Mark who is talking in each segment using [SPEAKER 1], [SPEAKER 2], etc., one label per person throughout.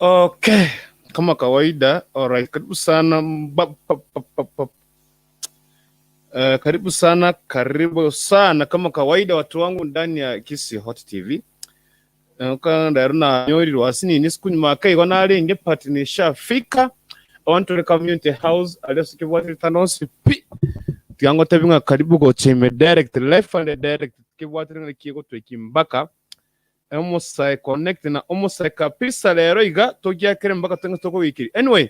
[SPEAKER 1] Okay, kama kawaida. Alright, karibu sana karibu sana, karibu sana kama kawaida watu wangu ndani ya Kisii Hot TV. Kanda nyori lwasini siku nyuma kai narenge pati nishafika. I want to community house aliyosikibwatire tanosi pi tiango tebinga karibu gochime direct live and direct kibwatire kigo twekimbaka omusai connect na omusai kabisa lero iga togiakere mpaka tenga toko wikiri. Anyway,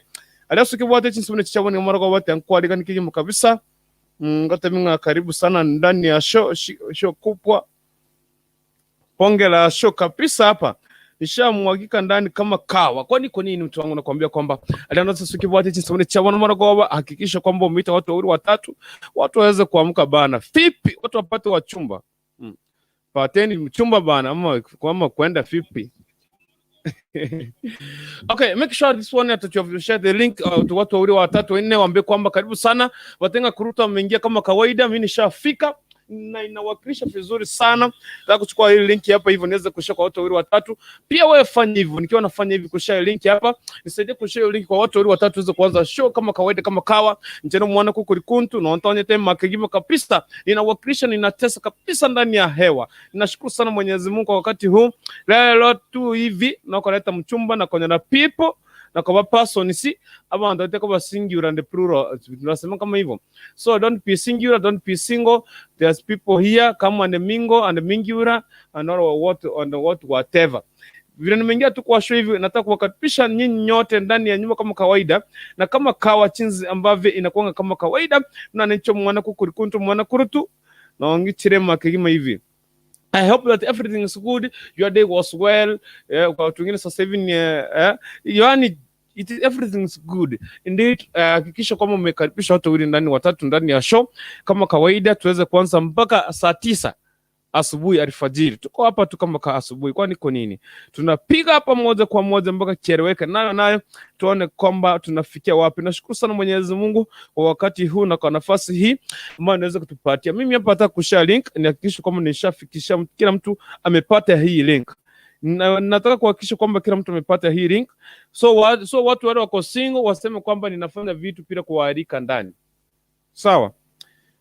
[SPEAKER 1] aliyosikibwate chinsubune chichabone marago bate ankwaliga nikigimo kabisa. Ngoteminga karibu sana ndani ya show, show kubwa, ponge la show kabisa hapa nishamwagika ndani kama kawa. Kwani kwa nini mtu wangu nakwambia kwamba alianza sikibwate chinsubune chabone marago, hakikisha kwamba umeita watu wawili watatu, watu waweze kuamka bana. Vipi watu wapate wachumba? Pateni mchumba bana, ama ama kwenda vipi? Okay, make sure this one that you have shared the link to watu wawili watatu wanne, waambie kwamba karibu sana. Watenga kuruta wameingia kama kawaida, mimi nishafika na inawakilisha vizuri sana. Nataka kuchukua hii link hapa hivyo niweze kushare kwa watu wawili watatu. Pia wewe fanya hivyo, nikiwa nafanya hivi kushare link hapa, nisaidie kushare link kwa watu wawili watatu tuweze kuanza show kama kawaida kama kawa. Njeno mwana kukuri kuntu na ontonye tema kigima kabisa. Ninawakilisha, ninatesa kabisa ndani ya hewa. Ninashukuru sana Mwenyezi Mungu kwa wakati huu. Leo tu hivi na kuleta mchumba na kwenye na people na kwa person si abantu bate kwa singular and plural, tunasema kama hivyo. So don't be singular, don't be single. There's people here come and mingle and mingular and all what and what whatever. Vile nimeingia tu kwa show hivi, nataka kuwakaribisha nyinyi nyote ndani ya nyumba kama kawaida, na kama kawa chinzi ambavyo inakuanga kama kawaida, na nicho mwana kukurikuntu mwana kurutu na wangichirema kigima hivi. I hope that everything is good. Your day was well. Kwa watu wengine sasa hivi ni yani it is, everything is good indeed. Hakikisha kwamba umekaribisha watu wawili ndani watatu ndani ya show kama kawaida, tuweze kuanza mpaka saa 9 asubuhi alfajiri. Tuko hapa tu kama ka asubuhi, kwani kwa nini tunapiga hapa moja kwa moja mpaka kieleweke nayo nayo, tuone kwamba tunafikia wapi. Nashukuru sana Mwenyezi Mungu kwa wakati huu na kwa nafasi hii ambayo anaweza kutupatia. Mimi hapa nataka kushare link, nihakikishe kwamba nishafikisha kila mtu amepata hii link. Na, nataka kuhakikisha kwamba kila mtu amepata hii link. So watu wale wako single waseme kwamba ninafanya vitu bila kuwaalika ndani, sawa?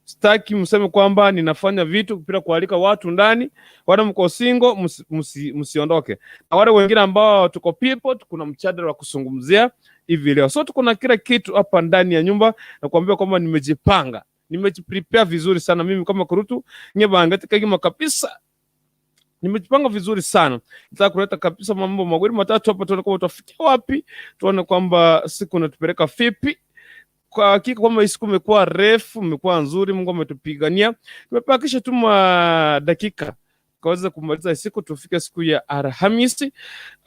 [SPEAKER 1] Sitaki mseme kwamba ninafanya vitu bila kualika watu ndani. Wale mko single msiondoke, na wale wengine ambao tuko people, kuna mjadala wa kuzungumzia hivi leo. So tuko na kila kitu hapa ndani ya nyumba, na kuambia kwamba nimejipanga, nimejiprepare vizuri sana mimi kama kurutu nyebanga kagima kabisa, nimejipanga vizuri sana. Nataka kuleta kabisa mambo mawili matatu hapa, tuone kwamba tutafikia wapi, tuone kwamba siku inatupeleka vipi. Kwa hakika kwamba hii siku imekuwa refu, imekuwa nzuri, Mungu ametupigania. Tumebakisha tu dakika kaweza kumaliza siku, tufike siku ya Alhamisi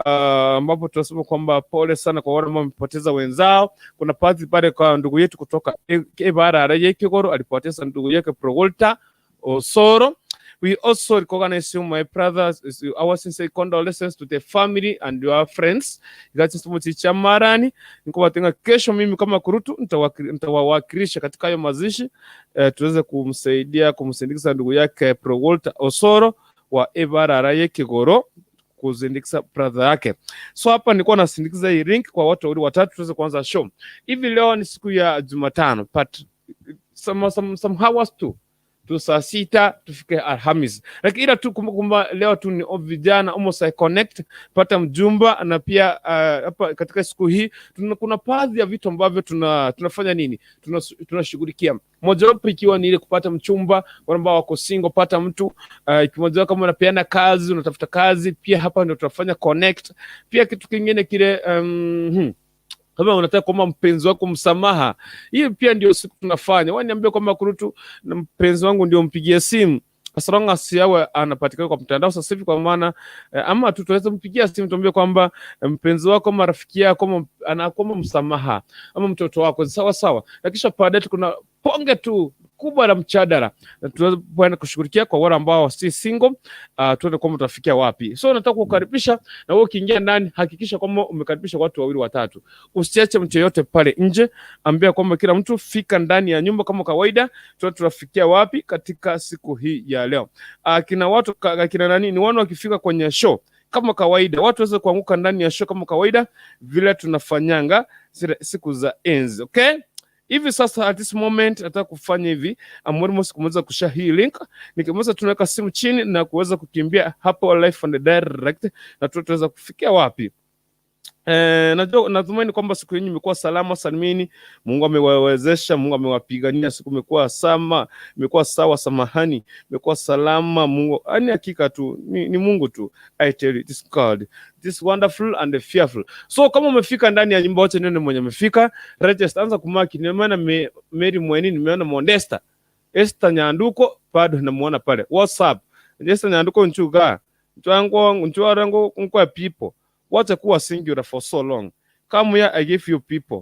[SPEAKER 1] ambapo tunasema kwamba pole sana kwa wale ambao wamepoteza wenzao. Kuna baadhi pale kwa ndugu yetu kutoka Ebarara Yekigoro alipoteza ndugu yake Progolta Osoro. We also recognize you, my brothers, our sincere condolences to the family and your friends. Chamarani nikuwatenga kesho, mimi kama kurutu nitawawakilisha katika hayo mazishi tuweze kumsaidia kumsindikiza ndugu yake Progolta Osoro wa Ebarara Yekigoro kuzindikiza brother yake. So hapa nilikuwa nasindikiza hii link kwa watu wawili watatu tuweze kuanza show. Hivi leo ni siku ya Jumatano, but some hours tu saa 6 tufike Alhamis, lakini ila tu kumbuka kwamba leo tu ni vijana Almost Connect pata mjumba, na pia hapa katika siku hii kuna baadhi ya vitu ambavyo tunafanya nini, tunashughulikia mojawapo ikiwa ni ile kupata mchumba, wale ambao wako single, pata mtu kimoja, kama unapeana kazi, unatafuta kazi, pia hapa ndio tunafanya connect. Pia kitu kingine kile kama unataka kuomba mpenzi wako msamaha, hiyo pia ndio siku tunafanya. Wewe niambie kwamba kurutu na mpenzi wangu ndio mpigie simu, as long as yawe anapatikana kwa mtandao sasa hivi, kwa maana ama tu tunaweza mpigia simu tuambie kwamba mpenzi wako ama rafiki yako ama anakuomba msamaha ama mtoto wako, sawa sawa. Na kisha baadaye kuna ponge tu kubwa la mjadala na tunaweza kwenda kushughulikia kwa wale ambao si single, tuone kwamba tutafikia wapi. So nataka kukukaribisha na wewe ukiingia ndani, hakikisha kwamba umekaribisha watu wawili watatu, usiache mtu yeyote pale nje. Ambia kwamba kila mtu fika ndani ya nyumba kama kawaida, tuone tunafikia wapi katika siku hii ya leo. Kina watu kina nani ni wana wakifika kwenye show Kama kawaida, watu waweze kuanguka ndani ya show kama kawaida vile tunafanyanga zile siku za enzi. Okay? Hivi sasa at this moment nataka kufanya hivi, I'm almost kumaliza kushare hii link. Nikimaliza tunaweka simu chini na kuweza kukimbia hapo live and direct, na tutaweza kufikia wapi? Najua natumaini kwamba siku yenu imekuwa salama salimini. Mungu amewawezesha, Mungu amewapigania, siku imekuwa sama, imekuwa sawa, samahani, imekuwa salama. Mungu yani hakika tu ni Mungu tu. I tell you, this God, this wonderful and fearful. So kama umefika ndani ya nyumba, wote nione mwenye amefika, register, anza kumaki. Nimeona Mary Mweni, nimeona Mondesta, Esther Nyanduko bado namuona pale. WhatsApp Esther Nyanduko nchuga nchwango nchwarango nkwa people wacha kuwa singular for so long. Come here, I give you people.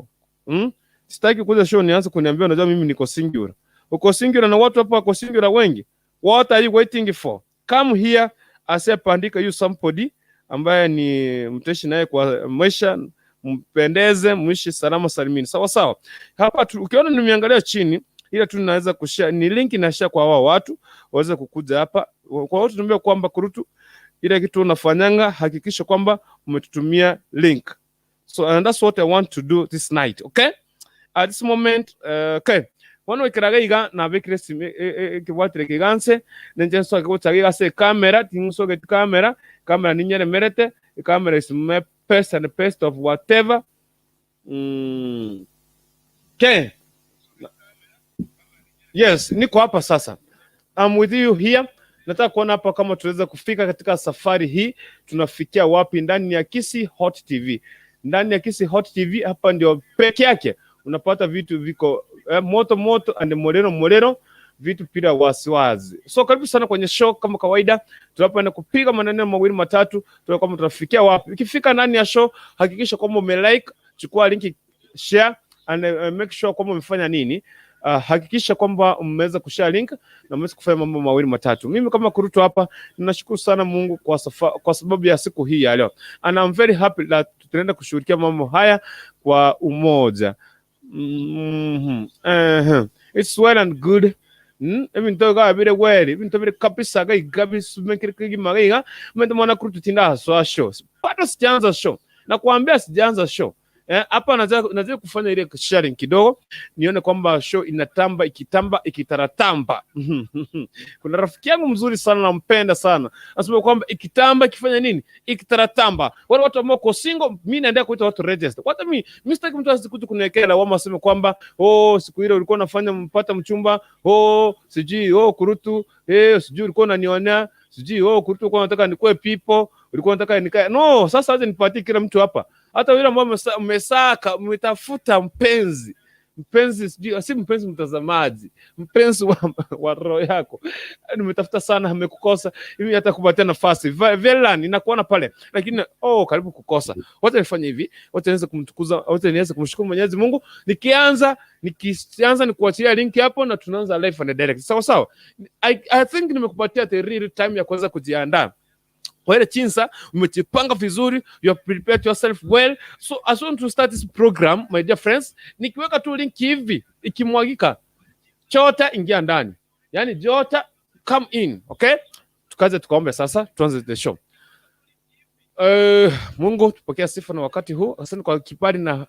[SPEAKER 1] Sitaki kuja show nianze kuniambia unajua mimi niko singular. Uko singular na watu hapa wako singular wengi. What are you waiting for? Come here, asiyepandika you somebody ambaye ni mteshi naye kwa maisha, mpendeze, muishi salama salimini. Sawa sawa. Hapa tu, ukiona nimeangalia chini ila tu naweza kushare ni link na share kwa hao watu waweze kukuja hapa. Kwa watu tunaambia kwamba kurutu ile kitu unafanyanga, hakikisha kwamba umetutumia link. So and that's what I want to do this night, okay? At this moment, okay. Bono ikiraga iga nabikire kibwatire kiganse nenje nsoke gochaga igase camera tinsoge camera camera ninyeremerete camera is my best and best of whatever. Okay. Yes, niko hapa sasa. I'm with you here. Nataka kuona hapa kama tunaweza kufika katika safari hii, tunafikia wapi ndani ya Kisii Hot TV. Ndani ya Kisii Hot TV hapa ndio peke yake unapata vitu viko moto moto and morero morero, vitu bila wasiwasi. So karibu sana kwenye show kama kawaida, tunapoenda kupiga maneno mawili matatu, tuone kama tunafikia wapi. Ukifika ndani ya show, hakikisha kwamba umelike, chukua link, share and make sure kwamba umefanya nini. Hakikisha kwamba umeweza kushare link na umeweza kufanya mambo mawili matatu. Mimi kama Kurutu hapa ninashukuru sana Mungu kwa sababu ya siku hii ya leo. And I'm very happy that tunaenda kushughulikia mambo haya kwa umoja. It's well and good. Ebinto ga bire well, ebinto bire kabisa ga igabi sumekere kigima ga mende mwana Kurutu tinda haswa show. Bado sijaanza show. Nakuambia sijaanza show. Hapa nataka kufanya ile sharing kidogo nione kwamba show inatamba ikitamba ikitaratamba. Kuna rafiki yangu mzuri sana nampenda sana, anasema kwamba ikitamba ikifanya nini, ikitaratamba. Wale watu ambao wako single, mimi naendelea kuita watu register. Hata mimi sitaki mtu asikuje kuniwekea lawama aseme kwamba oh, siku ile ulikuwa unafanya mpata mchumba, oh sijui, oh Kurutu, eh sijui ulikuwa unanionea, sijui oh Kurutu ulikuwa unataka nikuwe people, ulikuwa unataka nikae. No, sasa aje nipatie kila mtu hapa hata yule ambao mmesaka mmetafuta mpenzi mpenzi, sijui si mpenzi mtazamaji, mpenzi wa roho yako, nimetafuta sana, amekukosa hivi, hata kupatia nafasi Velan inakuona pale, lakini oh, karibu kukosa. Wacha nifanye hivi, wacha niweze kumtukuza, wacha niweze kumshukuru Mwenyezi Mungu. Nikianza nikuachilia link hapo na tunaanza live and direct, sawa sawa. I think nimekupatia the real time ya kuweza kujiandaa kwa ile chinsa, umejipanga vizuri, you have prepared yourself well. So as want to start this program, my dear friends, nikiweka tu link hivi ikimwagika, chota ingia ndani, yani jota come in, okay? Tukaze tukaombe sasa, tuanze the show. Mungu tupokea sifa na wakati huu, asante kwa kibali na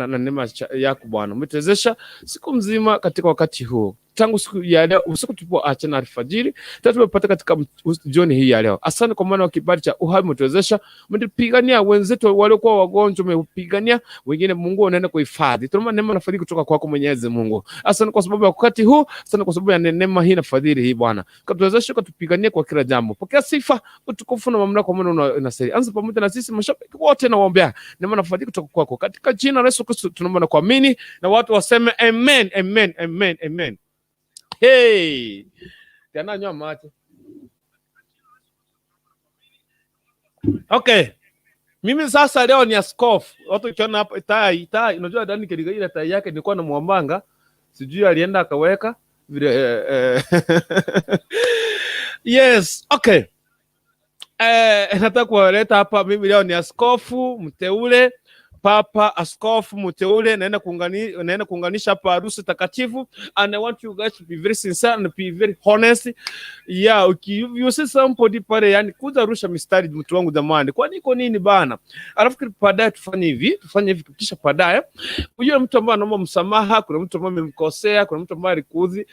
[SPEAKER 1] neema yako Bwana, umetuwezesha siku mzima katika wakati huu tangu siku ya leo usiku tulipoachana alfajiri, tena tumepata katika jioni hii ya leo. Asante kwa maana wa kibali cha uhai umetuwezesha, umetupigania wenzetu waliokuwa wagonjwa, umepigania wengine, Mungu unaenda kuhifadhi. Tunaomba neema na fadhili kutoka kwako Mwenyezi Mungu. Asante kwa sababu ya wakati huu, asante kwa sababu ya neema hii na fadhili hii Bwana, katuwezesha, ukatupigania kwa kila jambo. Pokea sifa, utukufu na mamlaka, kwa maana unastahili. Anza pamoja na sisi mashabiki wote na waombea neema na fadhili kutoka kwako, katika jina la Yesu Kristo tunaomba na kuamini, na watu waseme amen, amen, amen, amen. Hey, tena nywa maji. Okay. Mimi sasa leo ni askofu. Watu ukiona hapa tai tai, unajua Dani Keriga ile tai yake nilikuwa namwambanga, sijui alienda akaweka vile Yes, okay. Nataka kuwaleta hapa, mimi leo ni askofu mteule Papa Askofu mteule naenda kuunganisha hapa harusi takatifu, and I want you guys to be very sincere and be very honest. Yeah, okay, you see somebody pale, yani kuja rusha mistari, mtu wangu jamani, kwani iko nini bana? Alafu baadaye tufanye hivi, kisha baadaye yule mtu ambaye anaomba msamaha, kuna mtu ambaye amemkosea, kuna mtu ambaye alikuudhi,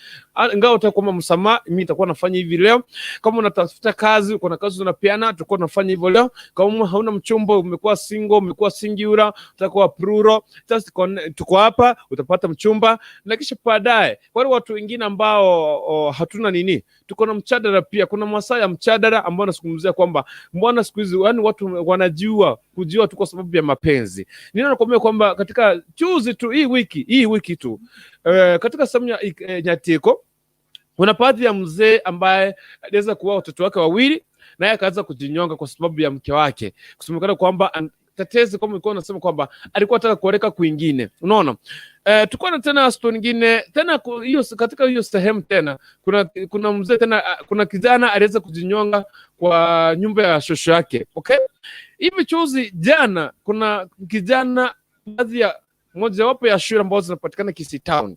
[SPEAKER 1] ingawa utakuomba msamaha, mimi nitakuwa nafanya hivi leo. Kama unatafuta kazi, kuna kazi unapeana, tutakuwa tunafanya hivyo leo. Kama hauna mchumba, umekuwa single, umekuwa singular, utakuwa plural, just tuko hapa, utapata mchumba. Na kisha baadaye wale watu wengine ambao hatuna nini, tuko na mjadala pia. Kuna masaa ya mjadala ambao nasungumzia kwamba mbona siku hizi yani watu wanajua kujua tu kwa sababu ya mapenzi. Nina nakwambia kwamba katika juzi tu hii wiki tu katika sehemu ya Nyatiko kuna baadhi ya mzee ambaye aliweza kuua watoto wake wawili, naye akaanza kujinyonga kwa sababu ya mke wake, kusemekana kwamba tetezi kwamba ilikuwa unasema kwamba alikuwa anataka kuoleka kwingine, unaona. Tuko na tena story nyingine tena hiyo katika hiyo sehemu tena kuna mzee tena, kuna kijana aliweza kujinyonga kwa nyumba ya shosho yake. Okay, hivi juzi jana kuna kijana baadhi ya mojawapo ya shule ambazo zinapatikana Kisii Town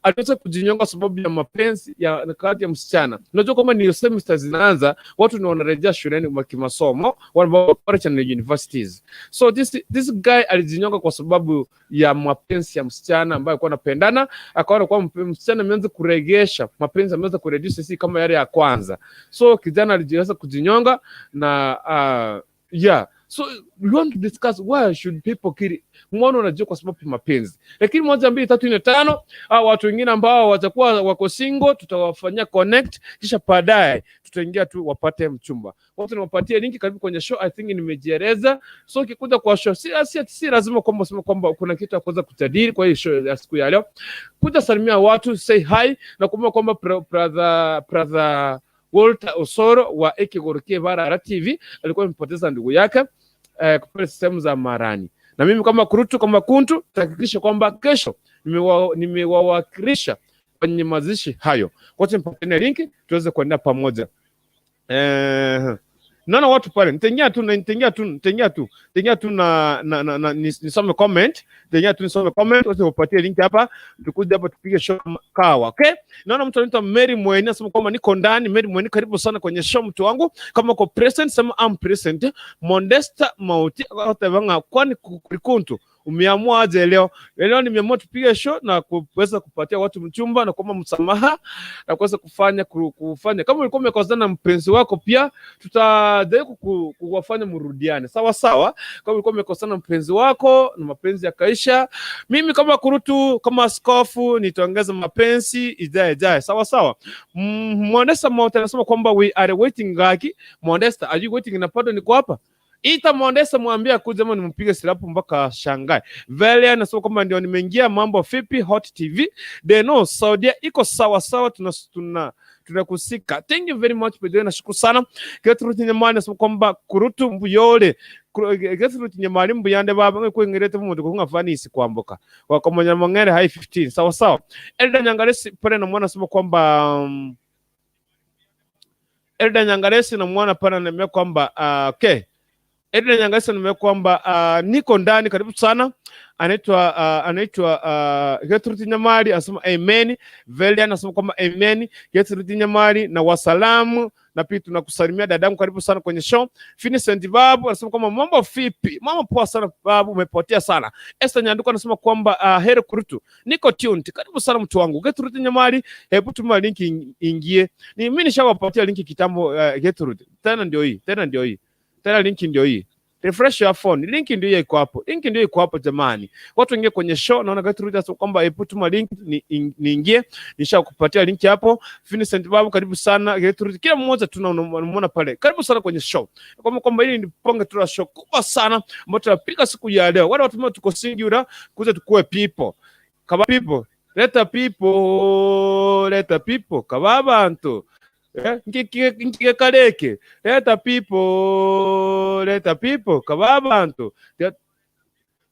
[SPEAKER 1] aliweza kujinyonga sababu ya mapenzi ya kati ya msichana. Unajua kwamba ni semester zinaanza, watu ni wanarejea shuleni wa kimasomo, wale ambao college and universities. So this guy alijinyonga kwa sababu ya mapenzi ya msichana ambaye alikuwa anapendana, akaona kwamba msichana ameanza kuregesha mapenzi, ameanza kureduce, si kama yale ya kwanza. So kijana alijiweza kujinyonga na yeah. So we want to discuss why should people kill. Mbona unajua kwa sababu ya mapenzi. Lakini moja, mbili, tatu, nne, tano, au watu wengine ambao watakuwa wako single tutawafanyia connect, kisha baadaye tutaingia tu wapate mchumba. Watu niwapatie link, karibu kwenye show. I think nimejieleza. So ukikuja kwa show si lazima kwamba useme kwamba kuna kitu ya kuweza kujadili kwa hii show ya siku ya leo. Kuja salimia watu, say hi na kumbuka kwamba brother Walter Osoro wa Ekigorokie Barara TV alikuwa amepoteza ndugu yake pale sehemu za Marani, na mimi kama Kurutu kama Kuntu tahakikisha kwamba kesho nimewawakilisha kwenye mazishi hayo. Wote mpatane link tuweze kuenda pamoja. Naona watu pale, nitaingia tu na nisome comment, nitaingia tu nisome comment, wote upatie link hapa, tukuje hapa tupige show kawa, okay? Naona mtu anaitwa Mary Mweni anasema kwamba niko ndani. Mary Mweni, karibu sana kwenye show mtu wangu. Kama uko present sema I'm present. Mondesta Mauti akatavanga, kwani kurikuntu umeamua aje leo? Leo nimeamua tupige show na kuweza kupatia watu mchumba na kuomba msamaha na kuweza kufanya kama ulikuwa umekosana na mpenzi wako, pia tutajaribu kuwafanya mrudiane sawa sawa. Kama ulikuwa umekosana na mpenzi wako na mapenzi yakaisha, mimi kama Kurutu kama askofu nitaongeza mapenzi ijae ijae, sawa sawa. Mwandesa Mauti anasema kwamba we are waiting gaki. Mwandesa, are you waiting? Na bado niko hapa. Ita Mwandesa, mwambie akuje ama nimpige silapu mpaka shangae. Vele anasema kwamba ndio nimeingia, mambo vipi Hot TV. Deno Saudia iko sawa sawa, tuna tunakusika. Thank you very much by the way, nashukuru sana. Gertrude Nyamani anasema kwamba Kurutu mbuyole. Gertrude Nyamani mbuyande baba ngekwengerete mu kunga fanisi kwambuka. Wakomonya mangere high 15 sawa sawa. Elda Nyangaresi pale na mwana anasema kwamba Elda Nyangaresi na mwana pale ananiambia kwamba okay. Elda Nyangaresi ananiambia kwamba niko ndani, karibu sana. Anaitwa Gertrude Nyamari anasema amen. Velia anasema kwamba amen. Gertrude Nyamari na wasalamu na pia tunakusalimia dadangu, karibu sana kwenye show. Vincent Babu anasema kwamba mambo vipi? Mambo poa sana babu, umepotea sana. Esther Nyanduko anasema kwamba heri Kurutu, niko tuned. Karibu sana mtu wangu. Gertrude Nyamari, hebu tuma link ingie. Ni mimi nishawapatia link kitambo, Gertrude. Tena ndio hii, tena ndio hii. Tena link ndio hii. Refresh your phone. Link ndio hiyo iko hapo. Link ndio iko hapo jamani. Watu ingie kwenye show. Naona Gertrude anasema kwamba hebu tuma link niingie. Nishakupatia link hapo. Vincent Babu, karibu sana Gertrude. Kila mmoja tunamuona pale. Karibu sana kwenye show. Kwamba hili ni ponge tu la show kubwa sana ambayo tunapiga siku ya leo. Wale watu ambao tuko singular kuja tukue people. Kama people. Leta people, leta people. Kaba bantu. Nkike kaleke. Leta people, leta people. Kaba bantu.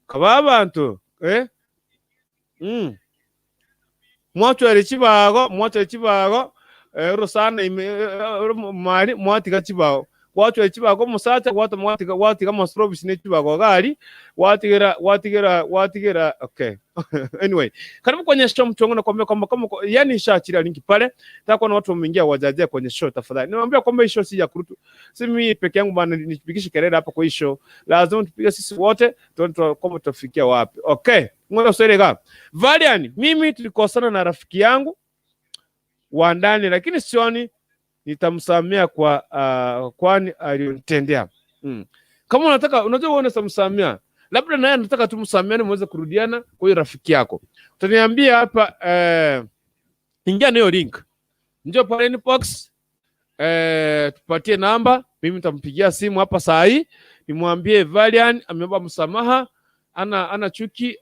[SPEAKER 1] Kaba bantu. Eh? Mwatwere chibago, mwatwere chibago. Rusana ime mali mwatiga chibago. Watu echibago musacha watu mwatiga watiga mastrobis ne chibago gari watigera watigera watigera. Okay, anyway, karibu kwenye show mtu wangu, nakwambia kwamba kama yani nishaachilia link pale, nataka kuona watu wameingia wajaje kwenye show tafadhali. Niwaambia kwamba hii show si ya kurutu, si mimi peke yangu bana nipikishe kelele hapa kwa hii show, lazima tupige sisi wote tuone kwamba tutafikia wapi. Okay, ngoja usere ka Valian, mimi tulikosana na rafiki yangu wa ndani, lakini sioni nitamsamea kwa kwani alionitendea. Kama unataka, unajua wewe unamsamea, labda naye anataka tu msameane muweze kurudiana kwa hiyo rafiki yako. Utaniambia hapa ingia na hiyo link. Njoo pale inbox tupatie namba, mimi nitampigia simu hapa saa hii nimwambie Valian ameomba msamaha, ana chuki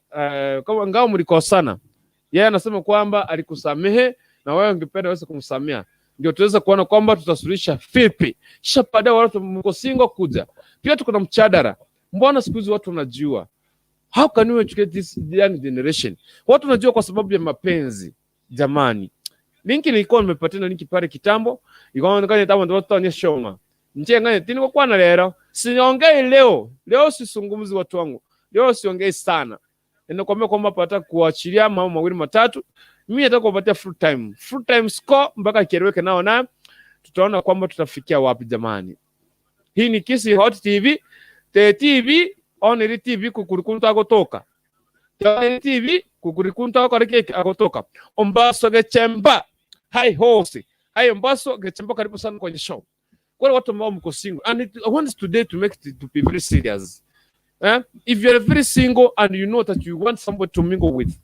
[SPEAKER 1] kama ngao mlikosana. Yeye anasema kwamba alikusamehe na wewe ungependa uweze kumsamea, ndio tuweze kuona kwamba tutasuluhisha vipi. Kisha baadaye watu mko single kuja. Pia tuko na mchadara. Mbona siku hizi watu wanajua? How can we educate this young generation? Watu wanajua kwa sababu ya mapenzi. Jamani. Link nilikuwa nimepatia link pale kitambo, ikaonekana kitambo ndio tutaonyesha shoma. Nje ngane tini kwa na leo. Siongei leo. Leo sisungumzi watu wangu. Leo siongei sana. Ninakwambia kwamba pata kuachilia mambo mawili matatu. Mimi nataka kuwapatia full time. Full time score mpaka kieleweke nao na tutaona kwamba tutafikia wapi jamani. Hii ni Kisii Hot TV, te TV only TV kukurikunta agotoka. Te TV kukurikunta akoreke agotoka. Ombaso gechemba. Hi horse. Hi Ombaso gechemba, karibu sana kwenye show. Kwa watu ambao mko single and I want today to make it to be very serious. Eh? If you are very single and you know that you want somebody to mingle with.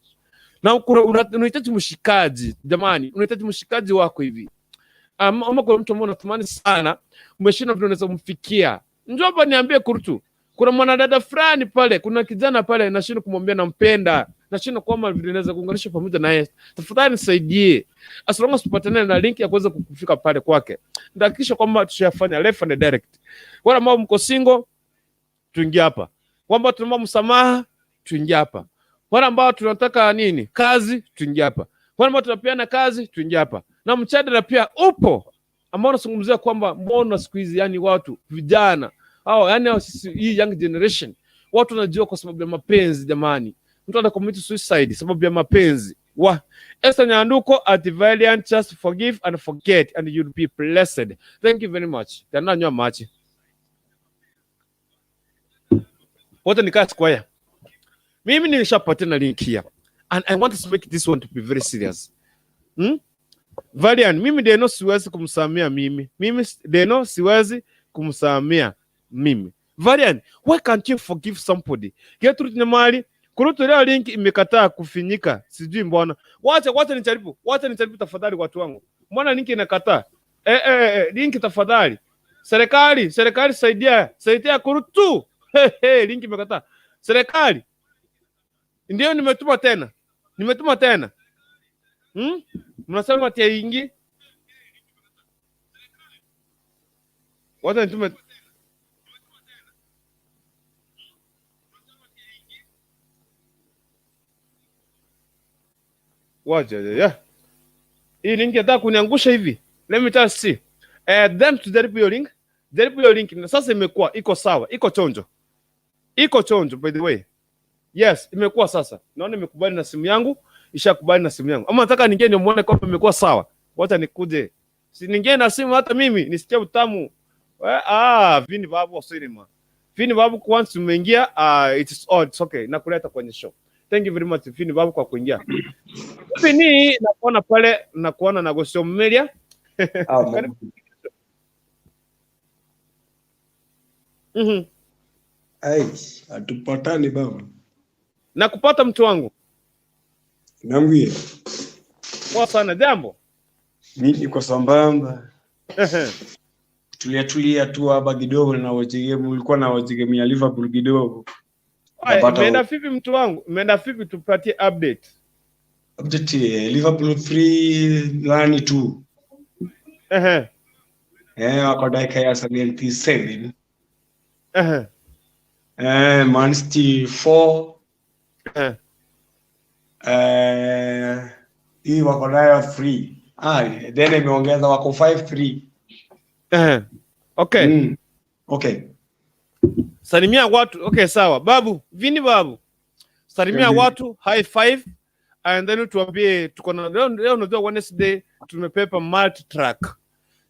[SPEAKER 1] Na unahitaji mshikaji jamani, unahitaji mshikaji wako hivi. Ama kuna mtu ambaye unatamani sana, umeshinda vile unaweza kumfikia. Njoo hapa niambie kurutu. Kuna mwanadada fulani pale, kuna kijana pale nashindwa kumwambia nampenda. Nashindwa kwamba vile naweza kuunganisha pamoja naye. Tafadhali nisaidie. As long as tupatane na link ya kuweza kufika pale kwake. Nitahakikisha kwamba tushafanya left and direct. Wale ambao mko single tuingie hapa. Kwamba tunaomba msamaha tuingie hapa. Wale ambao tunataka nini? Kazi tuingie hapa. Wale ambao tunapeana kazi tuingie hapa. Na mjadala pia upo ambao unazungumzia kwamba mbona siku hizi yani watu vijana hao yani hao sisi hii young generation watu wanajua kwa sababu ya mapenzi jamani. Mtu ana commit suicide sababu ya mapenzi. Wa Esther Nyanduko at Valiant, just forgive and forget and you'll be blessed. Thank you very much. Tena nywa maji. Wote nikaa square. Mimi nilishapatia na link here and I want to make this one to be very serious. Valiant, mimi Deno siwezi kumsamia mimi. Mimi Deno siwezi kumsamia mimi. Valiant, why can't you forgive somebody? Gertrude Nyamali, kurutu leo link imekataa kufinyika. Sijui mbona. Wacha nijaribu. Wacha nijaribu tafadhali watu wangu. Mbona link inakataa? Link tafadhali. Serikali, serikali saidia. Saidia kurutu. Hey, hey, link imekataa. Serikali. Ndio nimetuma tena. Nimetuma tena. Mnasema ati haingii? Wacha nitume. Wacha ya. Hii link inataka kuniangusha hivi. Let me just see. Then tujaribu hiyo link. Jaribu hiyo link. Na sasa imekuwa iko sawa, iko chonjo. Iko chonjo by the way. Yes, imekuwa sasa. Naona imekubali na simu yangu, ishakubali na simu yangu. Ama nataka ningie nimuone kwamba imekuwa sawa. Wacha nikuje. Si ningie na simu hata mimi nisikie utamu. Vini babu cinema. Vini babu once umeingia, it is all, it's okay. Nakuleta kwenye show. Thank you very much Vini babu kwa kuingia. Vini nakuona pale, nakuona na Gosio Media.
[SPEAKER 2] Ai, hatupatani baba.
[SPEAKER 1] Nakupata mtu wangu.
[SPEAKER 2] Niambie.
[SPEAKER 1] Poa sana, jambo.
[SPEAKER 2] Mimi niko sambamba. Tulia tulia tu hapa kidogo na watch game, ulikuwa na watch game ya Liverpool kidogo.
[SPEAKER 1] Haya,
[SPEAKER 2] Napata
[SPEAKER 1] imeenda vipi mtu wangu? Imeenda vipi, tupatie update.
[SPEAKER 2] Update, Liverpool 3 Lani 2. Wako dakika ya 77. Man City 4. Hii wako nayo 3. Then imeongeza wako 5-3.
[SPEAKER 1] Okay.
[SPEAKER 2] Okay.
[SPEAKER 1] Salimia watu. Okay, sawa. Babu, Vini babu. Salimia watu, high five, and then tuambie tuko na leo, leo unajua Wednesday tumepepa multi track.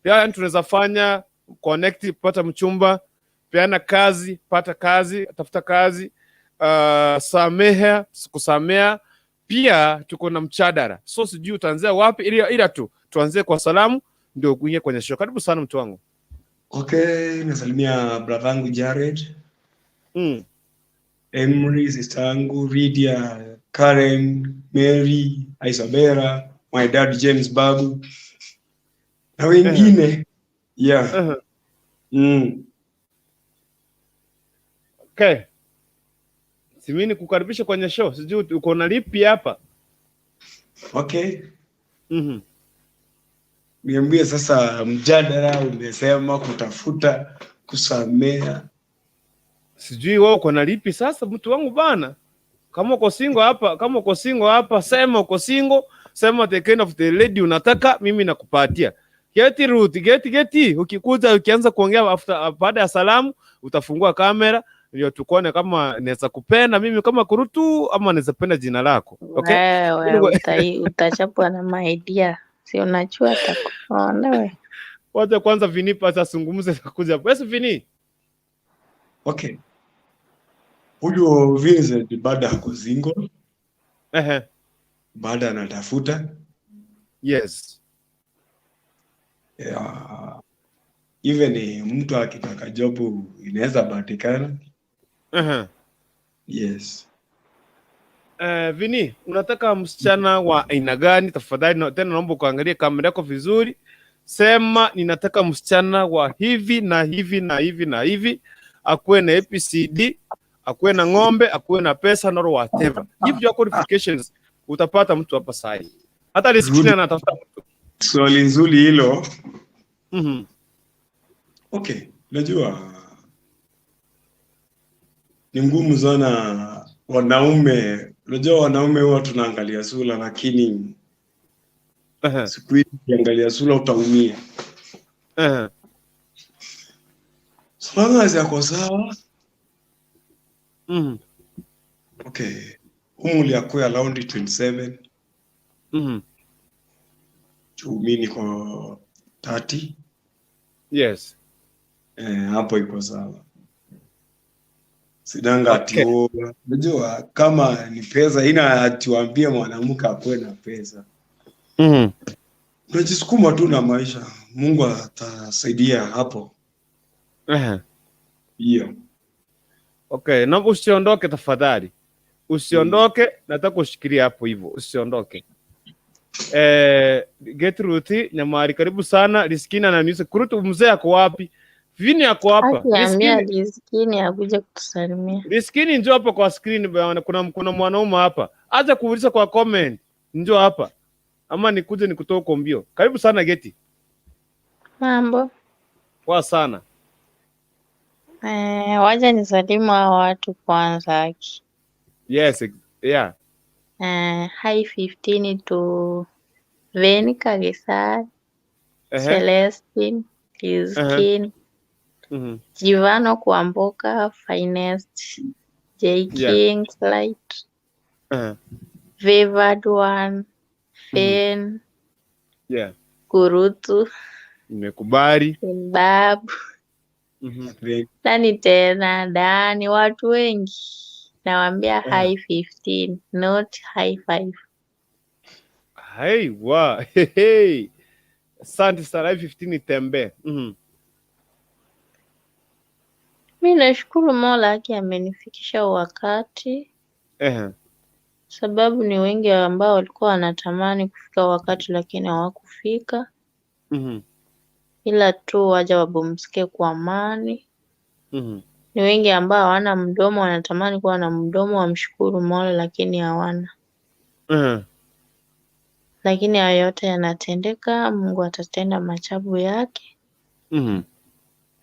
[SPEAKER 1] Yaani tunaweza fanya connect, pata mchumba, peana kazi, pata kazi, tafuta kazi, samehea, kusamea. Pia tuko na mchadara. So sijui utaanzia wapi, ila tu tuanzie kwa salamu ndio kuingia kwenye show. Karibu sana mtu wangu.
[SPEAKER 2] Okay, nasalimia brother yangu Jared, Emry, sister yangu Lydia, Karen, Mary, Isabella, my dad James Babu na wengine. Yeah.
[SPEAKER 1] Okay. Simini kukaribisha kwenye show. Sijui uko na lipi hapa?
[SPEAKER 2] Okay. Niambie sasa, mjadala umesema kutafuta, kusamea.
[SPEAKER 1] Sijui wewe uko na lipi sasa mtu wangu bana. Kama uko single hapa, kama uko single hapa, sema uko single, sema the kind of the lady unataka, mimi nakupatia. Geti Ruth, geti geti, ukikuja ukianza kuongea after baada ya salamu utafungua kamera ndio tukuone kama naweza kupenda mimi kama Kurutu ama naweza penda jina lako. Okay?
[SPEAKER 3] Wewe utachapwa na maidia, si unajua atakuona we.
[SPEAKER 1] Wacha kwanza Vini pasa azungumze kuja. Wewe Vini.
[SPEAKER 2] Okay. Huyu Vincent bado ako single, bado anatafuta. Yeah. Even mtu akitaka job inaweza patikana. Yes.
[SPEAKER 1] Vini, unataka msichana wa aina gani? Tafadhali na, tena naomba ukaangalie kamera yako vizuri. Sema ninataka msichana wa hivi na hivi na hivi na hivi, akuwe na ABCD, akuwe na ng'ombe, akuwe na pesa not whatever. Give your qualifications, utapata mtu hapa sahi. Hata Rizkini anatafuta mtu.
[SPEAKER 2] Swali nzuri hilo. Okay, unajua ni ngumu sana wanaume. Unajua wanaume huwa tunaangalia sura, lakini siku hizi ukiangalia sura utaumia. So long as yako sawa, okay, umri akuwe around 27, juu mi niko 30. Eh, hapo iko sawa. Sinanga ati oh, unajua kama ni pesa ina atiwambie mwanamke akuwe na pesa. Unajisukuma tu na maisha, Mungu atasaidia hapo. Hiyo.
[SPEAKER 1] Okay, naomba usiondoke tafadhali. Usiondoke, nataka ushikilie hapo hivyo, usiondoke. Gertrude Nyamari, karibu sana. Liskini ananiuliza Kurutu, mzee ako wapi? Vini ako hapa.
[SPEAKER 3] Akiambia
[SPEAKER 1] Liskini,
[SPEAKER 3] Rizkini akuje kutusalimia.
[SPEAKER 1] Liskini njoo hapa kwa screen bwana, kuna mwanaume hapa. Acha kuuliza kwa comment. Njoo hapa. Ama nikuje nikutoe huko mbio. Karibu sana Geti.
[SPEAKER 3] Mambo.
[SPEAKER 1] Poa sana.
[SPEAKER 3] Eh, wacha nisalimu hao watu kwanza aki.
[SPEAKER 1] Yes, yeah.
[SPEAKER 3] Eh, hi 15 to Venica Gesar, Celestine, Rizkini, Jivano Kwamboka, Finest, J King, Flight, Vivad One, Fen, Kurutu,
[SPEAKER 1] Nimekubali.
[SPEAKER 3] Babu, nani tena, Dani, watu wengi nawaambia hi 15 not high five.
[SPEAKER 1] Hey, wa. Hey, hey. Asante sana. High 15 tembe.
[SPEAKER 3] Mi nashukuru Mola yake amenifikisha wakati, sababu ni wengi ambao walikuwa wanatamani kufika wakati lakini hawakufika, ila tu waja wapumzike kwa amani. Ni wengi ambao hawana mdomo wanatamani kuwa na mdomo wamshukuru Mola lakini hawana. Lakini hayo yote yanatendeka, Mungu atatenda maajabu yake.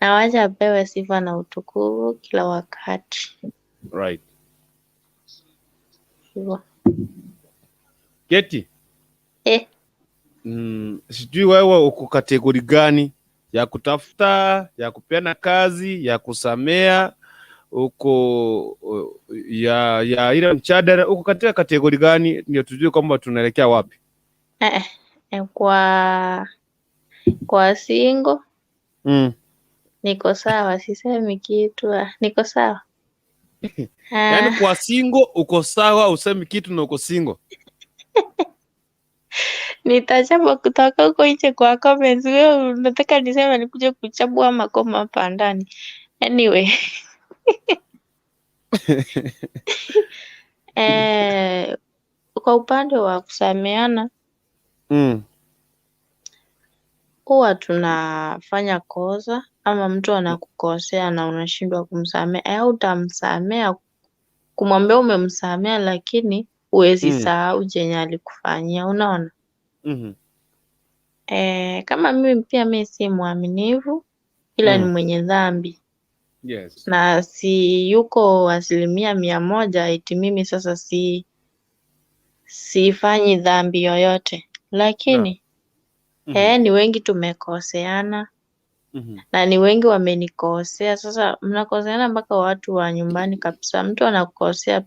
[SPEAKER 3] Na wacha apewe sifa na utukufu kila wakati. Hivyo.
[SPEAKER 1] Geti.
[SPEAKER 3] Eh.
[SPEAKER 1] Sijui wewe uko category gani? Ya kutafuta, ya kupeana kazi, ya kusamea, uko ya ile mchadara, uko katika category gani? Ndio tujue kwamba tunaelekea wapi.
[SPEAKER 3] Kwa single niko sawa, sisemi kitu, niko sawa.
[SPEAKER 1] Yaani kwa single uko sawa, usemi kitu na uko single.
[SPEAKER 3] Nitachapwa kutoka huko nje kwa comments. Wewe unataka niseme nikuje kuchapwa makoma hapa ndani. Anyway. Kwa upande wa kusameana, huwa tunafanya kosa ama mtu anakukosea na unashindwa kumsamea, au utamsamea kumwambia umemsamea, lakini huwezi sahau chenye alikufanyia, unaona? Kama mimi pia mimi si mwaminifu, ila ni mwenye dhambi. Na si yuko 100% eti mimi sasa sifanyi dhambi yoyote, lakini ni wengi tumekoseana. Na ni wengi wamenikosea. Sasa mnakoseana mpaka watu wa nyumbani kabisa. Mtu anakukosea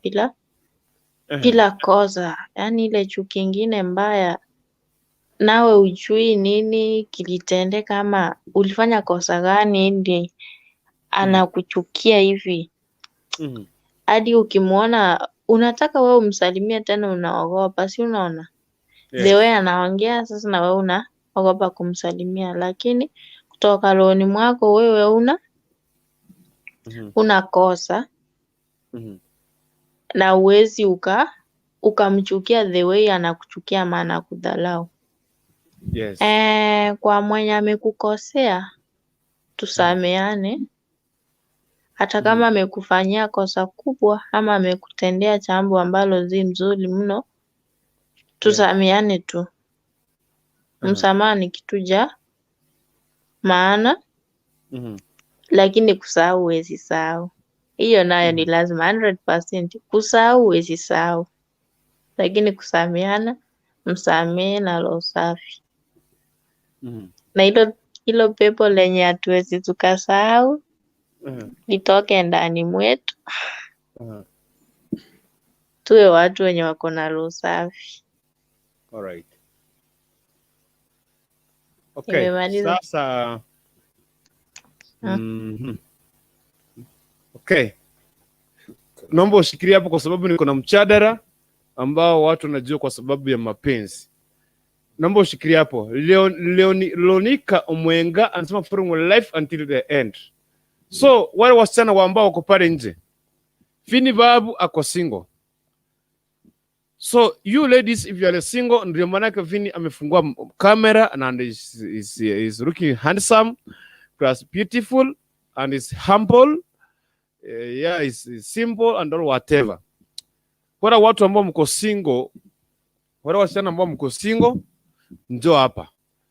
[SPEAKER 3] bila kosa, yaani ile chuki ingine mbaya, nawe hujui nini kilitendeka ama ulifanya kosa gani ili anakuchukia hivi. Hadi ukimuona unataka wewe umsalimie tena unaogopa, si unaona? The way anaongea sasa na wewe unaogopa kumsalimia, lakini kutoka rohoni mwako wewe una kosa. Na huwezi ukamchukia the way anakuchukia ama anakudharau. Kwa mwenye amekukosea tusameane, hata kama amekufanyia kosa kubwa ama amekutendea jambo ambalo si mzuri mno, tusameane tu. Msamaha ni kitu cha maana, lakini kusahau huwezi sahau. Hiyo nayo ni lazima 100%. Kusahau huwezi sahau, lakini kusameana, msamehe na roho safi. Na hilo pepo lenye hatuwezi tukasahau litoke ndani mwetu. Tuwe watu wenye wako na roho safi.
[SPEAKER 1] Alright. Okay.
[SPEAKER 3] Nimemaliza.
[SPEAKER 1] Sasa Okay. Naomba ushikilie hapo kwa sababu niko na mchadara ambao watu wanajua kwa sababu ya mapenzi. Naomba ushikilie hapo. Leonika Omwenga anasema from life until the end. So wale wasichana wa ambao wako pale nje, Fini Babu ako single. So you ladies, if you are single, ndio maanake Fini amefungua kamera and is looking handsome plus beautiful and is humble. Yeah, is simple and all whatever. Wale watu ambao mko single, wale wasichana ambao mko single, njoo hapa.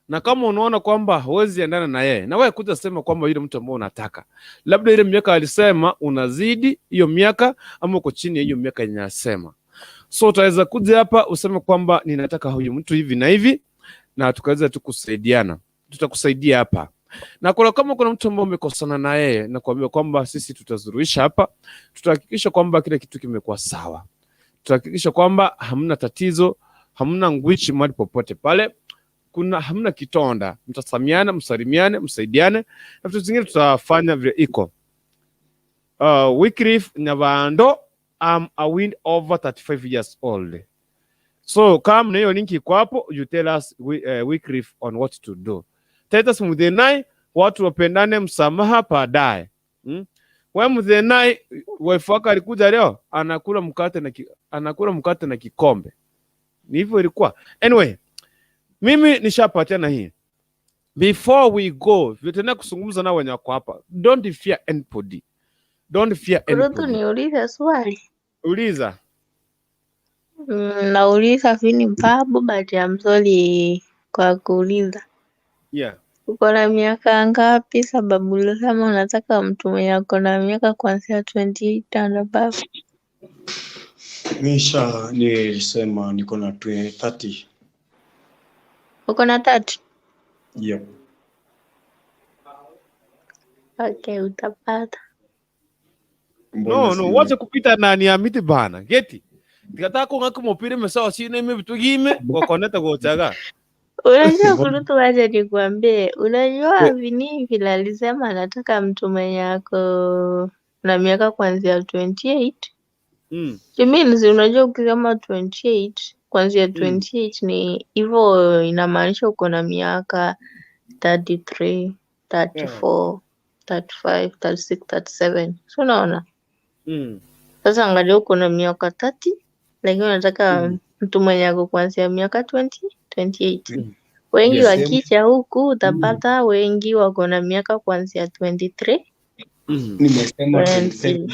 [SPEAKER 1] Na kama unaona kwamba huwezi endana na yeye, na wewe kuja sema kwamba yule mtu ambao unataka, labda ile miaka alisema unazidi hiyo miaka ama uko chini ya hiyo miaka yenye asema. So utaweza kuja hapa useme kwamba ninataka huyu mtu hivi na hivi, na tukaweza tu kusaidiana, tutakusaidia hapa. Na kuna kama kuna mtu ambaye umekosana na yeye, na kuambia kwamba sisi tutasuluhisha hapa, tutahakikisha kwamba kila kitu kimekuwa sawa, tutahakikisha kwamba hamna tatizo, hamna ngwichi mahali popote pale, kuna hamna kitonda, mtasamiana, msalimiane, msaidiane na vitu zingine tutafanya vile iko. Wycliffe Nyabando, I'm a wind over 35 years old. So kama na hiyo link iko hapo, you tell us Wycliffe on what to do. Titus Muthenai, watu wapendane, msamaha baadaye. Wewe Muthenai, wife wako alikuja leo anakula mkate na kikombe. Ni hivyo ilikuwa. Anyway, mimi nishapatia na hii. Before we go, tutaendelea kuzungumza na wenye wako hapa. Don't fear anybody. Don't fear
[SPEAKER 3] Rutu,
[SPEAKER 1] anybody.
[SPEAKER 3] niulize swali.
[SPEAKER 1] Uliza.
[SPEAKER 3] Nauliza Fini Babu, but I'm sorry kwa kuuliza. Uko na miaka ngapi? Sababu ulisema unataka mtu mwenye ako na miaka kuanzia 28 and above.
[SPEAKER 2] Nisha nilisema niko na 30.
[SPEAKER 3] Uko na 30?
[SPEAKER 2] Yep.
[SPEAKER 3] Okay, utapata.
[SPEAKER 2] Mbona
[SPEAKER 1] No, no,
[SPEAKER 2] si
[SPEAKER 1] wacha kupita nani ya miti bana. Geti. Tikataka ng'aka mopire mesawa sine ime bitugime wakoneta gochaga.
[SPEAKER 3] Unajua Kurutu, wacha nikuambie, unajua Vini vile alisema anataka mtu mwenye ako na miaka kuanzia 28. It means unajua ukisema 28 kuanzia 28 ni hivyo, inamaanisha uko na miaka 33, 34, 35, 36, 37. So unaona? Sasa angalia uko na miaka 30 lakini unataka mtu mwenye ako kuanzia miaka 20, 28. Wengi wakija huku utapata wengi wako na miaka kuanzia 23,
[SPEAKER 2] Nimesema
[SPEAKER 3] 20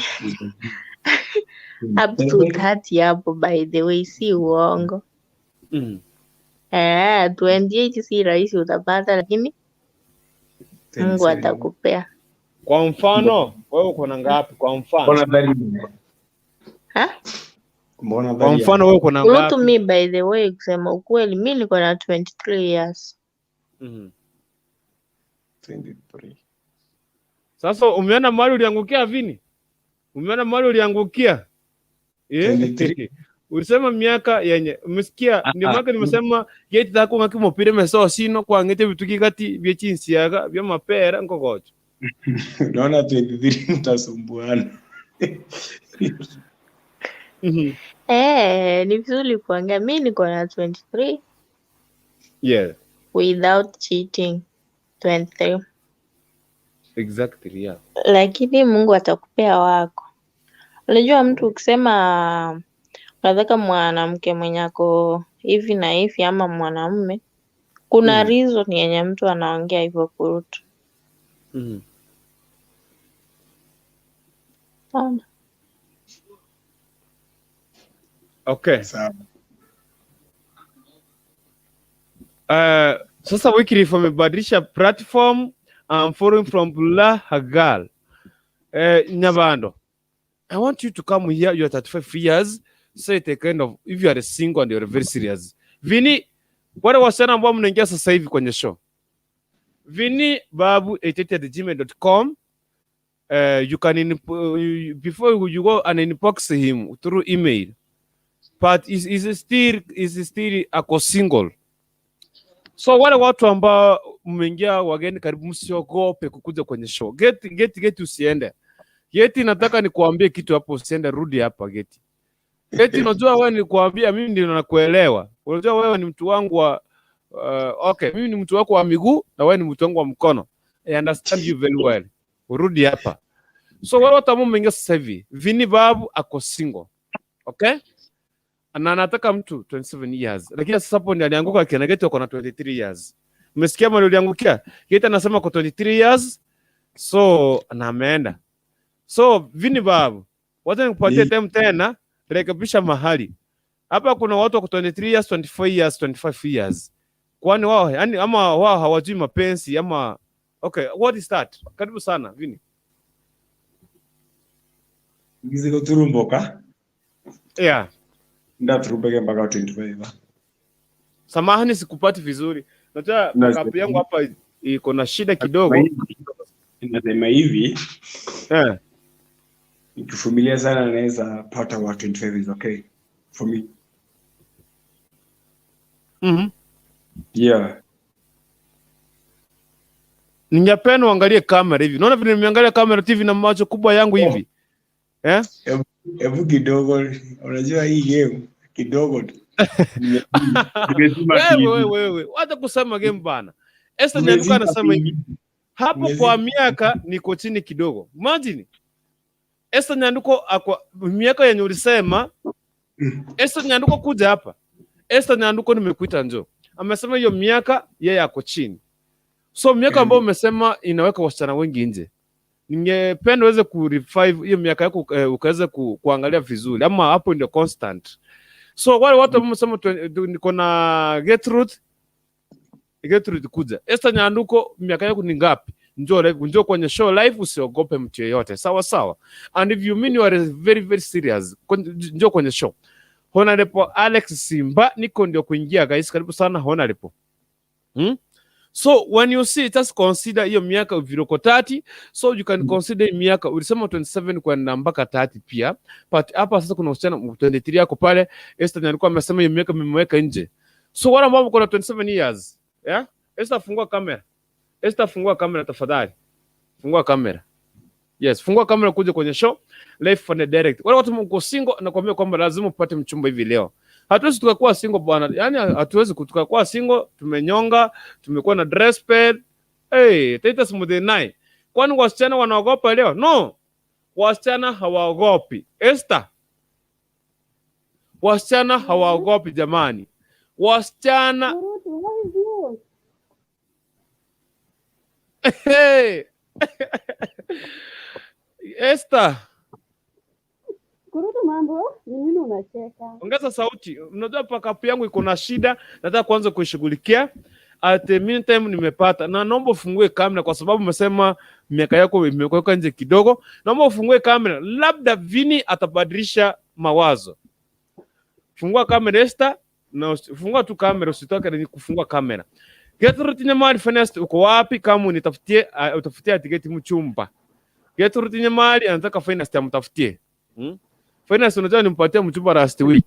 [SPEAKER 2] 27.
[SPEAKER 3] up to 30 hapo, by the way, si uongo. Eh, 28 si rahisi utapata, lakini Mungu
[SPEAKER 2] 27.
[SPEAKER 3] atakupea.
[SPEAKER 1] Kwa mfano, wewe uko na ngapi kwa mfano?
[SPEAKER 2] Mbona dhari?
[SPEAKER 3] Ha?
[SPEAKER 2] Mbona
[SPEAKER 1] Kwa
[SPEAKER 2] dhari?
[SPEAKER 1] mfano wewe uko na
[SPEAKER 3] Kurutu,
[SPEAKER 1] ngapi?
[SPEAKER 3] mi by the way, kusema ukweli, mi niko na 23 years.
[SPEAKER 2] 23.
[SPEAKER 1] Sasa umeona mahali uliangukia, Vini? Umeona mahali uliangukia? Eh?
[SPEAKER 2] 23.
[SPEAKER 1] Ulisema miaka yenye umesikia, ndio maana nimesema geti tako ngaki mopire meso sino kwangete bituki kati bye chinsiaga bya mapera nkogocho.
[SPEAKER 2] Unaona 23 mtasumbuana.
[SPEAKER 3] Eh, ni vizuri kuongea. Mi niko na 23 without cheating. 23.
[SPEAKER 1] Exactly, yeah.
[SPEAKER 3] Lakini Mungu atakupea wako. Unajua mtu ukisema unataka mwanamke mwenye ako hivi na hivi ama mwanamume, kuna reason yenye mtu anaongea hivyo, Kurutu. Sawa.
[SPEAKER 1] Okay.
[SPEAKER 2] Sawa.
[SPEAKER 1] Sasa Wycliffe amebadilisha platform. I'm following from Bula Hagal. Nyabando, I want you to come here. You are 35 years. Say it a kind of if you are single and you are very serious. Vini, wale wasichana ambao mnaingia sasa hivi kwenye show. Vini babu 88@gmail.com. You can before you go and inbox him through email, but is still ako single. So wale watu ambao mmeingia wageni, karibu, msiogope kukuja kwenye show. Geti, Geti, Geti, usiende. Geti, nataka nikuambie kitu hapo, usiende, rudi hapa Geti. Geti, unajua wewe nikuambia mimi ndio nakuelewa. Unajua wewe ni mtu wangu wa okay, mimi ni mtu wako wa miguu na wewe ni mtu wangu wa mkono. I understand you very well. Urudi hapa. So wale watu ambao mmeingia sasa hivi, Vini Babu ako single. Okay? Na anataka mtu 27 years. Lakini sasa hapo ndiye alianguka kina Geti wako na 23 years. Umesikia mali uliangukia? Geti anasema kwa 23 years. So na ameenda. So Vini Babu, wacha nikupatie time tena, rekebisha mahali. Hapa kuna watu wako 23 years, 24 years, 25 years. Kwani wao yani ama wao hawajui mapenzi ama, okay, what is that? Karibu sana Vini.
[SPEAKER 2] Ngize kuturumboka.
[SPEAKER 1] Yeah.
[SPEAKER 2] Ndaturumbeke mpaka 25.
[SPEAKER 1] Samahani, sikupati vizuri. Najua kapu yangu hapa iko na shida kidogo.
[SPEAKER 2] Nasema hivi, nikivumilia sana naweza pata wa 25, is okay for me. Yeah.
[SPEAKER 1] Ningependa uangalie kamera hivi. Unaona vile nimeangalia kamera TV na macho kubwa yangu hivi? Eh?
[SPEAKER 2] Hebu kidogo, unajua hii game kidogo tu. Nimezima
[SPEAKER 1] Wewe
[SPEAKER 2] TV.
[SPEAKER 1] wewe wewe, wacha kusema game bana. Esther Nyanduka
[SPEAKER 2] Nimezima
[SPEAKER 1] anasema
[SPEAKER 2] TV.
[SPEAKER 1] hapo
[SPEAKER 2] Nimezima.
[SPEAKER 1] kwa miaka niko chini kidogo. Imagine. Esther Nyanduko akwa miaka yenye ulisema. Esther Nyanduko, kuja hapa. Esther Nyanduko, nimekuita, njoo. Amesema hiyo miaka yeye ako chini. So miaka ambayo umesema inaweka wasichana wengi nje. Ningependa uweze ku revive hiyo miaka yako, ukaweze kuangalia vizuri ama hapo ndio constant. So wale watu ambao wamesema niko na Gertrude, Gertrude, kuja. Esther Nyanduko, miaka yako ni ngapi? Njoo live, njoo kwenye show live, usiogope mtu yeyote. Sawa sawa. And if you mean you are very very serious, njoo kwenye show. Honorable Alex Simba, niko ndio kuingia guys, karibu sana Honorable. So when you see, just consider hiyo miaka vile uko 30, so you can consider hii miaka ulisema 27 kwenda mpaka 30 pia. But hapa sasa kuna msichana 23 yako pale, Esther alikuwa amesema hiyo miaka mmeweka nje. So wale ambao mko na 27 years, yeah? Esther, fungua kamera. Esther, fungua kamera tafadhali. Fungua kamera. Yes, fungua kamera kuja kwenye show live on the direct. Wale watu mko single, nakwambia kwamba lazima upate mchumba hivi leo. Hatuwezi tukakuwa single bwana. Yaani hatuwezi tukakuwa single, tumenyonga, tumekuwa na dress pad. Hey, Titus Mudenai. Kwani wasichana wanaogopa leo? No. Wasichana hawaogopi. Esther. Wasichana hawaogopi jamani. Wasichana.
[SPEAKER 4] Burutu, what is you?
[SPEAKER 1] Hey. Esther,
[SPEAKER 4] Kurutu, mambo ni nini unacheka?
[SPEAKER 1] Ongeza sauti. Unajua pakapu yangu iko na shida, nataka kuanza kuishughulikia. At the meantime nimepata, na naomba ufungue kamera kwa sababu umesema miaka yako imekuweka nje kidogo. Naomba ufungue kamera, labda Vini atabadilisha mawazo. Fungua kamera Esther, na fungua tu kamera, usitoke ni kufungua kamera. Gertrude Nyamali Finest, uko wapi? Kama unitafutie, utafutie tiketi mchumba. Gertrude Nyamali anataka Finest amtafutie. Finest, unajua nimpatie mchumba last week.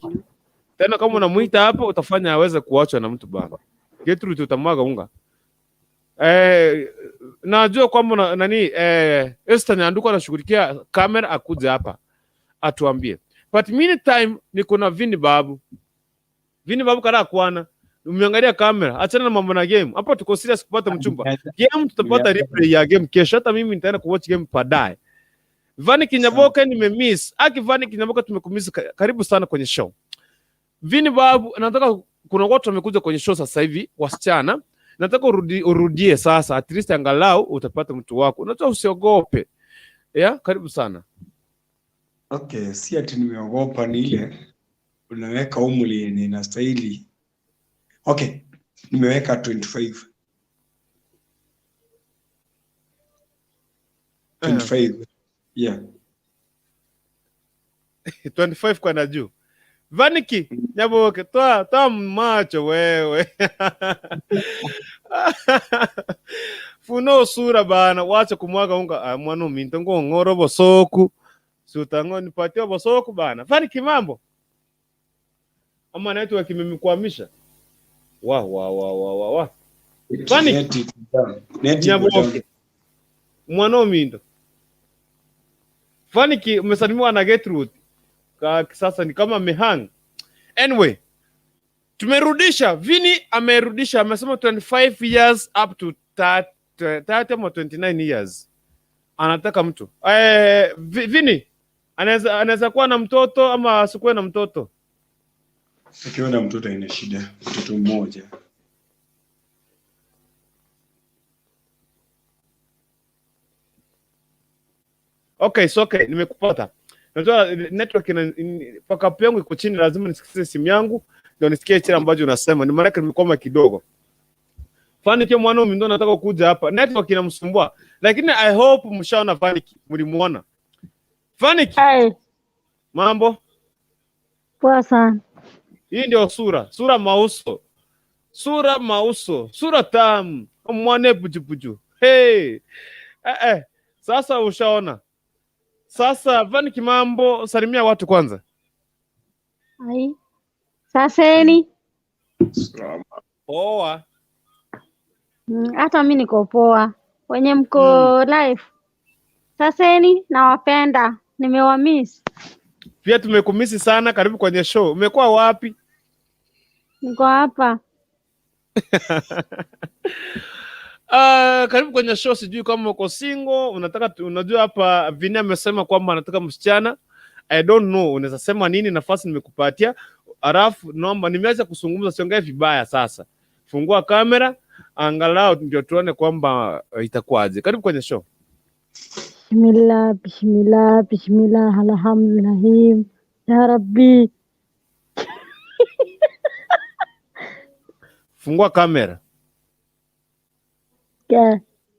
[SPEAKER 1] Tena kama unamuita hapo utafanya aweze kuachwa na mtu bana. Gertrude, utamwaga unga. Najua kwamba nani, Esther Nyanduko anashughulikia kamera, akuje hapa atuambie. But meantime niko na Vini Babu. Vini Babu kada kwana. Umeangalia kamera, achana na mambo na game. Hapa tuko serious kupata mchumba. Game tutapata replay ya game kesho. Hata mimi nitaenda kuwatch game baadaye. Vani Kinyaboka nimemiss. Aki Vani Kinyaboka tumekumiss, karibu sana kwenye show. Vini Babu, nataka, kuna watu wamekuja kwenye show sasa hivi wasichana. Nataka urudie sasa, at least angalau utapata mtu wako. Unajua usiogope. Yeah, karibu sana.
[SPEAKER 2] Okay, si ati nimeogopa, ni ile unaweka umri yenye inastahili. Okay, nimeweka 25. 25. Yeah.
[SPEAKER 1] 25 kwenda juu. Vaniki Nyaboke, toa macho wewe. Funo sura bana, wacha kumwaga unga. Ah, mwana minto ngo ngoro bosoku. Sutango nipatie bosoku bana. Vaniki, mambo. Ama network imemkwamisha. Wa wa wa wa wa wa. Vaniki.
[SPEAKER 2] Net iko down. Net iko down.
[SPEAKER 1] Nyaboke. Mwana mindo. Vaniki, umesalimiwa na Gertrude. Ka sasa ni kama mehang. Anyway, tumerudisha. Vini amerudisha, amesema 25 years up to 30, 30 ama 29 years. Anataka mtu. Vini anaweza kuwa na mtoto ama asikuwe na mtoto?
[SPEAKER 2] Akiwa na mtoto ina shida, mtoto mmoja.
[SPEAKER 1] Okay, so okay, nimekupata. Najua network ina pakapu yangu iko chini, lazima nisikize simu yangu ndio nisikie kile ambacho unasema. Ni maana yake nimekwama kidogo. Fani kio mwana ndo nataka kuja hapa. Network inamsumbua. Lakini I hope mshaona Faniki, mlimuona. Faniki,
[SPEAKER 4] Hai,
[SPEAKER 1] mambo?
[SPEAKER 4] Poa sana.
[SPEAKER 1] Hii ndio sura, sura mauso. Sura mauso, sura tamu. Mwane bujubuju. Hey. Sasa ushaona. Sasa Vaniki, mambo, salimia watu kwanza.
[SPEAKER 4] Hai. Saseni.
[SPEAKER 2] Salama.
[SPEAKER 1] Poa.
[SPEAKER 4] Hata mi niko poa. Wenye mko live. Saseni, nawapenda. Nimewamiss.
[SPEAKER 1] Pia tumekumisi sana, karibu kwenye show. Umekuwa wapi?
[SPEAKER 4] Niko hapa.
[SPEAKER 1] Karibu kwenye show. Sijui kama uko single, unataka, unajua hapa Vini amesema kwamba anataka msichana. I don't know, unaweza sema nini? Nafasi nimekupatia. Alafu naomba, nimeacha kuzungumza, siongee vibaya sasa. Fungua kamera angalau ndio tuone kwamba itakuwaje. Karibu kwenye show.
[SPEAKER 4] Bismillah, bismillah, bismillah, alhamdulillah. Ya Rabbi.
[SPEAKER 1] Fungua kamera.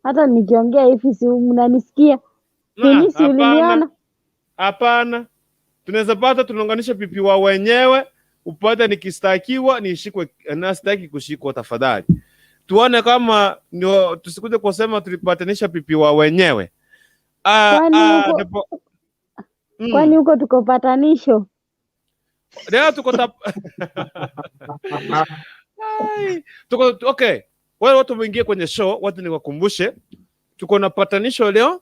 [SPEAKER 4] Hata nikiongea hivi si mnanisikia? Mimi si
[SPEAKER 1] Hapana.
[SPEAKER 4] uliniona?
[SPEAKER 1] Hapana. Tunaweza pata tunaunganisha pipi wa wenyewe, upate nikistakiwa nishikwe, na sitaki kushikwa tafadhali. Tuone kama ndio tusikuje kusema tulipatanisha pipi wa wenyewe.
[SPEAKER 4] Kwani huko kwani huko tuko patanisho?
[SPEAKER 1] Leo tuko tuko okay. Wale watu mwingie kwenye show, watu niwakumbushe tuko na patanisho leo,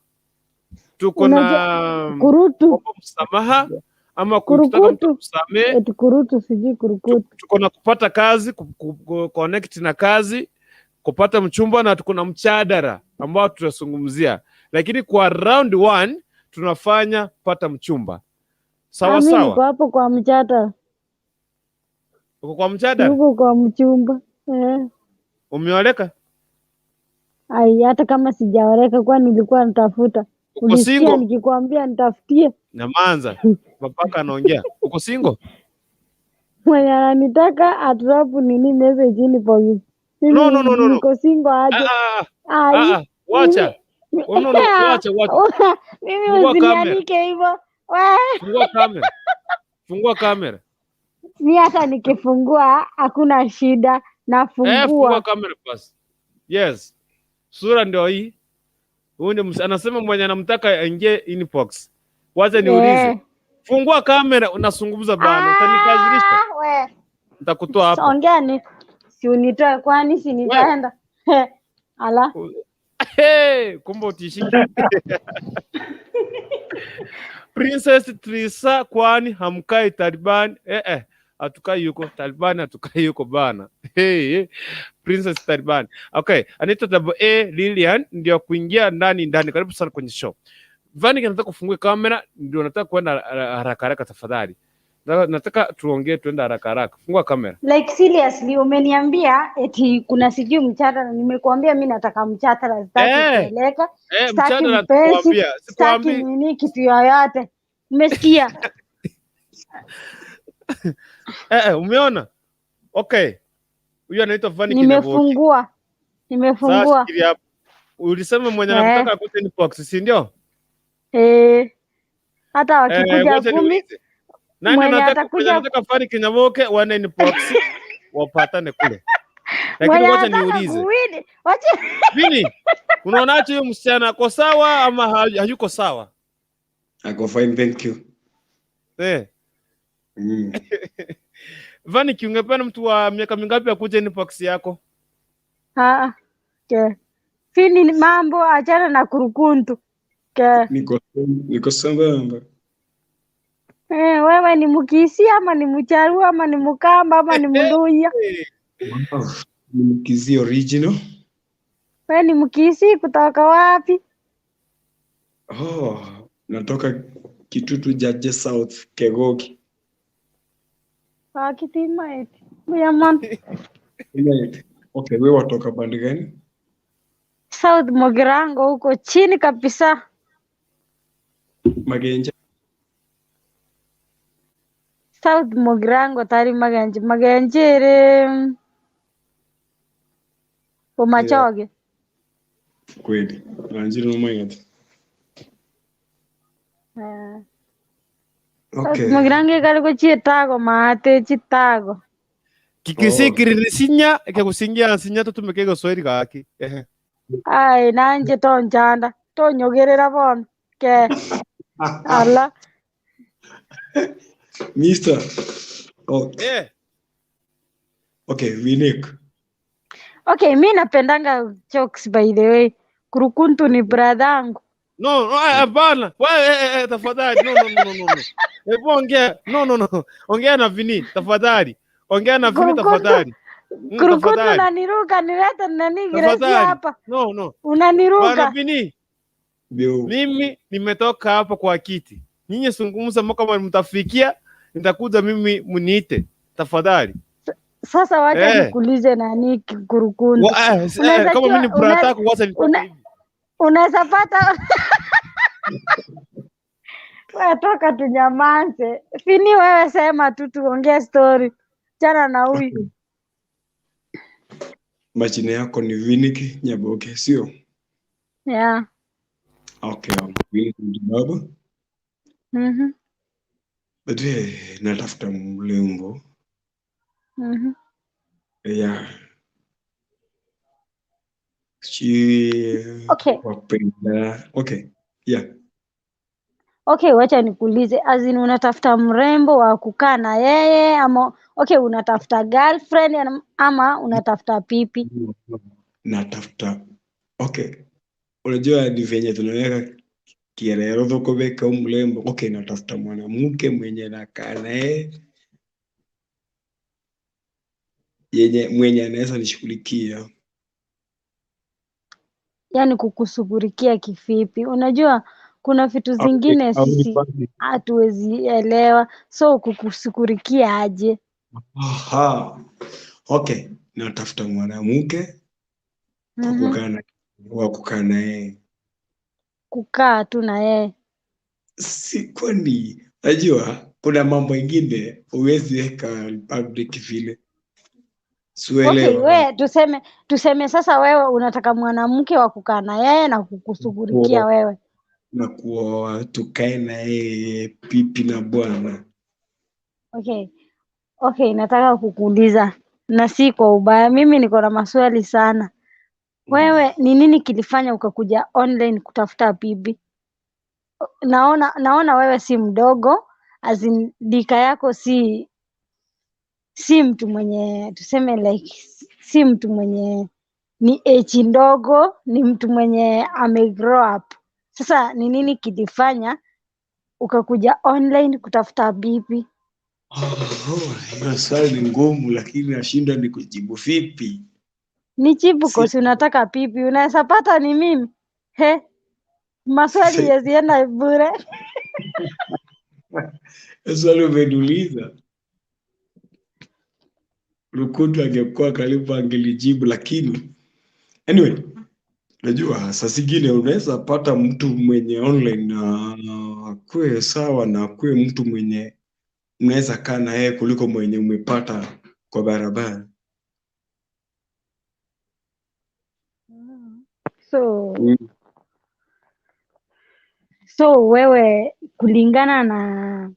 [SPEAKER 1] tuko na
[SPEAKER 4] kurutu
[SPEAKER 1] msamaha ama kutaka mtu kusamehe,
[SPEAKER 4] kurutu sijui kurukutu.
[SPEAKER 1] Tuko na kupata kazi, connect na kazi, kupata mchumba, na tuko na mchadara ambao tutazungumzia, lakini kwa round 1 tunafanya pata mchumba. Sawa sawa.
[SPEAKER 4] Niko hapo kwa mchadara.
[SPEAKER 1] Uko kwa mchadara?
[SPEAKER 4] Uko kwa mchumba.
[SPEAKER 1] Umeoleka?
[SPEAKER 4] Ai, hata kama sijaoleka kwa nilikuwa nitafuta.
[SPEAKER 1] Uko single?
[SPEAKER 4] Nikikwambia nitafutie.
[SPEAKER 1] Nyamanza. Mapaka anaongea. Uko single?
[SPEAKER 4] Mwenye ananitaka adrop nini message inbox.
[SPEAKER 1] No no no no.
[SPEAKER 4] Niko single aje.
[SPEAKER 1] Wacha. No no, wacha wacha.
[SPEAKER 4] Mimi usinianike hivyo.
[SPEAKER 1] Fungua kamera. Fungua kamera.
[SPEAKER 4] Ni hata nikifungua hakuna shida, nafungua.
[SPEAKER 1] Fungua kamera basi. Yes. Sura ndio hii. Huyu ndio anasema mwenye anamtaka aingie inbox. Wacha niulize. Fungua kamera unazungumza bana, utanikazirisha. Nitakutoa hapa.
[SPEAKER 4] Ongea ni si unitoe kwani si nitaenda. Ala.
[SPEAKER 1] Hey, kumbe utishiki. Princess Trisa, kwani hamkai Taliban? Hatukai yuko Taliban, hatukai yuko bana. Hey, Princess Taliban. Okay, anaitwa Double A Lilian ndio kuingia ndani ndani. Karibu sana kwenye show. Vani, nataka kufungue kamera, ndio nataka kwenda haraka haraka tafadhali. Nataka tuongee tuende haraka haraka. Fungua kamera.
[SPEAKER 4] Like seriously umeniambia eti kuna sijui mchadara, nimekuambia mimi nataka mchadara, sitaki kueleka.
[SPEAKER 1] Sitaki mpenzi,
[SPEAKER 4] sitaki nini kitu yoyote. Umesikia?
[SPEAKER 1] Umeona? Okay. Huyu anaitwa Vani.
[SPEAKER 4] Nimefungua. Nimefungua.
[SPEAKER 1] Sasa ulisema mwenye anataka akute inbox, si ndio?
[SPEAKER 4] Hata wakikuja 10
[SPEAKER 1] nani anataka Vani Kinyaboke wana inbox wapatane kule. Lakini wacha niulize. Vini, unaonaje huyu msichana ako sawa ama hayuko sawa?
[SPEAKER 2] Ako fine, thank you.
[SPEAKER 1] Vani, ungependa mtu wa miaka mingapi akuje inbox yako?
[SPEAKER 4] Fini mambo achana na kurukuntu.
[SPEAKER 2] Niko sambamba.
[SPEAKER 4] Wewe ni Mkisi ama ni Mcharu ama ni Mkamba ama ni Mluya?
[SPEAKER 2] Ni Mkisi original.
[SPEAKER 4] Wewe ni Mkisi kutoka wapi?
[SPEAKER 2] Oh, natoka Kitutu Jaje South, Kegoki.
[SPEAKER 4] Kitima eti. Yaman.
[SPEAKER 2] Okay, wewe watoka pande gani?
[SPEAKER 4] South Mogirango huko chini kabisa.
[SPEAKER 2] Magenja.
[SPEAKER 4] South Mogirango tari Magenji. Magenjere. Umachoge.
[SPEAKER 2] Kweli. Nanjiri no mayat. Okay.
[SPEAKER 4] Mogirango kaliko chitago maate chitago.
[SPEAKER 1] Kikisikirisinya kekusingia sinya tutumike Kiswahili gaki.
[SPEAKER 4] Ai nanje tonjanda tonyogerera bono ke ala.
[SPEAKER 2] Mister. Okay. Okay, Vinik.
[SPEAKER 4] Okay, mi napendanga jokes by the way. Kurukuntu ni brother yangu.
[SPEAKER 1] No, hapana. Wewe tafadhali. No. Hebu ongea. No. Ongea na Vini tafadhali. Ongea na Vini tafadhali.
[SPEAKER 4] Kurukuntu unaniruka nileta nani giresi hapa.
[SPEAKER 1] No.
[SPEAKER 4] Unaniruka.
[SPEAKER 1] Bwana Vini. Mimi nimetoka hapa kwa kiti. Nyinyi zungumza kama mtafikia, nitakuja mimi mniite tafadhali.
[SPEAKER 4] Sasa wacha nikuulize nani Kurukuntu.
[SPEAKER 1] Kama mimi ni brother yako wacha nikuulize hivi.
[SPEAKER 4] Unaweza pata wewe toka tunyamanze. Fini wewe sema tu tuongee story. Chana na huyu.
[SPEAKER 2] Majina yako ni Viniki Nyaboke, sio?
[SPEAKER 4] Yeah.
[SPEAKER 2] Okay, Viniki baba.
[SPEAKER 4] Mhm.
[SPEAKER 2] But natafuta mlembo.
[SPEAKER 4] Mhm.
[SPEAKER 2] Yeah. Sijui
[SPEAKER 4] Okay.
[SPEAKER 2] wapenda. Okay. Yeah.
[SPEAKER 4] Okay, wacha nikuulize, as in unatafuta mrembo wa kukaa na yeye ama okay, unatafuta girlfriend ama unatafuta pipi?
[SPEAKER 2] Natafuta. Okay. Unajua ni venye tunaweka kielelezo thukubika mrembo. Okay, natafuta mwanamke mwenye nakaa naye yenye mwenye anaweza nishughulikia.
[SPEAKER 4] Yaani kukushughulikia kivipi? Unajua kuna vitu zingine sisi hatuwezi elewa, so kukushughulikia aje?
[SPEAKER 2] Aha. Okay, natafuta mwanamke wa kukaa naye.
[SPEAKER 4] Kukaa tu na yeye.
[SPEAKER 2] Si kwani najua kuna mambo ingine huwezi weka public vile.
[SPEAKER 4] Okay, we tuseme sasa wewe unataka mwanamke wa kukaa na yeye na kukushughulikia wewe.
[SPEAKER 2] Na kuoa, tukae na yeye pipi na bwana.
[SPEAKER 4] Okay. Okay, nataka kukuuliza na si kwa ubaya, mimi niko na maswali sana. Wewe ni nini kilifanya ukakuja online kutafuta bibi? Naona wewe si mdogo, as in dika yako si mtu mwenye tuseme like si mtu mwenye ni age ndogo, ni mtu mwenye ame grow up. Sasa ni nini kilifanya ukakuja online kutafuta bibi?
[SPEAKER 2] Hiyo swali ni ngumu, lakini nashinda ni kujibu vipi.
[SPEAKER 4] Nijibu kosi unataka bibi, unaweza pata ni mimi. He? Maswali yazienda bure.
[SPEAKER 2] Swali umeniuliza. Lukutu angekuwa karibu angelijibu, lakini anyway, najua saa zingine unaweza pata mtu mwenye online na akuwe sawa na akuwe mtu mwenye unaweza kaa na yeye kuliko mwenye umepata kwa barabara.
[SPEAKER 4] So wewe kulingana na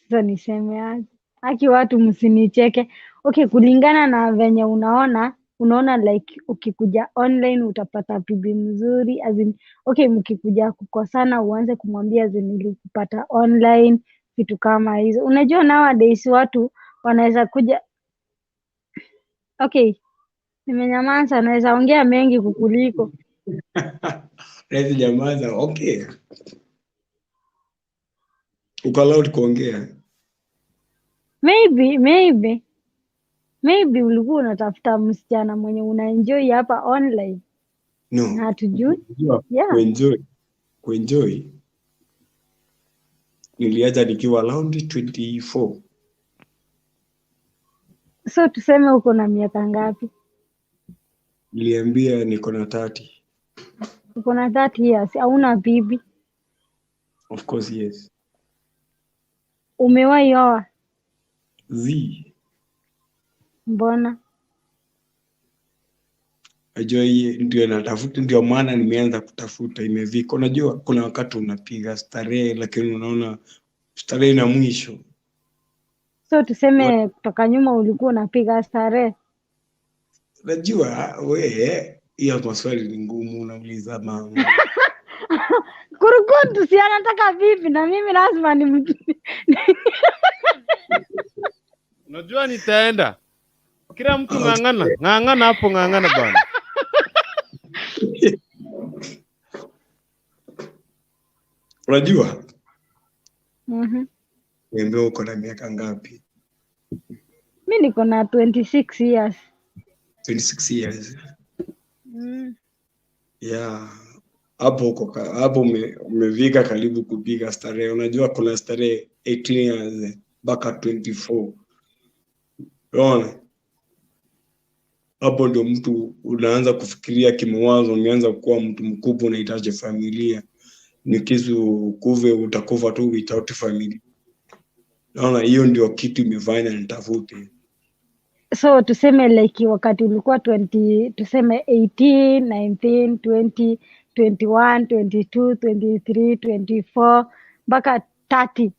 [SPEAKER 4] sasa niseme aje? Aki watu msinicheke. Okay, kulingana na venye unaona like ukikuja online utapata bibi mzuri, as in, okay, mkikuja kukosana uanze kumwambia as in nilikupata online, vitu kama hizo. Unajua nowadays watu wanaweza kuja. Okay, nimenyamaza, naweza ongea mengi kukuliko.
[SPEAKER 2] Naweza nyamaza, okay. Uko allowed kuongea.
[SPEAKER 4] Maybe ulikuwa unatafuta msichana mwenye unaenjoy hapa online.
[SPEAKER 2] No.
[SPEAKER 4] Na hatujui. Yeah.
[SPEAKER 2] Kuenjoy. Niliacha nikiwa around 24.
[SPEAKER 4] So tuseme uko na miaka ngapi?
[SPEAKER 2] Niliambia niko na 30.
[SPEAKER 4] Uko na 30 years, hauna bibi?
[SPEAKER 2] Of course yes.
[SPEAKER 4] Umewahi oa?
[SPEAKER 2] Z.
[SPEAKER 4] Mbona?
[SPEAKER 2] Najua hii ndio natafuta, ndio maana nimeanza kutafuta imevika. Unajua kuna wakati unapiga starehe lakini unaona starehe na mwisho.
[SPEAKER 4] So tuseme kutoka nyuma ulikuwa unapiga starehe.
[SPEAKER 2] Najua we hiyo maswali ni ngumu unauliza mama.
[SPEAKER 4] Kurukuntu si anataka vipi na mimi lazima ni
[SPEAKER 1] Unajua nitaenda. Kila mtu ng'ang'ana, ng'ang'ana hapo, ng'ang'ana bwana.
[SPEAKER 2] Unajua? Niambie uko na miaka ngapi?
[SPEAKER 4] Mimi niko na 26 years.
[SPEAKER 2] 26 years. Yeah. Hapo uko hapo umevika karibu kupiga starehe. Unajua kuna starehe 18 years mpaka 24. Unaona? Hapo ndio mtu unaanza kufikiria kimawazo, umeanza kuwa mtu mkubwa, unahitaji familia. Ni kisu kuve utakufa tu without family. Naona hiyo ndio kitu imefanya nitafute.
[SPEAKER 4] So tuseme like wakati ulikuwa 20, tuseme 18, 19, 20, 21, 22, 23, 24 mpaka 30.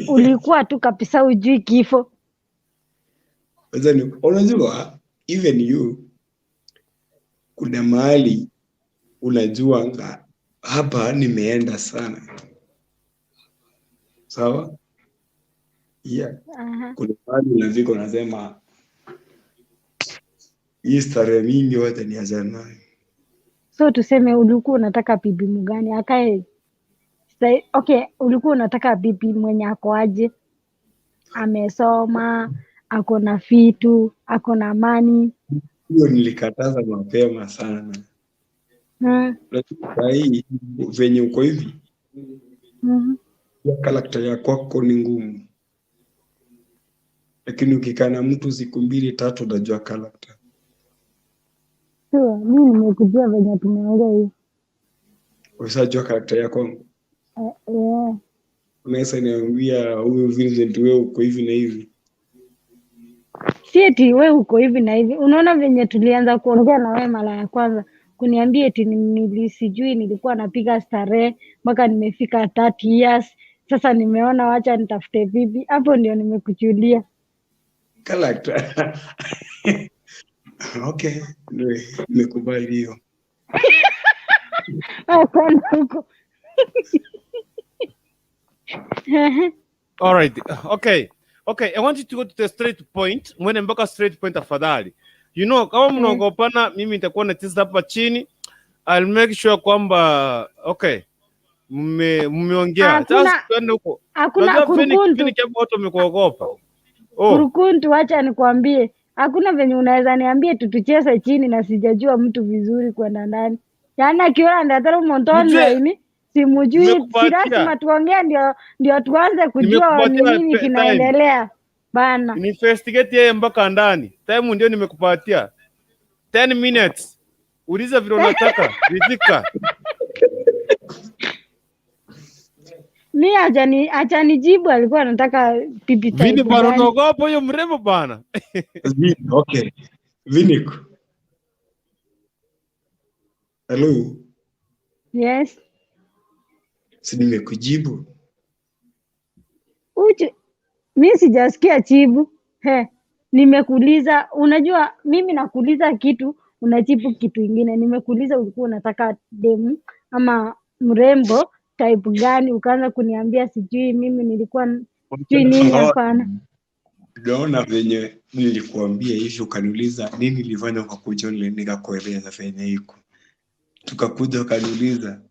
[SPEAKER 4] Ulikuwa tu kabisa hujui kifo.
[SPEAKER 2] Sasa unajua even you Kuna mahali unajua hapa nimeenda sana. Sawa? Yeah. Kuna mahali unafika unasema hii starehe mingi wacha niachane nayo.
[SPEAKER 4] So tuseme ulikuwa unataka bibi mgani akae? Okay, ulikuwa unataka bibi mwenye ako aje? Amesoma, ako na vitu, ako na amani.
[SPEAKER 2] Hiyo nilikataza mapema sana. Lakini saa hii venye uko hivi, character ya kwako ni ngumu. Lakini ukikaa na mtu siku mbili tatu utajua character.
[SPEAKER 4] Sure, mimi nimekujua venye tumeongea hivi.
[SPEAKER 2] Ushajua character ya kwangu.
[SPEAKER 4] Yeah.
[SPEAKER 2] Unaweza niambia huyu Vincent wewe uko hivi na hivi.
[SPEAKER 4] Si eti wewe uko hivi na hivi. Unaona venye tulianza kuongea na wewe mara ya kwanza, kuniambia eti sijui nilikuwa napiga starehe mpaka nimefika 30 years. Sasa nimeona wacha nitafute bibi. Hapo ndio nimekuchulia.
[SPEAKER 2] Character. Okay, nimekubali hiyo.
[SPEAKER 4] Hapana huko.
[SPEAKER 1] All right. Okay. Okay, I want you to go to the straight point. Mwende mpaka straight point tafadhali. You know, kama mnaogopana mimi nitakuwa nacheza hapa chini. I'll make sure kwamba okay, mmeongea. Sasa twende huko.
[SPEAKER 4] Hakuna kurukuntu.
[SPEAKER 1] Watu wamekuogopa.
[SPEAKER 4] Oh. Kurukuntu, acha nikwambie. Hakuna venye unaweza niambie tutucheze chini na sijajua mtu vizuri kwenda ndani. Yaani akiona ndatara montono ini simujui, si lazima tuongee ndio tuanze kujua ni nini kinaendelea bana.
[SPEAKER 1] Investigate yeye mpaka ndani. Time ndio nimekupatia. 10 minutes. Uliza vile unataka. Ridhika.
[SPEAKER 4] Mimi hajanijibu, alikuwa anataka pipi type.
[SPEAKER 1] Vini bana, unaogopa huyo mrembo bana.
[SPEAKER 2] Okay. Vini. Hello.
[SPEAKER 4] Yes.
[SPEAKER 2] Si nimekujibu.
[SPEAKER 4] Mimi sijasikia jibu. He, nimekuuliza, unajua mimi nakuuliza kitu, unajibu kitu ingine. Nimekuuliza ulikuwa unataka demu ama mrembo type gani, ukaanza kuniambia sijui mimi nilikuwa sijui nini. Hapana.
[SPEAKER 2] Unaona venye nilikuambia hivi ukaniuliza nini nilifanya kwa kuja online, nikakueleza venye iko. Tukakuja ukaniuliza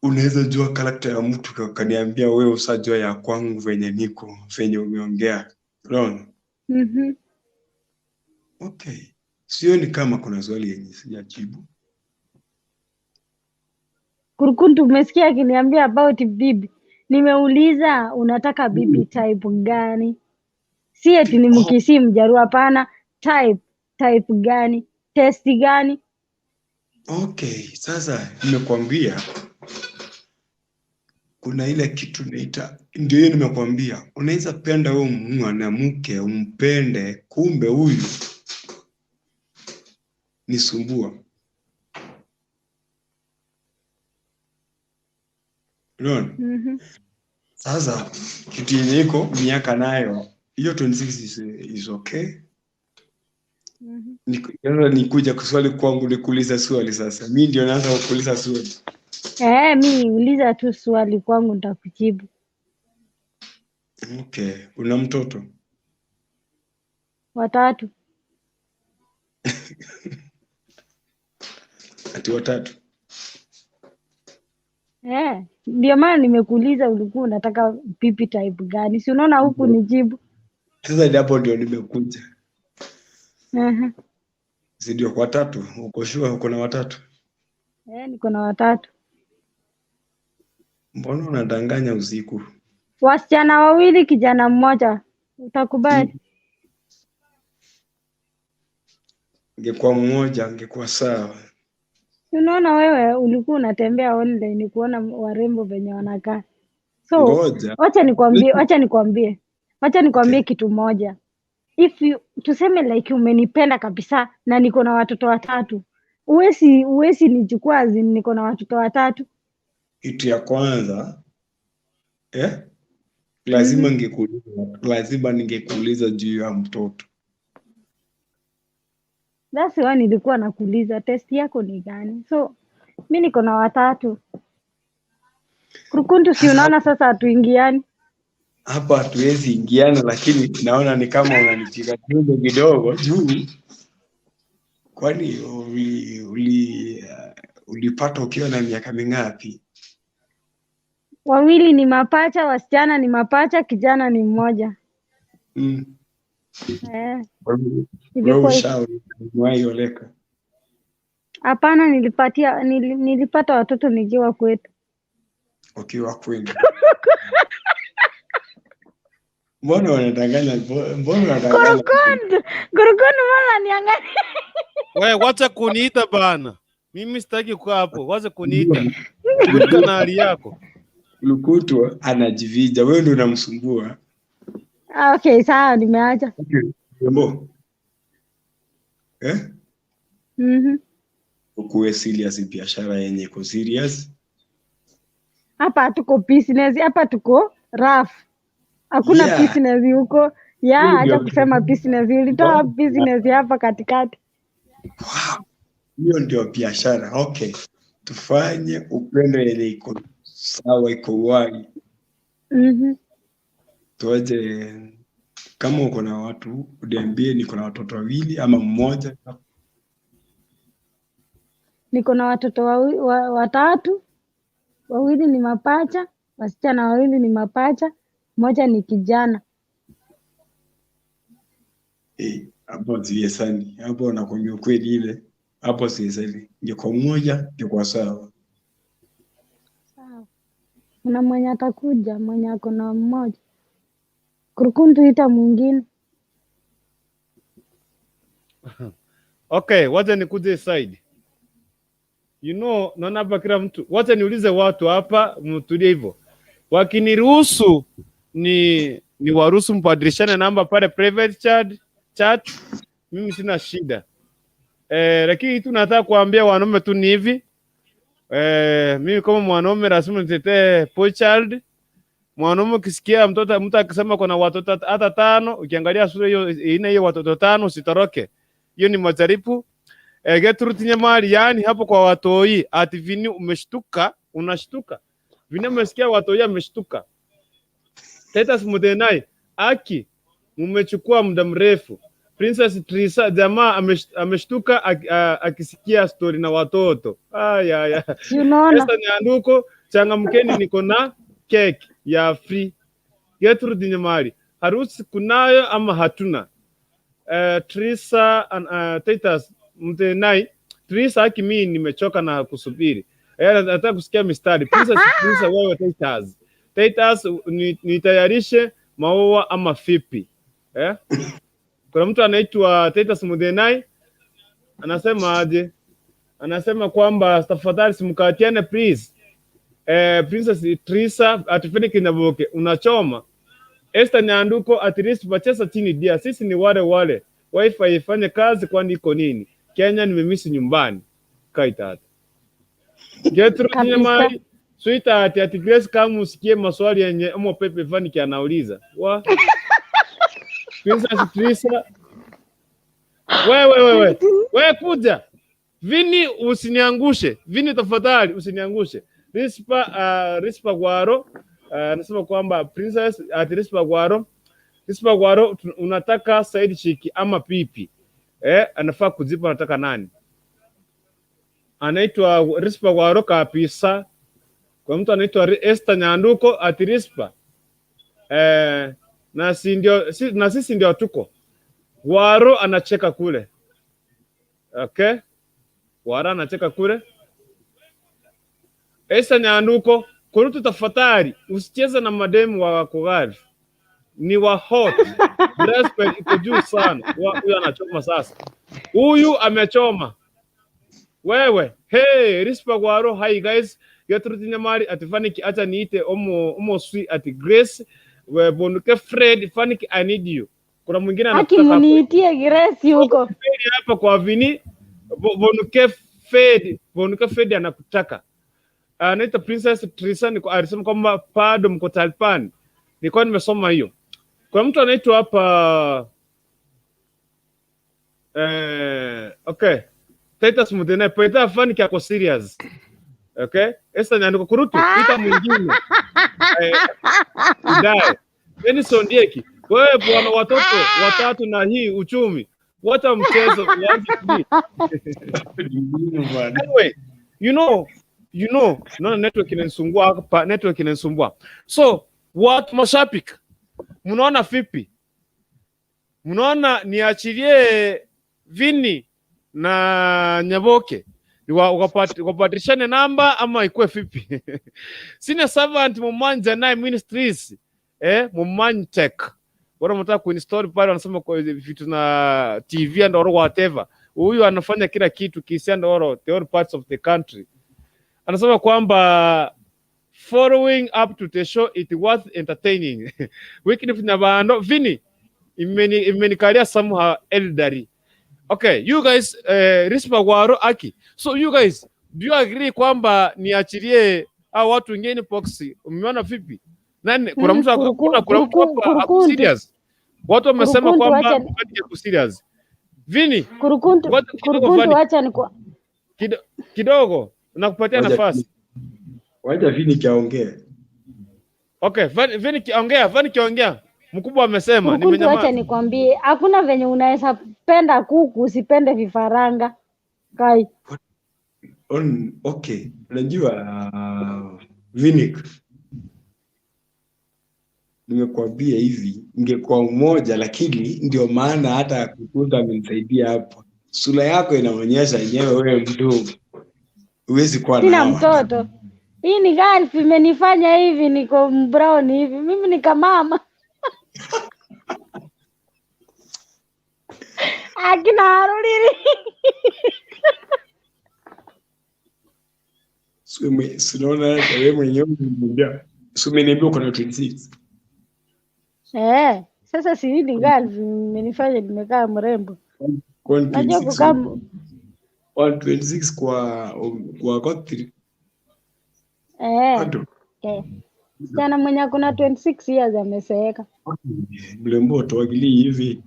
[SPEAKER 2] unaweza jua character ya mtu, ukaniambia wewe usajua ya kwangu venye niko, venye umeongea. Unaona?
[SPEAKER 4] Mhm.
[SPEAKER 2] Okay. Sioni kama kuna swali yenye sijajibu.
[SPEAKER 4] Kurukuntu, umesikia akiniambia about bibi. Nimeuliza unataka bibi type gani? Si eti ni Mkisii Mjaruo, hapana. Type gani? Test gani?
[SPEAKER 2] Okay, sasa nimekuambia kuna ile kitu naita, ndio hiyo nimekuambia, unaweza penda wewe mwanamke umpende, kumbe huyu ni sumbua. Unaona? Sasa kitu yenye iko miaka nayo hiyo 26 is okay. Nikuja kuswali kwangu nikuuliza swali sasa. Mimi ndio naanza kukuuliza swali.
[SPEAKER 4] Mimi uliza tu swali kwangu nitakujibu.
[SPEAKER 2] Okay, una mtoto?
[SPEAKER 4] Watatu.
[SPEAKER 2] Ati watatu?
[SPEAKER 4] Ndio maana nimekuuliza ulikuwa unataka pipi type gani? Si unaona huku nijibu.
[SPEAKER 2] Sasa hapo ndio nimekuja. Si ndio kwa watatu? Uko sure uko na watatu?
[SPEAKER 4] Niko na watatu.
[SPEAKER 2] Mbona unadanganya usiku?
[SPEAKER 4] Wasichana wawili, kijana mmoja. Utakubali?
[SPEAKER 2] Ingekuwa mmoja, angekuwa sawa.
[SPEAKER 4] Unaona wewe ulikuwa unatembea online kuona warembo venye wanakaa. So,
[SPEAKER 2] ngoja.
[SPEAKER 4] Wacha nikwambie kitu moja. If you, tuseme like umenipenda kabisa na niko na watoto watatu. Uwezi nichukua niko na watoto watatu.
[SPEAKER 2] Kitu ya kwanza lazima ningekuuliza, lazima ningekuuliza juu ya mtoto.
[SPEAKER 4] That's why nilikuwa nakuuliza taste yako ni gani. So mi niko na watatu. Kurukuntu, si
[SPEAKER 2] Sasa
[SPEAKER 4] unaona sasa hatuingiani.
[SPEAKER 2] hapa hatuwezi ingiana, lakini naona ni kama unanipiga chungu kidogo juu, kwani ulipata ukiwa na miaka mingapi?
[SPEAKER 4] Wawili ni mapacha, wasichana ni mapacha, kijana ni mmoja. Eh,
[SPEAKER 2] Wewe wewe
[SPEAKER 4] ilikuwa
[SPEAKER 2] ushawahi oleka?
[SPEAKER 4] hapana, nilipata watoto nikiwa kwetu.
[SPEAKER 2] Ukiwa kwenu? Mbona wanadanganya? Mbona wanadanganya?
[SPEAKER 4] Kurukuntu, Kurukuntu, mbona niangalia?
[SPEAKER 1] We, wacha kuniita bana. Mimi sitaki kukaa hapo. Wacha kuniita. Shughulika na hali yako.
[SPEAKER 2] Lukutwa anajivija, wewe ndio unamsumbua.
[SPEAKER 4] Ah, okay, sawa, nimeacha.
[SPEAKER 2] Okay. Jambo. Eh?
[SPEAKER 4] Mhm.
[SPEAKER 2] Ukuwe serious, biashara yenye iko serious.
[SPEAKER 4] Hapa hatuko business, hapa tuko rough. Hakuna business huko. Ya,
[SPEAKER 2] Hiyo
[SPEAKER 4] acha
[SPEAKER 2] ndio
[SPEAKER 4] kusema business. Ulitoa business hapa katikati.
[SPEAKER 2] Wow. Hiyo ndio biashara. Okay. Tufanye upendo yenye iko sawa, iko wai. Tuaje kama uko na watu uniambie niko na watoto wawili ama mmoja.
[SPEAKER 4] Niko na watoto watatu, wawili ni mapacha, wasichana wawili ni mapacha, mmoja ni kijana.
[SPEAKER 2] Eh, hapo siwezani. Hapo nakwambia ukweli ile. Hapo siwezani. Ingekuwa mmoja, ingekuwa sawa.
[SPEAKER 4] Sawa. Kuna mwenye atakuja, mwenye ako na mmoja. Kurukuntu, ita mwingine.
[SPEAKER 1] Okay, wacha nikuje side. Naona hapa kila mtu. Wacha niulize watu hapa, mtulie hivyo. Wakiniruhusu ni waruhusu mbadilishane namba pale private chat. Mimi sina shida. Lakini tu nataka kuambia wanaume tu ni hivi. Mimi kama mwanaume lazima nitetee boy child. Mwanaume ukisikia mtu akisema kuna watoto hata tano, ukiangalia sura hiyo ina hiyo watoto tano, usitoroke. Hiyo ni majaribu. Gertrude Nyamari, yani hapo kwa watoi ati Vini umeshtuka, unashtuka. Vini umesikia watoi ameshtuka. Titus Mudenai, aki mumechukua muda mrefu. Princess Trisa jamaa ameshtuka akisikia story na watoto. Aya aya.
[SPEAKER 4] Si unaona?
[SPEAKER 1] Esther Nyanduko, changamkeni niko na cake ya free. Gertrude Nyamari, harusi kunayo ama hatuna? Trisa Titus Mtenai, Trisa haki mimi nimechoka na kusubiri. Nataka kusikia mistari. Princess Trisa, wewe Titus. Titus nitayarishe maua ama vipi? Eh? Kuna mtu anaitwa Titus Mudenai anasema aje? Anasema kwamba tafadhali simkatiane please. Princess Trisa atufeni Kinyaboke unachoma. Esther Nyanduko at least pacheza chini dia. Sisi ni wale wale. Wifi ifanye kazi kwani iko nini? Kenya nimemisi nyumbani. Kaitata. Gertrude
[SPEAKER 4] Kabisa.
[SPEAKER 1] Nyamari, sweetheart ati Grace kama usikie maswali yenye Omo Pepe Vaniki anauliza. Wa Princess Trisa. Wewe wewe. Wewe kuja. Vini usiniangushe. Vini tafadhali usiniangushe. Rispa Gwaro anasema kwamba Princess ati Rispa Gwaro, Rispa Gwaro unataka side chick ama pipi? Anafaa kujibu anataka nani? Anaitwa Rispa Gwaro kabisa. Kwa mtu anaitwa Esther Nyanduko ati Rispa. Na si ndio si, na sisi ndio tuko. Gwaro anacheka kule. Okay? Gwaro anacheka kule. Esther Nyanduko, kurutu tafadhali usicheze na mademu wa wakogari. Ni wa hot. Respect iko juu sana. Huyu anachoma sasa. Huyu amechoma. Wewe, hey, Rispa Gwaro, hi guys. Gertrude Nyamari ati Faniki acha niite omo swi ati Grace. We Bonuke Fred Faniki I need you. Kuna mwingine
[SPEAKER 4] Aki
[SPEAKER 1] anakutaka hapo.
[SPEAKER 4] muniitie Grace huko.
[SPEAKER 1] Fred hapa kwa Vini. Bonuke Fred, Bonuke Fred anakutaka. Anaitwa Princess Trisa niko alisema kwamba bado mko Taliban. Nilikuwa nimesoma hiyo. Kuna mtu anaitwa hapa Okay. Titus Mudene Peter Faniki ako serious. Okay? Esther Nyandiko Kurutu ita mwingine. Udae. Denison Dieki, wewe bwana watoto watatu na hii uchumi. Wacha mchezo uanze. Anyway, you know, naona network inanisumbua hapa, network inanisumbua. So, watu mashabiki, mnaona vipi? Mnaona niachilie Vini na Nyaboke wapatirishane namba ama ikuwe vipi? Senior servant Mumanja naye Ministries, Mumantech. Bora mtaka kuinstall pale, wanasema kwa vitu na TV and or whatever. Huyu anafanya kila kitu Kisii and all the all parts of the country. Anasema kwamba following up to the show, it was entertaining. Wycliffe Nyabando Vini imenikalia somehow elderly. Okay, you guys, Rispa Waro Aki. So you guys, do you agree kwamba niachilie au watu wengine box? Umeona vipi? Nani, kuna mtu kuna mtu hapa ako serious. Watu wamesema kwamba ako serious. Vini,
[SPEAKER 4] Kurukuntu, Kurukuntu, acha ni
[SPEAKER 1] kidogo nakupatia nafasi.
[SPEAKER 2] Wacha Vini kiongee.
[SPEAKER 1] Okay, Vini kiongea, Vini kiongea. Mkubwa amesema
[SPEAKER 4] nimenyamaza. Acha nikwambie, hakuna venye unaweza penda kuku usipende vifaranga. Kai.
[SPEAKER 2] Okay, unajua Vini, nimekuambia hivi, ingekuwa mmoja, lakini ndio maana hata Kurukuntu amenisaidia hapo. Sura yako inaonyesha yenyewe wewe mtu huwezi kuwa
[SPEAKER 4] na mtoto. Hii ni girl imenifanya hivi, niko brown hivi. Mimi ni kama Akina Haruriri.
[SPEAKER 2] Sinaona wewe mwenyewe umeniambia. Si umeniambia uko na 26.
[SPEAKER 4] Sasa si hii ni girl imenifanya nimekaa mrembo. Najua kukaa
[SPEAKER 2] 126 kwa kotri.
[SPEAKER 4] Msichana mwenye kuna 26 years ameseeka.
[SPEAKER 2] Mlembo tuagili hivi.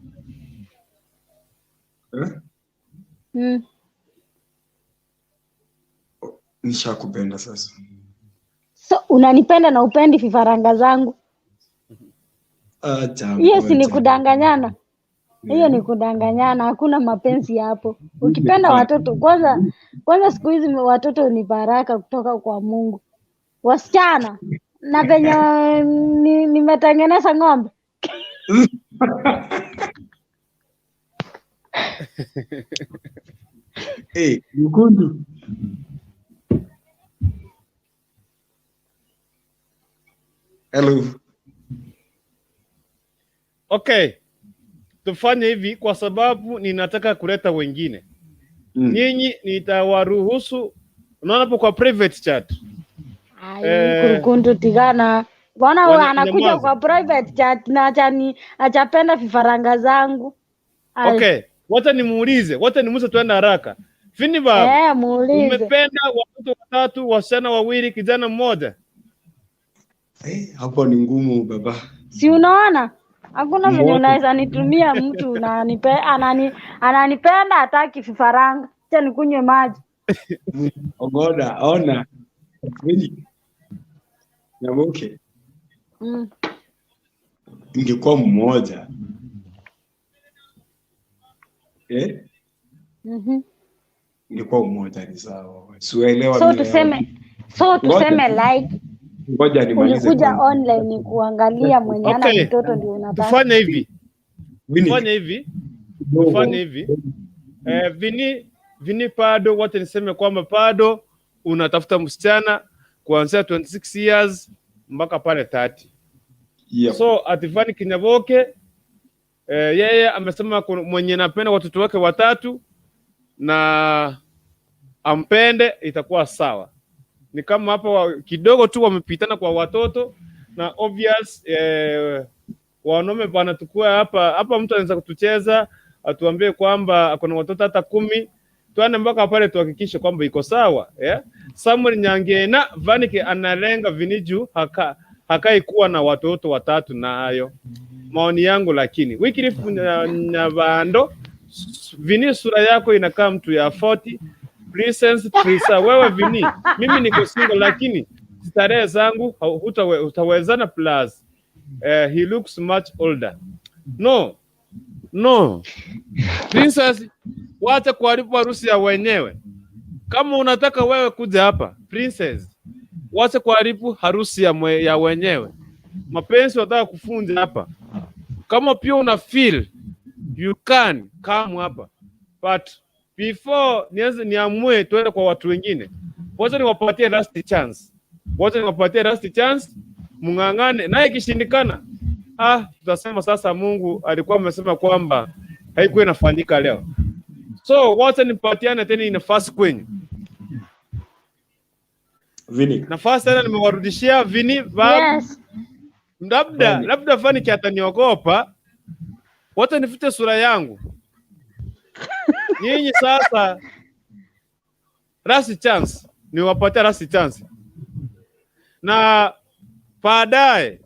[SPEAKER 2] Nishakupenda sasa.
[SPEAKER 4] So unanipenda na upendi vifaranga zangu? Hiyo si ni kudanganyana. Hiyo ni kudanganyana, hakuna mapenzi hapo. Ukipenda watoto kwanza siku hizi watoto ni baraka kutoka kwa Mungu. Wasichana na venye nimetengeneza ng'ombe.
[SPEAKER 2] Hey, Mkundu. Hello.
[SPEAKER 1] Okay. Tufanye hivi kwa sababu ninataka kuleta wengine. Nyinyi nitawaruhusu, unaona hapo kwa private chat.
[SPEAKER 4] Ai, Kurukuntu tigana. Bwana anakuja kwa private chat na achapenda vifaranga zangu.
[SPEAKER 1] Ay. Okay, wacha nimuulize, tuende haraka. Fini baba.
[SPEAKER 4] Muulize.
[SPEAKER 1] Umependa watoto watatu, wasichana wawili, kijana mmoja?
[SPEAKER 2] Hapo ni ngumu baba.
[SPEAKER 4] Si unaona? Hakuna mwenye unaweza nitumia mtu na ananipenda hataki vifaranga. Acha nikunywe maji.
[SPEAKER 2] Ogoda, ona. Kweli. Nyaboke. Ingekuwa mmoja. Ingekuwa mmoja ni sawa. Sielewa.
[SPEAKER 4] So tuseme like
[SPEAKER 2] ngoja nimalize.
[SPEAKER 4] Ulikuja online kuangalia mwenye ana mtoto ndio unataka.
[SPEAKER 1] Tufanye hivi. Tufanye hivi. Vini Pado, wote niseme kwamba Pado unatafuta msichana kuanzia 26 years mpaka pale 30.
[SPEAKER 2] Yep.
[SPEAKER 1] So Ativani Kinyaboke, yeye amesema mwenye napenda watoto wake watatu na ampende itakuwa sawa. Ni kama hapo kidogo tu wamepitana kwa watoto na obvious wanaume bwana tukua hapa hapa, mtu anaweza kutucheza atuambie kwamba kuna watoto hata 10, tuende mpaka pale tuhakikishe kwamba iko sawa. Yeah? Samuel Nyangena Vanike analenga Viniju hakai kuwa na watoto watatu nayo. Maoni yangu, lakini Wycliffe Nyabando Vini, sura yako inakaa mtu ya 40. Princess Trisa, wewe Vini, mimi niko single lakini starehe zangu hutawezana plus he looks much older. No, no. Princess, wacha kuharibu harusi ya wenyewe. Kama unataka wewe kuja hapa, Princess, wacha kuharibu harusi ya wenyewe. Mapenzi wataka kufunja hapa. Kama pia una feel you can come hapa, but before nianze niamue tuende kwa watu wengine, wacha niwapatie last chance, wacha niwapatie last chance, mung'ang'ane naye. Ikishindikana, ah, tutasema sasa Mungu alikuwa amesema kwamba haikuwa inafanyika leo. So wacha nipatiane tena nafasi kwenyu.
[SPEAKER 2] Vini,
[SPEAKER 1] Nafasi tena nimewarudishia Vini Babu.
[SPEAKER 4] Yes.
[SPEAKER 1] Labda
[SPEAKER 2] Vani.
[SPEAKER 1] labda Faniki ataniogopa, wacha nifute sura yangu. Nyinyi sasa, last chance, niwapatia last chance, na baadaye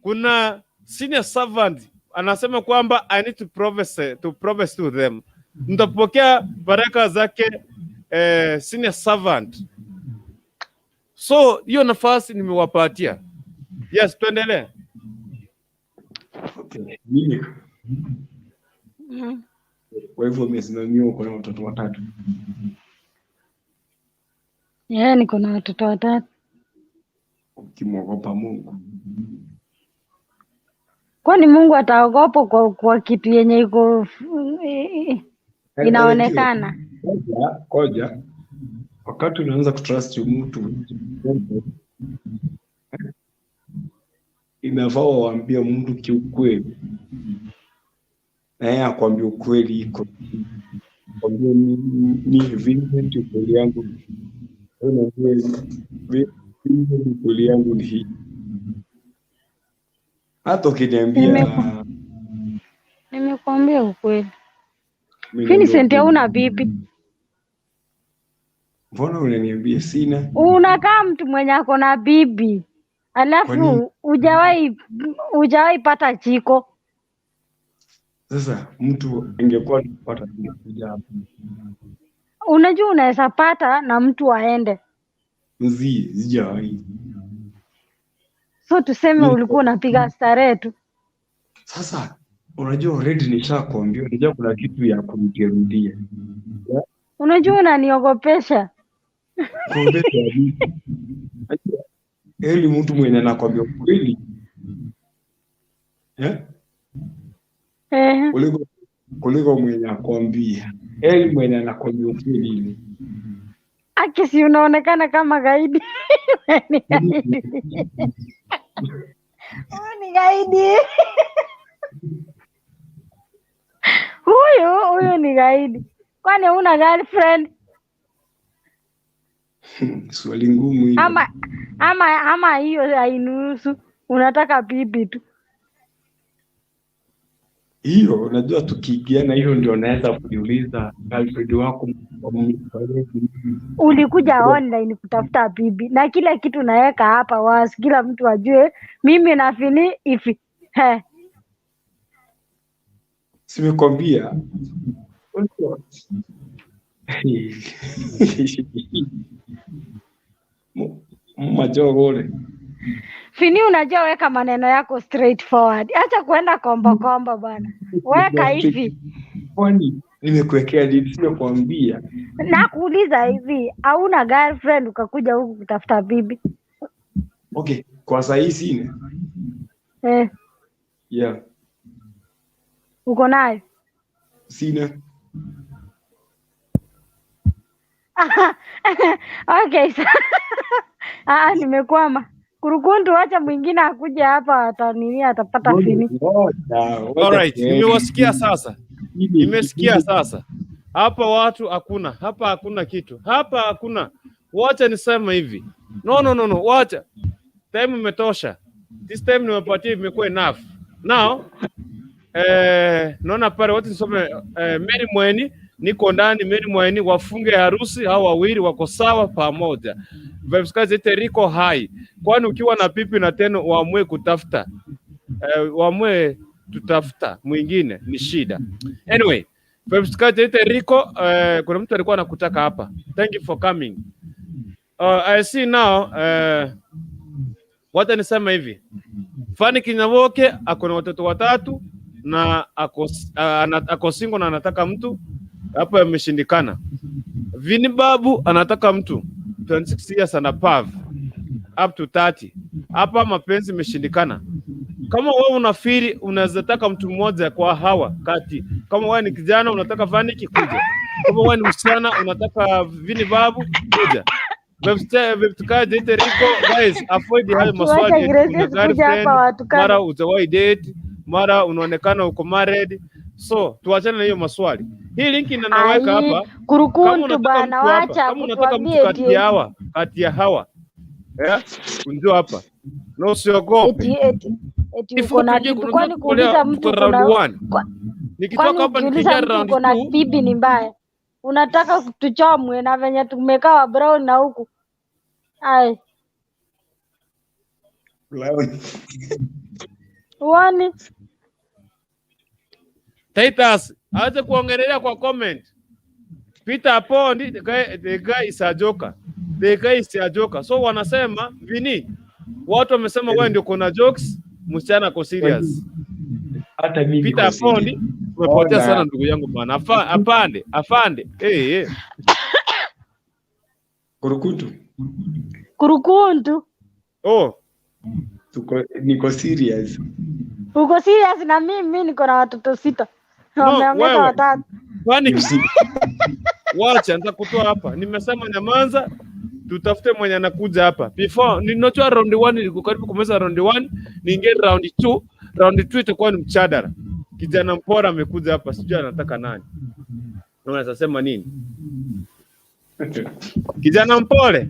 [SPEAKER 1] kuna senior servant anasema kwamba I need to prophesy to them. Mtapokea baraka zake senior servant. So hiyo nafasi nimewapatia. Yes, tuendelee.
[SPEAKER 2] Okay. Vini, kwa hivyo umesimamiwa, uko na watoto watatu.
[SPEAKER 4] Yeah, niko na watoto watatu.
[SPEAKER 2] Ukimwogopa Mungu.
[SPEAKER 4] Kwani Mungu ataogopa kwa kitu yenye iko inaonekana?
[SPEAKER 2] Koja, koja. Wakati unaanza kutrust mtu inafaa waambie mtu kiukweli, na yeye akwambie ukweli iko kwambie ni Vincent, ukweli yangu ni hii. Wewe unaambia Vincent, ukweli yangu ni hii. Hata ukiniambia
[SPEAKER 4] Nimekuambia ukweli.
[SPEAKER 2] umeniambia
[SPEAKER 4] Vincent,
[SPEAKER 2] ukweli.
[SPEAKER 4] hauna bibi.
[SPEAKER 2] Mbona unaniambia sina?
[SPEAKER 4] Unakaa mtu mwenye ako na bibi,
[SPEAKER 2] Kwa nini?
[SPEAKER 4] alafu hujawahi pata chiko.
[SPEAKER 2] Sasa mtu ingekuwa nikupata ningekuja hapa.
[SPEAKER 4] Unajua unaweza pata na mtu aende.
[SPEAKER 2] Mzii, sijawahi.
[SPEAKER 4] So tuseme
[SPEAKER 2] Mimi
[SPEAKER 4] ulikuwa unapiga starehe tu.
[SPEAKER 2] Sasa unajua already nishakwambia, unajua kuna kitu ya kurudia rudia.
[SPEAKER 4] Unajua unaniogopesha.
[SPEAKER 2] Kuombea vipi? Unajua, heri mtu mwenye anakwambia ukweli eh? Kuliko mwenye akwambia. Heri mwenye anakwambia ukweli ile.
[SPEAKER 4] Aki, si unaonekana kama gaidi. Wewe ni gaidi. Huyu ni gaidi. Huyu ni gaidi. Kwani huna girlfriend?
[SPEAKER 2] Swali ngumu hilo.
[SPEAKER 4] Ama hiyo hainusu. Unataka bibi tu.
[SPEAKER 2] Hiyo unajua tukiingiana hiyo ndio naweza kujiuliza girlfriend wako
[SPEAKER 4] Ulikuja online kutafuta bibi na kila kitu naweka hapa wazi, kila mtu ajue mimi na Fini hivi. He.
[SPEAKER 2] Simekwambia. Majogole.
[SPEAKER 4] Fini, unajua weka maneno yako straightforward. Acha kuenda kombo kombo bwana. Weka hivi.
[SPEAKER 2] Kwani nimekuwekea nini? Simekwambia.
[SPEAKER 4] Nakuuliza hivi, hauna girlfriend ukakuja huku kutafuta bibi?
[SPEAKER 2] Okay, kwa saa hii sina. Yeah,
[SPEAKER 4] Uko nayo?
[SPEAKER 2] sina.
[SPEAKER 4] Okay, ah, nimekwama. Kurukundu, acha mwingine akuja hapa atanini atapata Fini.
[SPEAKER 2] Ngoja, ngoja
[SPEAKER 1] Alright,
[SPEAKER 2] tuende.
[SPEAKER 1] nimewasikia sasa. Nimesikia sasa. Hapa watu hakuna, hapa hakuna kitu. Hapa hakuna. Wacha niseme hivi. No, no, no, no, wacha. Time imetosha. This time nimepatia imekuwa enough. Now, naona pale watu nisome Mary Mweni niko ndani. Mary Mweni wafunge harusi, hao wawili wako sawa pamoja. Vibes Kazi riko hai. Kwani ukiwa na pipi na tena uamue kutafuta uamue Tutafuta mwingine ni shida. Anyway, Rico, kuna mtu alikuwa anakutaka hapa. Thank you for coming. I see now, wacha niseme hivi. Fani Kinyaboke ako na watoto watatu na ako single na anataka mtu hapo, ameshindikana. Vini Babu anataka mtu 26 years and above up to 30. Hapa mapenzi imeshindikana. Kama wewe unafeel unaweza taka mtu mmoja kwa hawa kati, kama wewe ni kijana unataka Vaniki, kuja. Kama wewe ni msichana unataka Vini Babu, kuja. Rico, guys, avoid hayo
[SPEAKER 4] Akiwacha
[SPEAKER 1] maswali eti
[SPEAKER 4] Grace
[SPEAKER 1] una
[SPEAKER 4] kuja hapa
[SPEAKER 1] girlfriend,
[SPEAKER 4] watukane.
[SPEAKER 1] Mara hujawahi date, mara unaonekana uko married. So tuachane na hiyo maswali. Hii link ninaweka
[SPEAKER 4] Ai,
[SPEAKER 1] hapa. Kama
[SPEAKER 4] kurukuntu
[SPEAKER 1] unataka
[SPEAKER 4] bana,
[SPEAKER 1] mtu hapa,
[SPEAKER 4] wacha
[SPEAKER 1] kama unataka mtu
[SPEAKER 4] kutuambia
[SPEAKER 1] kati
[SPEAKER 4] eti
[SPEAKER 1] ya hawa, kati ya hawa, yeah, unjua hapa na usiogope.
[SPEAKER 4] Eti
[SPEAKER 1] Before
[SPEAKER 4] uko na
[SPEAKER 1] tuingie,
[SPEAKER 4] bibi.
[SPEAKER 1] unajua
[SPEAKER 4] Kwani
[SPEAKER 1] tuko
[SPEAKER 4] kuuliza
[SPEAKER 1] leo
[SPEAKER 4] mtu
[SPEAKER 1] tuko
[SPEAKER 4] uko
[SPEAKER 1] round
[SPEAKER 4] na
[SPEAKER 1] 1. Nikitoka
[SPEAKER 4] kwani
[SPEAKER 1] hapa
[SPEAKER 4] ukiuliza
[SPEAKER 1] nikiingia
[SPEAKER 4] mtu
[SPEAKER 1] round
[SPEAKER 4] uko na
[SPEAKER 1] 2
[SPEAKER 4] bibi ni mbaya? Unataka tuchomwe na venye tumekaa wa brown na huku. Ai,
[SPEAKER 2] Brown.
[SPEAKER 4] uoni?
[SPEAKER 1] Titus, aanze kuongelea kwa comment. Peter Apondi, the guy is a joker. The guy is a joker. So wanasema Vini, watu wamesema wewe ndio kuna jokes, msichana ako serious.
[SPEAKER 2] Hata mimi
[SPEAKER 1] Peter
[SPEAKER 2] niko serious.
[SPEAKER 1] Apondi, umepotea
[SPEAKER 2] Ona.
[SPEAKER 1] sana ndugu yangu bwana. Afande, afande. Hey, hey.
[SPEAKER 2] Kurukutu.
[SPEAKER 4] Kurukuntu.
[SPEAKER 1] Oh,
[SPEAKER 2] Niko serious.
[SPEAKER 4] Uko serious na mimi niko na watoto 6.
[SPEAKER 1] No,
[SPEAKER 4] Wameongeza
[SPEAKER 1] wewe.
[SPEAKER 4] watatu.
[SPEAKER 1] Kwani
[SPEAKER 2] You see.
[SPEAKER 1] Wacha nitakutoa hapa. Nimesema nyamanza, tutafute mwenye anakuja hapa. Before ninachua round 1, nilikuwa karibu kumaliza round 1, niingie round 2. Round 2 itakuwa ni mchadara. Kijana mpora amekuja hapa, sijui anataka nani. Unaweza sema nini? Kijana mpole.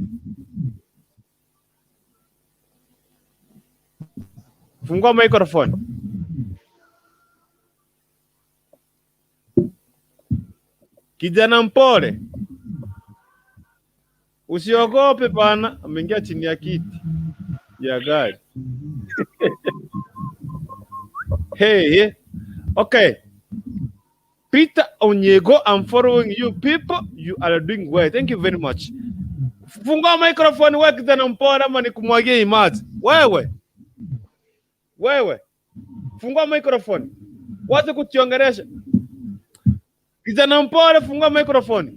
[SPEAKER 1] Fungua microphone. Kijana mpole. Usiogope bana, ameingia chini ya kiti ya gari. Hey, hey. Okay. Peter Onyego, I'm following you people. You are doing well. Thank you very much. Fungua microphone wewe kijana mpole ama nikumwagie imaji. Wewe. Wewe. Fungua microphone. Wacha kutiongeresha. Kijana mpole, fungua microphone.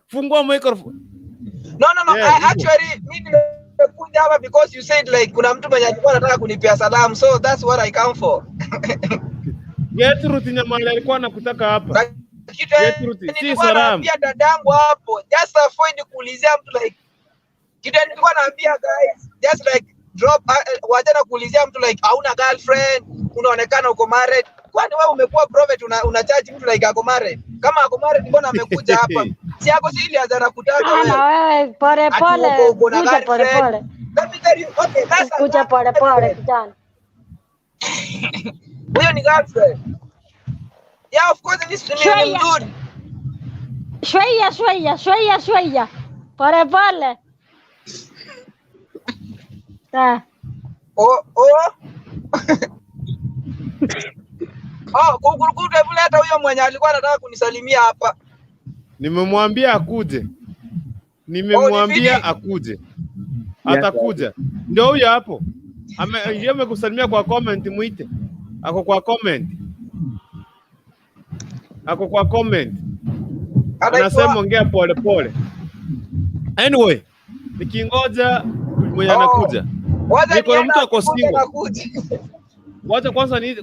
[SPEAKER 1] Fungua microphone.
[SPEAKER 5] No.
[SPEAKER 1] Yeah,
[SPEAKER 5] I
[SPEAKER 1] you go.
[SPEAKER 5] actually mimi nimekuja hapa because you said like kuna mtu mwenye alikuwa anataka kunipea salamu, so that's what I come for.
[SPEAKER 1] Gertrude Nyamala alikuwa anakutaka hapa.
[SPEAKER 5] Na kitu
[SPEAKER 1] Gertrude, si
[SPEAKER 5] nilikuwa
[SPEAKER 1] salamu.
[SPEAKER 5] naambia dadangu hapo, just avoid kuulizia mtu like kitu nilikuwa naambia guys, just like drop wachana kuulizia mtu like hauna girlfriend, unaonekana uko married. Kwani wewe umekuwa prophet una charge mtu like ako married? Kama ako married mbona amekuja hapa? Si ako serious anakutaka
[SPEAKER 4] Ah, na
[SPEAKER 5] wewe.
[SPEAKER 4] wewe pole
[SPEAKER 5] Ati
[SPEAKER 4] pole,
[SPEAKER 5] uko na
[SPEAKER 4] kuja pole
[SPEAKER 5] girlfriend.
[SPEAKER 4] pole.
[SPEAKER 5] Let me tell you, okay, that's a
[SPEAKER 4] Kuja pole pole
[SPEAKER 5] girlfriend.
[SPEAKER 4] kijana.
[SPEAKER 5] Huyo ni girlfriend. Yeah, of course ni
[SPEAKER 4] Shwaya.
[SPEAKER 5] mzuri.
[SPEAKER 4] Shwaya shwaya shwaya shwaya. Pole pole. Ah,
[SPEAKER 5] Oh. Oh, kukurukutu, hebu leta huyo mwenye alikuwa anataka kunisalimia hapa.
[SPEAKER 1] Nimemwambia akuje. Nimemwambia
[SPEAKER 5] Oh, ni
[SPEAKER 1] akuje. Atakuja. Ndio huyo hapo. Yeye amekusalimia kwa comment, muite. Ako kwa comment. Ako kwa comment. Anasema ongea pole pole. Anyway, nikingoja mwenye
[SPEAKER 5] Oh.
[SPEAKER 1] anakuja.
[SPEAKER 5] Wacha
[SPEAKER 1] Niko na
[SPEAKER 5] niende
[SPEAKER 1] mtu ako
[SPEAKER 5] akikuja
[SPEAKER 1] single.
[SPEAKER 5] nakuja.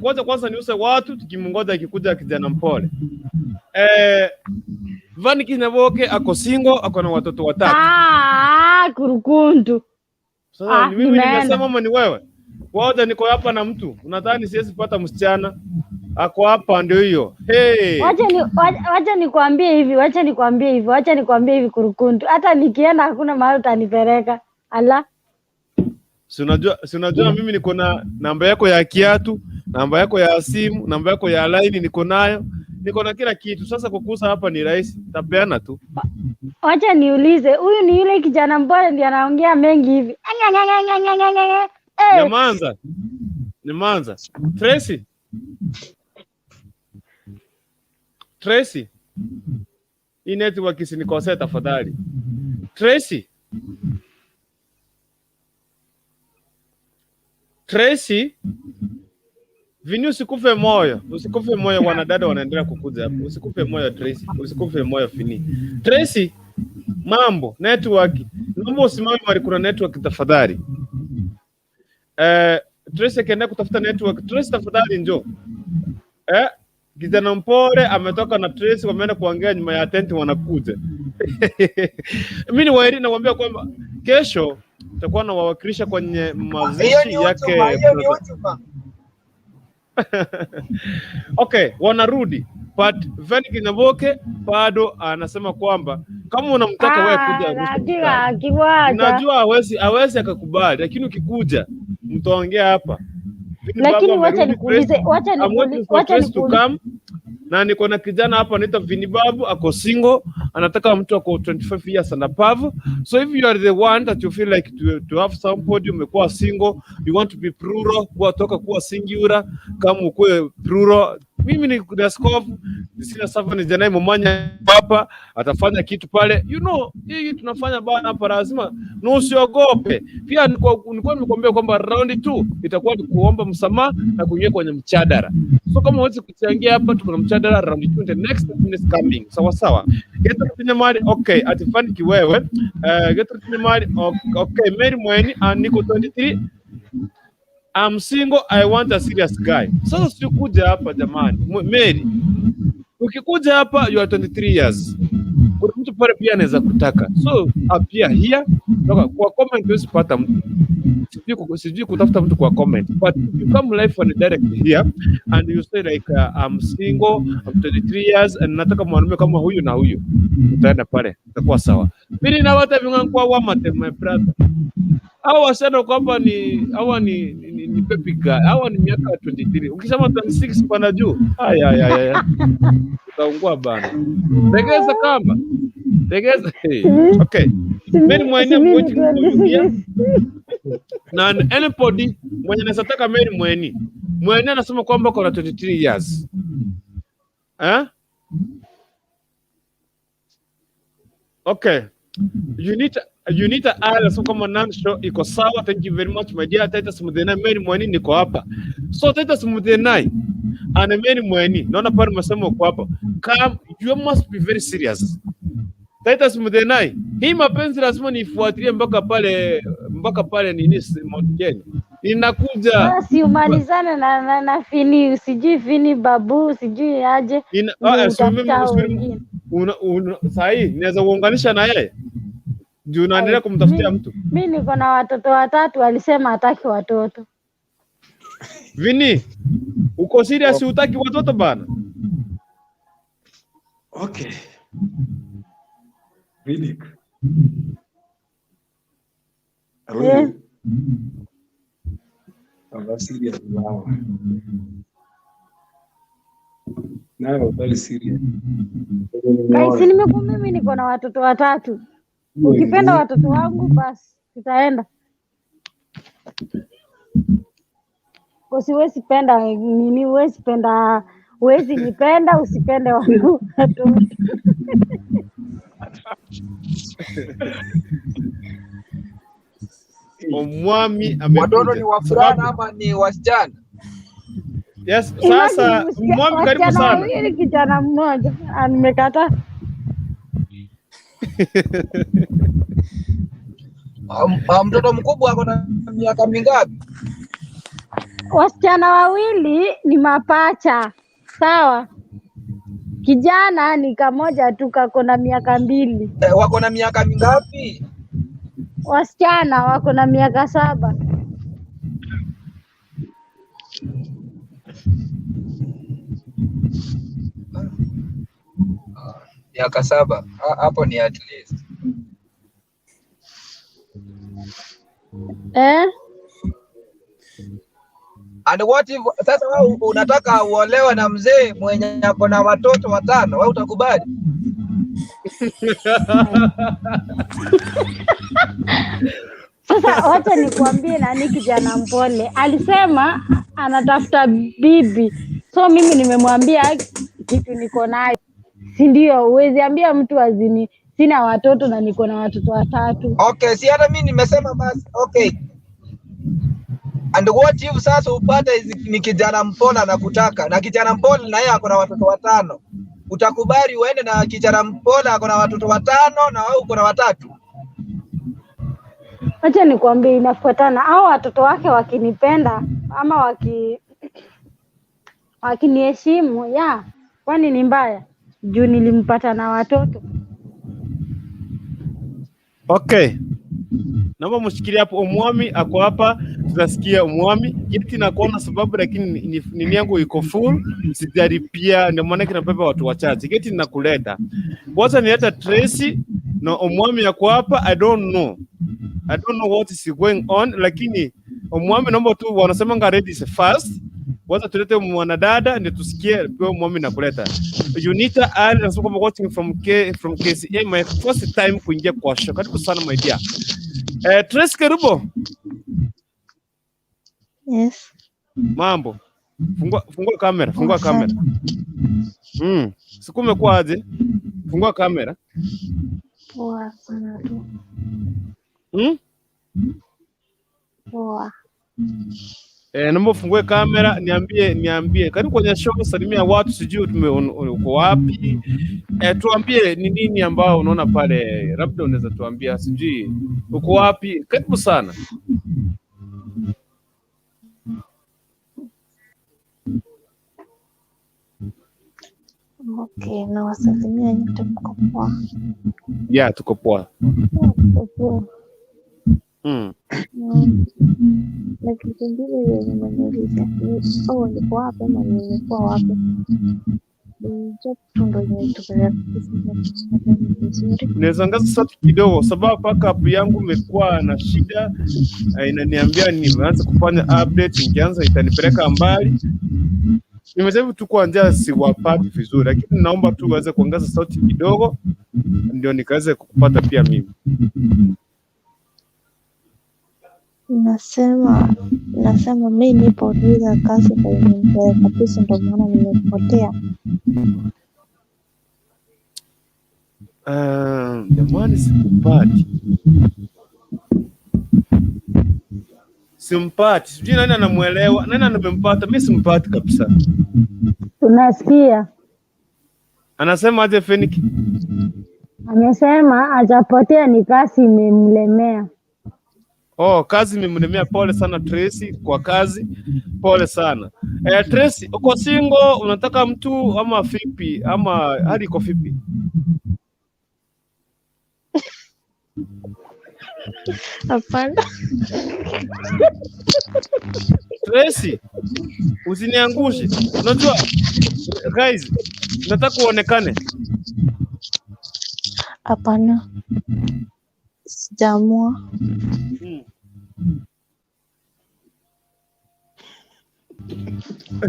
[SPEAKER 1] Wacha kwanza niuse watu tukimngoja akikuja kijana mpole. Vani Kinyaboke ako single, ako na watoto watatu.
[SPEAKER 4] ah, kurukuntu.
[SPEAKER 1] Sasa
[SPEAKER 4] Ah,
[SPEAKER 1] ni mimi
[SPEAKER 4] nimeenda.
[SPEAKER 1] nimesema ama ni wewe? Wacha niko hapa na mtu. Unadhani siwezi pata msichana? Ako hapa ndio hiyo. Hey.
[SPEAKER 4] Wacha nikwambie hivi, wacha nikwambie hivi, wacha nikwambie hivi kurukuntu. Hata nikienda hakuna mahali utanipeleka. Ala.
[SPEAKER 1] Si unajua mimi niko na namba yako ya kiatu, namba yako ya simu, namba yako ya line niko nayo. Niko na kila kitu. Sasa kukusa hapa ni rahisi. Tapeana tu.
[SPEAKER 4] Wacha niulize, huyu ni yule kijana mpole ndiye anaongea mengi hivi. Eh,
[SPEAKER 1] Nyamanza. Nimanza. Tracy. Tracy. Hii network isinikosee tafadhali. Tracy. Tracy. Vini, usikufe moyo, usikufe moyo, wanadada wanaendelea kukuja hapo. Usikufe moyo Tracy, usikufe moyo Fini. Tracy, mambo network, naomba usimame mahali kuna network tafadhali. Tracy akiendelea kutafuta network, Tracy tafadhali njoo. Kijana mpole ametoka na Tracy, wameenda kuongea nyuma ya tenti, wanakuja. Mimi ni waeri nakwambia kwamba kesho tutakuwa na wawakilisha kwenye
[SPEAKER 5] Hiyo
[SPEAKER 1] mazishi
[SPEAKER 5] ni
[SPEAKER 1] yake
[SPEAKER 5] uchuma, hiyo ni
[SPEAKER 1] brother.
[SPEAKER 5] uchuma.
[SPEAKER 1] Okay, wanarudi but Ven Kinyaboke bado anasema kwamba kama unamtaka wewe kuja
[SPEAKER 4] Ah,
[SPEAKER 1] Arusha
[SPEAKER 4] akiwa
[SPEAKER 1] mkutano.
[SPEAKER 4] akiwacha
[SPEAKER 1] Najua hawezi akakubali, lakini ukikuja mtaongea hapa. Vini Babu
[SPEAKER 4] lakini wacha
[SPEAKER 1] amerudi Tracy.
[SPEAKER 4] nikuulize, wacha
[SPEAKER 1] I'm waiting
[SPEAKER 4] nikuulize,
[SPEAKER 1] for
[SPEAKER 4] wacha
[SPEAKER 1] Tracy to
[SPEAKER 4] nikuulize.
[SPEAKER 1] come na niko na kijana hapa anaitwa Vini Babu, ako single, anataka mtu ako 25 years and above. So if you are the one that you feel like to have somebody, umekuwa single, you want to be plural, kuwa toka kuwa singular, kama ukuwe plural. Mimi ni askofu, sina sasa ni Janai Momanya hapa atafanya kitu pale, you know, hii tunafanya bana hapa, lazima na usiogope. Pia nilikuwa nimekuambia kwamba round 2 itakuwa ni kuomba msamaha na kuingia kwenye mchadara. So kama huwezi kuchangia hapa, tuko na mchadara round 2 the next minutes coming. Sawa sawa. Gertrude Nyamari, okay, atifani kiwewe. Gertrude Nyamari, okay, Mary Mweni, niko 23. I'm single, I want a serious guy. Sasa sikuja hapa jamani. Mary, ukikuja hapa you are 23 years. Kuna mtu pale pia anaweza kutaka. So appear here. Toka, kwa comment huwezi pata mtu. Sijui kutafuta mtu kwa comment. But if you come live and direct here and you say like I'm single, I'm 23 years and nataka mwanaume kama huyu na huyu. Utaenda pale, itakuwa sawa. Mimi na wata kwa wamate my brother. Hawa wasichana kwamba ni hawa ni baby girl. Hawa ni miaka 23. Ukisema 26 pana juu. Haya haya haya. Utaungua bana. Legeza kamba. Legeza. Hey. Okay. Mary Mweni, I'm
[SPEAKER 4] Simi
[SPEAKER 1] waiting for you here.
[SPEAKER 4] 26.
[SPEAKER 1] Na anybody mwenye anaweza taka Mary Mweni. Mweni anasema kwamba kuna 23 years. Eh? Okay. You need to add so kama Nansho iko sawa. Thank you very much my dear Titus Mudhenai. Mary Mweni niko hapa. So Titus Mudhenai ana Mary Mweni. Naona pale umesema uko hapa. Come, you must be very serious. Titus Mudhenai, hii mapenzi lazima niifuatilie mpaka pale nini Mount Kenya. Inakuja.
[SPEAKER 4] Basi umalizane na Fini, sijui Fini Babu, sijui aje
[SPEAKER 1] Ina,
[SPEAKER 4] ndio
[SPEAKER 1] ah, si mimi
[SPEAKER 4] utafuta
[SPEAKER 1] si
[SPEAKER 4] wengine.
[SPEAKER 1] una sahi naweza kuunganisha na yeye. Juu unaendelea
[SPEAKER 4] Ai,
[SPEAKER 1] kumtafutia
[SPEAKER 4] mi
[SPEAKER 1] mtu.
[SPEAKER 4] mi niko na watoto watatu, alisema hataki watoto.
[SPEAKER 1] Vini, uko serious hutaki watoto bana?
[SPEAKER 2] Okay. Vinik. Hello.
[SPEAKER 4] Eh,
[SPEAKER 2] I'm serious now. Now very serious.
[SPEAKER 4] Guys, nimekuwa mimi niko na watoto watatu. Ukipenda watoto wangu basi tutaenda. Kosi huwezi penda nini, huwezi penda, huwezi nipenda, usipende wangu watoto.
[SPEAKER 1] Omwami
[SPEAKER 5] Watoto
[SPEAKER 1] amekuja.
[SPEAKER 5] ni wavulana
[SPEAKER 1] Sababu
[SPEAKER 5] ama ni wasichana?
[SPEAKER 1] yes,
[SPEAKER 4] Imagine
[SPEAKER 1] sasa Mwami karibu
[SPEAKER 4] wasichana
[SPEAKER 1] sana.
[SPEAKER 4] wawili kijana mmoja. Ah, nimekataa.
[SPEAKER 5] Mtoto mkubwa ako na miaka mingapi?
[SPEAKER 4] Wasichana wawili ni mapacha, sawa. Kijana ni kamoja tu kako na miaka 2.
[SPEAKER 5] Eh, wako na miaka mingapi?
[SPEAKER 4] Wasichana wako na miaka 7.
[SPEAKER 5] Miaka 7. Hapo ni at least.
[SPEAKER 4] Eh?
[SPEAKER 5] And what if sasa wewe unataka uolewe na mzee mwenye ako na watoto 5, wewe utakubali?
[SPEAKER 4] Sasa wacha nikuambie nani kijana mpole alisema anatafuta bibi, so mimi nimemwambia kitu niko nayo, si ndio? Huwezi ambia mtu azini sina watoto na niko na watoto watatu.
[SPEAKER 5] Okay, si hata mimi nimesema basi. Okay. And what if sasa upate ni kijana mpole anakutaka na kijana mpole na yeye ako na watoto watano, utakubali uende na kijana mpole ako na watoto watano na wewe uko na watatu?
[SPEAKER 4] Wacha nikwambie, inafuatana. Hao watoto wake wakinipenda ama wakiniheshimu, ya kwani ni mbaya? Juu nilimpata na watoto.
[SPEAKER 1] Okay. Naomba mshikilie hapo. Omwami ako hapa, tutasikia Omwami. Geti na kuona sababu, lakini nini yangu iko full, sijalipia, ndio maana kinabeba watu wachache. Geti nakuleta kwanza, nileta Tracy na Omwami ako hapa. I don't know what is going on, lakini Omwami naomba tu, wanasemanga ladies first. Kwanza tulete mwanadada ndio tusikie pia Omwami nakuleta. Junita Ali anasema kwamba watching from KCA, my first time kuingia kwa show. Karibu sana my dear. Tracy Kerubo,
[SPEAKER 3] Yes.
[SPEAKER 1] mambo. Fungua kamera, fungua
[SPEAKER 3] Poa
[SPEAKER 1] kamera.
[SPEAKER 3] sana.
[SPEAKER 1] Siku umekuwa aje? Fungua kamera.
[SPEAKER 3] Poa sana tu. Poa.
[SPEAKER 1] Naomba ufungue kamera, niambie. Karibu kwenye show, salimia watu, sijui uko wapi. Tuambie ni nini ambao unaona pale, labda unaweza tuambia, sijui uko wapi. Karibu sana.
[SPEAKER 3] Okay, nawasalimia nyote, mko poa?
[SPEAKER 1] Yeah, tuko poa.
[SPEAKER 3] Poa, tuko poa. Na kitu kingine yenye umeniulizia ni oh, niko wapi ama nimekuwa wapi? Ni job tu ndo imetupeleka vizuri.
[SPEAKER 1] Unaweza ongeza sauti kidogo, sababu paka app yangu imekuwa na shida, inaniambia nimeanza kufanya update, nikianza itanipeleka mbali. Nimejaribu tu kuanzia siwapati vizuri, lakini naomba tu uweze kuongeza sauti kidogo ndio nikaweze kukupata pia mimi.
[SPEAKER 3] Nasema mi nipo Thika, kazi ndo imenipeleka kabisa, ndo maana nimepotea.
[SPEAKER 1] Jamani, sikupati, simpati, sijui nani anamuelewa, nani anamempata, mi simpati kabisa.
[SPEAKER 4] Tunasikia
[SPEAKER 1] Anasema aje Phoenix?
[SPEAKER 4] Amesema hajapotea, ni kazi imemlemea.
[SPEAKER 1] Oh, kazi imemlemea. Pole sana Tracy kwa kazi, pole sana. Tracy, uko single, unataka mtu ama vipi? Ama hali iko vipi?
[SPEAKER 3] Hapana.
[SPEAKER 1] Tracy, usiniangushe. Unajua guys, nataka uonekane.
[SPEAKER 3] Hapana, sijaamua.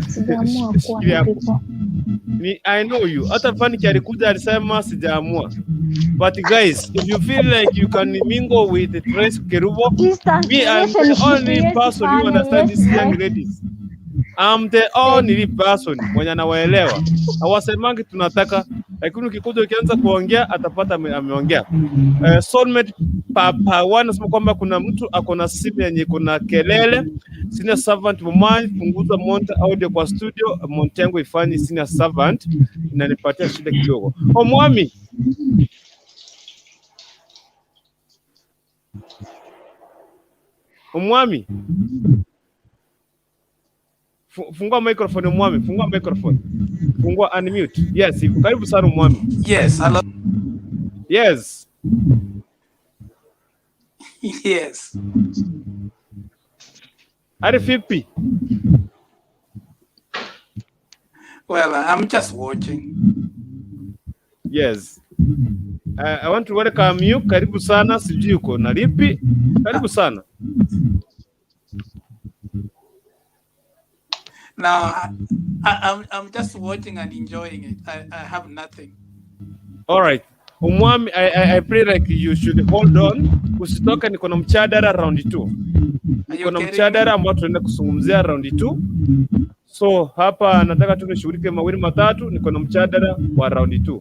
[SPEAKER 3] Sijaamua kuwa
[SPEAKER 1] Shikilia
[SPEAKER 3] na
[SPEAKER 1] hapo.
[SPEAKER 3] people.
[SPEAKER 1] Ni I know you. Hata Faniki alikuja alisema sijaamua. But guys, if you feel like you can mingle with Tracy Kerubo,
[SPEAKER 4] Distance
[SPEAKER 1] me I'm the
[SPEAKER 4] relationship
[SPEAKER 1] only
[SPEAKER 4] huwezi
[SPEAKER 1] person who
[SPEAKER 4] fanya,
[SPEAKER 1] understands
[SPEAKER 4] huwezi
[SPEAKER 1] these young
[SPEAKER 4] like
[SPEAKER 1] ladies. I'm the only person mwenye anawaelewa. Hawasemangi tunataka, lakini ukikuja ukianza kuongea atapata ameongea. Soulmate Papa One anasema kwamba kuna mtu ako na simu yenye iko na kelele. Senior servant Momani, punguza monta audio kwa studio, monte yangu ifanye senior servant, inanipatia shida kidogo. Omwami, Omwami, fungua microphone Omwami, fungua microphone. Fungua unmute. Yes, karibu sana Omwami.
[SPEAKER 6] Yes, hello.
[SPEAKER 1] Yes.
[SPEAKER 6] Yes.
[SPEAKER 1] Hali vipi?
[SPEAKER 6] Well, I'm just watching.
[SPEAKER 1] Yes. I want to welcome you. Karibu sana, sijui uko na lipi. Karibu sana.
[SPEAKER 6] Now, I'm just watching and enjoying it. I have nothing.
[SPEAKER 1] All right. Umwami, I pray like you should hold on. Usitoke, niko na mchadara round 2.
[SPEAKER 6] Are
[SPEAKER 1] Niko
[SPEAKER 6] you
[SPEAKER 1] na
[SPEAKER 6] kidding me?
[SPEAKER 1] mchadara ambao tunaenda kuzungumzia round 2. So hapa nataka tu nishughulike mawili matatu, niko na mchadara wa round 2.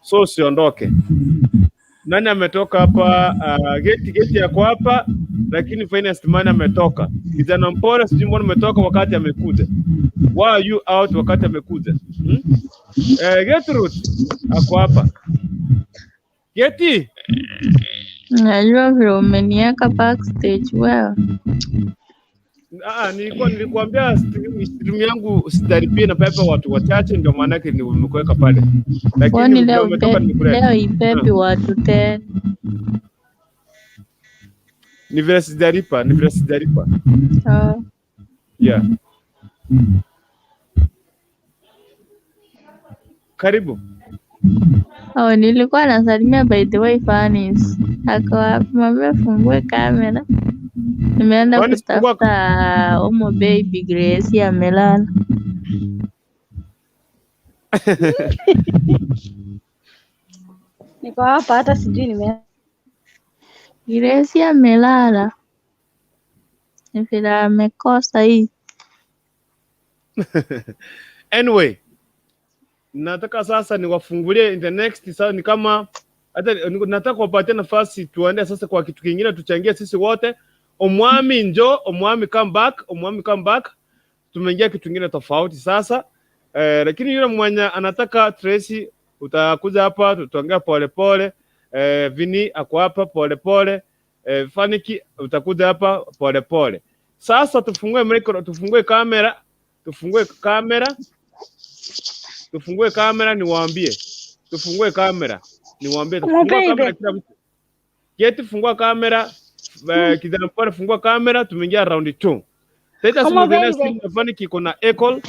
[SPEAKER 1] So usiondoke. Nani ametoka hapa? Geti yako hapa, lakini finance man ametoka. Kijana mpole, sijui mbona umetoka wakati amekuja. Why are you out wakati amekuja? Hmm? Gertrude ako hapa. Geti,
[SPEAKER 3] Najua vile umeniweka backstage wewe.
[SPEAKER 1] Nilikuambia stream yangu sitalipia na pepa watu wachache, ndio maana yake nimekuweka pale. Lakini
[SPEAKER 3] Kwani
[SPEAKER 1] vile
[SPEAKER 3] leo
[SPEAKER 1] umetoka nimekuleta.
[SPEAKER 3] leo ipepi watu tena.
[SPEAKER 1] Ni vile sijalipa, ni vile sijalipa.
[SPEAKER 3] Oh.
[SPEAKER 1] Yeah. Karibu.
[SPEAKER 3] Oh, nilikuwa nasalimia by the way Fanis. Ako wapi? Mwambie fungue kamera. Nimeenda
[SPEAKER 1] Fanis, fungua
[SPEAKER 3] kutafuta Omo baby Grace amelala.
[SPEAKER 4] Niko hapa hata sijui nime
[SPEAKER 3] Grace amelala. Ni vile amekosa hii.
[SPEAKER 1] Anyway, nataka sasa niwafungulie in the next, sasa ni kama hata nataka kuwapatia nafasi tuende sasa kwa kitu kingine, tuchangie sisi wote. Omwami njo, Omwami come back, Omwami come back. Tumeingia kitu kingine tofauti sasa. Lakini yule mwenye anataka Tracy, utakuja hapa tutaongea pole pole. Vini ako hapa pole pole. Faniki utakuja hapa pole pole. Sasa tufungue micro, tufungue kamera, tufungue kamera, tufungue kamera niwaambie. Tufungue kamera niwaambie,
[SPEAKER 4] Omo
[SPEAKER 1] tufungua kamera
[SPEAKER 4] baby.
[SPEAKER 1] kila mtu. Geti fungua kamera, kijana mpole fungua kamera, tumeingia round 2. Titus
[SPEAKER 4] Omo
[SPEAKER 1] Mudhene
[SPEAKER 4] baby.
[SPEAKER 1] simu ya Faniki iko na echo,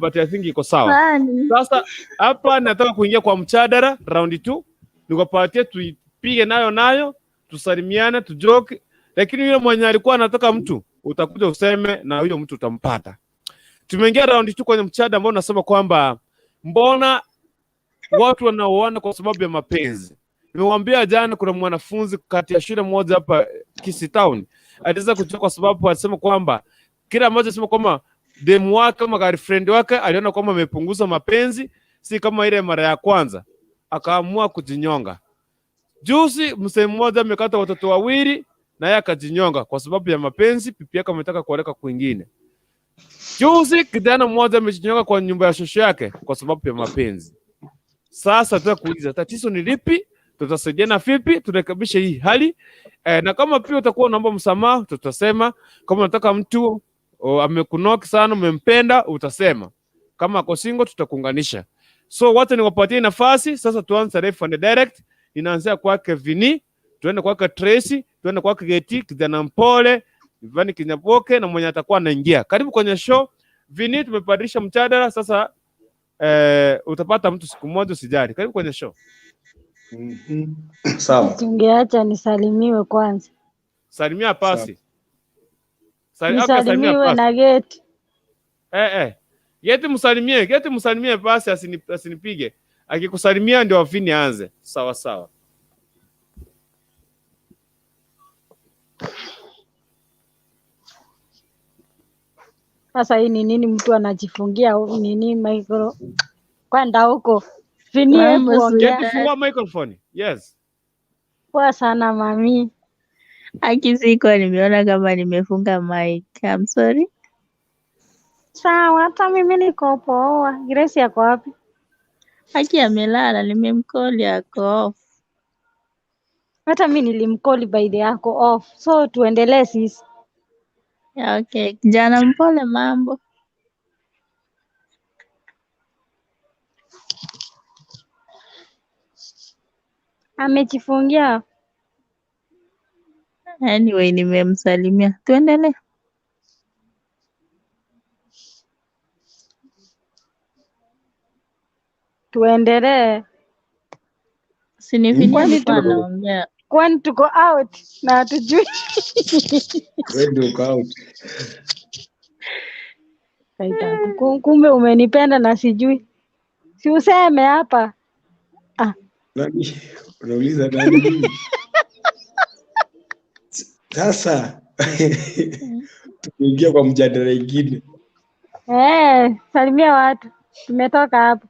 [SPEAKER 1] but I think iko sawa.
[SPEAKER 3] Fani.
[SPEAKER 1] Sasa hapa nataka kuingia kwa mchadara round 2, nikupatie tuipige nayo nayo, tusalimiane, tujoke, lakini yule mwenye alikuwa anataka mtu utakuja useme na huyo mtu utampata. Tumeingia round 2 kwenye mchadara ambao unasema kwamba mbona watu wanaoana kwa sababu ya mapenzi. Nimewambia jana kuna mwanafunzi kati ya shule moja hapa Kisii Town aliweza kutoka kwa sababu alisema kwamba kila mmoja alisema kwamba demu wake ama girlfriend wake aliona kwamba amepunguza mapenzi, si kama ile mara ya kwanza, akaamua kujinyonga. Juzi mzee mmoja amekata watoto wawili na yeye akajinyonga kwa sababu ya mapenzi, pipi yake ametaka kuoleka kwingine. Juzi kijana mmoja amejinyonga kwa nyumba ya shosho yake kwa sababu ya mapenzi. Sasa tunataka kuuliza tatizo ni lipi, tutasaidiana vipi, turekebishe hii hali na kama pia utakuwa unaomba msamaha, tutasema. Kama unataka mtu amekunoki sana, umempenda, utasema. Kama ako single, tutakuunganisha. So wacha niwapatie nafasi sasa, tuanze live and direct. Inaanzia kwake Vini, tuende kwake Tracy, tuende kwake Geti, kijana mpole Ivani Kinyaboke na mwenye atakuwa anaingia. Karibu kwenye show Vini, tumebadilisha mjadala sasa. Utapata mtu siku moja, usijali. Karibu kwenye show.
[SPEAKER 2] Sawa.
[SPEAKER 4] Ungeacha nisalimiwe kwanza.
[SPEAKER 1] Salimia pasi. Okay, salimia
[SPEAKER 4] Nisalimiwe
[SPEAKER 1] pasi.
[SPEAKER 4] na Geti.
[SPEAKER 1] Geti msalimie, Geti msalimie pasi asinipige. Akikusalimia ndio Vini aanze. Sawa sawa.
[SPEAKER 4] Sasa hii ni nini mtu anajifungia nini micro? Kwenda huko. Vini, hebu
[SPEAKER 3] Mambo
[SPEAKER 4] ongea.
[SPEAKER 1] Geti fungua microphone. Yes.
[SPEAKER 4] Poa sana mami.
[SPEAKER 3] Aki sikuwa nimeona kama nimefunga mic. I'm sorry.
[SPEAKER 4] Sawa, hata mimi niko poa. Grace yako wapi?
[SPEAKER 3] Aki amelala, nimemcall ako off.
[SPEAKER 4] Hata mi nilimcall by the yako off. So tuendelee sisi.
[SPEAKER 3] Yeah, okay. Kijana mpole mambo.
[SPEAKER 4] Amejifungia.
[SPEAKER 3] Anyway, nimemsalimia. Tuendelee.
[SPEAKER 4] Tuendelee.
[SPEAKER 3] Sinifinia
[SPEAKER 4] Kwani
[SPEAKER 3] alikuwa
[SPEAKER 4] tuko
[SPEAKER 3] anaongea.
[SPEAKER 4] kwani tuko out na hatujui.
[SPEAKER 2] Wewe ndio uko out.
[SPEAKER 4] Kumbe umenipenda na sijui. Si useme hapa. Ah.
[SPEAKER 2] Nani? Unauliza nani mimi? Sasa tumeingia kwa mjadala ingine.
[SPEAKER 4] Eh, salimia watu. Tumetoka hapo.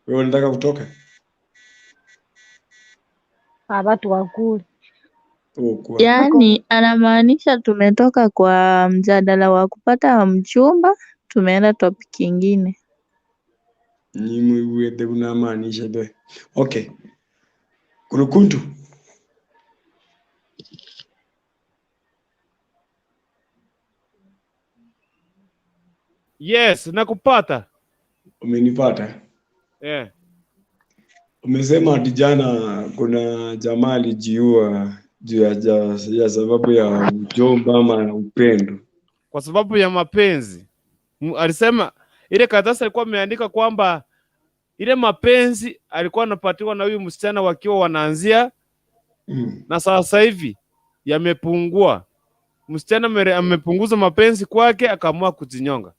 [SPEAKER 2] Wewe unataka kutoka?
[SPEAKER 4] Ah, watu wakule.
[SPEAKER 2] Oh, kwa.
[SPEAKER 3] Yaani anamaanisha tumetoka kwa mjadala wa kupata mchumba, tumeenda topic ingine.
[SPEAKER 2] Nimwete unamaanisha be. Okay. Kulukuntu.
[SPEAKER 1] Yes, nakupata.
[SPEAKER 2] Umenipata?
[SPEAKER 1] Yeah.
[SPEAKER 2] Umesema ati jana kuna jamaa alijiua juu ya sababu ya mjomba ama upendo.
[SPEAKER 1] Kwa sababu ya mapenzi. Alisema ile karatasi alikuwa ameandika kwamba ile mapenzi alikuwa anapatiwa na huyu msichana wakiwa wanaanzia na sasa hivi yamepungua. Msichana amepunguza mapenzi kwake, akaamua kujinyonga.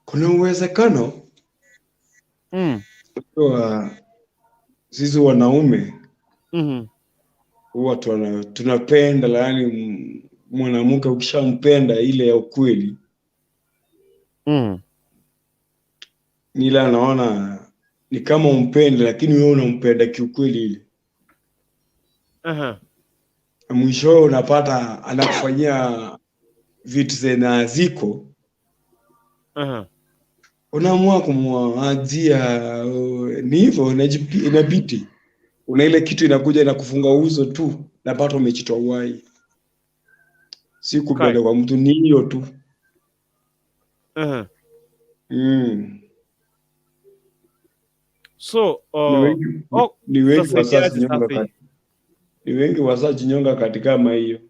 [SPEAKER 2] Kuna uwezekano wa sisi wanaume huwa tunapenda, yaani mwanamke ukishampenda ile ya ukweli ni ile anaona ni kama umpende, lakini wewe unampenda kiukweli ile. Mwishowe unapata anakufanyia vitu zenye haziko. Unaamua kumwachia, ni hivyo, inabidi. Una ile kitu inakuja inakufunga uso tu, napata umejitoa uhai. Si kupenda kwa mtu, ni hiyo tu. Ni wengi, ni wengi
[SPEAKER 1] Tutasaidiaje sasa hii?
[SPEAKER 2] ni wengi wasajinyonga katika kama hiyo.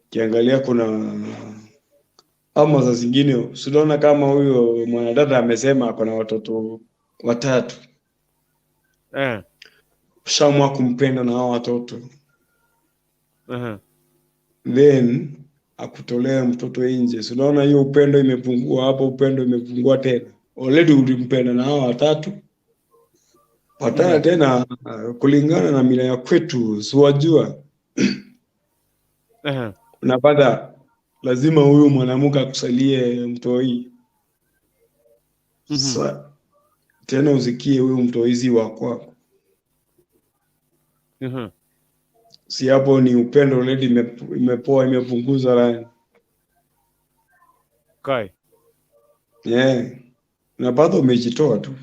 [SPEAKER 2] Kiangalia kuna ama saa zingine unaona kama huyo mwanadada amesema ako na watoto 3. Ushaamua kumpenda na hao watoto. Then akutolea mtoto nje. Si unaona hiyo upendo imepungua hapo, upendo imepungua tena. Already ulimpenda na hao 3. Patana tena kulingana na mila ya kwetu, si wajua. Unapata lazima huyu mwanamke akusalie mtoi. Sa, tena usikie huyu mtoi si wa kwako. Si hapo ni upendo already imepoa, imepunguza line.
[SPEAKER 1] Kai.
[SPEAKER 2] Yeah. Unapata umejitoa tu.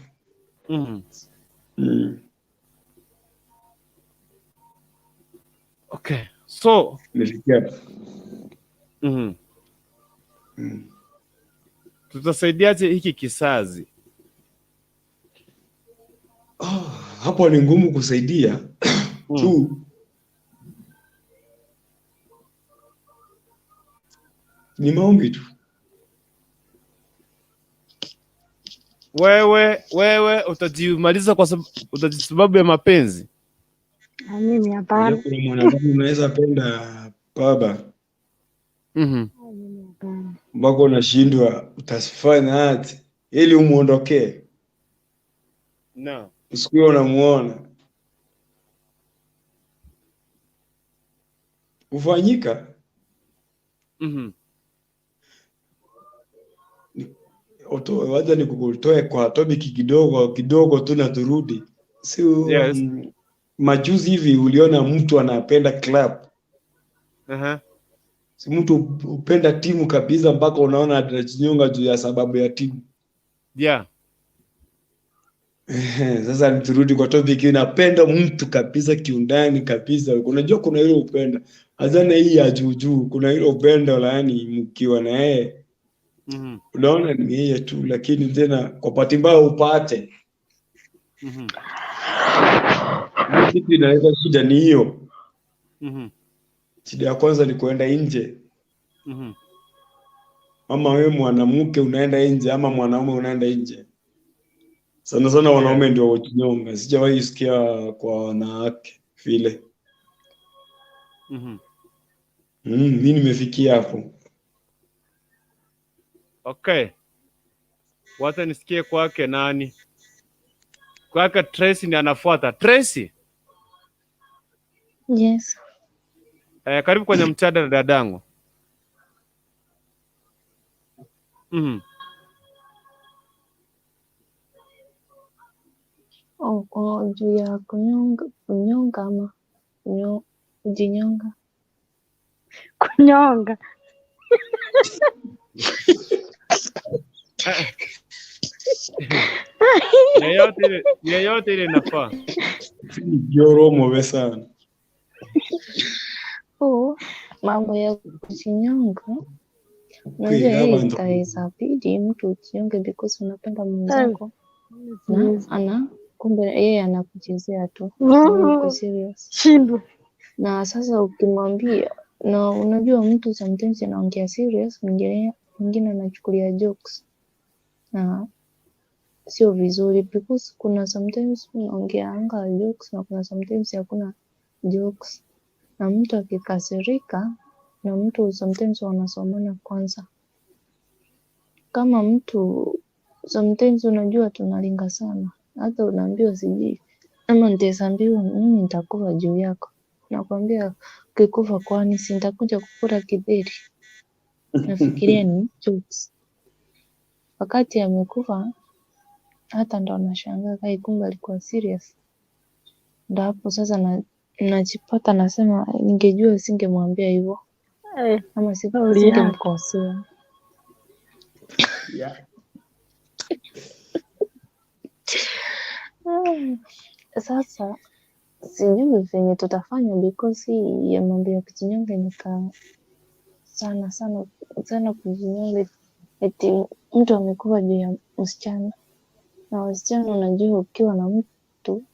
[SPEAKER 1] Okay. So,
[SPEAKER 2] Nilikia.
[SPEAKER 1] Tutasaidiaje hiki kizazi?
[SPEAKER 2] Oh, hapo ni ngumu kusaidia. Tu ni maombi tu.
[SPEAKER 1] Wewe utajimaliza kwa sababu ya mapenzi?
[SPEAKER 4] Mimi hapana.
[SPEAKER 2] Kuna mwanadamu unaweza penda baba.
[SPEAKER 4] Mimi hapana.
[SPEAKER 2] Mpaka unashindwa utafanya aje ili umuondokee.
[SPEAKER 1] No.
[SPEAKER 2] Usiku unamuona. Ufanyika. Oto, wacha nikutoe kwa topic kidogo kidogo tu na turudi. Si, majuzi hivi uliona mtu anapenda club. Si mtu upenda timu kabisa mpaka unaona anajinyonga juu ya sababu ya timu. Sasa turudi kwa topic, unapenda mtu kabisa kiundani kabisa. Unajua kuna ile upendo. Hazana hii ya juu juu, kuna ile upendo yaani mkiwa na yeye. Unaona ni yeye tu, lakini tena kwa bahati mbaya upate. Kitu inaleta shida ni hiyo. Shida ya kwanza ni kuenda nje. Ama wewe mwanamke unaenda nje ama mwanaume unaenda nje. Sana sana wanaume ndio wajinyonga. Sijawahi sikia kwa wanawake vile. Mimi nimefikia hapo.
[SPEAKER 1] Okay. Wacha nisikie kwake nani? Kwake Tracy ndiye anafuata. Tracy.
[SPEAKER 3] Yes.
[SPEAKER 1] Karibu kwenye mjadala dadangu.
[SPEAKER 3] Oh, oh, juu ya kunyonga ama kujinyonga.
[SPEAKER 4] Kunyonga.
[SPEAKER 1] Yeyote ile inafaa.
[SPEAKER 2] Joromo sana.
[SPEAKER 3] Oh, mambo ya kujinyonga. Unajua hii itaweza bidi mtu ujinyonge because unapenda mwenzako na ana kumbe yeye anakuchezea tu. Uko serious.
[SPEAKER 4] Shindwe.
[SPEAKER 3] Na sasa ukimwambia, na unajua mtu sometimes anaongea serious, mwingine anachukulia jokes. Na sio vizuri because kuna sometimes unaongea anga jokes na kuna sometimes hakuna jokes. Na mtu akikasirika, na mtu sometimes wanasomana kwanza. Kama mtu sometimes unajua tunalinga sana. Hata unaambiwa sijui ama nitaambiwa mimi nitakufa juu yako. Nakwambia ukikufa kwani si nitakuja kukula kidheri. Nafikiria ni jokes. Wakati amekufa hata ndo nashangaa kai kumbe alikuwa serious. Ndo hapo sasa najipata nasema ningejua singemwambia hivyo. Ama singemkosea.
[SPEAKER 2] Yeah.
[SPEAKER 3] Sasa sijui venye tutafanya because hii ya mambo ya kujinyonga imekaa sana sana sana kujinyonga. Eti mtu amekufa juu ya msichana. Na wasichana unajua ukiwa na mtu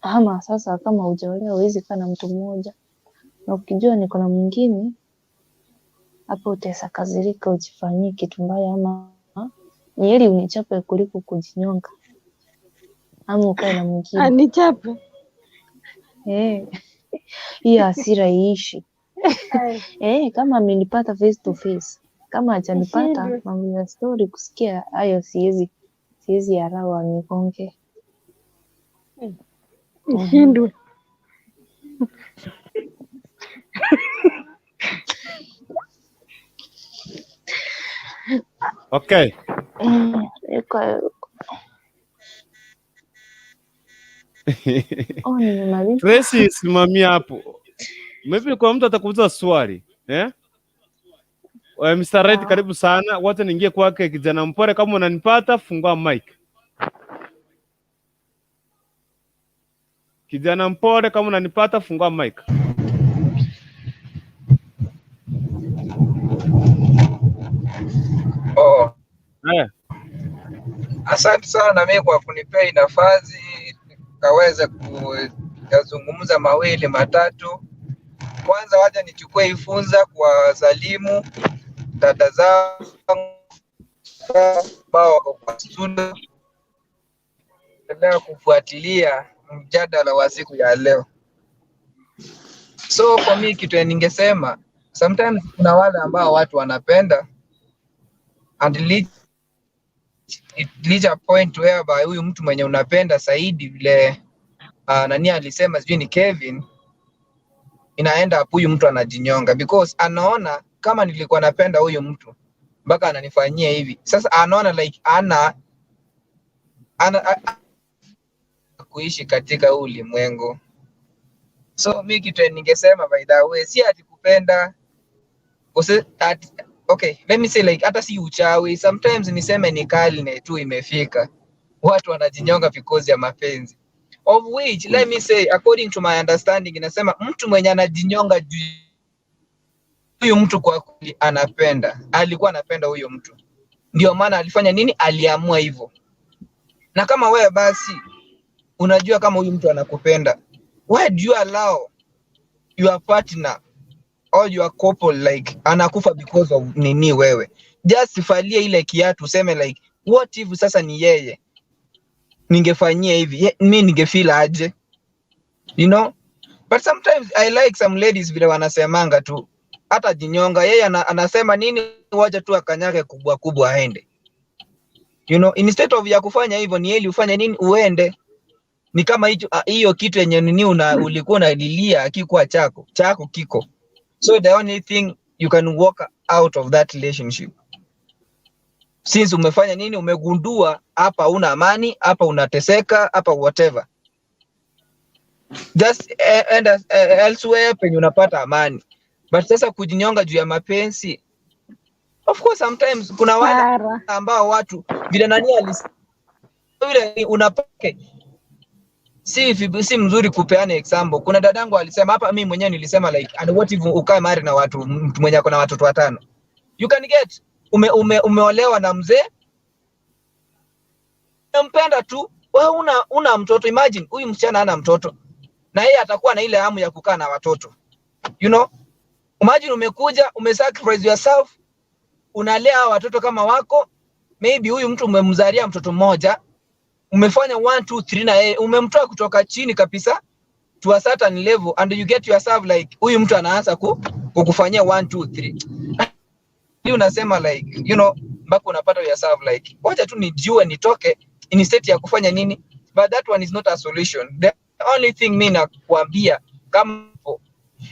[SPEAKER 3] ama sasa kama hujaolewa huwezi kaa na mtu mmoja. Na ukijua niko na mwingine hapo utasakazirika ujifanyie kitu mbaya ama ni heri unichape kuliko kujinyonga. Ama ukae na mwingine.
[SPEAKER 4] Anichape.
[SPEAKER 3] Hiyo hasira iishi. Kama amenipata face to face. Kama hajanipata mambo ya story kusikia hayo siwezi harawa nigonge.
[SPEAKER 4] Nishindwe.
[SPEAKER 1] Okay.
[SPEAKER 3] Oh, nimemaliza.
[SPEAKER 1] Tracy, simamia hapo. Maybe kwa mtu atakuuliza swali, eh? Mr. Right, karibu sana. Wacha niingie kwake kijana mpore, kama unanipata fungua mic. Kijana mpore, kama unanipata fungua mic.
[SPEAKER 5] Oh. Asante sana na mimi kwa kunipea nafasi kaweze kuyazungumza mawili matatu. Kwanza wacha nichukue hii funza kwa salimu dada zangu ambao wako kwa studio, endelea kufuatilia mjadala wa siku ya leo. So kwa mimi kitu ningesema, sometimes kuna wale ambao watu wanapenda and it reach a point whereby huyu mtu mwenye unapenda zaidi vile nani alisema sijui ni Kevin, inaenda hapo huyu mtu anajinyonga because anaona kama nilikuwa napenda huyu mtu mpaka ananifanyia hivi. Sasa anaona like ana kuishi katika huu ulimwengu. So mi kitu ningesema by the way, si ati kupenda okay, let me say like hata si uchawi, sometimes niseme ni karne tu imefika. Watu wanajinyonga because ya mapenzi. Of which let me say according to my understanding inasema mtu mwenye anajinyonga juu huyu mtu kwa kweli anapenda, alikuwa anapenda huyo mtu. Ndio maana alifanya nini? Aliamua hivyo. Na kama wewe basi unajua kama huyu mtu anakupenda, why do you allow your partner or your couple like anakufa because of nini wewe? Just falie ile kiatu useme like what if sasa ni yeye ningefanyia hivi, mimi ningefeel aje? You know? But sometimes I like some ladies vile wanasemanga tu hata jinyonga yeye anasema nini, wacha tu akanyage kubwa kubwa aende. You know, instead of ya kufanya hivyo ni heri ufanye nini, uende. Ni kama hicho hiyo kitu yenye nini ulikuwa unalilia hakikuwa chako, chako kiko. So the only thing you can walk out of that relationship, since umefanya nini, umegundua hapa una amani, hapa unateseka, hapa whatever, just enda elsewhere penye unapata amani. But sasa kujinyonga juu ya mapenzi, of course sometimes kuna wale
[SPEAKER 4] Sara.
[SPEAKER 5] Ambao watu vile nani vile unapake si mzuri kupeana example. Kuna dadangu alisema hapa, mimi mwenyewe nilisema like, and what if ukae married na watu, mtu mwenye ako na watoto watano? You can get umeolewa na mzee, umempenda tu, wewe una mtoto. Imagine huyu msichana hana mtoto na yeye atakuwa na ile hamu ya kukaa na watoto. Imagine umekuja, umesacrifice yourself, unalea hawa watoto kama wako. Maybe huyu mtu umemzalia mtoto mmoja, umefanya 1 2 3 na yeye, umemtoa kutoka chini kabisa to a certain level, and you get yourself like huyu mtu anaanza kukufanyia 1 2 3. Hii unasema like, mpaka unapata yourself like, wacha tu nijue nitoke instead ya kufanya nini. But that one is not a solution. The only thing mi nakuambia kama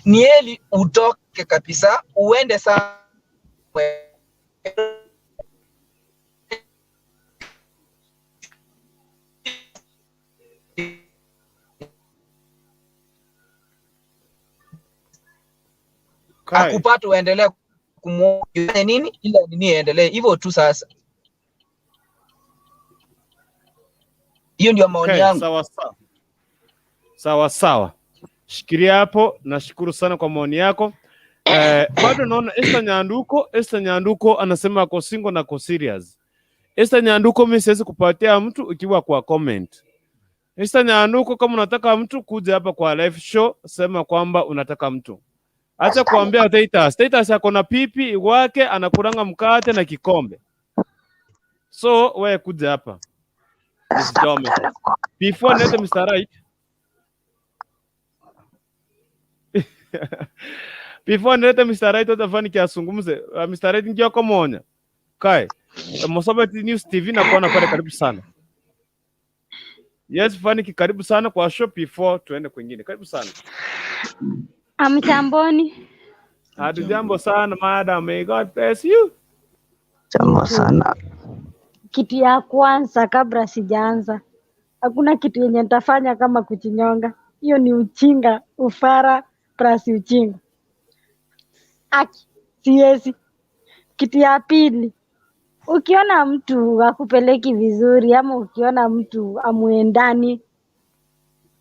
[SPEAKER 5] ni heri utoke kabisa, uende somewhere. Akupate uendelee kumuona nini, ila nini iendelee hivyo tu. Sasa hiyo ndio maoni yangu.
[SPEAKER 1] Sawa sawa. Sawa sawa. Shikilia hapo, nashukuru sana kwa maoni yako. Bado naona Esther Nyanduko, Esther Nyanduko anasema ako single na ako serious. Esther Nyanduko, mimi siwezi kupatia mtu ikiwa kwa comment. Esther Nyanduko, kama unataka mtu, kuja hapa kwa live show, sema kwamba unataka mtu. Acha kuambia Titus. Titus ako na pipi wake, anakulanga mkate na kikombe. So wewe kuja hapa. Usichome. Before nete Mr. Right. Before nilete Mr. Right otafani kiasungumze. Mr. Right ndio komonya. Kai. Mosobet News TV na kuona pale, karibu sana. Yes, Faniki, karibu sana kwa show before tuende kwingine. Karibu sana.
[SPEAKER 4] Amjamboni.
[SPEAKER 1] Hatujambo sana madam. May God bless you.
[SPEAKER 7] Jambo sana.
[SPEAKER 4] Kitu ya kwanza kabla sijaanza, hakuna kitu yenye nitafanya kama kujinyonga. Hiyo ni uchinga, ufara plus uchinga. Aki, siwezi. Kitu ya pili, ukiona mtu akupeleki vizuri ama ukiona mtu amuendani,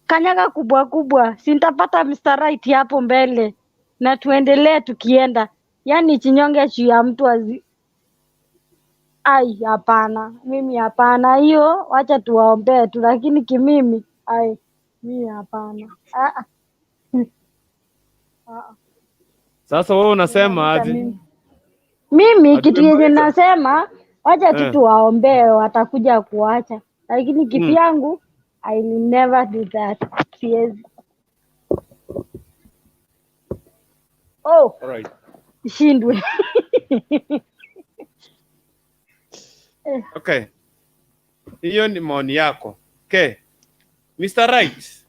[SPEAKER 4] kanyaga kubwa kubwa, si nitapata Mr. Right hapo mbele na tuendelee tukienda. Yaani chinyonge juu ya mtu ai, hapana, mimi hapana. Hiyo wacha tuwaombee tu, lakini kimimi, ai, mimi hapana. Ah, ah. Ah, ah.
[SPEAKER 1] Sasa wewe unasema
[SPEAKER 4] Inamaanisha
[SPEAKER 1] aje?
[SPEAKER 4] Mimi kitu yenye
[SPEAKER 1] Hatumemaliza.
[SPEAKER 4] nasema, wacha tu tuwaombee, watakuja kuacha, lakini kivyangu I will never do that. Siwezi. Oh,
[SPEAKER 1] Alright.
[SPEAKER 4] shindwe.
[SPEAKER 1] Okay. Hiyo ni maoni yako. Okay. Mr. Right.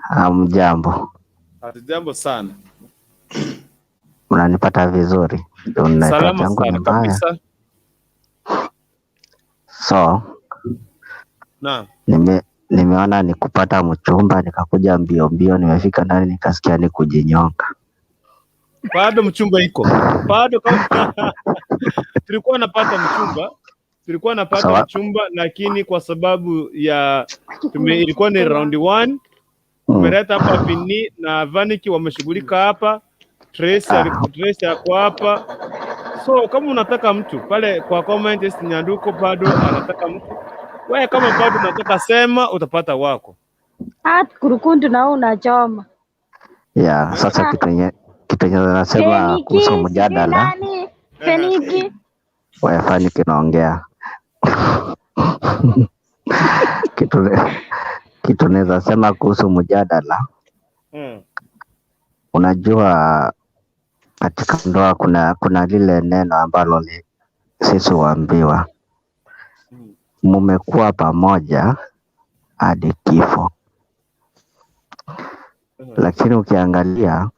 [SPEAKER 7] Hamjambo,
[SPEAKER 1] Hatujambo sana.
[SPEAKER 7] mnanipata vizuri? Ndio, network
[SPEAKER 1] Salama
[SPEAKER 7] yangu ni
[SPEAKER 1] sana
[SPEAKER 7] mbaya.
[SPEAKER 1] kabisa.
[SPEAKER 7] So
[SPEAKER 1] Naam.
[SPEAKER 7] nimeona ni kupata mchumba, nikakuja mbio mbio, nimefika ndani nikasikia ni kujinyonga.
[SPEAKER 1] Bado mchumba iko. Bado kama tulikuwa napata mchumba, tulikuwa napata
[SPEAKER 7] Sawa.
[SPEAKER 1] mchumba, lakini kwa sababu ya ilikuwa ni round 1. Tumeleta hapa Vini na Vaniki wameshughulika hapa. Tracy Tracy ako hapa. So kama unataka mtu pale kwa comment, Esther Nyanduko bado anataka mtu. Wewe kama bado unataka sema, utapata wako.
[SPEAKER 4] Ah, kurukundu na wewe unachoma.
[SPEAKER 7] Yeah, sasa kitu yenye nasema
[SPEAKER 4] Feniki,
[SPEAKER 7] kuhusu
[SPEAKER 4] sijui
[SPEAKER 7] mjadala,
[SPEAKER 4] nani? Feniki.
[SPEAKER 7] wewe Faniki naongea. Kitu naweza sema kuhusu mjadala, unajua katika ndoa kuna lile neno ambalo sisi huambiwa, mumekuwa pamoja hadi kifo. Lakini ukiangalia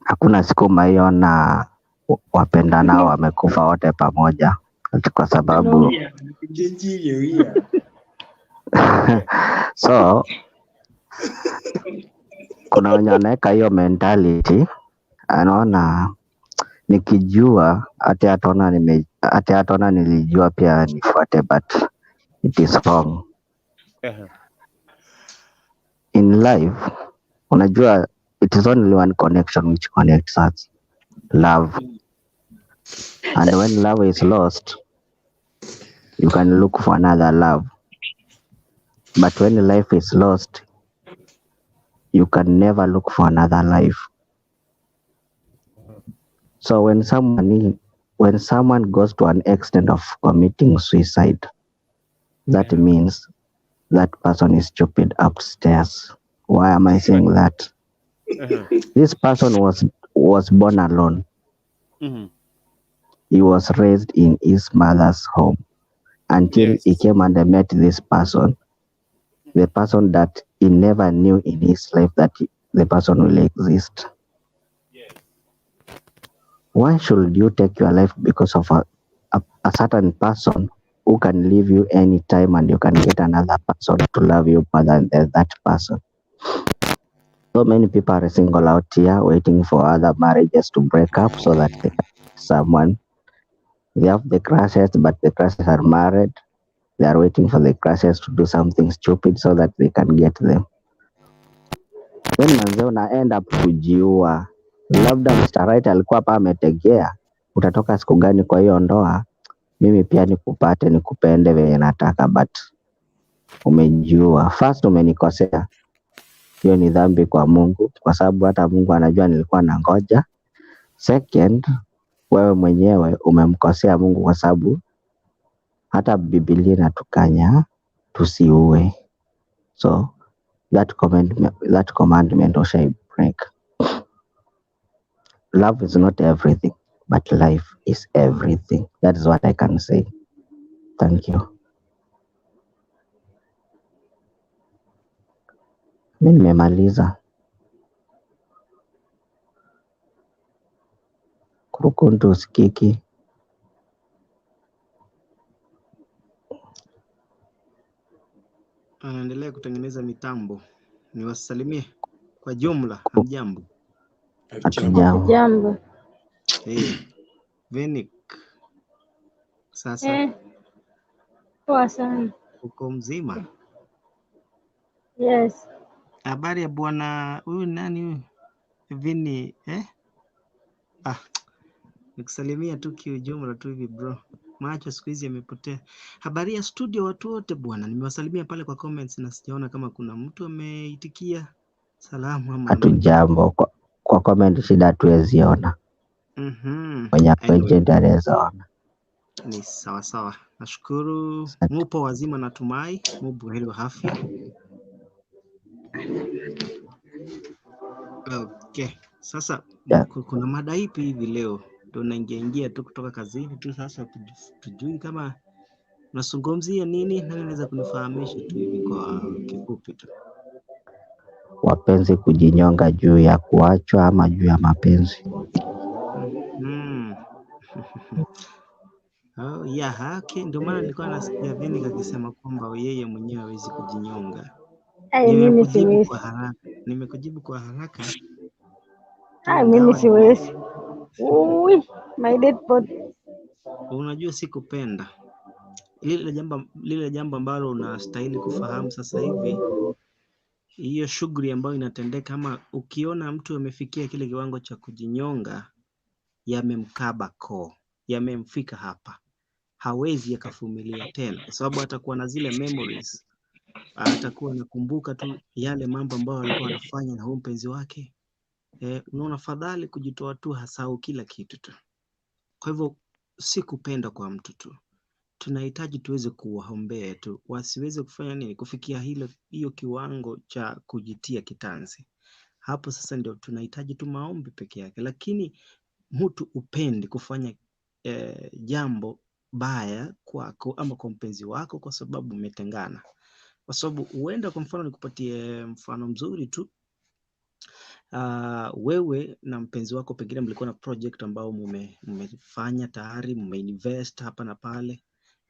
[SPEAKER 7] hakuna siku umeiona wapendanao wamekufa wote pamoja, kwa sababu so kuna wenye wanaweka hiyo mentality, anaona nikijua hata ataona nime hata ataona nilijua pia nifuate, but it is wrong. In life, unajua it is only one connection which connects us, love. And when love is lost, you can look for another love. But when life is lost, you can never look for another life. So when someone goes to an extent of committing suicide, that means that person is stupid upstairs. Why am I saying that? This person was born alone. He was raised in his mother's home until he came and met this person, the person that he never knew in his life that the person will exist. Why should you take your life because of a certain person who can leave you anytime and you can get another person to love you more than that person? So many people are single out here waiting for other marriages to break up so that they can get someone. They have the crushes, but the crushes are married. They are waiting for the crushes to do something stupid so that they can get them. Then manze una end up kujiua. Labda Mr. Right alikuwa hapa ametegea, utatoka siku gani kwa hiyo ndoa, mimi pia nikupate nikupende venye nataka, but umejiua. First umenikosea, hiyo ni dhambi kwa Mungu, kwa sababu hata Mungu anajua nilikuwa nangoja. Second, wewe mwenyewe umemkosea Mungu kwa sababu hata Biblia inatukanya tusiue. So that commandment ushai break. Love is not everything, but life is everything. That is what I can say. Thank you. Mi nimemaliza. Kurukuntu usikiki.
[SPEAKER 8] Anaendelea kutengeneza mitambo. Niwasalimie kwa jumla, hamjambo?
[SPEAKER 7] Hatujambo.
[SPEAKER 4] Jambo.
[SPEAKER 8] Hey, Venik, sasa
[SPEAKER 4] Poa sana.
[SPEAKER 8] uko mzima?
[SPEAKER 4] Yes.
[SPEAKER 8] Habari ya bwana huyu nani huyu Vini eh? Ah, nikusalimia tu kiujumla tu hivi bro, macho siku hizi yamepotea. Habari ya studio watu wote bwana, nimewasalimia pale kwa comments na sijaona kama kuna mtu ameitikia salamu ama nini.
[SPEAKER 7] Hatujambo. Kwa comment shida hatuwezi ona. Mwenye ako
[SPEAKER 8] Anyway,
[SPEAKER 7] nje ndiye anaweza ona.
[SPEAKER 8] ni sawa sawa, nashukuru. Mupo wazima natumai, mu buheri wa afya. Okay, sasa
[SPEAKER 7] Yeah.
[SPEAKER 8] kuna mada ipi hivi leo? Ndio naingia ingia tu kutoka kazini tu sasa, tujui kama unazungumzia nini. Nani anaweza kunifahamisha tu hivi kwa kifupi tu?
[SPEAKER 7] Wapenzi kujinyonga juu ya kuachwa ama juu ya mapenzi.
[SPEAKER 8] Oh, yeah, okay. Ndio maana nilikuwa nasikia Venik akisema kwamba yeye mwenyewe hawezi kujinyonga.
[SPEAKER 4] Ai, mimi
[SPEAKER 8] Nimekujibu
[SPEAKER 4] siwezi.
[SPEAKER 8] kwa haraka, nimekujibu kwa haraka
[SPEAKER 4] Ai, mimi
[SPEAKER 8] ingawa
[SPEAKER 4] siwezi. Ui, my dead body.
[SPEAKER 8] unajua sikupenda lile jambo ambalo unastahili kufahamu sasa hivi, hiyo shughuli ambayo inatendeka, ama ukiona mtu amefikia kile kiwango cha kujinyonga, yamemkaba koo, yamemfika hapa, hawezi akavumilia tena, kwa sababu atakuwa na zile memories, atakuwa anakumbuka tu yale mambo ambayo alikuwa anafanya na huyu mpenzi wake. Unaona, fadhali kujitoa tu, hasahau kila kitu tu. Kwa hivyo si kupenda kwa mtu tu, tunahitaji tuweze kuwaombea tu wasiweze kufanya nini, kufikia hiyo kiwango cha kujitia kitanzi. Hapo sasa ndio tunahitaji tu maombi peke yake, lakini mtu upendi kufanya jambo baya kwako ama kwa mpenzi wako kwa sababu mmetengana. Kwa sababu huenda, kwa mfano nikupatie mfano mzuri tu. Wewe na mpenzi wako pengine mlikuwa na project ambao mmefanya tayari, mmeinvest hapa na pale,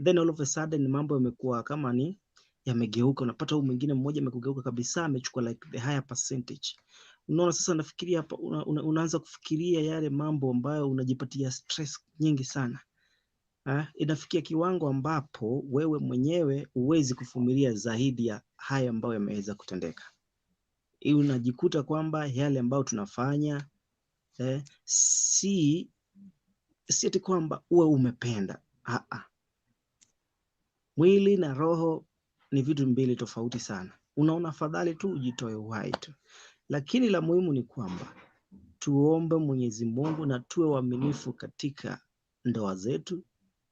[SPEAKER 8] then all of a sudden mambo yamekuwa kama ni yamegeuka. Unapata huyu mwingine mmoja amekugeuka kabisa, amechukua like the higher percentage. Unaona, sasa nafikiria hapa unaanza kufikiria yale mambo ambayo unajipatia stress nyingi sana. Inafikia kiwango ambapo wewe mwenyewe huwezi kuvumilia zaidi ya haya ambayo yameweza kutendeka. Hii unajikuta kwamba yale ambayo tunafanya si ati kwamba uwe umependa. Ah. Mwili na roho ni vitu mbili tofauti sana. Unaona afadhali tu ujitoe uhai tu. Lakini la muhimu ni kwamba tuombe Mwenyezi Mungu na tuwe waaminifu katika ndoa zetu,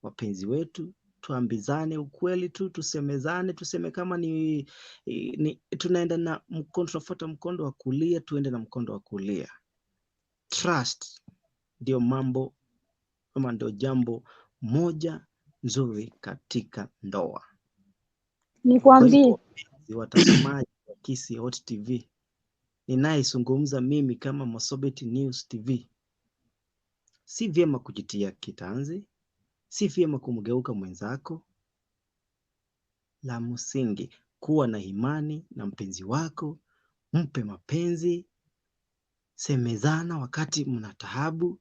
[SPEAKER 8] wapenzi wetu, tuambizane ukweli tu, tusemezane, tuseme kama ni tunaenda na mkondo, tunafuata mkondo wa kulia, tuende na mkondo wa kulia. Trust ndio mambo ama ndio jambo moja nzuri katika ndoa. Kwa hivyo
[SPEAKER 4] Nikwambie,
[SPEAKER 8] wapenzi watazamaji wa Kisii Hot TV, ninayezungumza mimi kama Mosobeti News TV, si vyema kujitia kitanzi, si vyema kumgeuka mwenzako. La msingi kuwa na imani na mpenzi wako, mpe mapenzi, semezana wakati mna taabu.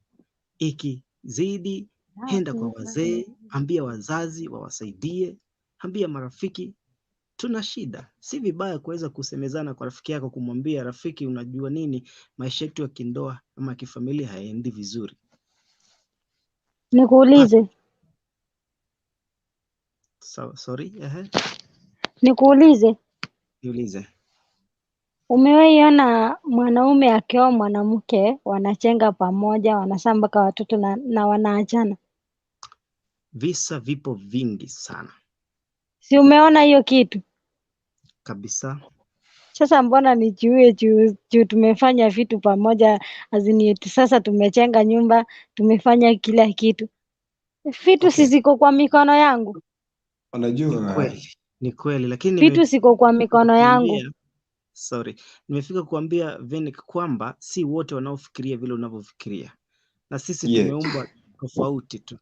[SPEAKER 8] Ikizidi enda kwa wazee, ambia wazazi wawasaidie, ambia marafiki tuna shida. Si vibaya kuweza kusemezana kwa rafiki yako, kumwambia rafiki, unajua nini, maisha yetu ya kindoa ama kifamilia hayaendi vizuri.
[SPEAKER 4] Nikuulize,
[SPEAKER 8] So, sorry, ehe,
[SPEAKER 4] nikuulize,
[SPEAKER 8] niulize.
[SPEAKER 4] umewahi ona mwanaume akioa mwanamke wanachenga pamoja, wanazaa mpaka watoto na wanaachana?
[SPEAKER 8] Visa vipo vingi sana
[SPEAKER 4] Si umeona hiyo kitu?
[SPEAKER 8] kabisa.
[SPEAKER 4] Sasa mbona nijiue juu tumefanya vitu pamoja, azini eti sasa tumechenga nyumba, tumefanya kila kitu. Vitu si
[SPEAKER 8] Okay,
[SPEAKER 4] ziko kwa mikono yangu,
[SPEAKER 8] ni
[SPEAKER 2] Unajua
[SPEAKER 8] kweli, ni kweli, lakini
[SPEAKER 4] vitu ziko kwa
[SPEAKER 8] nimefika
[SPEAKER 4] mikono yangu.
[SPEAKER 8] kukuambia, sorry, nimefika kuambia Venick kwamba si wote wanaofikiria vile unavyofikiria, na sisi
[SPEAKER 2] yes,
[SPEAKER 8] tumeumbwa tofauti tu.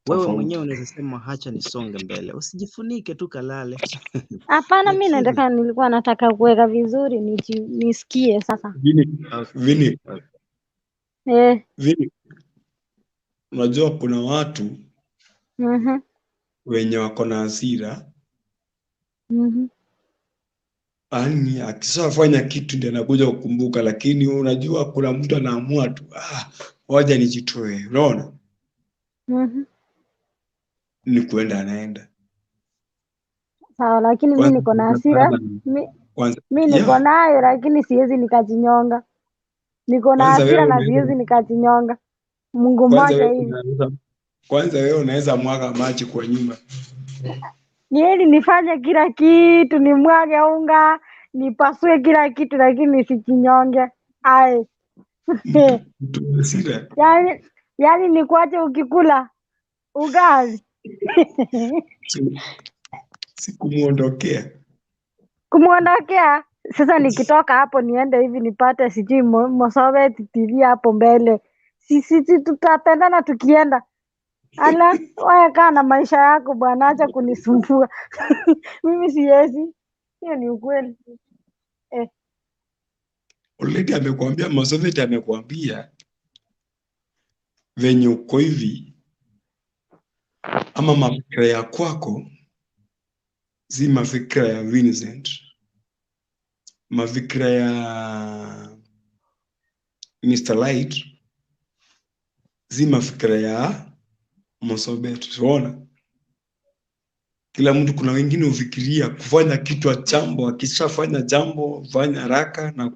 [SPEAKER 8] Wewe
[SPEAKER 2] tofauti.
[SPEAKER 8] mwenyewe unaweza sema hacha nisonge mbele, usijifunike tu kalale.
[SPEAKER 4] Hapana, mi
[SPEAKER 8] Lakini
[SPEAKER 4] nataka, nilikuwa nataka kuweka vizuri nisikie sasa.
[SPEAKER 2] Vini,
[SPEAKER 8] okay,
[SPEAKER 2] Vini,
[SPEAKER 8] okay.
[SPEAKER 4] Eh,
[SPEAKER 2] Vini, unajua kuna watu
[SPEAKER 4] mhm,
[SPEAKER 2] wenye wako na hasira,
[SPEAKER 4] mhm.
[SPEAKER 2] yaani akishafanya kitu ndiye anakuja kukumbuka, lakini unajua kuna mtu anaamua tu, ah, waja nijitoe, unaona,
[SPEAKER 4] Mhm.
[SPEAKER 2] ni kuenda anaenda
[SPEAKER 4] Sawa, lakini mi
[SPEAKER 2] kwanza
[SPEAKER 4] niko na hasira, mi,
[SPEAKER 2] kwanza
[SPEAKER 4] mi niko
[SPEAKER 2] yeah,
[SPEAKER 4] nayo, lakini siwezi nikajinyonga. Niko na
[SPEAKER 2] kwanza
[SPEAKER 4] hasira
[SPEAKER 2] wewe
[SPEAKER 4] na
[SPEAKER 2] unaweza
[SPEAKER 4] siwezi nikajinyonga. Mungu
[SPEAKER 2] kwanza
[SPEAKER 4] mmoja
[SPEAKER 2] wewe
[SPEAKER 4] hivi.
[SPEAKER 2] unaweza kwanza wewe unaweza mwaga maji kwa nyumba.
[SPEAKER 4] Ni heri nifanye kila kitu, nimwage unga, nipasue kila kitu, lakini nisijinyonge. Ai.
[SPEAKER 2] Mtu wa hasira
[SPEAKER 4] Yaani nikuache ukikula ugali.
[SPEAKER 2] sikumuondokea.
[SPEAKER 4] Kumwondokea sasa, nikitoka hapo niende hivi nipate sijui Mosobeti TV hapo mbele, si tutapendana tukienda. Ala, wewe kaa na maisha yako bwana, acha kunisumbua. Mimi siwezi. Hiyo ni ukweli. Eh,
[SPEAKER 2] Already amekuambia Mosobeti amekuambia venye uko hivi ama mafikira ya kwako si mafikira ya Vincent, mafikira ya Mr. Light si mafikira ya Mosobet. Unaona, kila mtu, kuna wengine hufikiria kufanya kitu jambo, akishafanya jambo fanya haraka na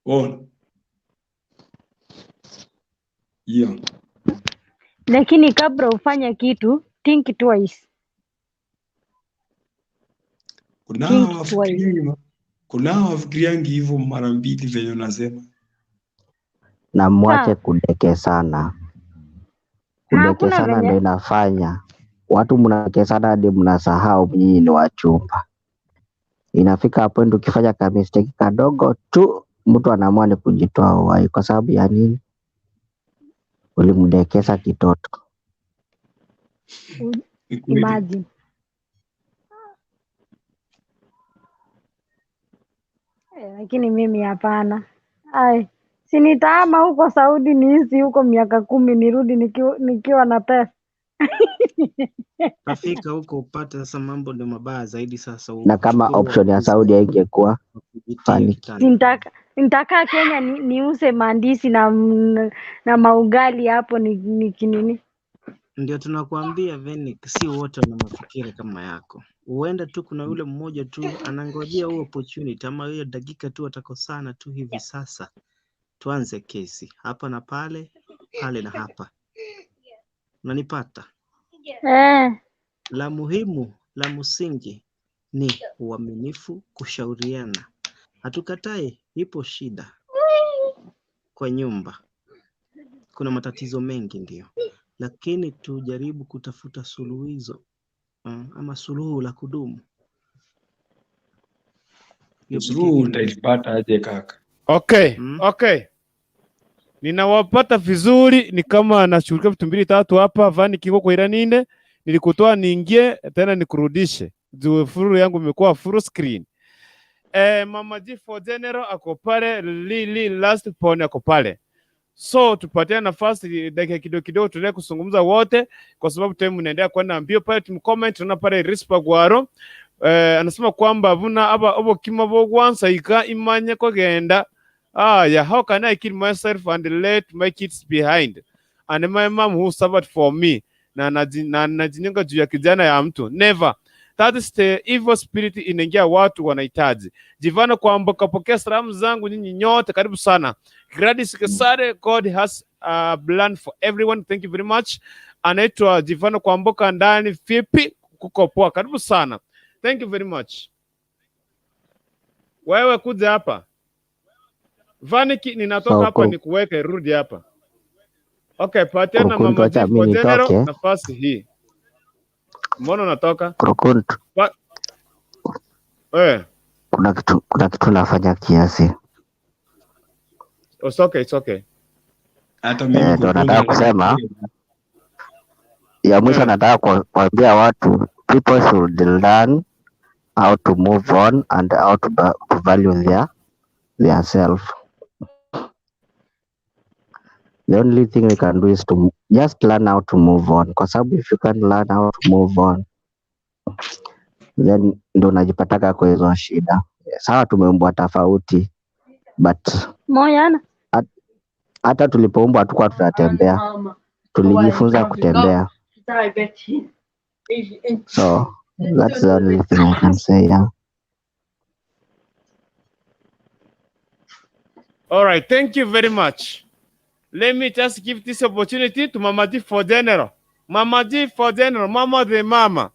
[SPEAKER 2] unaona hiyo.
[SPEAKER 4] Lakini kabla ufanye kitu, think twice.
[SPEAKER 2] Kunao
[SPEAKER 4] Think twice.
[SPEAKER 2] wafikiriangi, kunao wafikiriangi hivyo mara mbili venye unasema.
[SPEAKER 7] Na mwache
[SPEAKER 4] Sawa.
[SPEAKER 7] kudekesana.
[SPEAKER 4] Hakuna
[SPEAKER 7] Kudekesana
[SPEAKER 4] venye
[SPEAKER 7] ndio inafanya watu mnadekesana hadi mnasahau nyinyi ni wachumba. Inafika point ukifanya ka mistake kadogo tu, mtu anaamua ni kujitoa uhai. Kwa sababu ya nini? Ulimdekeza kitoto.
[SPEAKER 2] Ni kweli.
[SPEAKER 4] Imagine. Lakini mimi hapana. Ai, si nitaama huko Saudi niishi huko miaka 10 nirudi nikiwa na pesa.
[SPEAKER 8] Tafika huko upate sasa mambo ndio mabaya zaidi sasa
[SPEAKER 7] Na kama
[SPEAKER 8] uchukue
[SPEAKER 7] option ya
[SPEAKER 8] uamuzi
[SPEAKER 7] Saudi haingekuwa
[SPEAKER 8] wa kujitia
[SPEAKER 7] funny.
[SPEAKER 8] kitanda.
[SPEAKER 4] Nitakaa Kenya niuse maandisi na maugali hapo ni kinini.
[SPEAKER 8] Ndio tunakuambia Venik, si wote wana mafikira kama yako. Huenda tu kuna yule mmoja tu anangojea huo opportunity ama hiyo dakika tu watakosana tu hivi sasa, tuanze kesi hapa na pale, pale na hapa. Unanipata?
[SPEAKER 4] Eh,
[SPEAKER 8] La muhimu, la msingi ni uaminifu, kushauriana. Hatukatai, ipo shida kwa nyumba, kuna matatizo mengi ndio, lakini tujaribu kutafuta suluhizo ama suluhu la kudumu. Hiyo pekee
[SPEAKER 2] Suluhu
[SPEAKER 8] ndio inaweza.
[SPEAKER 2] utaipata aje kaka?
[SPEAKER 1] Okay,
[SPEAKER 8] Mm?
[SPEAKER 1] okay. Ninawapata vizuri, ni kama nashughulikia vitu mbili tatu hapa. Vani kiko kwa iraninde, nilikutoa niingie tena nikurudishe. Juu furu yangu imekuwa full screen. Mama G for General ako pale, Lili Last Pony ako pale. So tupatie nafasi dakika kidogo kidogo tuendelee kuzungumza wote, kwa sababu time inaendelea kwenda mbio pale. Tumcomment tunaona pale Rispa Gwaro anasema kwamba vuna aba obokima bogwansa ika imanye kogenda. Yeah, how can I kill myself and let my kids behind and my mom who suffered for me na najinyonga juu ya kijana ya mtu. Never. That is the evil spirit inaingia watu wanahitaji. Jivana kwamba kapokea salamu zangu nyinyi nyote, karibu sana. Gladys Kesare, God has a plan for everyone. Thank you very much. Anaitwa Jivana Kwamboka ndani vipi kuko poa, karibu sana. Thank you very much. Wewe kuja hapa. Vaniki, ninatoka
[SPEAKER 7] So
[SPEAKER 1] hapa nikuweke, rudi hapa. Okay, patiana
[SPEAKER 7] Kurukuntu,
[SPEAKER 1] Mama
[SPEAKER 7] acha
[SPEAKER 1] G
[SPEAKER 7] mi
[SPEAKER 1] for General
[SPEAKER 7] nitoke.
[SPEAKER 1] nafasi hii. Mbona unatoka?
[SPEAKER 7] Kurukuntu, kuna kitu nafanya kiasi.
[SPEAKER 1] It's okay, it's okay.
[SPEAKER 2] Hata mimi
[SPEAKER 7] Ndo
[SPEAKER 2] Kurukuntu
[SPEAKER 7] nataka kusema ya mwisho, nataka kuambia watu, people should learn how to move on and how to value their self. The only thing we can do is to just learn how to move on, kwa sababu if you can't learn how to move on, then ndo unajipataka kwa hizo shida. Sawa, tumeumbwa tofauti, but
[SPEAKER 4] Moyana.
[SPEAKER 7] hata tulipoumbwa hatukuwa tunatembea, tulijifunza kutembea. So that's the only thing I can say. Yeah.
[SPEAKER 1] All right, thank you very much. Let me just give this opportunity to Mama G for General. Mama G for General, Mama the Mama.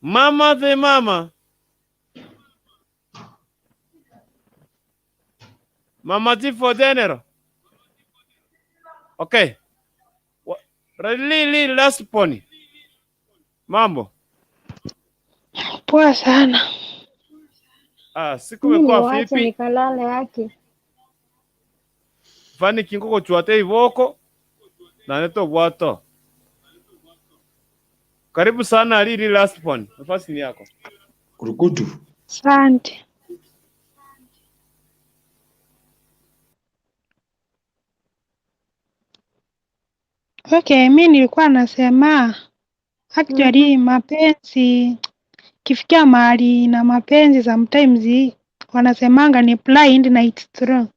[SPEAKER 1] Mama the Mama. Mama G for General. Okay. Lili last pony. Mambo.
[SPEAKER 9] Poa sana.
[SPEAKER 1] Siku
[SPEAKER 4] Mimi
[SPEAKER 1] imekuwa
[SPEAKER 4] niwache
[SPEAKER 1] vipi?
[SPEAKER 4] nikalale yake.
[SPEAKER 1] Fani kinkoko chuate ivoko na neto bwato. Karibu sana Lili last pony. Nafasi ni yako.
[SPEAKER 2] Kurukutu.
[SPEAKER 9] Asante. Okay, mi nilikuwa nasema actually mapenzi kifikia mahali na mapenzi sometimes wanasemanga ni blind na it's true.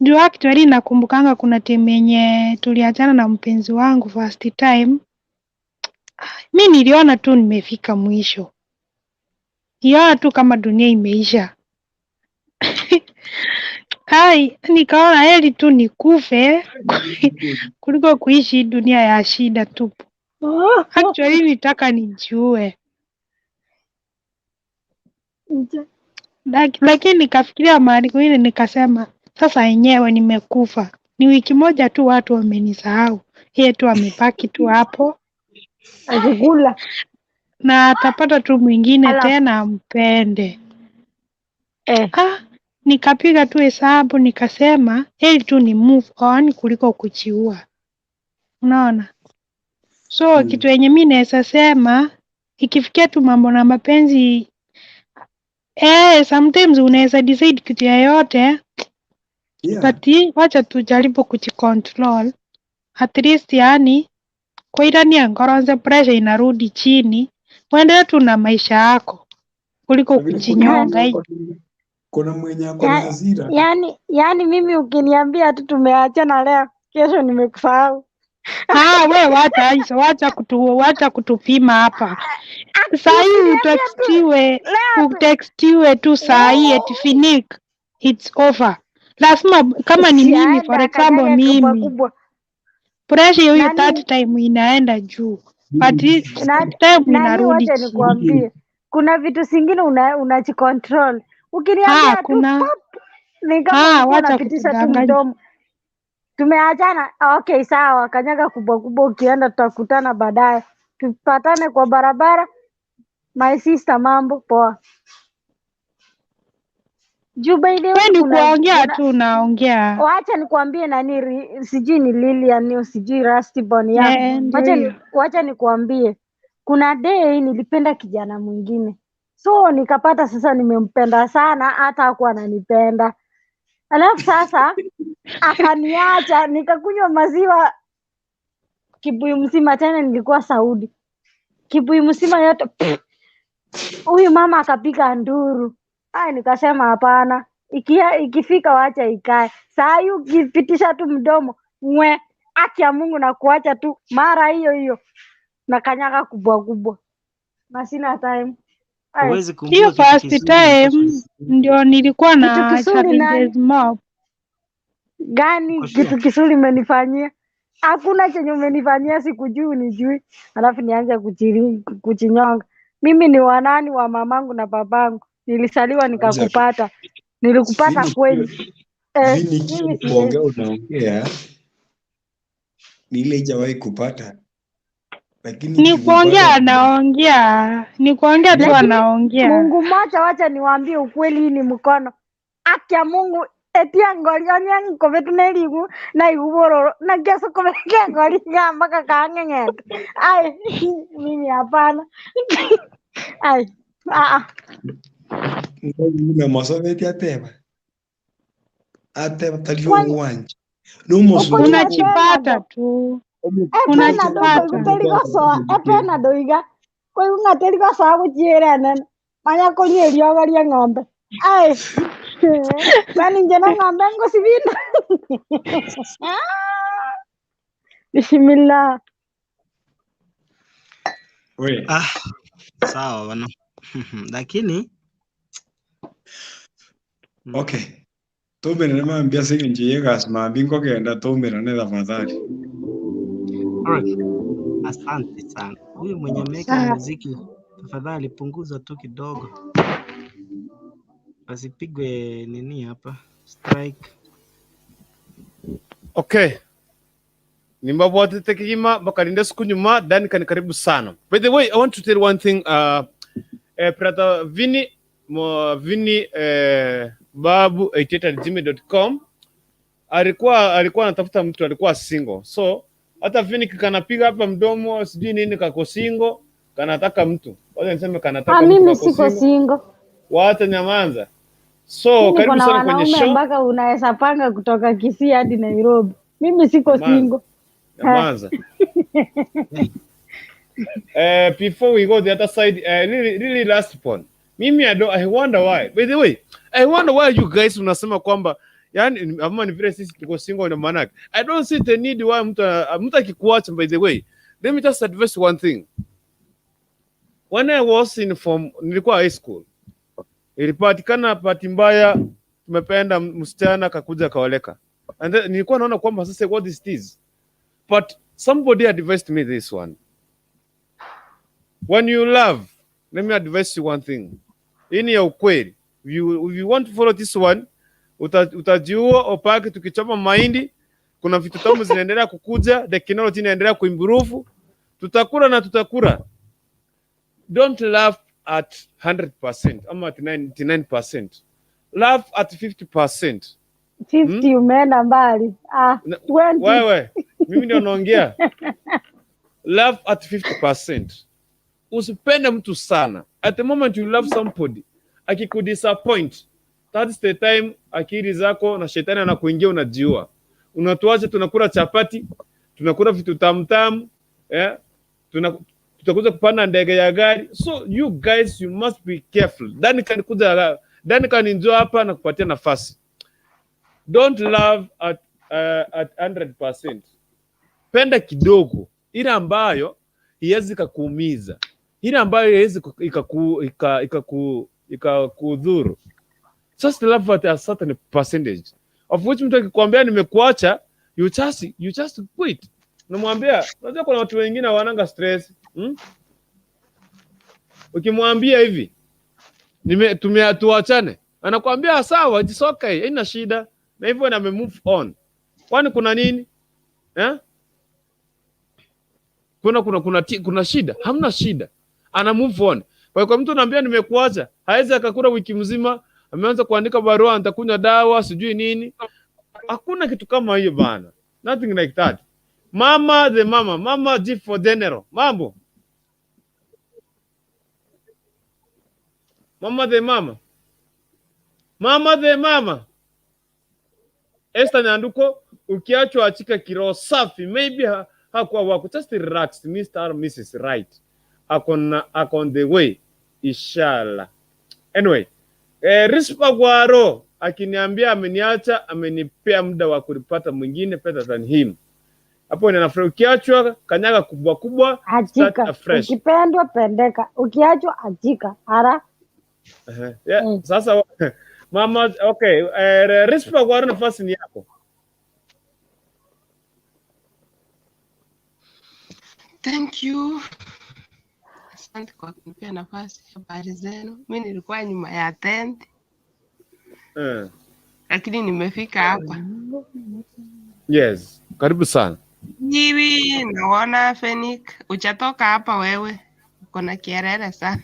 [SPEAKER 9] Juu actually nakumbukanga kuna time yenye tuliachana na mpenzi wangu first time. Mi niliona tu nimefika mwisho. Niliona tu kama dunia imeisha. Hai, nikaona heri tu nikufe kuliko kuishi dunia ya shida tupu. Actually nitaka nijue. Lakini nikafikiria mahali kwingine nikasema sasa yenyewe nimekufa. Ni wiki moja tu watu wamenisahau. Yeye tu amebaki tu hapo.
[SPEAKER 4] Akikula.
[SPEAKER 9] na atapata tu mwingine
[SPEAKER 4] Alafu
[SPEAKER 9] tena ampende.
[SPEAKER 4] eh,
[SPEAKER 9] Ah, nikapiga tu hesabu nikasema heri tu ni move on kuliko kujiua, unaona. So kitu yenye mi naweza sema ikifikia tu mambo na mapenzi sometimes unaweza decide kitu yoyote, but wacha tujaribu kujicontrol at least, yani koirania ngoronze pressure inarudi chini, uendelee tu na maisha yako kuliko
[SPEAKER 2] Na vile kuna
[SPEAKER 9] kujinyonga.
[SPEAKER 2] mwenye ako kuna mwenye ako na hasira.
[SPEAKER 4] Yani mimi ukiniambia tu tumeachana leo, kesho nimekusahau.
[SPEAKER 9] Ah, we wacha hizo, wacha kutupima hapa. Saa hii
[SPEAKER 4] Ukiniambia tu
[SPEAKER 9] utextiwe,
[SPEAKER 4] leo tu
[SPEAKER 9] utextiwe tu saa hii eti finik, it's over. Lazima kama ni mimi,
[SPEAKER 4] siaenda
[SPEAKER 9] for example
[SPEAKER 4] akanyage kubwa
[SPEAKER 9] mimi
[SPEAKER 4] kubwa
[SPEAKER 9] pressure hiyo
[SPEAKER 4] nani
[SPEAKER 9] third time inaenda juu, but time
[SPEAKER 4] nani,
[SPEAKER 9] inarudi
[SPEAKER 4] wacha
[SPEAKER 9] chini.
[SPEAKER 4] nikuambie, kuna vitu zingine unajicontrol. Ukiniambia tu
[SPEAKER 9] Kuna
[SPEAKER 4] pop, ni kama ulikuwa
[SPEAKER 9] wacha
[SPEAKER 4] unapitisha tu
[SPEAKER 9] kutudanganya.
[SPEAKER 4] mdomo, tumeachana. Okay, sawa, kanyaga kubwa kubwa, ukienda tutakutana baadaye, tupatane kwa barabara. My sister, mambo poa. Juu by the
[SPEAKER 9] We
[SPEAKER 4] way
[SPEAKER 9] ni
[SPEAKER 4] kuna
[SPEAKER 9] kuongea
[SPEAKER 4] kuna
[SPEAKER 9] tu unaongea.
[SPEAKER 4] wacha nikuambie nani sijui ni Lilian au sijui Rustborn ya
[SPEAKER 9] Eh, ndio
[SPEAKER 4] wacha ni,
[SPEAKER 9] hiyo.
[SPEAKER 4] wacha nikuambie, kuna day nilipenda kijana mwingine, so nikapata sasa nimempenda sana, hata hakuwa ananipenda. Alafu sasa akaniacha, nikakunywa maziwa kibuyu mzima, tena nilikuwa Saudi, kibuyu mzima yote. Huyu mama akapiga nduru. Ai, nikasema hapana, ikifika wacha ikae. Saa hii ukipitisha tu mdomo mwe, haki ya Mungu na kuacha tu mara hiyo hiyo na kanyaga kubwa kubwa, na sina time. Ai,
[SPEAKER 8] Huwezi
[SPEAKER 9] Hiyo
[SPEAKER 8] kumjua kitu
[SPEAKER 9] first
[SPEAKER 8] kizuri mpaka
[SPEAKER 9] time ndio nilikuwa
[SPEAKER 4] kitu
[SPEAKER 9] na
[SPEAKER 4] kisuri nani
[SPEAKER 9] challenges mob.
[SPEAKER 4] gani?
[SPEAKER 8] uko sure?
[SPEAKER 4] Kitu kisuri umenifanyia? Hakuna chenye umenifanyia, sikujui unijui, alafu nianze kuchinyonga. Mimi ni wanani wa mamangu na babangu, nilisaliwa
[SPEAKER 2] Acha
[SPEAKER 4] nikakupata, nilikupata
[SPEAKER 2] Vini,
[SPEAKER 4] kweli.
[SPEAKER 2] Vini kile
[SPEAKER 4] Mimi siwezi.
[SPEAKER 2] kuongea unaongea ni ile ijawahi kupata, lakini
[SPEAKER 9] Ni kuongea
[SPEAKER 2] ikikupata
[SPEAKER 9] anaongea, ni kuongea tu
[SPEAKER 4] Lakini
[SPEAKER 9] anaongea.
[SPEAKER 4] Mungu mmoja, wacha niwaambie ukweli, hii ni mkono haki ya Mungu etia ngori onya nkobetu neligu na igubororo na keso kobeke ngori ngamba kakang'eng'ete. Ai, mimi hapana. Ai, ah,
[SPEAKER 2] na masobeti ateba ateba tali
[SPEAKER 4] kwani
[SPEAKER 2] ogwanja nomosunte
[SPEAKER 4] ukonywa
[SPEAKER 9] Unajipata
[SPEAKER 4] penado
[SPEAKER 9] tu,
[SPEAKER 4] epenado
[SPEAKER 9] unajipata.
[SPEAKER 4] koigu terigosoa epenado iga koigu ng'a terigosoa guchiira enene manya konywa eriogo ria ng'ombe. Ai, kwani nje na ng'ombe ngusibinda. Bismillah.
[SPEAKER 2] We
[SPEAKER 8] Ah, sawa bana. Lakini
[SPEAKER 2] okay, tumirane mambia singenje yegas mambi ngogenda tumirane tafadhali.
[SPEAKER 8] alright, asante sana. Huyu mwenye ameweka
[SPEAKER 9] Sawa.
[SPEAKER 8] muziki, tafadhali punguza tu kidogo, asipigwe nini hapa strike.
[SPEAKER 1] Okay. Nimbabwatete kigima bakalinde siku nyuma dani kani karibu sana. By the way, I want to tell one thing Prata Vini mo, Vini babu 88@gmail.com alikuwa anatafuta mtu, alikuwa single. So hata Vini kanapiga hapa mdomo sijui nini kako single, kanataka mtu. Wacha niseme kanataka
[SPEAKER 4] Ah,
[SPEAKER 1] mtu
[SPEAKER 4] mimi
[SPEAKER 1] kako
[SPEAKER 4] siko
[SPEAKER 1] single.
[SPEAKER 4] single.
[SPEAKER 1] Wacha nyamanza. So
[SPEAKER 4] Mi niko
[SPEAKER 1] karibu
[SPEAKER 4] na
[SPEAKER 1] sana kwenye
[SPEAKER 4] wanaume
[SPEAKER 1] show.
[SPEAKER 4] mpaka unaweza panga kutoka Kisii hadi Nairobi. Mimi siko
[SPEAKER 1] Nyamanza.
[SPEAKER 4] single.
[SPEAKER 1] Nyamanza. Before we go the other side, really, really last point. Mimi I don't, I wonder why. By the way, I wonder why you guys unasema kwamba yani ama ni vile sisi tuko single ndio maana yake. I don't see the need why mtu akikuacha. By the way, let me just advise one thing. When I was in form, nilikuwa high school. Ilipatikana bahati mbaya tumependa msichana akakuja akaoleka. And then nilikuwa naona kwamba sasa what is this? But somebody advised me this one. When you love, let me advise you one thing. Hii ni ya ukweli. If you want to follow this one, utajiua opaki tukichoma mahindi, kuna vitu tamu zinaendelea kukuja, technology inaendelea kuimprove, tutakula na tutakula. Don't love at 100% ama at 99%. Love at 50%.
[SPEAKER 4] 50 umeenda mbali. Ah, 20.
[SPEAKER 1] Wewe, mimi ndio naongea. Love at 50%. Usipende mtu sana. At the moment you love somebody, akikudisappoint, that's the time akili zako na shetani anakuingia, unajiua. Unatuacha tunakula chapati, tunakula vitu tamu tamu, eh? Tutakuja kupanda ndege ya gari. So you guys, you must be careful. Dani kan kuja, Dani kan njoo hapa na kupatia nafasi. Don't love at 100%. Penda kidogo, ile ambayo iwezi ikakuumiza, ile ambayo iwezi ikakudhuru. Just love at a certain percentage of which mtu akikwambia nimekuacha, you just quit. Unamwambia, unajua kuna watu wengine hawananga stress? Ukimwambia hivi nime tumia tuachane, anakwambia sawa, it's okay, haina shida, na hivyo na move on. Kwani kuna nini, eh? Kuna shida? Hamna shida, ana move on. Kwa hiyo kwa mtu anaambia nimekuacha, hawezi akakula wiki mzima, ameanza kuandika barua, nitakunywa dawa sijui nini. Hakuna kitu kama hiyo bana, nothing like that. Mama the mama, mama G for general, mambo mama the mama, mama the mama. Esther Nyanduko, ukiachwa achika kiroho safi, maybe hakuwa wako, just relax, Mr. or Mrs. Right ako on the way, inshallah. Anyway, Rispa Gwaro akiniambia ameniacha, amenipea muda wa kulipata mwingine better than him. Hapo ni nafurahi. Ukiachwa kanyaga kubwa kubwa, start
[SPEAKER 4] Achika.
[SPEAKER 1] Afresh.
[SPEAKER 4] Ukipendwa pendeka, ukiachwa achika. Ara.
[SPEAKER 1] Yeah, sasa mama, okay, Rispa Gwaro, nafasi ni yako.
[SPEAKER 10] Thank you. Asante kwa kunipea nafasi. Habari zenu? Mi nilikuwa nyuma ya tent, lakini nimefika hapa.
[SPEAKER 1] Yes, karibu sana.
[SPEAKER 10] Hivi naona Fenik, uchatoka hapa wewe, uko na kiherehere sana.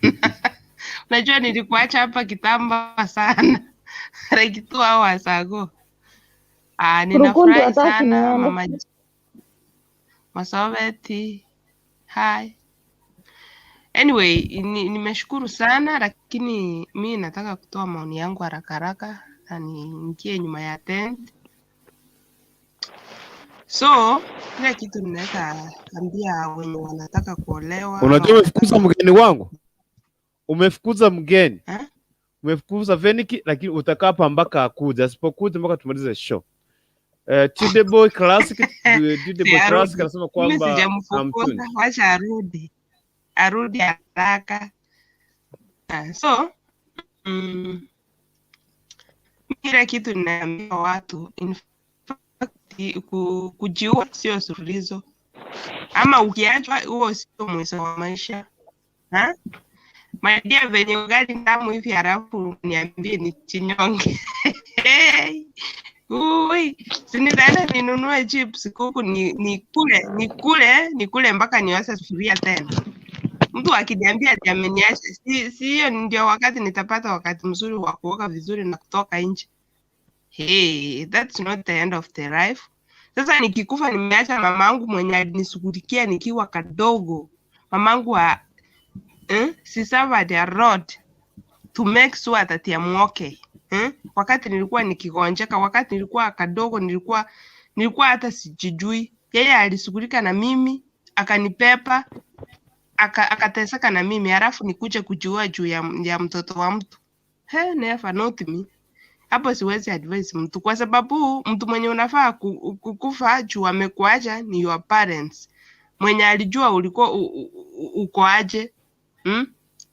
[SPEAKER 10] Unajua nilikuacha hapa kitambo sana like 2 hours ago. Ah,
[SPEAKER 4] Kurukundu
[SPEAKER 10] ninafurahi
[SPEAKER 4] hataki
[SPEAKER 10] sana
[SPEAKER 4] niende.
[SPEAKER 10] mama Masobeti. Hi. Anyway, nimeshukuru sana lakini mi nataka kutoa maoni yangu haraka haraka na niingie nyuma ya tent. So, kile kitu ninaweza ambia wenye wanataka kuolewa ama
[SPEAKER 1] Unajua umefukuza
[SPEAKER 10] wanataka
[SPEAKER 1] mgeni wangu, umefukuza mgeni,
[SPEAKER 10] eh?
[SPEAKER 1] Umefukuza Veniki, lakini utakaa hapa mpaka akuja. Asipokuja mpaka tumalize show. Tude Boy Classic, Tude
[SPEAKER 10] Si
[SPEAKER 1] Boy Classic
[SPEAKER 10] arudi.
[SPEAKER 1] anasema
[SPEAKER 10] Mimi
[SPEAKER 1] kwamba
[SPEAKER 10] sijamfukuza,
[SPEAKER 1] amtuni.
[SPEAKER 10] wacha arudi, arudi haraka. Ah, so kile kitu ninaambia watu, in fact, kujiua sio suluhisho, ama ukiachwa huo sio mwisho wa maisha ha? My dear, venye ugali tamu hivi halafu niambie ni chinyonge. Hey, ui, si nitaenda ninunue chips kuku ni nikule nikule nikule mpaka nioshe sufuria tena. Mtu akiniambia ati ameniacha, si hiyo ndio wakati nitapata wakati mzuri wa kuoga vizuri na kutoka nje. Hey, that's not the end of the life. Sasa nikikufa nimeacha mamangu mwenye alinishughulikia nikiwa kadogo. Mamangu she suffered a lot to make sure that I'm okay. Eh? Wakati nilikuwa nikigonjeka, wakati nilikuwa kadogo, nilikuwa hata sijijui. Yeye alishughulika na mimi, akanipepa, akateseka na mimi, halafu nikuje kujiua juu ya mtoto wa mtu. He, never, not me. Hapo siwezi advise mtu kwa sababu mtu mwenye unafaa kukufa juu amekuacha ni your parents. Mwenye alijua ulikuwa uko aje,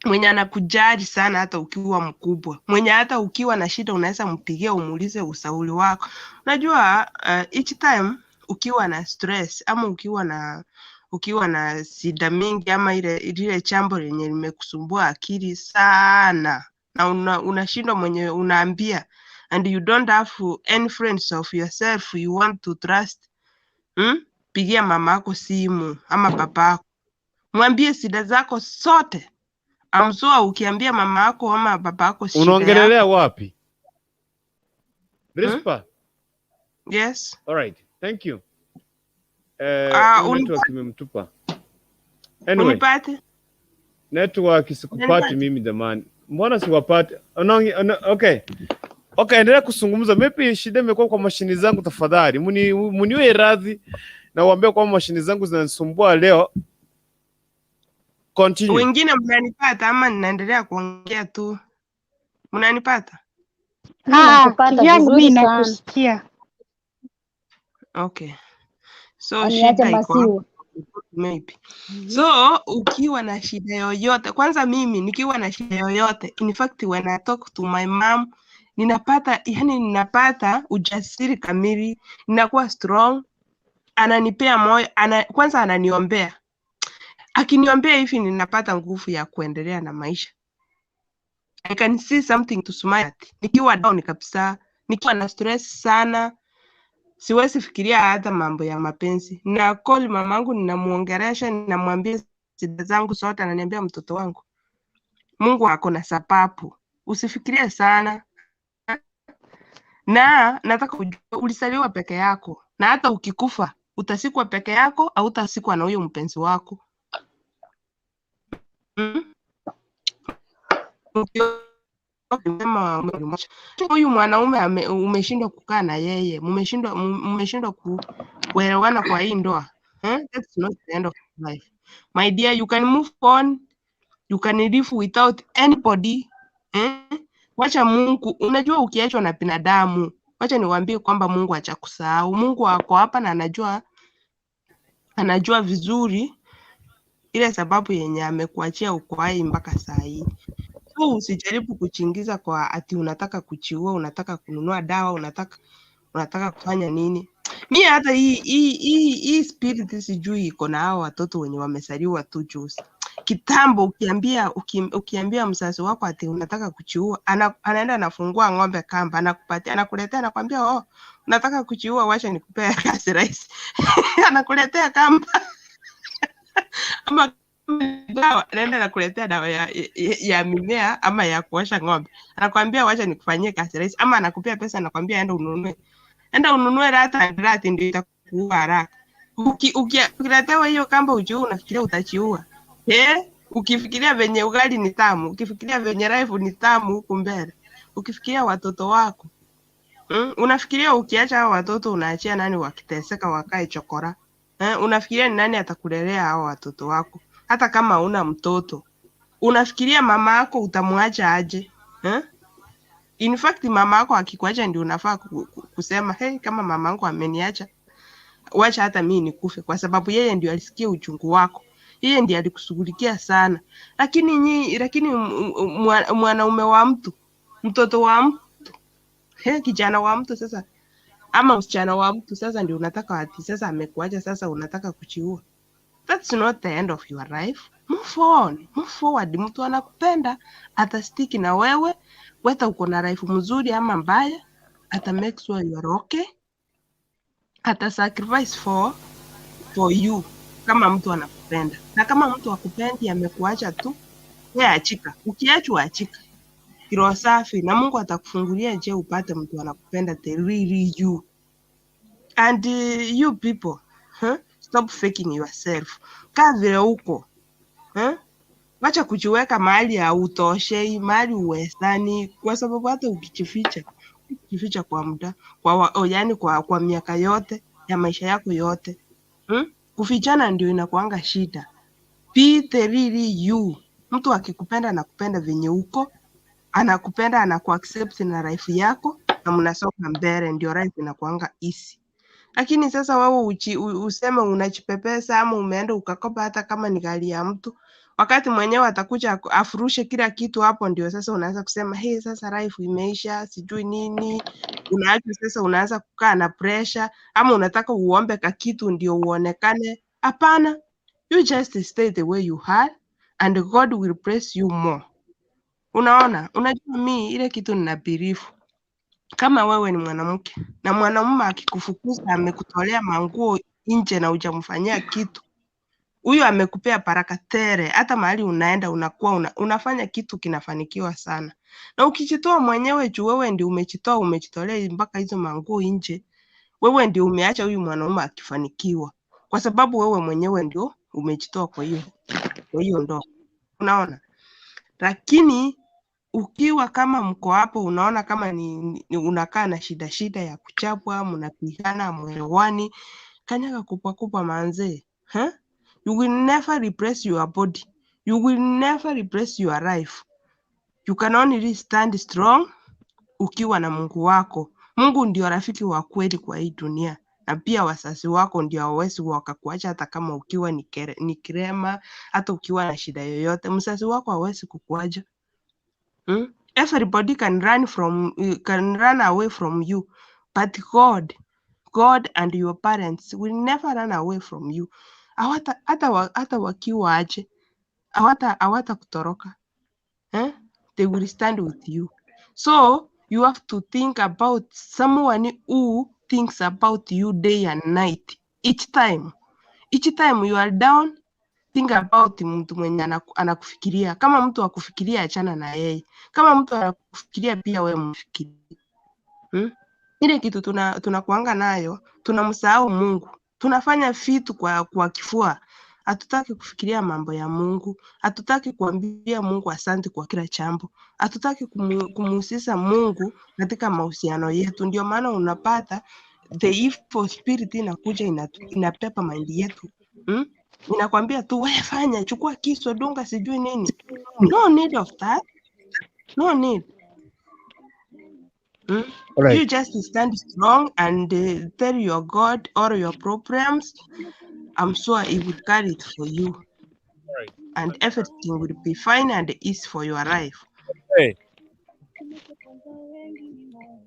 [SPEAKER 10] Mwenye anakujali sana hata ukiwa mkubwa, mwenye hata ukiwa na shida unaweza mpigia umuulize ushauri wako. Unajua each time ukiwa na stress ama ukiwa na shida mingi ama ile lile jambo lenye limekusumbua akili sana na unashindwa mwenye unaambia and you don't have any friends of yourself you want to trust, Pigia mama yako simu ama babako, mwambie shida zako zote. I'm sure ukiambia mama yako ama baba yako shida yako.
[SPEAKER 1] Unaongelelea wapi? Rispa.
[SPEAKER 10] Yes.
[SPEAKER 1] All right. Thank you. Hiyo network imemtupa. Anyway,
[SPEAKER 10] Unipate?
[SPEAKER 1] Network sikupati
[SPEAKER 10] Unanipata?
[SPEAKER 1] Mimi jamani. Mbona siwapati? Okay. Okay, endelea kuzungumza. Maybe shida imekuwa kwa mashini zangu tafadhali. Muniwe radhi na uambie kwamba mashini zangu zinanisumbua leo. Continue.
[SPEAKER 10] Wengine mnanipata ama ninaendelea kuongea tu? Mnanipata?
[SPEAKER 4] Ah,
[SPEAKER 3] Nakupata
[SPEAKER 9] kivyangu mi
[SPEAKER 3] vizuri sana.
[SPEAKER 9] nakusikia.
[SPEAKER 10] Okay. So
[SPEAKER 4] Aniache
[SPEAKER 10] shida iko hapo
[SPEAKER 4] masiwa.
[SPEAKER 10] maybe. So ukiwa na shida yoyote, kwanza mimi nikiwa na shida yoyote, in fact when I talk to my mom, ninapata yani ninapata ujasiri kamili, ninakuwa strong, ananipea moyo, kwanza ananiombea. Akiniombea hivi ninapata nguvu ya kuendelea na maisha. I can see something to smile at. Nikiwa down kabisa, nikiwa na stress sana, siwezi fikiria hata mambo ya mapenzi. Na call mamangu, ninamuongelesha, ninamwambia shida zangu zote, ananiambia mtoto wangu, Mungu ako na sababu, usifikirie sana. Na nataka ujue ulizaliwa peke yako, na hata ukikufa utazikwa peke yako au utazikwa na huyo mpenzi wako. Sema huyu mwanaume umeshindwa kukaa na yeye, mmeshindwa kuelewana kwa hii ndoa. That's not the end of life. My dear, you can move on, you can live without anybody. Wacha Mungu, unajua ukiachwa na binadamu, wacha niwaambie kwamba Mungu hajakusahau. Mungu ako hapa na anajua vizuri ile sababu yenye amekuachia uko hai mpaka saa hii. So usijaribu kujiingiza kwa ati unataka kujiua, unataka kununua dawa, unataka kufanya nini. Mi hata hii spirit sijui iko na hao watoto wenye wamezaliwa tu juzi. Kitambo ukiambia mzazi wako ati unataka kujiua, anaenda anafungua ng'ombe kamba, anakupatia, anakuletea, anakwambia oh, unataka kujiua, wacha nikupea kazi rahisi. Anakuletea kamba ama dawa, anaenda anakuletea dawa ya mimea ama ya kuosha ng'ombe, anakwambia wacha nikufanyie kazi rahisi, ama anakupea pesa, anakwambia enda ununue rat and rat ndio itakuua haraka. Ukiletewa hiyo kamba ujiue, unafikiria utajiua eh? Ukifikiria venye ugali ni tamu, ukifikiria venye life ni tamu huku mbele, ukifikiria watoto wako, Unafikiria ukiacha hao watoto unaachia nani wakiteseka wakae chokora? Unafikiria ni nani atakulelea hao watoto wako hata kama una mtoto? Unafikiria mama yako utamwacha aje? In fact mama yako akikuacha ndio unafaa kusema hey, kama mama yangu ameniacha, wacha hata mimi nikufe, kwa sababu yeye ndio alisikia uchungu wako, yeye ndiye alikushughulikia sana. Lakini mwanaume wa mtu, mtoto wa mtu, he, kijana wa mtu sasa ama msichana wa mtu sasa ndio unataka ati sasa amekuacha, sasa unataka kujiua. That's not the end of your life. Move on, move forward. Mtu anakupenda atastick na wewe, whether uko na life mzuri ama mbaya, ata make sure you are okay, ata sacrifice for you kama mtu anakupenda. Na kama mtu akupendi amekuacha tu, wewe achika. Ukiachwa achika kiroho safi, na Mungu atakufungulia njia upate mtu anakupenda the real you. And you people, huh? Stop faking yourself. Kaa vile uko, huh? Wacha kujiweka mahali hautoshei, mahali uwezani, kwa sababu hata ukijificha kwa muda oh, yani kwa miaka yote ya maisha yako yote, Kufichana ndio inakuanga shida. Be the real you. Mtu akikupenda anakupenda venye uko, anakupenda, anakuaccept na life yako na mnasonga mbele, ndio life inakuanga easy. Lakini sasa wewe useme unajipepesa ama umeenda ukakopa hata kama ni gari ya mtu, wakati mwenyewe atakuja afurushe kila kitu, hapo ndio sasa unaanza kusema hey, sasa life imeisha, sijui nini. Unaacha sasa, unaanza kukaa na pressure ama unataka uombe ka kitu ndio uonekane. Hapana, you just stay the way you are and God will bless you more. Unaona, unajua mi ile kitu nina believe kama wewe ni mwanamke na mwanamume akikufukuza amekutolea manguo nje na hujamfanyia kitu, Huyu amekupea baraka tele, hata mahali unaenda unakuwa unafanya kitu kinafanikiwa sana. Na ukijitoa mwenyewe juu wewe ndio umejitoa, umejitolea mpaka hizo manguo nje, wewe ndio umeacha huyu mwanaume akifanikiwa, kwa sababu wewe mwenyewe ndio umejitoa kwa hiyo ndoa, unaona. Lakini ukiwa kama mko hapo, unaona kama ni unakaa na shida shida ya kuchapwa, mnapigana, mwelewani, kanyaga kubwa kubwa manzee, huh? You will never replace your body, you will never replace your life. You can only stand strong ukiwa na Mungu wako. Mungu ndio rafiki wa kweli kwa hii dunia, na pia wazazi wako ndio hawawezi wakakuacha hata kama ukiwa ni kirema, hata ukiwa na shida yoyote, mzazi wako hawezi kukuacha. Everybody can run away from you, but God and your parents will never run away from you. Hawata hata wakiwa aje, hawata kutoroka. Eh? They will stand with you. So you have to think about someone who thinks about you day and night. Each time. Each time you are down, think about mtu mwenye anakufikiria. Kama mtu akufikiria, achana na yeye. Kama mtu anakufikiria pia wewe mfikirie. Ile kitu tunakuanga nayo, tunamsahau Mungu. Tunafanya vitu kwa kifua. Hatutaki kufikiria mambo ya Mungu, hatutaki kuambia Mungu asante kwa kila jambo, hatutaki kumhusisha Mungu katika mahusiano yetu. Ndio maana unapata the evil spirit inakuja inapepa mind yetu, Inakwambia tu wewe fanya, chukua kisu, dunga, sijui nini. No need of that, no need.
[SPEAKER 1] Alright.
[SPEAKER 10] You just stand strong and tell your God all your problems. I'm sure He will carry it for you, and everything will be fine and easy for your life.
[SPEAKER 1] Hey.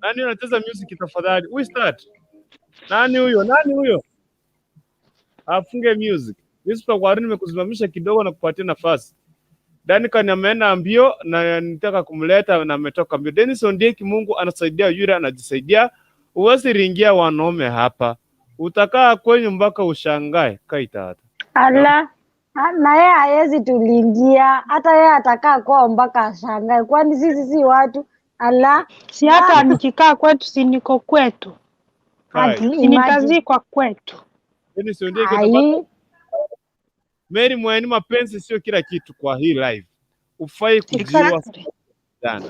[SPEAKER 1] Nani anacheza music tafadhali? Who is that? Nani huyo? Nani huyo? Afunge music. Whisper kwa nimekusimamisha kidogo na kupatia nafasi. Duncan ameenda mbio na nitaka kumleta na ametoka mbio. Dennis Ondieki, Mungu anasaidia yule anajisaidia. Uwezi ringia wanaume hapa. Utakaa kwenyu mpaka ushangae. Kaita hata.
[SPEAKER 4] Ala, na yeye hawezi tulingia, hata yeye atakaa kwao mpaka ashangae. Kwani sisi si watu? Ala,
[SPEAKER 9] Si hata nikikaa kwetu, si niko kwetu,
[SPEAKER 1] Kai.
[SPEAKER 4] Aki
[SPEAKER 9] si
[SPEAKER 4] imagine.
[SPEAKER 9] nitazikwa kwetu.
[SPEAKER 1] Dennis Ondieki utapata
[SPEAKER 4] Ai,
[SPEAKER 1] Mary Mweni, mapenzi sio kila kitu kwa hii life. Ufai kujiua
[SPEAKER 9] Exactly.
[SPEAKER 1] sana.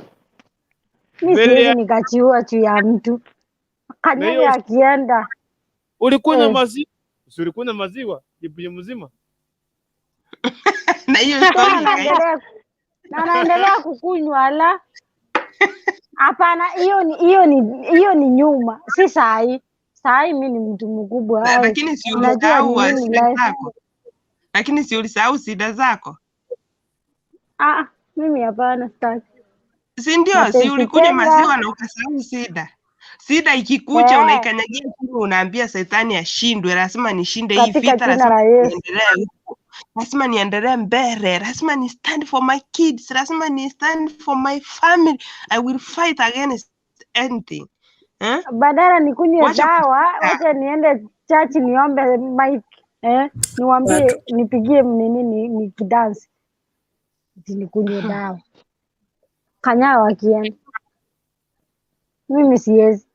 [SPEAKER 4] mi
[SPEAKER 1] Mbele
[SPEAKER 4] siwezi
[SPEAKER 1] ya
[SPEAKER 4] nikachiua juu ya mtu.
[SPEAKER 1] na
[SPEAKER 4] Kanyage
[SPEAKER 1] hiyo
[SPEAKER 4] akienda
[SPEAKER 1] ulikunywa maziwa, si ulikunywa maziwa kibuyu mzima?
[SPEAKER 10] Na hiyo
[SPEAKER 4] Tena
[SPEAKER 10] story ikaisha.
[SPEAKER 4] anaendelea na anaendelea kukunywa. Ala, hapana, hiyo ni nyuma, si sahi. Sahi mi ni mtu mkubwa, ai,
[SPEAKER 10] Lakini si
[SPEAKER 4] unajua
[SPEAKER 10] ulisahau
[SPEAKER 4] ni nini
[SPEAKER 10] shida
[SPEAKER 4] life.
[SPEAKER 10] zako? Lakini si ulisahau shida zako?
[SPEAKER 4] Ah, mimi hapana, sitaki
[SPEAKER 10] Si ndio? Si
[SPEAKER 4] mapenzi
[SPEAKER 10] ulikunywa
[SPEAKER 4] tena.
[SPEAKER 10] maziwa na ukasahau shida. Shida ikikuja unaikanyagia chini, unaambia shetani ashindwe, lazima nishinde hii
[SPEAKER 4] Katika
[SPEAKER 10] vita,
[SPEAKER 4] jina
[SPEAKER 10] lazima
[SPEAKER 4] la Yesu.
[SPEAKER 10] niendelee huko, lazima niendelee mbele, lazima ni stand for my kids, lazima ni stand for my family. I will fight against anything. Eh?
[SPEAKER 4] Badala nikunywe
[SPEAKER 10] Wacha
[SPEAKER 4] dawa,
[SPEAKER 10] kusikia.
[SPEAKER 4] wacha niende church niombe mic, niwaambie nipigie nini ni kidansi, ati nikunywe dawa. Kanyaa wakienda, mimi siwezi.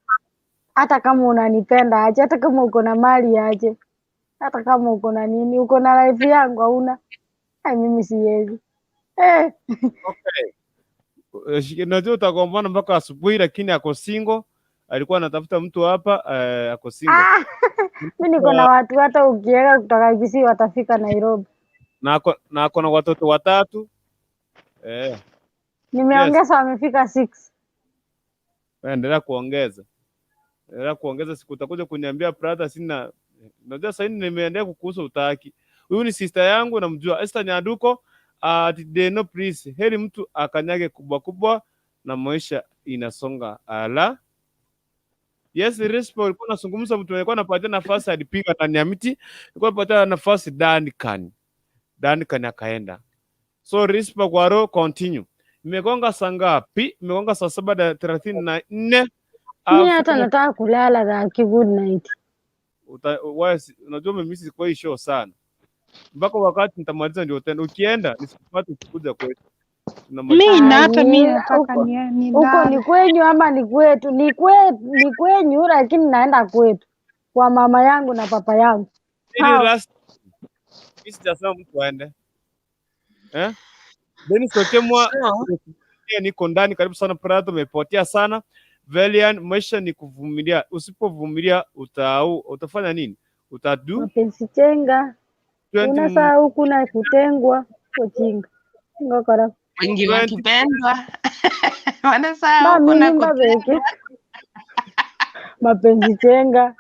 [SPEAKER 4] Hata kama unanipenda aje, hata kama uko na mali aje, hata kama uko na nini, uko na life yangu hauna. Ai, mimi siwezi.
[SPEAKER 1] Okay. Najua utagombana mpaka asubuhi, lakini ako single. Alikuwa anatafuta mtu hapa ako single.
[SPEAKER 4] Ah, mi niko na watu hata ukiweka kutoka Kisii watafika Nairobi.
[SPEAKER 1] Na ako na watoto watatu. Yes.
[SPEAKER 4] Nimeongeza wamefika 6.
[SPEAKER 1] Endelea kuongeza. Endelea kuongeza, siku utakuja kuniambia brother, sina. Unajua sasa hivi nimeendelea kukuhusu utaki. Huyu ni sister yangu namjua Esther Nyanduko. Deno please. Heri mtu akanyage kubwa kubwa na maisha inasonga. Ala. Yes, Respo alikuwa anazungumza, mtu alikuwa anapatia nafasi alipiga ndani ya miti. Alikuwa anapatia nafasi Duncan. Duncan akaenda. So Rispa Gwaro continue. Imegonga saa ngapi? Imegonga saa 7:34.
[SPEAKER 4] Mi
[SPEAKER 1] Afrika
[SPEAKER 4] hata nataka kulala dhaki, good night.
[SPEAKER 1] Unajua umemiss kwa hii show sana. Mpaka wakati nitamaliza ndio utaenda. Ukienda nisikupate ukikuja kwetu. Tunamaliza.
[SPEAKER 9] Mi na hata mi
[SPEAKER 4] Ai,
[SPEAKER 9] nataka
[SPEAKER 4] huko huko ni
[SPEAKER 9] nilale.
[SPEAKER 4] kwenyu ama ni kwetu? Ni kwenyu, lakini naenda kwetu kwa mama yangu na papa yangu.
[SPEAKER 1] Ili
[SPEAKER 4] Hao
[SPEAKER 1] last mimi sijasema mtu aende. Eh? Dennis Okemwa
[SPEAKER 10] So
[SPEAKER 1] niko ndani, karibu sana Prado, umepotea sana. Velian, maisha ni kuvumilia. Usipovumilia utafanya nini? Utadu
[SPEAKER 4] mapenzi chenga
[SPEAKER 1] 20
[SPEAKER 4] unasahau kuna kutengwa ochinga ngokora
[SPEAKER 10] wengi
[SPEAKER 1] 20
[SPEAKER 10] wakipendwa wanasahau
[SPEAKER 4] ba
[SPEAKER 10] kuna
[SPEAKER 4] mimi mbabeke
[SPEAKER 10] kutengwa.
[SPEAKER 4] mapenzi chenga.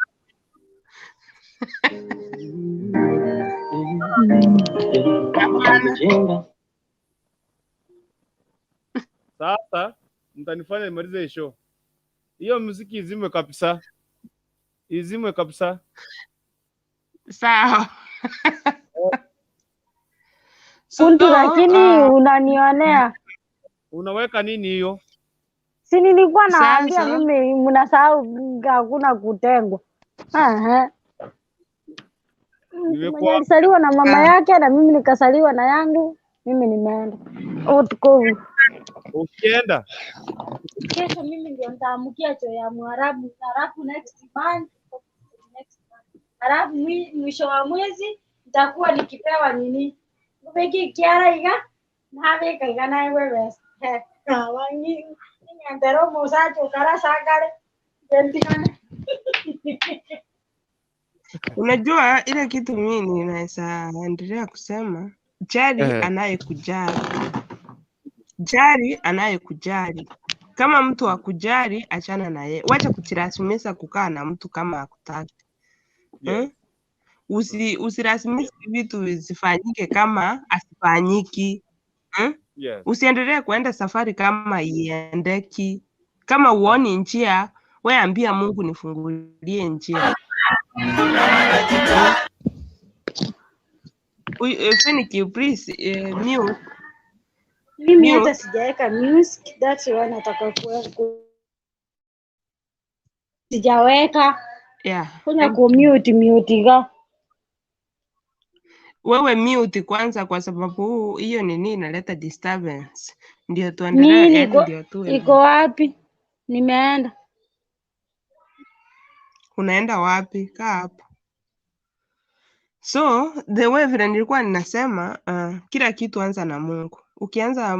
[SPEAKER 10] Hapana.
[SPEAKER 1] Sasa mtanifanya nimalize hii show. Hiyo muziki izimwe kabisa. Izimwe kabisa.
[SPEAKER 10] Sawa. So
[SPEAKER 4] Kuntu, lakini unanionea.
[SPEAKER 1] Unaweka nini hiyo?
[SPEAKER 4] Si nilikuwa nawaambia
[SPEAKER 10] sasa
[SPEAKER 4] mimi, mnasahau hakuna kutengwa. Aha. Mtu mwenye
[SPEAKER 1] Nimekuwa
[SPEAKER 4] alisaliwa na mama yake na mimi nikasaliwa na yangu, mimi nimeenda Utkovu.
[SPEAKER 1] ukienda
[SPEAKER 4] Kesho mimi ndio nitaamkia choo ya Mwarabu, halafu next month, next month, halafu mwisho wa mwezi nitakuwa nikipewa nini ngubeki kiara iga nabika iga naiwe besa wangi ng'endera omosacha okarasakare ngentigane.
[SPEAKER 10] Unajua ile kitu mimi ninaweza endelea kusema, jali anayekujali, jali anayekujali. Kama mtu akujali, achana na yeye. Wacha kujilazimisha kukaa na mtu kama hakutaki.
[SPEAKER 1] Yes.
[SPEAKER 10] Usilazimishe vitu zifanyike kama asifanyiki.
[SPEAKER 1] Yes.
[SPEAKER 10] Usiendelee kuenda safari kama iendeki. Kama uoni njia, we ambia Mungu nifungulie njia. Finiki, please, mute.
[SPEAKER 4] Mimi hata
[SPEAKER 10] Mute.
[SPEAKER 4] sijaweka music, that's why nataka sijaweka
[SPEAKER 10] Yeah.
[SPEAKER 4] kunya ku mute mute ga.
[SPEAKER 10] Wewe mute kwanza, kwa sababu hiyo nini inaleta disturbance. Ndio tuendelee,
[SPEAKER 4] Nini
[SPEAKER 10] yani
[SPEAKER 4] iko
[SPEAKER 10] ndio tuwe
[SPEAKER 4] iko
[SPEAKER 10] na
[SPEAKER 4] wapi? Nimeenda.
[SPEAKER 10] Unaenda wapi? Kaa hapo. So the way vile nilikuwa ninasema, kila kitu anza na Mungu. Ukianza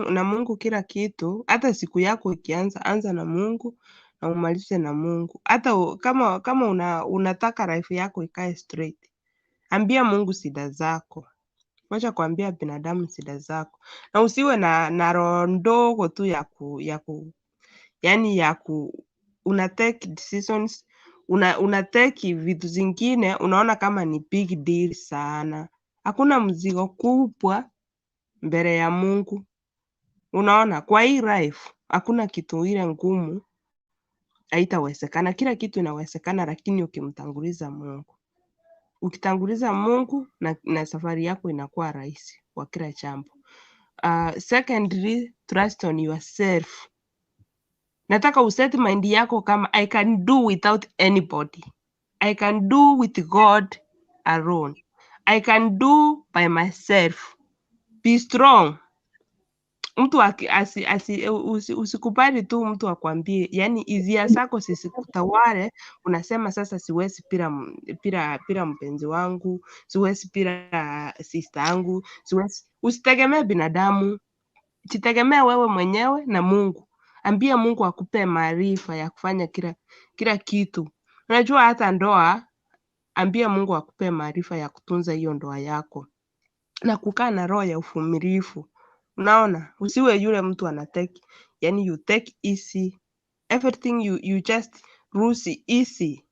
[SPEAKER 10] na Mungu kila kitu, hata siku yako ikianza, anza na Mungu na umalize na Mungu. Hata kama unataka life yako ikae straight, ambia Mungu shida zako. Wacha kuambia binadamu shida zako, na usiwe na roho ndogo tu ya ku yani ya ku una take decisions, una take vitu zingine unaona kama ni big deal sana. Hakuna mzigo kubwa mbele ya Mungu. Unaona, kwa hii life hakuna kitu ile ngumu haitawezekana. Kila kitu inawezekana, lakini ukimtanguliza Mungu. Ukitanguliza Mungu na safari yako inakuwa rahisi kwa kila jambo. Secondly, trust on yourself. Nataka uset mind yako kama I can do without anybody. I can do with God alone. I can do by myself. Be strong. Mtu usikubali tu mtu akwambie, yani hisia zako zisikutawale. Unasema sasa siwezi bila mpenzi wangu, siwezi bila sister yangu, siwezi. Usitegemee binadamu, jitegemee wewe mwenyewe na Mungu. Ambia Mungu akupe maarifa ya kufanya kila kitu. Unajua hata ndoa, ambia Mungu akupe maarifa ya kutunza hiyo ndoa yako na kukaa na roho ya uvumilivu. Unaona, usiwe yule mtu anatake, yani you take easy everything, you just lose easy.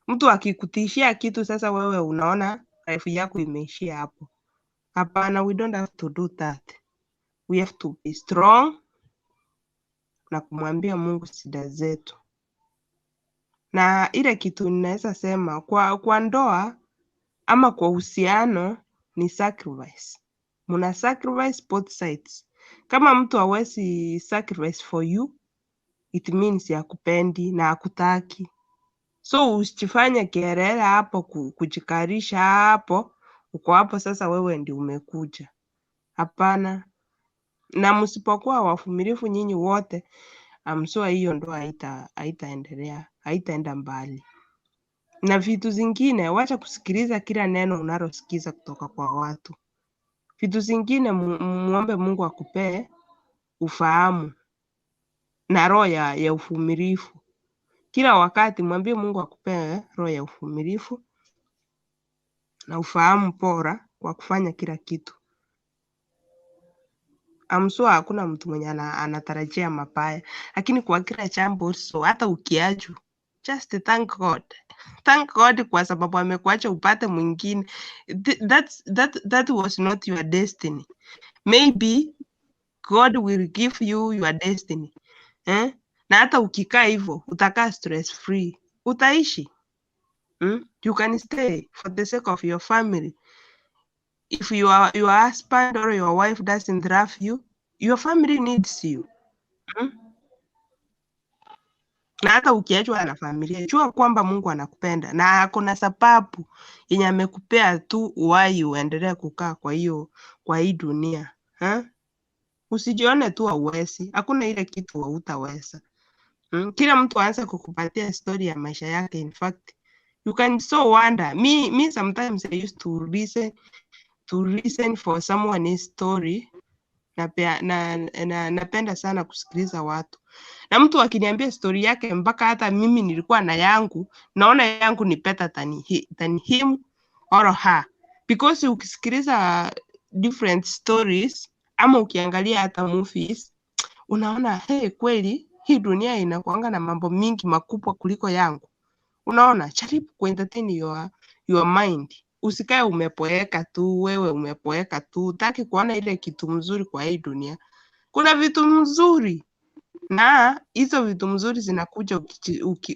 [SPEAKER 10] Mtu akikutishia kitu sasa wewe unaona life yako imeishia hapo. Hapana, we don't have to do that. We have to be strong na kumwambia Mungu shida zetu. Na ile kitu ninaweza sema kwa ndoa ama kwa uhusiano ni sacrifice. Muna sacrifice both sides. Kama mtu hawezi sacrifice for you, it means hakupendi na hakutaki. So usijifanye kelele hapo kujikarisha hapo, Uko hapo sasa, wewe ndi umekuja. Hapana. Na msipokuwa wavumilivu nyinyi wote, I'm sure hiyo ndoa haitaendelea, haitaenda mbali. Na vitu zingine, wacha kusikiliza kila neno unalosikiza kutoka kwa watu. Vitu zingine muombe Mungu akupee ufahamu na roho ya uvumilivu. Kila wakati mwambie Mungu akupee roho ya uvumilivu na ufahamu bora wa kufanya kila kitu. I'm sure hakuna mtu mwenye anatarajia mabaya, lakini kwa kila jambo, so hata ukiachwa, just thank God. Thank God kwa sababu amekuacha upate mwingine. That was not your destiny. Maybe God will give you your destiny. Eh? Na hata ukikaa hivyo utakaa stress free, utaishi. You can stay for the sake of your family. If your husband or your wife doesn't love you, your family needs you. Na hata ukiachwa na familia, jua kwamba Mungu anakupenda na kuna sababu yenye amekupea tu uhai uendelee kukaa kwa hii dunia. Ha? Usijione tu hauwezi, hakuna ile kitu hautaweza. Kila mtu aanze kukupatia story ya maisha yake. In fact, you can so wonder. Me sometimes I used to listen for someone's story. Napenda sana kusikiliza watu, na mtu akiniambia story yake, mpaka hata mimi nilikuwa na yangu, naona yangu ni better than him or her, because ukisikiliza different stories ama ukiangalia hata movies, unaona, hey, kweli hii dunia inakuanga na mambo mingi makubwa kuliko yangu. Unaona, jaribu kuentertain your mind. Usikae umepoeka tu, wewe umepoeka tu, utaki kuona ile kitu mzuri kwa hii dunia. Kuna vitu mzuri na hizo vitu mzuri zinakuja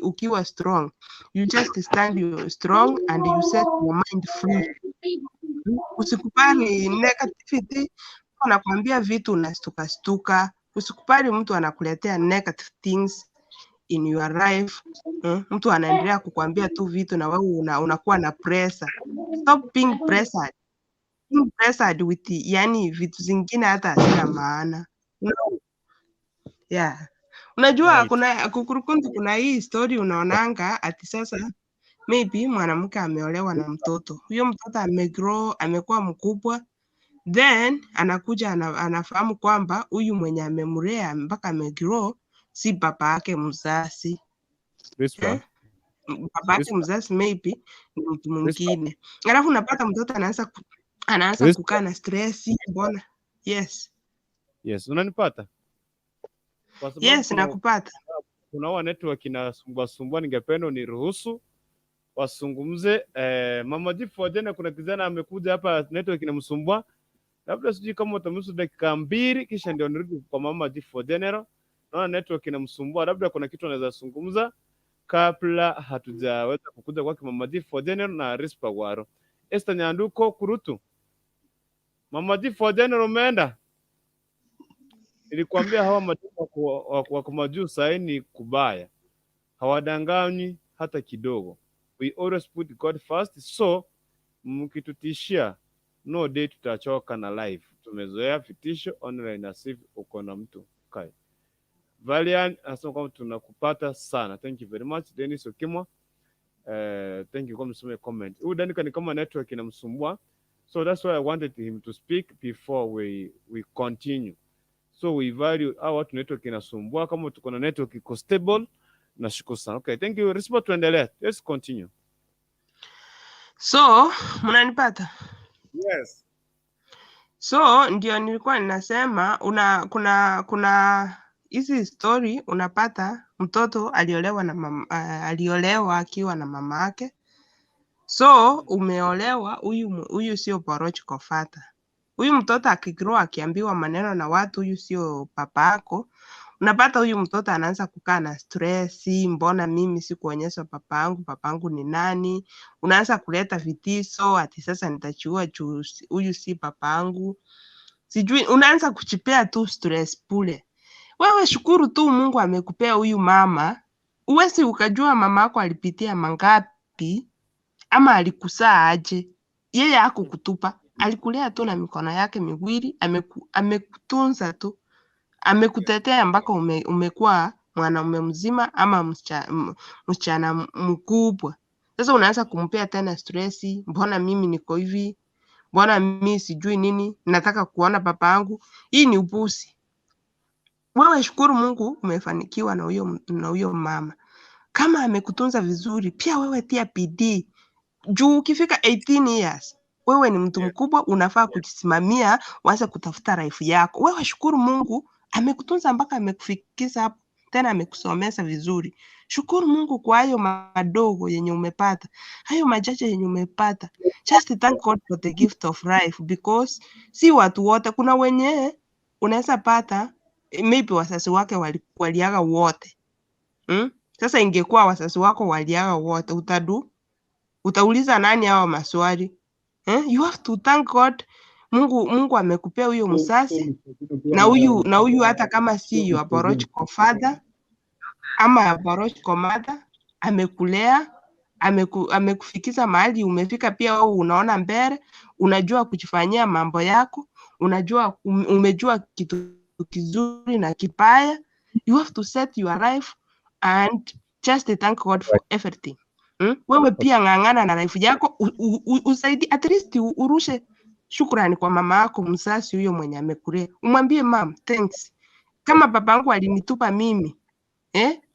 [SPEAKER 10] ukiwa strong. You just stand you strong and you set your mind free. Usikubali negativity. Mtu anakuambia vitu unastuka stuka. Usikubali mtu anakuletea negative things in your life. Mtu anaendelea kukuambia tu vitu na wewe unakuwa na pressure. Stop being pressured. Being pressured with, yani, vitu zingine hata hazina maana. Unaona? Yeah. Unajua kuna kukurukuntu, kuna hii story unaonanga ati sasa maybe mwanamke ameolewa na mtoto. Huyo mtoto amegrow, amekuwa mkubwa, then anakuja anafahamu kwamba huyu mwenye amemlea mpaka amegrow si baba yake mzazi.
[SPEAKER 1] Rispa.
[SPEAKER 10] Eh? Baba yake
[SPEAKER 1] Rispa.
[SPEAKER 10] mzazi maybe ni mtu
[SPEAKER 1] Rispa.
[SPEAKER 10] mwingine. Alafu unapata mtoto anaanza
[SPEAKER 1] Rispa.
[SPEAKER 10] kukaa na stress, mbona? Yes.
[SPEAKER 1] Yes, unanipata? Kwa sababu
[SPEAKER 10] Yes,
[SPEAKER 1] kuna
[SPEAKER 10] nakupata.
[SPEAKER 1] kuna huwa network inasumbua sumbua, ningependa uniruhusu wasungumze. Mama Jifu wa jana, kuna kijana amekuja hapa, network inamsumbua, labda sijui kama utamruhusu dakika 2 kisha ndio nirudi kwa Mama Jifu wa General. Naona network inamsumbua, labda kuna kitu anaweza zungumza kabla hatujaweza kukuja kwake Mama Jifu wa General na Rispa Waro. Esther Nyanduko Kurutu, Mama Jifu wa General umeenda? Nilikwambia hawa mademu wako majuu sahi ni kubaya, hawadanganyi hata kidogo. We always put God first, so mkitutishia no day tutachoka na life. Tumezoea vitisho online na sisi uko na mtu kai. Valian anasema kwamba tunakupata sana. Thank you very much. Dennis Okimwa, thank you kwa msome comment. Huyu Danica ni kama network inamsumbua. So that's why I wanted him to speak before we continue. So we value our watu network inasumbua. Kama tuko na network iko stable, nashukuru sana. Okay, thank you. Rispa, tuendelee. Let's continue.
[SPEAKER 10] So, mnanipata?
[SPEAKER 1] Yes.
[SPEAKER 10] So ndio nilikuwa ninasema una kuna hizi story unapata mtoto aliolewa na mama, aliolewa akiwa na mama yake. So umeolewa, huyu sio biological father. Huyu mtoto akigrow akiambiwa maneno na watu, huyu sio baba yako, unapata huyu mtoto anaanza kukaa na stress, mbona mimi sikuonyeshwa baba yangu, baba yangu ni nani? Unaanza kuleta vitiso ati sasa nitajiua juu huyu si baba yangu, sijui, unaanza kujipea tu stress bure. Wewe shukuru tu Mungu amekupea huyu mama. Uwezi ukajua mama yako alipitia mangapi ama alikuzaa aje. Yeye hakukutupa, alikulea tu na mikono yake miwili, amekutunza tu, amekutetea mpaka umekuwa mwanaume mzima ama msichana mkubwa. Sasa unaanza kumpea tena stresi, mbona mimi niko hivi, mbona mimi sijui nini, nataka kuona baba yangu. Hii ni upuzi. Wewe shukuru Mungu umefanikiwa na huyo mama. Kama amekutunza vizuri, pia wewe tia bidii. Juu ukifika 18 years, wewe ni mtu mkubwa, unafaa kujisimamia, uanze kutafuta life yako. Wewe shukuru Mungu amekutunza mpaka amekufikisha hapo, tena amekusomesha vizuri. Shukuru Mungu kwa hayo madogo yenye umepata, hayo machache yenye umepata. Just thank God for the gift of life, because si watu wote. Kuna wenye unaweza pata maybe wazazi wake waliaga wote. Sasa ingekuwa wazazi wako waliaga wote, utauliza nani hawa maswali? You have to thank God. Mungu amekupea huyo mzazi na huyu hata kama si your biological father ama biological mother, amekulea, amekufikisha mahali umefika. Pia wewe unaona mbele, unajua kujifanyia mambo yako, unajua umejua kitu kizuri na kibaya. You have to set your life and just thank God for everything. Wewe pia ng'ang'ana na life yako, usaidie, at least urushe shukrani kwa mama yako mzazi huyo mwenye amekulea. Umwambie mom thanks. Kama babangu alinitupa mimi,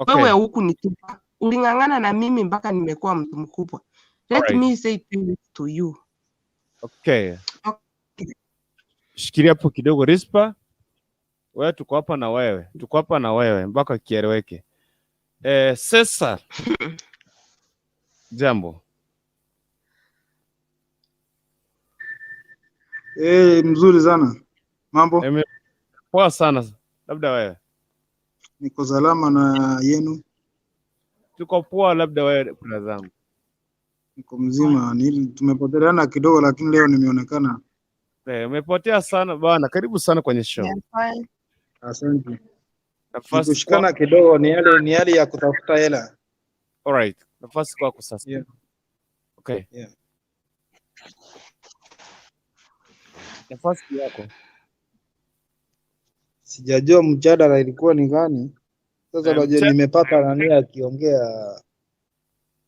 [SPEAKER 10] wewe hukunitupa. Uling'ang'ana na mimi mpaka nimekuwa mtu mkubwa. Let me say thanks to you.
[SPEAKER 1] Okay. Shikilia hapo kidogo Rispa. Wewe tuko hapa na wewe. Tuko hapa na wewe mpaka kieleweke. Cesar. Jambo.
[SPEAKER 11] Mzuri sana. Mambo?
[SPEAKER 1] Poa sana. Labda wewe.
[SPEAKER 11] Niko salama na yenu.
[SPEAKER 1] Tuko poa, labda wewe kuna zangu.
[SPEAKER 11] Niko mzima. Tumepoteleana kidogo lakini leo nimeonekana.
[SPEAKER 1] Umepotea sana bwana. Karibu sana kwenye show.
[SPEAKER 10] Yeah,
[SPEAKER 11] asante. Nafasi kushikana kidogo ni hali ya kutafuta hela.
[SPEAKER 1] All right. Nafasi kwako sasa.
[SPEAKER 11] Yeah.
[SPEAKER 1] Okay.
[SPEAKER 11] Yeah.
[SPEAKER 1] Nafasi yako.
[SPEAKER 11] Sijajua mjadala ilikuwa ni gani. Sasa unajua nimepata nani akiongea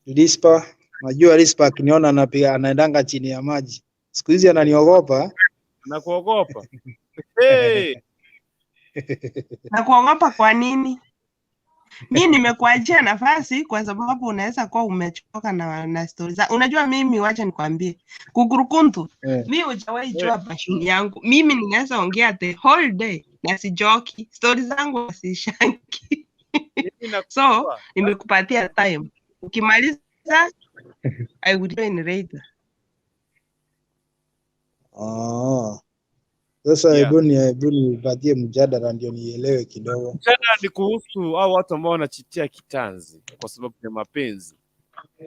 [SPEAKER 11] Rispa. Najua Rispa akiniona anapiga anaendanga chini ya maji. Siku hizi ananiogopa.
[SPEAKER 1] Nakuogopa. Hey.
[SPEAKER 10] Nakuogopa kwa nini? Mimi nimekuachia nafasi kwa sababu unaweza kuwa umechoka na stories. Unajua mimi, wacha nikwambie, kukurukuntu, mimi hujawahi jua passion yangu. Mimi ninaweza ongea the whole day na sijoki, stories zangu sishangi. So, nimekupatia time. Ukimaliza I will join later.
[SPEAKER 11] Sasa hebu nipatie mjadala ndio nielewe kidogo.
[SPEAKER 1] Mjadala ni kuhusu hao watu ambao wanachitia kitanzi kwa sababu ya mapenzi.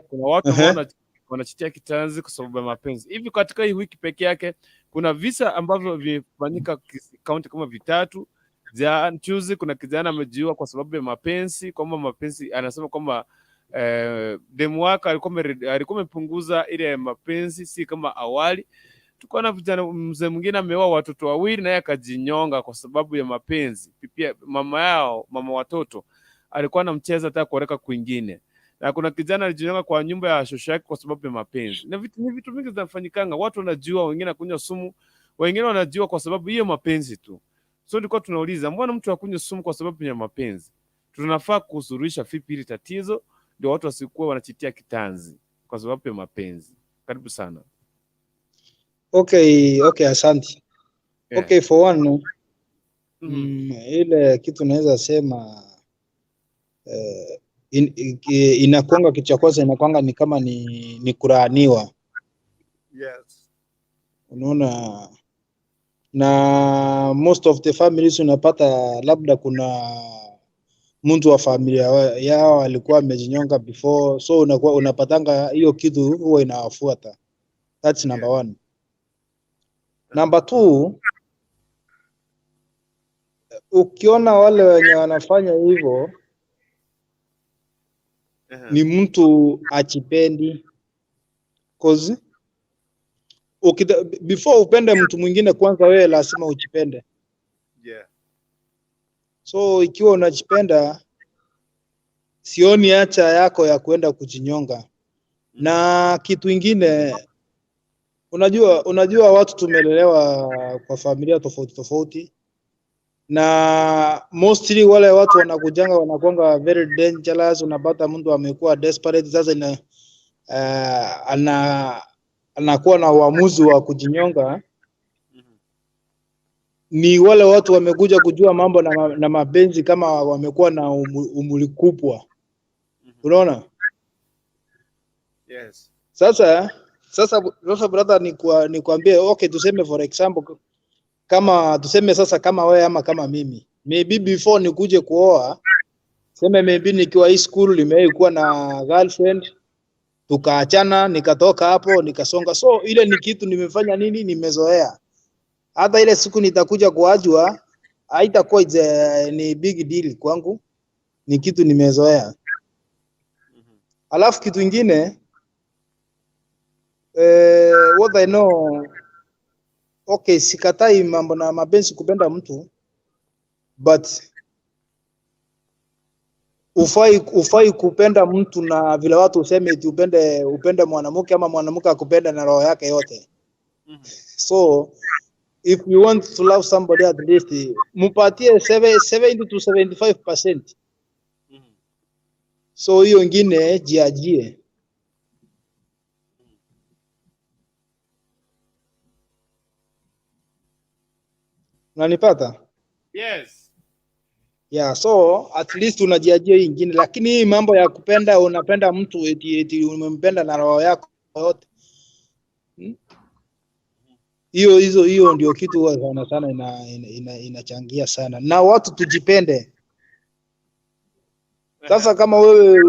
[SPEAKER 1] Kuna watu ambao wanachitia kitanzi kwa sababu ya mapenzi. Hivi katika hii wiki peke yake kuna visa ambavyo vimefanyika kaunti kama vitatu. Juzi kuna kijana amejiua kwa sababu ya mapenzi, kwamba mapenzi, anasema kwamba demu wake alikuwa amepunguza ile mapenzi si kama awali. Tuko na vijana, mzee mwingine ameoa watoto wawili naye akajinyonga kwa sababu ya mapenzi. Pia mama yao, mama watoto alikuwa anamcheza hata kuoreka kwingine. Na kuna kijana alijinyonga kwa nyumba ya shosho yake kwa sababu ya mapenzi. Na vitu vingi zinafanyikanga, watu wanajua, wengine kunywa sumu, wengine wanajua kwa sababu hiyo mapenzi tu. So tulikuwa tunauliza, mbona mtu akunywe sumu kwa sababu ya mapenzi? Tunafaa kusuluhisha vipi hili tatizo ndio watu wasikuwa wanachitia kitanzi kwa sababu ya mapenzi? Karibu sana.
[SPEAKER 11] Okay, asante.
[SPEAKER 1] Yeah.
[SPEAKER 11] Okay, for one, ile kitu naweza sema inakuanga kitu cha kwanza inakuanga ni kama ni kulaaniwa.
[SPEAKER 1] Yes.
[SPEAKER 11] Unaona, na most of the families unapata labda kuna mtu wa familia yao alikuwa amejinyonga before, so unakuwa unapatanga hiyo kitu huwa inawafuata. That's number one. Number two, ukiona wale wenye wanafanya hivyo ni mtu achipendi, cause Before upende mtu mwingine, kwanza wewe lazima ujipende.
[SPEAKER 1] Yeah.
[SPEAKER 11] So ikiwa unajipenda, sioni haja yako ya kuenda kujinyonga. Na kitu ingine, unajua watu tumelelewa kwa familia tofauti tofauti, na mostly wale watu wanakujanga wanakuanga very dangerous. Unapata mtu amekuwa desperate, sasa anakuwa na uamuzi wa kujinyonga. Ni wale watu wamekuja kujua mambo na mapenzi kama wamekuwa na umri kubwa, unaona?
[SPEAKER 1] Yes.
[SPEAKER 11] Sasa brother, nikwambie, okay, tuseme for example, kama tuseme sasa kama wewe ama kama mimi, maybe before nikuje kuoa, seme maybe nikiwa high school nimewahi kuwa na girlfriend, tukaachana, nikatoka hapo nikasonga. So ile ni kitu nimefanya nini, nimezoea. Hata ile siku nitakuja kuajwa haitakuwa ni big deal kwangu, ni kitu nimezoea. Alafu kitu ingine, what I know, okay, sikatai mambo na mapenzi kupenda mtu, but ufai kupenda mtu na vile watu useme eti upende mwanamke ama mwanamke akupenda na roho yake yote. So if you want to love somebody, at least mupatie 70 to 75%. So hiyo ingine jiajie. Unanipata?
[SPEAKER 1] Yes.
[SPEAKER 11] Yeah, so at least unajiajia hii ingine, lakini hii mambo ya kupenda, unapenda mtu eti umempenda na roho yako yote. Hiyo ndio kitu huwa sana sana inachangia sana. Na watu tujipende. Sasa kama wewe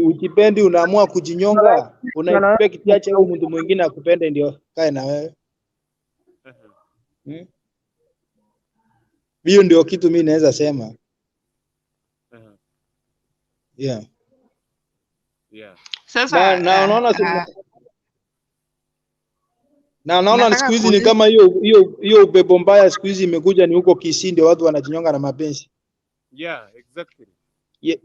[SPEAKER 11] ujipendi unaamua kujinyonga, una expect ache huyu mtu mwingine akupende ndio kae na wewe. Hiyo ndio kitu mimi naweza sema. Yeah.
[SPEAKER 1] Yeah.
[SPEAKER 10] Sasa
[SPEAKER 11] na unaona na naona siku hizi ni kama hiyo upepo mbaya siku hizi imekuja, ni huko Kisii ndio watu wanajinyonga na mapenzi.
[SPEAKER 1] Yeah, exactly.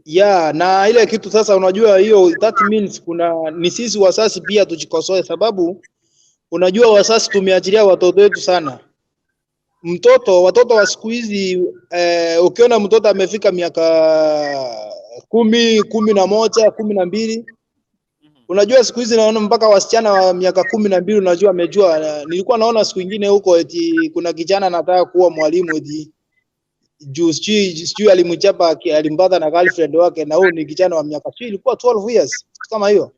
[SPEAKER 11] Yeah, na ile kitu sasa unajua hiyo, that means kuna ni sisi wasasi pia tujikosoe, sababu unajua wasasi tumeachilia watoto wetu sana. Watoto wa siku hizi, ukiona mtoto amefika miaka 10, 11, 12, unajua siku hizi naona mpaka wasichana wa miaka 12 unajua amejua. Nilikuwa naona siku nyingine huko eti kuna kijana anataka kuwa mwalimu eti juu sijui alimchapa, alimpata na girlfriend wake, na huyu ni kijana wa miaka sijui ilikuwa 12 years kama hiyo.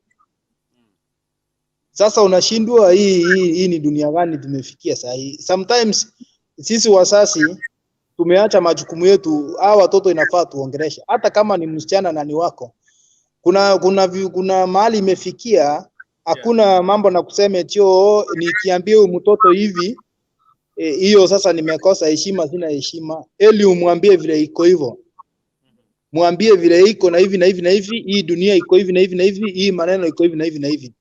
[SPEAKER 11] Sasa unashindwa hii ni dunia gani tumefikia sasa hii. Sometimes sisi wasasi tumeacha majukumu yetu. Hawa watoto inafaa tuongeleshe, hata kama ni msichana na ni wako. Kuna mahali imefikia, hakuna mambo na kusema eti nikiambia huyu mtoto hivi hiyo sasa nimekosa heshima, sina heshima. Eli umwambie vile iko hivyo, mwambie vile iko na hivi na hivi na hivi, hii dunia iko hivi na hivi na hivi, hii maneno iko hivi na hivi na hivi.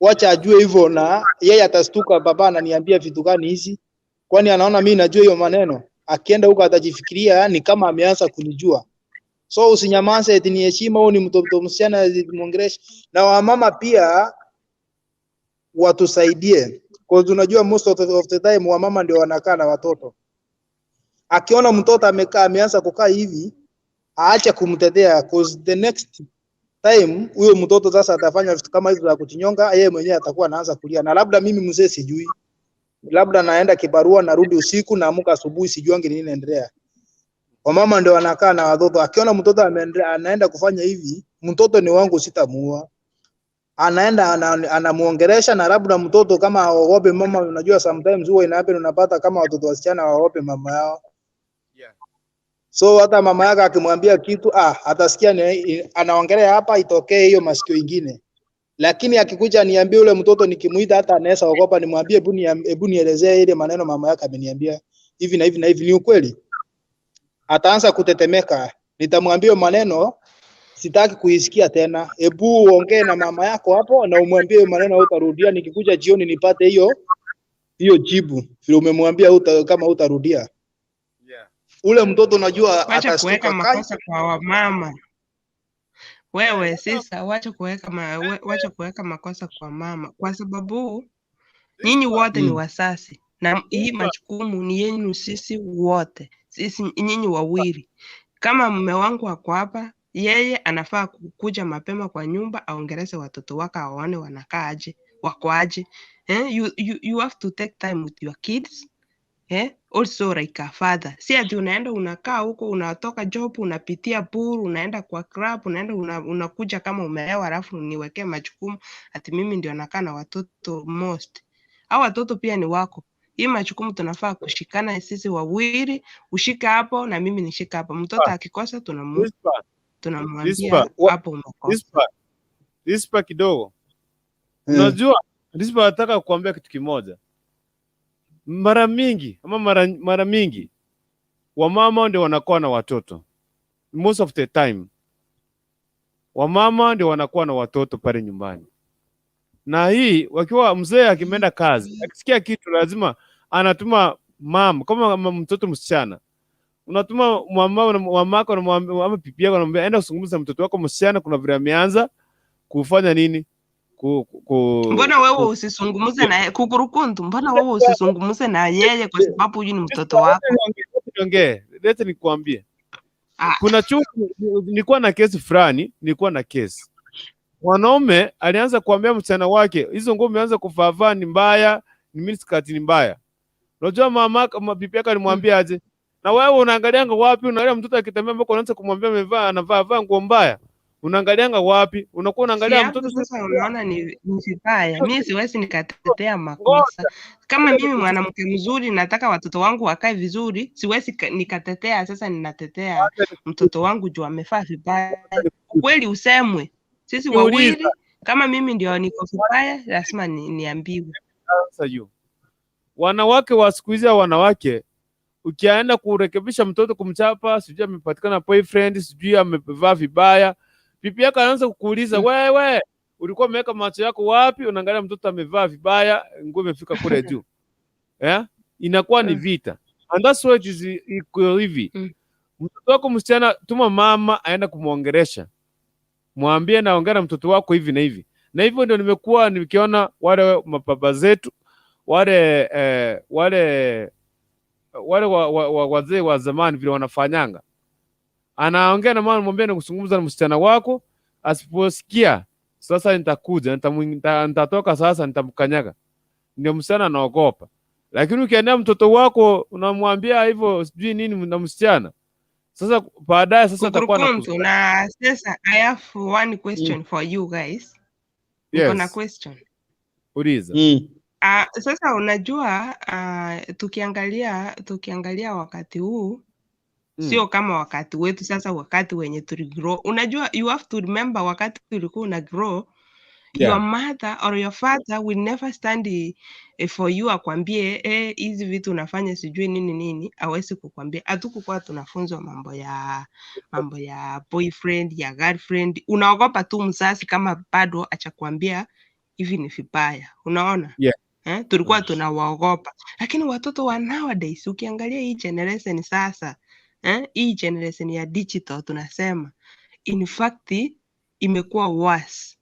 [SPEAKER 11] Wacha ajue hivyo, na yeye atastuka, baba ananiambia vitu gani hizi? Kwani anaona mimi najua hiyo maneno? Akienda huko atajifikiria ni kama ameanza kunijua. So usinyamaze eti ni heshima, huyu ni mtoto msichana muongeleshe. Na wamama pia watusaidie, kwa unajua most of the time wamama ndio wanakaa na watoto. Akiona mtoto amekaa ameanza kukaa hivi, aache kumtetea, cause the next time huyo mtoto sasa atafanya vitu kama hizo za kujinyonga, yeye mwenyewe atakuwa anaanza kulia. Na labda mimi mzee sijui, labda naenda kibarua narudi usiku, naamka asubuhi sijuangi nini inaendelea. Wamama ndio wanakaa na watoto. Akiona mtoto anaenda kufanya hivi, mtoto ni wangu, sitamuua. Anaenda anamuongelesha, na labda mtoto kama haogope mama, unajua sometimes huwa ina happen, unapata kama watoto wasichana waogope mama yao.
[SPEAKER 1] Yeah.
[SPEAKER 11] So hata mama yake akimwambia kitu atasikia ni anaongelea hapa, itokee hiyo masikio ingine. Lakini akikuja niambie ule mtoto nikimuita, hata anaweza ogopa, nimwambie hebu nielezee ile maneno mama yake ameniambia hivi na hivi na hivi, ni ukweli? Ataanza kutetemeka. Nitamwambia maneno Sitaki kuisikia tena. Hebu uongee na mama yako hapo na umwambie hiyo maneno hutarudia. Nikikuja jioni nipate hiyo hiyo jibu vile umemwambia kama hutarudia.
[SPEAKER 1] Yeah.
[SPEAKER 11] Ule mtoto unajua
[SPEAKER 10] Wacha kuweka
[SPEAKER 11] atashtuka kai.
[SPEAKER 10] makosa kwa wamama. Wewe sasa, wacha kuweka wacha kuweka makosa kwa mama, kwa sababu nyinyi wote ni wasasi na hii majukumu ni yenu sisi wote, sisi nyinyi wawili. Kama mume wangu ako hapa, yeye anafaa kukuja mapema kwa nyumba, aongeleze watoto wake, awaone wanakaa aje, wako aje. Eh, you have to take time with your kids. Eh, also like a father. Si ati unaenda unakaa huko, unatoka job, unapitia pool, unaenda kwa club, unaenda unakuja kama umelewa, alafu niwekee majukumu ati mimi ndio nakaa na watoto most. Hao watoto pia ni wako. Hii majukumu tunafaa kushikana sisi wawili, ushike hapo na mimi nishike hapo. Mtoto akikosa tunamwambia hapo umekosa.
[SPEAKER 1] Rispa kidogo. Unajua Rispa, nataka kukuambia kitu kimoja. Mara mingi ama mara mingi wamama ndio wanakuwa na watoto most of the time, wamama ndio wanakuwa na watoto pale nyumbani, na hii wakiwa mzee akimeenda kazi, akisikia kitu lazima anatuma mama, kama mtoto msichana unatuma mama mamako unamwambia ama bibi yako unamwambia enda usungumze na mtoto wako msichana, kuna vile ameanza kufanya nini ku,
[SPEAKER 10] Mbona wewe usizungumze na kukurukuntu? Mbona wewe usizungumze na yeye kwa sababu huyu ni mtoto wako?
[SPEAKER 1] Niongee, lete nikuambie.
[SPEAKER 10] Ah.
[SPEAKER 1] Kuna chuki, nilikuwa na kesi fulani, nilikuwa na kesi. Mwanaume alianza kuambia msichana wake, hizo nguo umeanza kuvaavaa ni mbaya, ni miniskirt ni mbaya. Unajua mama bibi yake alimwambia aje? Na wewe unaangalianga wapi? Unaangalia mtoto akitembea mpaka unaanza kumwambia amevaa anavaa vaa nguo mbaya. Unaangalianga wapi? Unakuwa
[SPEAKER 10] Si
[SPEAKER 1] unaangalia
[SPEAKER 10] hapo
[SPEAKER 1] mtoto
[SPEAKER 10] sasa unaona ni vibaya. Mi siwezi nikatetea makosa. Kama mimi mwanamke mzuri nataka watoto wangu wakae vizuri, siwezi nikatetea sasa ninatetea mtoto wangu juu amevaa vibaya. Ukweli usemwe. Sisi wawili, kama mimi ndio niko vibaya, lazima niambiwe.
[SPEAKER 1] Sasa hiyo. Wanawake wa siku hizi, wanawake ukienda kurekebisha mtoto kumchapa, sijui amepatikana boyfriend, sijui amevaa vibaya, bibi yako anaanza kukuuliza wewe, ulikuwa umeweka macho yako wapi? Unaangalia mtoto amevaa vibaya, nguo imefika kule juu. Yeah? Inakuwa ni vita. And that's why it is iko hivi. Mtoto wako msichana, tuma mama aenda kumuongelesha, mwambie naongea na mtoto wako hivi na hivi na hivyo. Ndio nimekuwa nikiona wale mababa zetu wale wale wale wazee wa zamani vile wanafanyanga, anaongea na mama, mwambie nakuzungumza na msichana wako, asiposikia sasa nitakuja nitatoka sasa nitamkanyaga. Ndio msichana anaogopa. Lakini ukiendea mtoto wako unamwambia hivyo sijui nini na msichana, sasa baadaye sasa atakuwa
[SPEAKER 10] Kukurukuntu, na sasa I have one question for you guys. Niko na question.
[SPEAKER 1] Uliza.
[SPEAKER 10] Sasa unajua tukiangalia wakati huu sio kama wakati wetu sasa, wakati wenye tuligrow. Unajua, you have to remember wakati ulikuwa una grow, your mother or your father will never stand for you akwambie hizi vitu unafanya sijui nini nini, hawezi kukwambia. Hatukukuwa tunafunzwa mambo ya boyfriend, ya girlfriend. Unaogopa tu mzazi kama bado achakwambia hivi ni vibaya, unaona? Eh, tulikuwa tunawaogopa, lakini watoto wa nowadays ukiangalia hii generation sasa, hii generation ya digital tunasema, in fact imekuwa worse.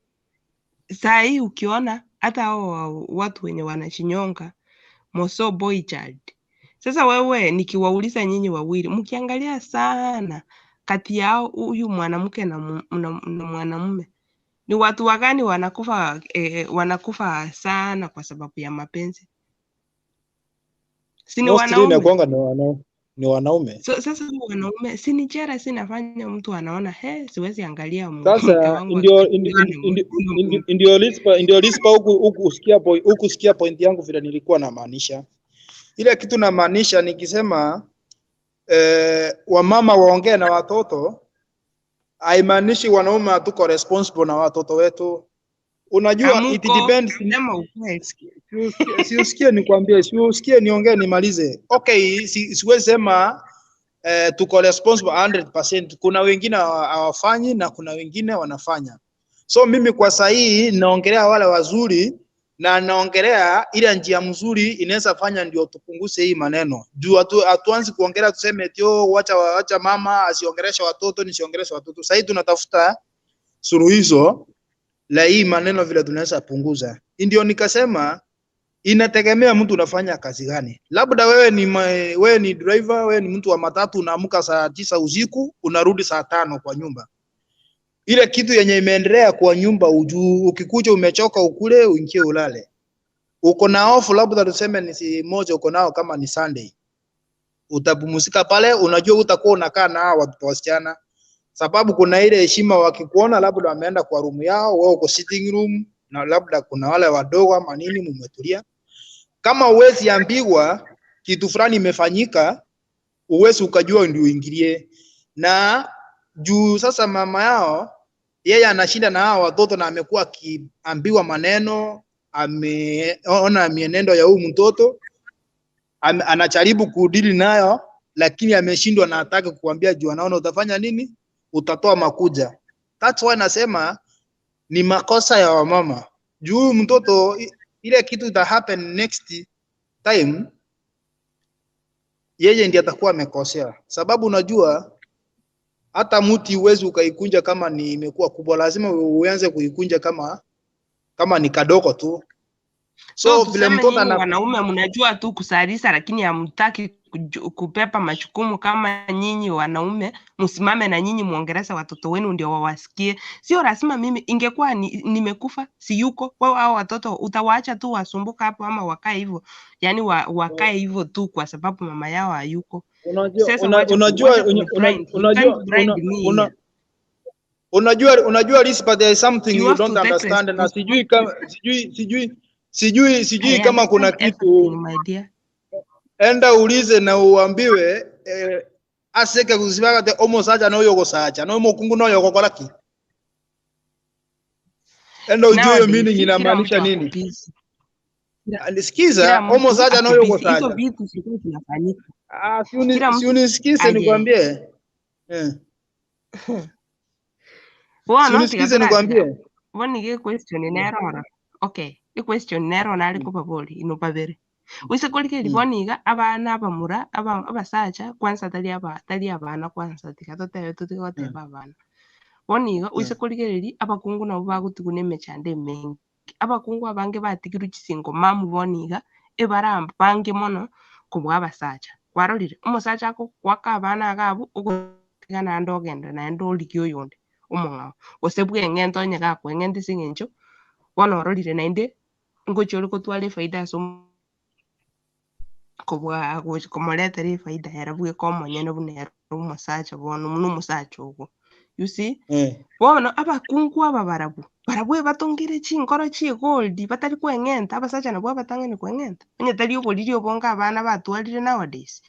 [SPEAKER 10] Saa hii ukiona hata hao watu wenye wanachinyonga moso boy child. Sasa wewe, nikiwauliza nyinyi wawili, mkiangalia sana kati yao huyu mwanamke na mwanamume ni watu wagani wanakufa sana kwa sababu ya mapenzi? Si ni
[SPEAKER 11] Mostly
[SPEAKER 10] wanaume?
[SPEAKER 11] inakuanga ni wanaume.
[SPEAKER 10] So, sasa huyu wanaume si ni jealousy inafanya mtu anaona he, siwezi angalia mke
[SPEAKER 11] Sasa
[SPEAKER 10] wangu
[SPEAKER 11] ndio
[SPEAKER 10] akichukuliwa na mwanaume.
[SPEAKER 11] ndio Lispa huku sikia point yangu vile nilikuwa namaanisha. Ile kitu namaanisha nikisema wamama waongee na watoto haimaanishi wanaume hatuko responsible na watoto wetu. Unajua it
[SPEAKER 10] Amuko,
[SPEAKER 11] depends.
[SPEAKER 10] sema ukweli.
[SPEAKER 11] Si usikie nikwambie, si usikie niongee nimalize. Okay, siwezi sema Tuko responsible 100%. Kuna wengine hawafanyi na kuna wengine wanafanya. So mimi kwa sahii naongelea wale wazuri na naongelea ile njia mzuri inaweza fanya ndio tupunguze hii maneno. Juu hatuanzi kuongelea tuseme eti oh, wacha mama asiongeleshe watoto, nisiongeleshe watoto. Sahii tunatafuta suluhisho la hii maneno vile tunaweza punguza. Ndio nikasema inategemea mtu unafanya kazi gani. Labda wewe ni driver, wewe ni mtu wa matatu, unaamka saa 9 usiku, unarudi saa 5 kwa nyumba. Ile kitu yenye imeendelea kwa nyumba ujuu, ukikuja umechoka, ukule, uingie ulale. Uko na off labda tuseme ni si moja uko nao kama ni Sunday. Utapumzika pale, unajua utakuwa unakaa na hao watoto wasichana. Sababu kuna ile heshima, wakikuona labda wameenda kwa room yao, wewe uko sitting room na labda kuna wale wadogo ama nini, mumetulia. Kama uwezi ambiwa kitu fulani imefanyika, uwezi ukajua ndio uingilie. Na juu sasa mama yao yeye anashinda na hao watoto na amekuwa akiambiwa maneno, ameona mienendo ya huyu mtoto, anajaribu kudeal nayo lakini ameshindwa na hataki kuambia juu anaona utafanya nini, utatoa makuja. That's why nasema ni makosa ya wamama juu huyu mtoto ile kitu ita happen next time, yeye ndiye atakuwa amekosea, sababu unajua hata mti huwezi ukaikunja kama ni imekuwa kubwa, lazima uanze kuikunja kama ni kadogo tu.
[SPEAKER 10] So
[SPEAKER 11] So vile
[SPEAKER 10] tuseme
[SPEAKER 11] mtoto
[SPEAKER 10] nyinyi
[SPEAKER 11] ana
[SPEAKER 10] wanaume mnajua tu kusalisa, lakini hamtaki kupepa majukumu kama nyinyi wanaume, msimame na nyinyi muongeleze watoto wenu ndio wawasikie. Sio lazima mimi, ingekuwa nimekufa siyuko, wewe hao watoto utawaacha tu wasumbuka hapo ama wakae hivyo, yani wakae hivyo tu kwa sababu mama yao hayuko.
[SPEAKER 11] Unajua
[SPEAKER 10] Sasa
[SPEAKER 11] una, unajua
[SPEAKER 10] wacha
[SPEAKER 11] una, una,
[SPEAKER 10] kuniblind. You
[SPEAKER 11] unajua
[SPEAKER 10] can't blind
[SPEAKER 11] una,
[SPEAKER 10] me
[SPEAKER 11] una,
[SPEAKER 10] here.
[SPEAKER 11] unajua Rispa, there is something
[SPEAKER 10] You
[SPEAKER 11] you
[SPEAKER 10] have
[SPEAKER 11] don't
[SPEAKER 10] to take
[SPEAKER 11] understand na sijui kama sijui sijui sijui sijui
[SPEAKER 10] I
[SPEAKER 11] kama kuna
[SPEAKER 10] understand
[SPEAKER 11] kitu
[SPEAKER 10] everything, my dear.
[SPEAKER 11] Enda ulize na uambiwe aseke kuzibaga te omosacha noyo gosacha no mukungu noyo gokoraki. Enda ujue hiyo
[SPEAKER 10] Nowadays
[SPEAKER 11] meaning
[SPEAKER 10] kila mtu
[SPEAKER 11] inamaanisha
[SPEAKER 10] ako
[SPEAKER 11] nini.
[SPEAKER 10] busy. Kila
[SPEAKER 11] Sikiza,
[SPEAKER 10] mtu
[SPEAKER 11] omosacha
[SPEAKER 10] ako
[SPEAKER 11] noyo
[SPEAKER 10] busy. Hizo
[SPEAKER 11] gosacha.
[SPEAKER 10] vitu zilikuwa zinafanyika.
[SPEAKER 11] Ah,
[SPEAKER 10] Kila
[SPEAKER 11] si
[SPEAKER 10] mtu
[SPEAKER 11] unisikize
[SPEAKER 10] aye.
[SPEAKER 11] nikwambie. Si
[SPEAKER 10] Bono
[SPEAKER 11] unisikize
[SPEAKER 10] tiga
[SPEAKER 11] nikwambie.
[SPEAKER 10] bono iga question nerora. Okay, i question nero nari kobabori ino babere. Wise korikeri bono iga abana abamura abasacha kwanza tari aba tari abana kwanza tiga totebe totige goteba abana. Bono iga oise korigereria abakungu nabo bagotigwa na emechando emenge. Abakungu abange batigirwe chisingo mamu bono iga ebaramba bange mono kobua abasacha. Kwarorire omosacha agokwaka abana iga abwo ogotiga naende ogenda naende origia oyonde omong'ao gose bweng'ente onye gakoeng'enta ase eng'encho bono ororire naende ngochi ore kotwara efaida ase kobua gochi komoretera efaida ere bweka omonyene buna ere omosacha bono buna omosacha ogo. You see? Bono abakungu aba barabwo barabwo ebatongire chinkoro chigold batari koeng'enta abasacha nabwo abatang'ani koeng'enta onye tari oboriri obonge abana batwarire nowadays.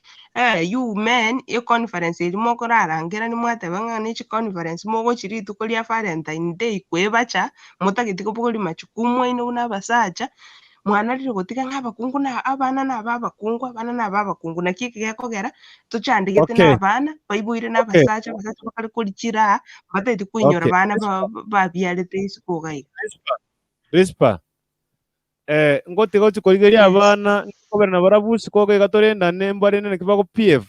[SPEAKER 10] You men, econference eri mokorarangerani mwateba ng'a ne chiconference mogochi rituko ria Valentine Day kwebacha motageti kobogori majukumu aino buna abasacha mwanarire gotiga ng'a abakungu na abana naba abakungu abana naba abakungu naki eke gekogera tochandegete na abana baiboire na abasacha abasacha bakare kori chiraha batagete koinyora bana babiarete isiko iga iga.
[SPEAKER 1] Rispa, ngotiga ochi korigeria abana nkobera na barabwo isiko iga torendane mbarende naki bago PF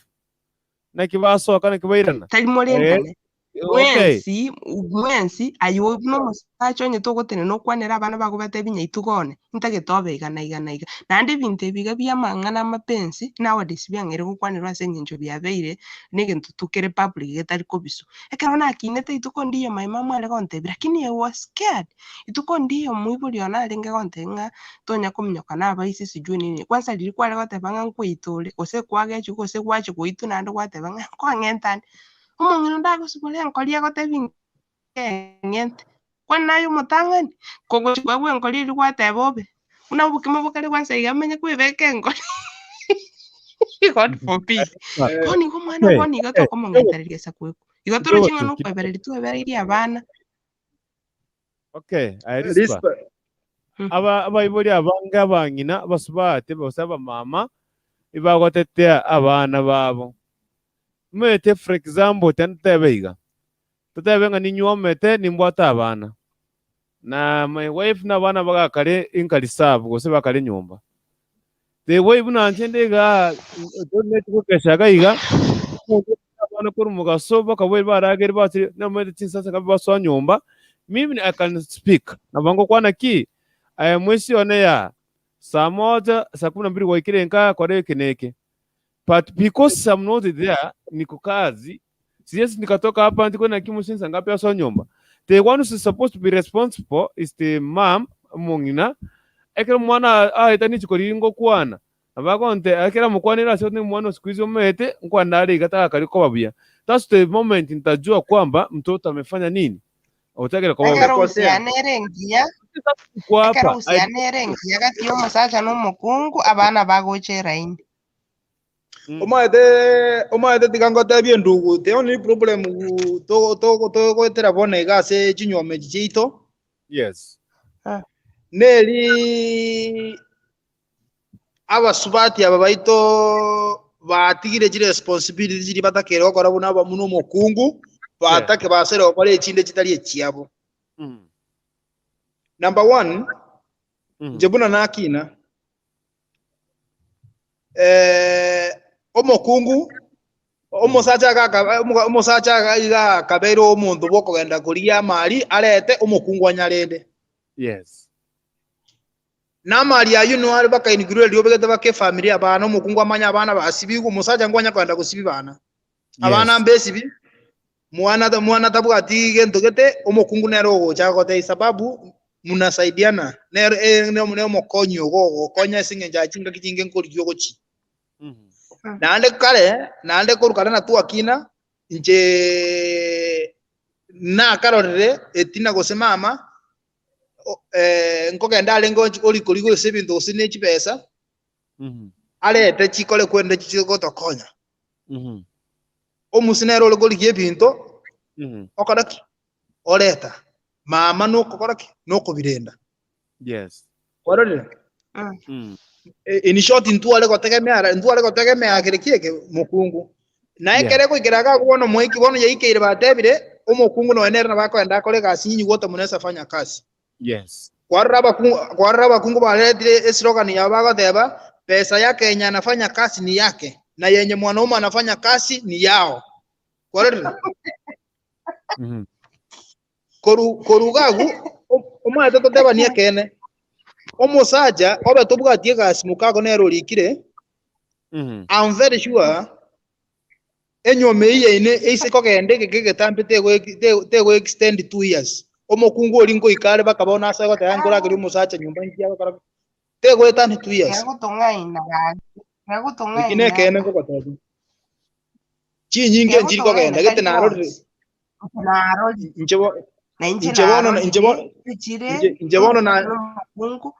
[SPEAKER 1] naki basoka naki bairana.
[SPEAKER 10] Tari morendane mwensi mwensi aye buna omosacha onye togotenena okwanera abana bago batebi nyaito gone ntagete obe iga na iga na iga naende ebinto ebi iga bia amang'ana amapensi nowadays biang'eire gokwanerwa ase eng'encho biabeire na egento tokere public getari kobiswa. Ekero nakinete rituko ndiyo my mum are gontebia lakini I was scared. Rituko ndiyo moibori one arenge gontebia ng'a tonya kominyoka na abaisi sijui nini kwanza riria kware goteba ng'a nkoita ore gose kwagechigwa gose gwachi goitwa naende gwateba ng'a nkong'enta ande omong'ina ndagosibora enkori agotebi nkeng'ente kwani naye omotang'ani kogochi koegwa enkori eria gwateba obe buna obokima bokare kwanza iga amenye kwebeka enkori, God forbid. Bono igo omwana bono iga tokomong'entereria ase kwekwa igo toroche ng'a
[SPEAKER 1] Kidogo tu,
[SPEAKER 10] nokoebereria twebereirie abana.
[SPEAKER 1] Okay, aye Rispa.
[SPEAKER 11] Rispa.
[SPEAKER 1] Aba abaibori abange abang'ina abasubati gose abamama ibagotetea abana babo. Mete for example tentebe iga. Tutebe nga ninywomete nimbwata abana. Na my wife na abana bagakare inkarisabu gose bakare nyumba. The way buna nchende donate kukeshaga iga. Abana kuri mugaso bakabwe baragere batiri na mwete tinsasa kabaswa nyumba. Mimi I can speak. Na bango kwana ki aya mwesi one ya saa 1 saa 12 waikire nka kwa kineke. But because I'm not there, niko kazi, siwezi nikatoka hapa ndiko na kimu sinsa ngapi aso nyumba. The one who's supposed to be responsible is the mom mongina. Ekero mwana ahita nichikori ngo kwana. Abakonte ekero mukwanira sio ni mwana siku hizo mete nkwanare igataka kaliko babuya. That's the moment nitajua kwamba mtoto amefanya nini. Otakera kwa
[SPEAKER 10] Ekero
[SPEAKER 1] baba.
[SPEAKER 10] usianere ngiya
[SPEAKER 1] Kwa
[SPEAKER 10] ekero
[SPEAKER 1] hapa.
[SPEAKER 10] usianere ngiya gati y'omusacha n'omukungu abana bagochera inde.
[SPEAKER 11] Omaete tiga ngotebie ndugu the only problem togoetera bono iga ase chinywome echi chiaito.
[SPEAKER 1] Yes.
[SPEAKER 11] Neri abasubati aba baito batigire chi responsibility chiri batakere gokora buna abamu na omokungu batake basere gokora echinde chitari echiabo. Number one, nje buna nakina omokungu omosacha iga akabeire omonto bwokogenda koria amari arete omokungu anyarende.
[SPEAKER 1] Yes.
[SPEAKER 11] Namari ayu no ari bakainigirwe riobegete bake family abana omokungu amanya abana basibigwe omosacha ngwanya kwenda gosibi bana. Abana mbesibi mwana tabwati gento gete omokungu nero ogocha gote sababu munasaidiana nero ne omokonyo gogokonya esingenja chinga kichinge nkorigio gochi. Naande kare naande korukana na tuakina nje na karorere etina gose mama nkogenda ale ngo orikorigo ase ebinto gose ne chibesa arete chikore kwende chigotokonya omusinero orikorigia ebinto okoraki oreta mama nokokoraki nokobirenda.
[SPEAKER 1] Yes.
[SPEAKER 11] Kwarorire. In short ntuare gotegemea kere kieke mukungu naye kere goikeraga bono moiki bono yaikeire batebire omokungu noenere na bakoenda akore gasi nyinyi wote munaweza fanya kazi.
[SPEAKER 1] Yes.
[SPEAKER 11] Kwarora bakungu baretire eslogan ya bagoteba pesa yake yenye anafanya kazi ni yake na yenye mwanaume anafanya kazi ni yao. Kwarora korugagu omwana toteba ni ekene omusaja obe tobwatie gasi mukago nero rikire. I'm very sure enyome iye ise kogende gegetambe tego extend 2 years omokungu ori ngoikare bakabona ase goteba ngorageri omusacha nyumba ngiya bakara tego etani 2 years
[SPEAKER 10] Egotong'aina gaki egotong'aina
[SPEAKER 11] ikine kene ngogoteba chinyinge njiri kogenda gete narorire
[SPEAKER 10] narorire
[SPEAKER 11] inche bono na
[SPEAKER 10] omokungu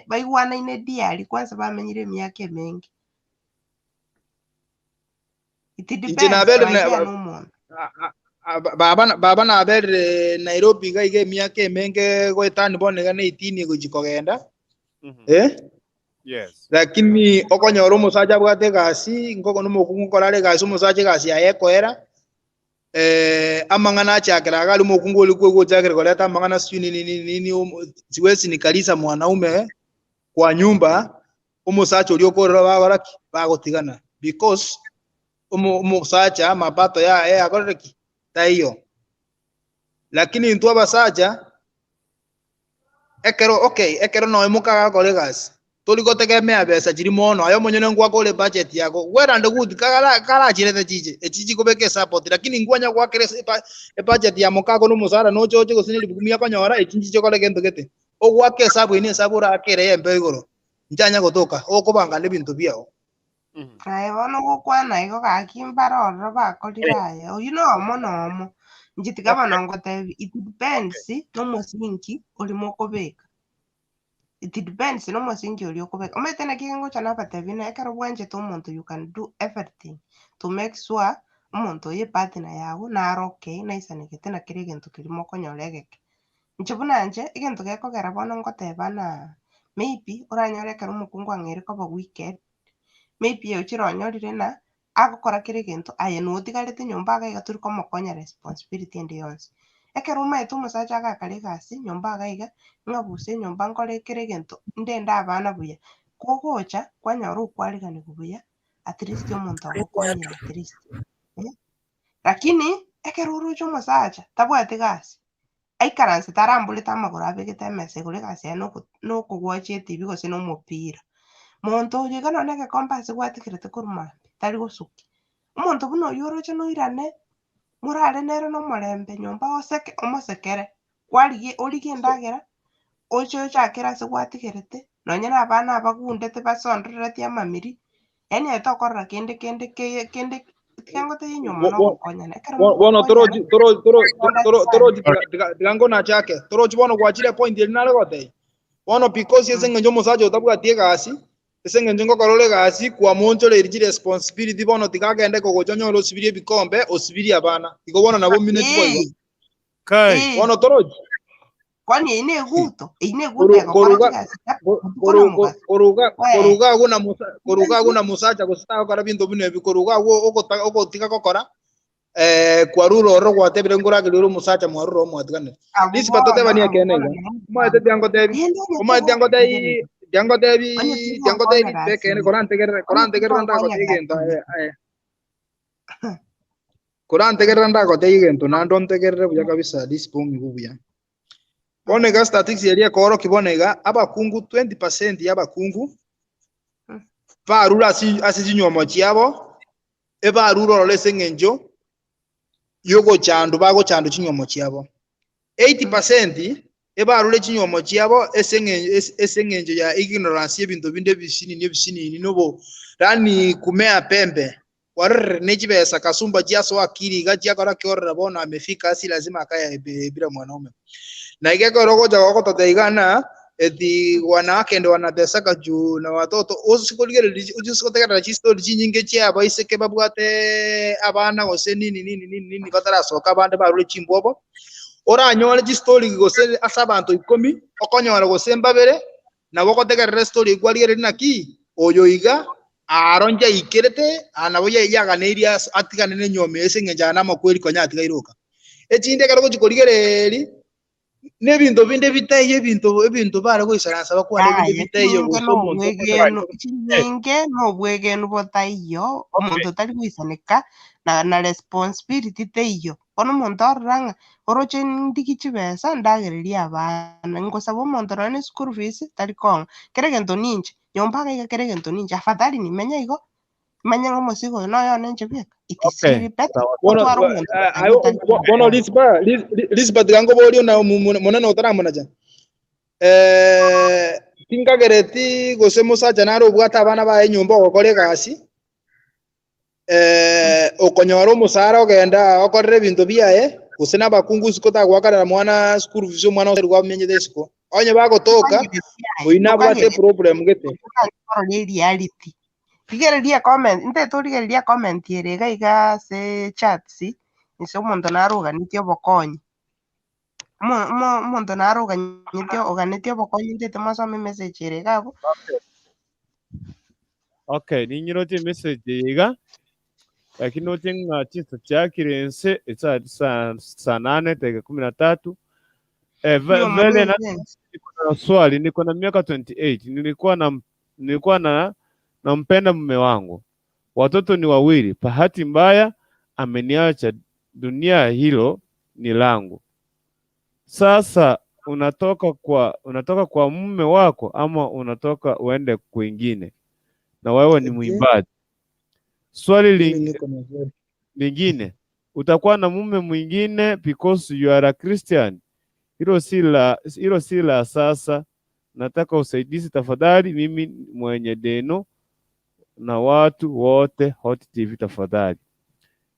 [SPEAKER 10] baigwanaine diari kwanza bamenyire emiaka emingi. It
[SPEAKER 11] inche
[SPEAKER 10] depends
[SPEAKER 11] nabere
[SPEAKER 10] maisha n'omonto.
[SPEAKER 11] Baba naberire Nairobi iga iga emiaka emenge goetani bono iga na 18 gochi kogenda.
[SPEAKER 1] Yes.
[SPEAKER 11] Lakini okonyora omosacha abwate egasi nkoko nomokungu nkorare egasi omosacha egasi yaye ekoera amang'ana achakera agari omokungu ori kwegochakera koreta amang'ana sijui nini nini nini siwezi nikalisa mwanaume kwa nyumba omosacha oria okorora bagoraki bagotigana because omosacha mapato yaye akorereki taiyo. Lakini intwe abasacha ekero okay ekero noe mukagakora egasi tori gotegemea besa chiri mono ayo monyene ngwakore budget yako werande good karachirete chiche echichi kobeka support lakini ngwanya gwakere budget ya mukako nomusara nochoche gose ne ribukumi akonyora echinchi chokore gento gete ogwake esabu ene esabu orakere embe igoro nchanya gotoka okobanga nebinto biao.
[SPEAKER 10] Naye bono gokwana igo gaki mbarororo bakorire aya oyu nomo nomo inche tiga bono ngotebi it depends nomosingi orimo okobeka. It depends nomosingi oria okobeka omanyete naki ngocha nabatebi na ekero bwanchete omonto you can do everything to make sure omonto oyo epartner yago naro okay naisanegete na kera egento keria mokonyora egeke. Inche buna inche egento gekogera bono ngoteba na maybe oranyore ekero omokungu ang'eire koba wicked maybe ochire onyorire na Agokora kere gento aye notigarete nyomba iga iga tori komokonya responsibility ende yonsi. Ekero omaete omosacha agakara egasi nyomba iga iga, ng'abuse enyomba nkore kere egento, ndende abana buya. Kogocha, kwanyora okwariganiwa buya, at least omonto agokonyire at least. Eh? Lakini, ekero oroche omosacha, tabwati gasi, aikaransete aramborete amagoro abegete emesa igoro egasi yaye nokogwachia etibi gose na omopira. Monto oyo iga nonye egekombe ase gwatigerete korwa mambia, tari gosukia. Omonto buna oywo oroche noirane, morare nere na omorembe nyomba oseke omosekere, kwarigia origie endagera, oche ochakere ase gwatigerete, nonye na abana abagundete basondorereti amamiri, yaani aye tokorora kende kende keye kende tiga ngotebie enyiomo na ogokonyana. Ekero
[SPEAKER 11] Bono
[SPEAKER 10] mogokonyana,
[SPEAKER 11] torochi
[SPEAKER 10] understand.
[SPEAKER 11] torochi tiga ngonachake torochi bono gwachire point eri nare gotebia bono because ase eng'encho omosacha otabwati egasi ase eng'encho ngokorora egasi kwamonchoreiri chiresponsibility bono tiga agende kogocha onyore osibirie ebikombe osibirie abana igo bono nabo omineti boigo.
[SPEAKER 1] Kai.
[SPEAKER 11] Bono torochi.
[SPEAKER 10] Kwani eyio na eguto, eyio na eguto egokora chigasi botuko na mogaso. We.
[SPEAKER 11] Koruga agwo na musacha gose tagokora binto buna ebi koruga agwo ogotiga gokora kwarure ororo gwatebire ngorageria ore omosacha mwarure omwatiganire.
[SPEAKER 10] Abwo
[SPEAKER 11] Lispa
[SPEAKER 10] bono,
[SPEAKER 11] totebani
[SPEAKER 10] abwo
[SPEAKER 11] ekeene
[SPEAKER 10] bono
[SPEAKER 11] iga.
[SPEAKER 10] nabo
[SPEAKER 11] Omaete tiangotebi
[SPEAKER 10] rende onye
[SPEAKER 11] omaete tiangotebi tiangotebi
[SPEAKER 10] onye
[SPEAKER 11] tiangotebi
[SPEAKER 10] tigokonya
[SPEAKER 11] Lispa ekeene
[SPEAKER 10] gasi
[SPEAKER 11] korantegerera
[SPEAKER 10] onye
[SPEAKER 11] korantegerera
[SPEAKER 10] tigokonya
[SPEAKER 11] ndagotebi egento
[SPEAKER 10] gasi
[SPEAKER 11] korantegerera ndagotebi egento naende ontegerere buya kabisa Lispa ong'ibu buya. Bono iga statistics eria ekorokia bono iga abakungu 20% ya abakungu barure ase chinywomo chiabo ebarure ororo ase eng'encho yogochandu bagochandu chinywomo chiabo. 80% ebarure chinywomo chiabo ase eng'encho ya ignorance ebinto binde ebisinini ebisinini nobo yani kumea pembe warere nechibesa kasumba chiaso akili iga chiakora kiorera bono amefika si lazima akaya bila mwanaume. Na igekoro gocha gogototeigana eti wanawake ndo wanateseka juu na watoto usikotegerera chistori chinyinge chia abaiseke babwate abana gose nini nini nini nini batarasoka abande barure chimbwobo oranyore chistori gose ase abanto 10 okonyora gose mbabere nabo ogotegerera story kwarigereri naki oyo iga aro njaikerete nabo yaganeirie atigane nenyome ase eng'encho aya namakweri konya atigairoka echinde ekero gochi korigereri n'ebinto binde bitaiyo ebinto bare goisaransa bakwana ebinto
[SPEAKER 10] Aye,
[SPEAKER 11] bitaiyo
[SPEAKER 10] chinyinge
[SPEAKER 11] gose omonto
[SPEAKER 10] nobwegenu chinyinge nobwegenu botaiyo omonto tari goisaneka na responsibility teiyo. Bono omonto orora ng'a oroche ndigi chibesa ndagereria abana ngosaba omonto nonye na eschool fees tari kong'a kere egento ninche nyomba iga iga kere egento ninche afadhali nimenya igo manye ng'a omosigo oyo noyo one inche bweka. It is really better
[SPEAKER 1] Sawa.
[SPEAKER 11] Bono
[SPEAKER 10] otware omonto otari
[SPEAKER 11] bono Lispa Lispa tiga nkoborie na monene otaramonacha tinkagereti gose mosacha nare obwate abana baye nyomba ogokora egasi okonyora omosara ogenda okorera ebinto biaye gose n'abakungu isiko tagwakarera mwana school fees omwana ose gwamenyete isiko onye bagotoka oyi nabwate problem gete
[SPEAKER 10] Tokani reality. Rigereria comment, nte torigereria comment ere iga iga ase chats, inse omonto naroganetie obokonyi. Omonto naroganetie oganetie obokonyi ntete mosome message ere iga abwo.
[SPEAKER 1] Okay, ninyiroche message iga lakini noche ng'a chinsa chiakire ense esa saa 8 dakika 13.
[SPEAKER 10] Niyo
[SPEAKER 1] Vele na
[SPEAKER 10] mwenye
[SPEAKER 1] niko na swali, niko na miaka 28, nilikuwa na nampenda mume wangu, watoto ni wawili. Bahati mbaya ameniacha, dunia hilo ni langu. Sasa unatoka kwa mume wako ama unatoka uende kwingine, na wewe ni mwimbaji. Swali
[SPEAKER 11] Mimi niko na swali.
[SPEAKER 1] lingine, utakuwa na mume mwingine because you are a Christian? Hilo si la sasa. Nataka usaidizi tafadhali, mimi mwenye deno na watu wote Hot TV tafadhali.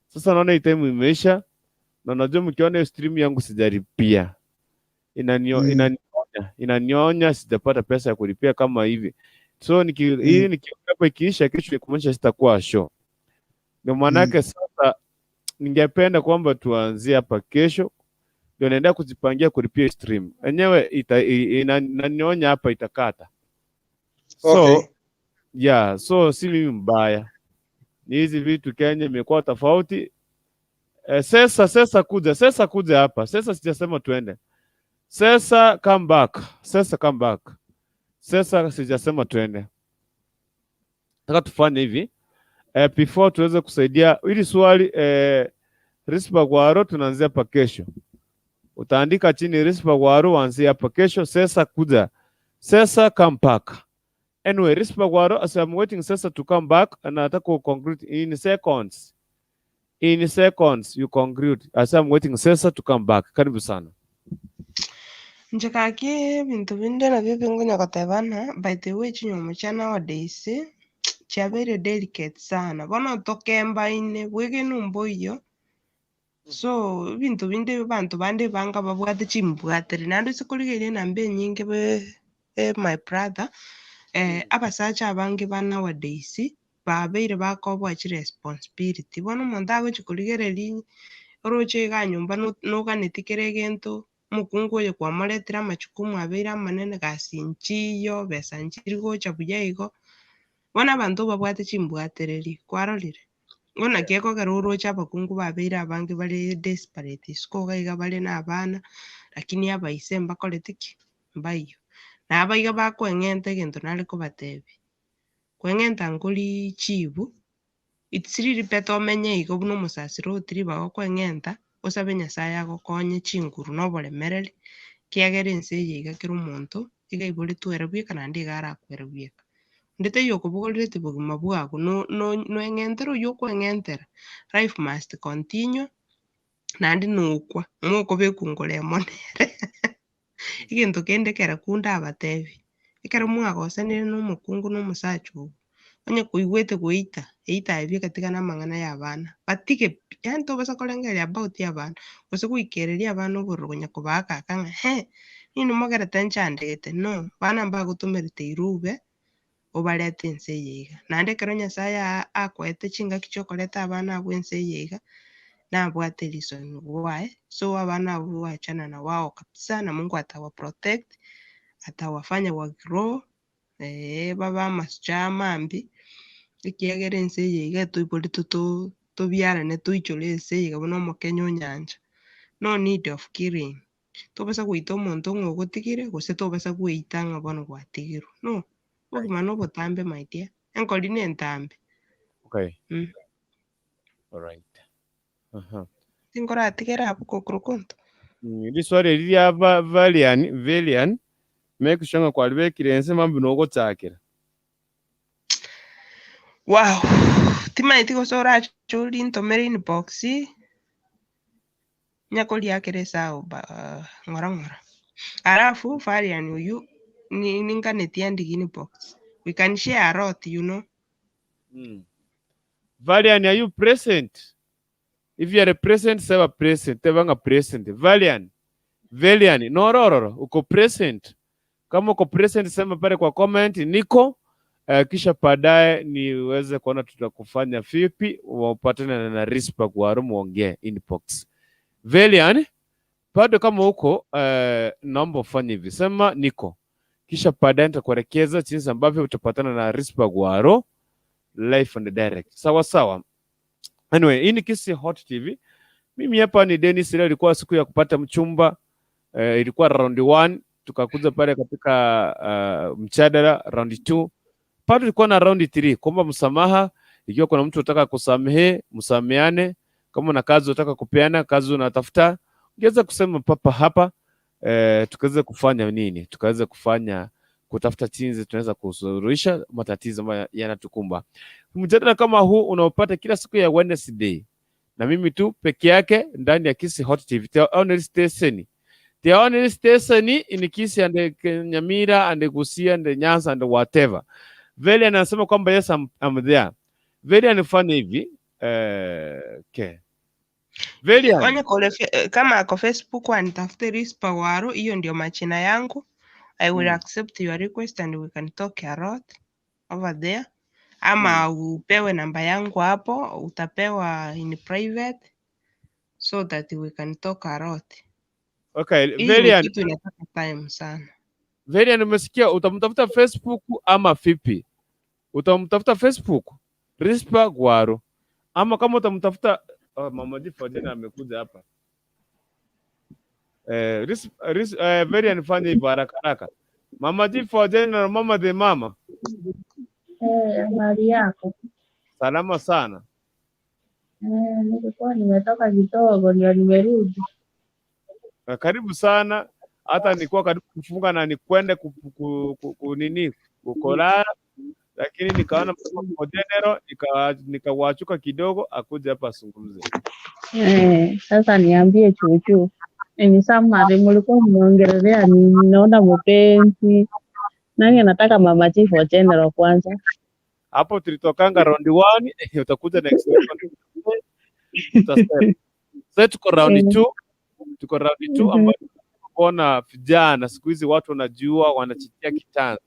[SPEAKER 1] Sasa naona hii time imeisha, na najua mkiona hiyo stream yangu sijalipia, inanionya sijapata pesa ya kulipia kama hivi. So hii nikiona ikiisha kesho kumaanisha sitakuwa show. Ndio maana yake sasa ningependa kwamba tuanzie hapa kesho, ndio naendelea kujipangia kulipia stream enyewe inanionya hapa itakata. So yeah, so si mimi mbaya, Ni hizi vitu Kenya imekuwa tofauti. Sasa kuja, sasa kuja hapa. Sasa sijasema tuende. Sasa come back. Sasa come back. Sasa sijasema tuende. Nataka tufanye hivi. Before tuweze kusaidia hili swali, Rispa Gwaro, tunaanzia hapa kesho. Utaandika chini Rispa Gwaro, anzia hapa kesho. Sasa kuja. Sasa come back. Anyway, Rispa Gwaro, as I'm waiting Sasa to come back, and nataka conclude in seconds. In seconds you conclude. As I'm waiting Sasa to come back. Karibu sana.
[SPEAKER 10] Inche gaki ebinto binde nabio bingonya gotebana. By the way, chinywomo chia nowadays chiabeire delicate sana. Bono tokembaine bwegenu mboiyo, so ebinto binde abanto bande banga babwate chimbwateri naende ase korigereria enamba enyinge be my brother, abasacha abange ba nowadays babeire bakoboa chiresponsibility. Bono omonto agochi korigereria oroche iga nyomba noganeti kera egento. Omokungu oyo kwamoretire amachukumu abeire amanene, gasi nchiyo, besa nchiri gocha buya igo. Bono abanto babwate chimbwatereri kwarorire. Bono naki ekogera oroche abakungu babeire abange bare desperate isiko iga iga bare na abana, lakini abaise mbakoreti ki? Mbaiyo. Na abaiga bakoeng'enta egento nare kobatebia, koeng'enta nkori chibu, it's really better omenye igo buna omosasiroti ribaga okoeng'enta, osabe Nyasaye agokonye chinguru na oboremereri, kiagera ense eye iga kera omonto, iga aiboretwe ere bweka naende iga arakwere bweka. Onde taiyo okobogoreretie bogima bwago, no no noeng'entere oywo okoeng'entera, life must continue, naende nokwa, mokobekwa ngoro emo nere. Egento kende kere kundabatebi, ekero mwagosanire na omokungu na omosacha ogo, onye koigwete goita, eita aye bieka tiga na amang'ana ya abana, batige pi, yaani tobasa korengereria about abana, gose goikereria abana obororo konya kobaa kaka ng'a he, ninwe mogerete nchandegete, no, bana mbagotomerete irube, obarete ense eye iga. Naende ekero Nyasaye akoete chingaki chiokoreta abana abwo ense eye iga, nabwate reason why. So abana abwo wachana na wao kabisa, na Mungu atawa protect, atawafanya wa grow, babe amasucha amambi, ekiagera ense eye iga etoiboretwe tobiarane toichore ense eye iga buna omokenya onyancha. No need of killing. Tobasa goita omonto ng'a ogotigire, gose tobasa goeita ng'a bono gwatigirwe. No, obogima na obotambe my dear, enkori na entambe.
[SPEAKER 1] All right.
[SPEAKER 10] Tinkoratigera abwo kokorwa.
[SPEAKER 1] Riswali eri ria Valian, Valian, make sure ng'a kwaribekire ense mambi nogochakera.
[SPEAKER 10] Wow, timaeti gose orache orintomere inbox, nyakoriakera esao ba ng'ora ng'ora. Alafu Valian uyu ninganetie andike inbox. We can share a lot.
[SPEAKER 1] Valian, are you present? If you are present, sema present. Tebanga present. Valian. Valian, no rororo, uko present. Kama uko present, sema pale kwa comment niko. Kisha baadaye niweze kuona tutakufanya vipi, wapatane na Rispa kwa muongee inbox. Valian, bado kama uko, naomba ufanye hivi. Sema niko. Kisha baadaye nitakuelekeza jinsi ambavyo utapatana na Rispa Gwaro live and direct. Sawa sawa. Anyway, hii ni Kisii Hot TV. Mimi hapa ni Dennis. Leo ilikuwa siku ya kupata mchumba. Ilikuwa round 1, tukakuja pale katika mjadala round 2. Bado tulikuwa na round 3, kuomba msamaha. Ikiwa kuna mtu unataka kusamehe, msameane. Kama una kazi unataka kupeana, kazi unatafuta, ungeweza kusema papa hapa, tukaweza kufanya nini? Tukaweza kufanya kutafuta jinsi tunaweza kusuluhisha matatizo ambayo yanatukumba. Mjadala kama huu unaopata kila siku ya Wednesday na mimi tu peke yake ndani ya Kisii Hot TV, the only station, the only station in Kisii and Nyamira and Busia and Nyanza and whatever. Veli anasema kwamba yes, I'm there. Veli anafanya hivi, okay. Velian.
[SPEAKER 10] Onye kole kama ako Facebook anitafute Rispa Waro, hiyo ndio majina yangu. I will accept your request and we can talk a lot over there. Ama upewe namba yangu hapo, utapewa in private so that we can talk a lot.
[SPEAKER 1] Okay,
[SPEAKER 10] Hii ni
[SPEAKER 1] Velian,
[SPEAKER 10] kitu inataka time sana.
[SPEAKER 1] Velian, umesikia, utamtafuta Facebook ama vipi? Utamtafuta Facebook? Rispa Gwaro. Ama kama utamtafuta, oh, Mama G for General amekuja hapa. Very anifanye hivyo haraka haraka. Mama G for General, mama the mama.
[SPEAKER 12] Eh, habari yako?
[SPEAKER 1] Salama sana.
[SPEAKER 12] Eh, nilikuwa nimetoka kidogo ndio nimerudi.
[SPEAKER 1] Karibu sana. Hata nilikuwa karibu kufunga na nikwende ku nini kukolala, lakini nikaona Mama for General, nikawachuka kidogo akuja hapa azungumze.
[SPEAKER 12] Eh, sasa niambie Chuchu. Ni summary mlikuwa mnaongelelea nini? Naona mpenzi. Nani anataka Mama G for General kwanza?
[SPEAKER 1] Hapo tulitokanga round 1, utakuja next week utasema. Sasa tuko round 2, tuko round 2 ambayo tunaona vijana siku hizi watu wanajua wanachitia kitanzi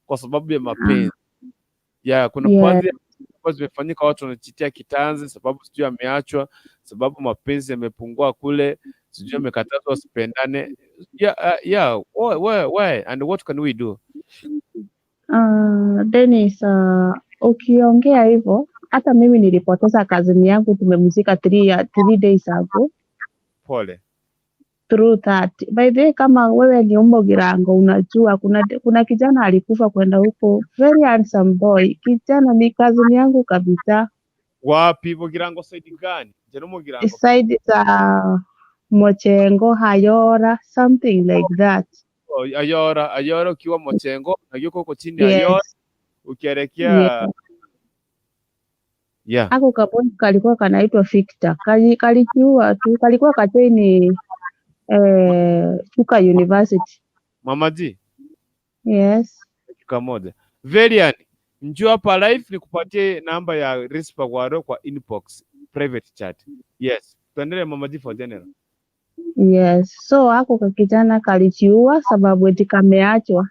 [SPEAKER 1] kwa sababu ya mapenzi. Yeah, kuna baadhi ya ambazo zimefanyika, watu wanachitia kitanzi sababu sijui ameachwa, sababu mapenzi yamepungua kule, sijui amekatazwa wasipendane. Yeah, why and what can we do?
[SPEAKER 12] Dennis, ukiongea hivyo hata mimi nilipoteza cousin yangu, tumemzika 3 days ago.
[SPEAKER 1] Pole.
[SPEAKER 12] Through that. By the way, kama wewe ni Mugirango unajua kuna kijana alikufa kwenda huko, very handsome boy. Kijana ni cousin yangu kabisa.
[SPEAKER 1] Wapi Mugirango, side gani? Je, Mugirango.
[SPEAKER 12] Side za Mochengo, Hayora, something like that.
[SPEAKER 1] Oh, Ayora, Ayora ukiwa Mochengo, na yuko huko chini Ayora ukielekea yeah.
[SPEAKER 12] Ako kaboy kalikuwa kanaitwa Victor. Kalijua tu, kalikuwa kajoin Chuka University.
[SPEAKER 1] Mama G,
[SPEAKER 12] Yes.
[SPEAKER 1] dakika moja. Verian, njoo hapa live nikupatie namba ya Rispa Gwaro kwa inbox private chat. Yes. Tuendelee, Mama G for General.
[SPEAKER 12] Yes. So ako kakijana kalijiua sababu eti kameachwa.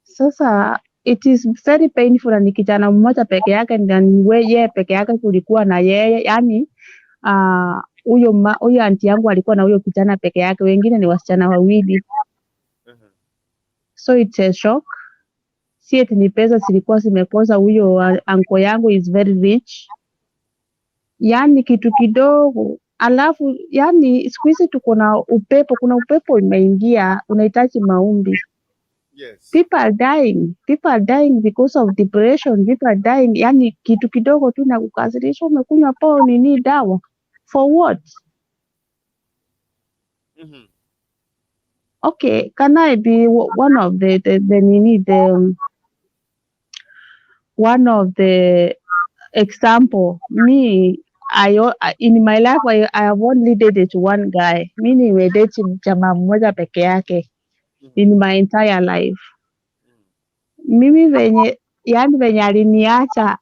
[SPEAKER 12] Sasa it is very painful na ni kijana mmoja peke yake na ni yeye peke yake kulikuwa na yeye, yani huyo huyo auntie yangu alikuwa na huyo kijana peke yake, wengine ni wasichana wawili. So it's a shock. Si eti ni pesa zilikuwa zimekosa, huyo uncle yangu is very rich. Yani kitu kidogo alafu, yani siku hizi tuko na upepo, kuna upepo imeingia, unahitaji maombi. People are dying. People are dying because of depression. People are dying. Yani kitu kidogo tu na kukasirisha, umekunywa po nini dawa. For what? Okay, can I be one of the nini, the one of the example? Me, in my life I have only dated one guy. Mi nimedate jamaa mmoja peke yake in my entire life. Mimi venye, yani venye aliniacha,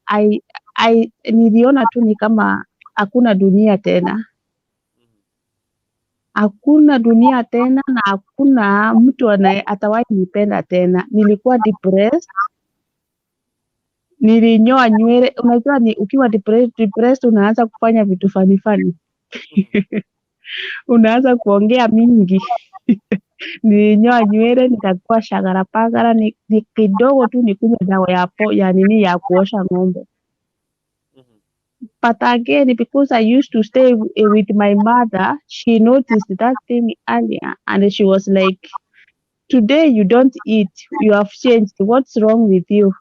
[SPEAKER 12] niliona tu ni kama hakuna dunia tena, hakuna dunia tena na hakuna mtu anaye atawahi nipenda tena. Nilikuwa depressed, nilinyoa nywele. Unajua ni ukiwa depressed unaanza kufanya vitu funny funny, unaanza kuongea mingi. Nilinyoa nywele nikakuwa shagara pagara, ni kidogo tu nikunywe dawa ya nini ya kuosha ng'ombe. But again, because I used to stay with my mother, she noticed that thing earlier and she was like, "Today you don't eat, you have changed. What's wrong with you?"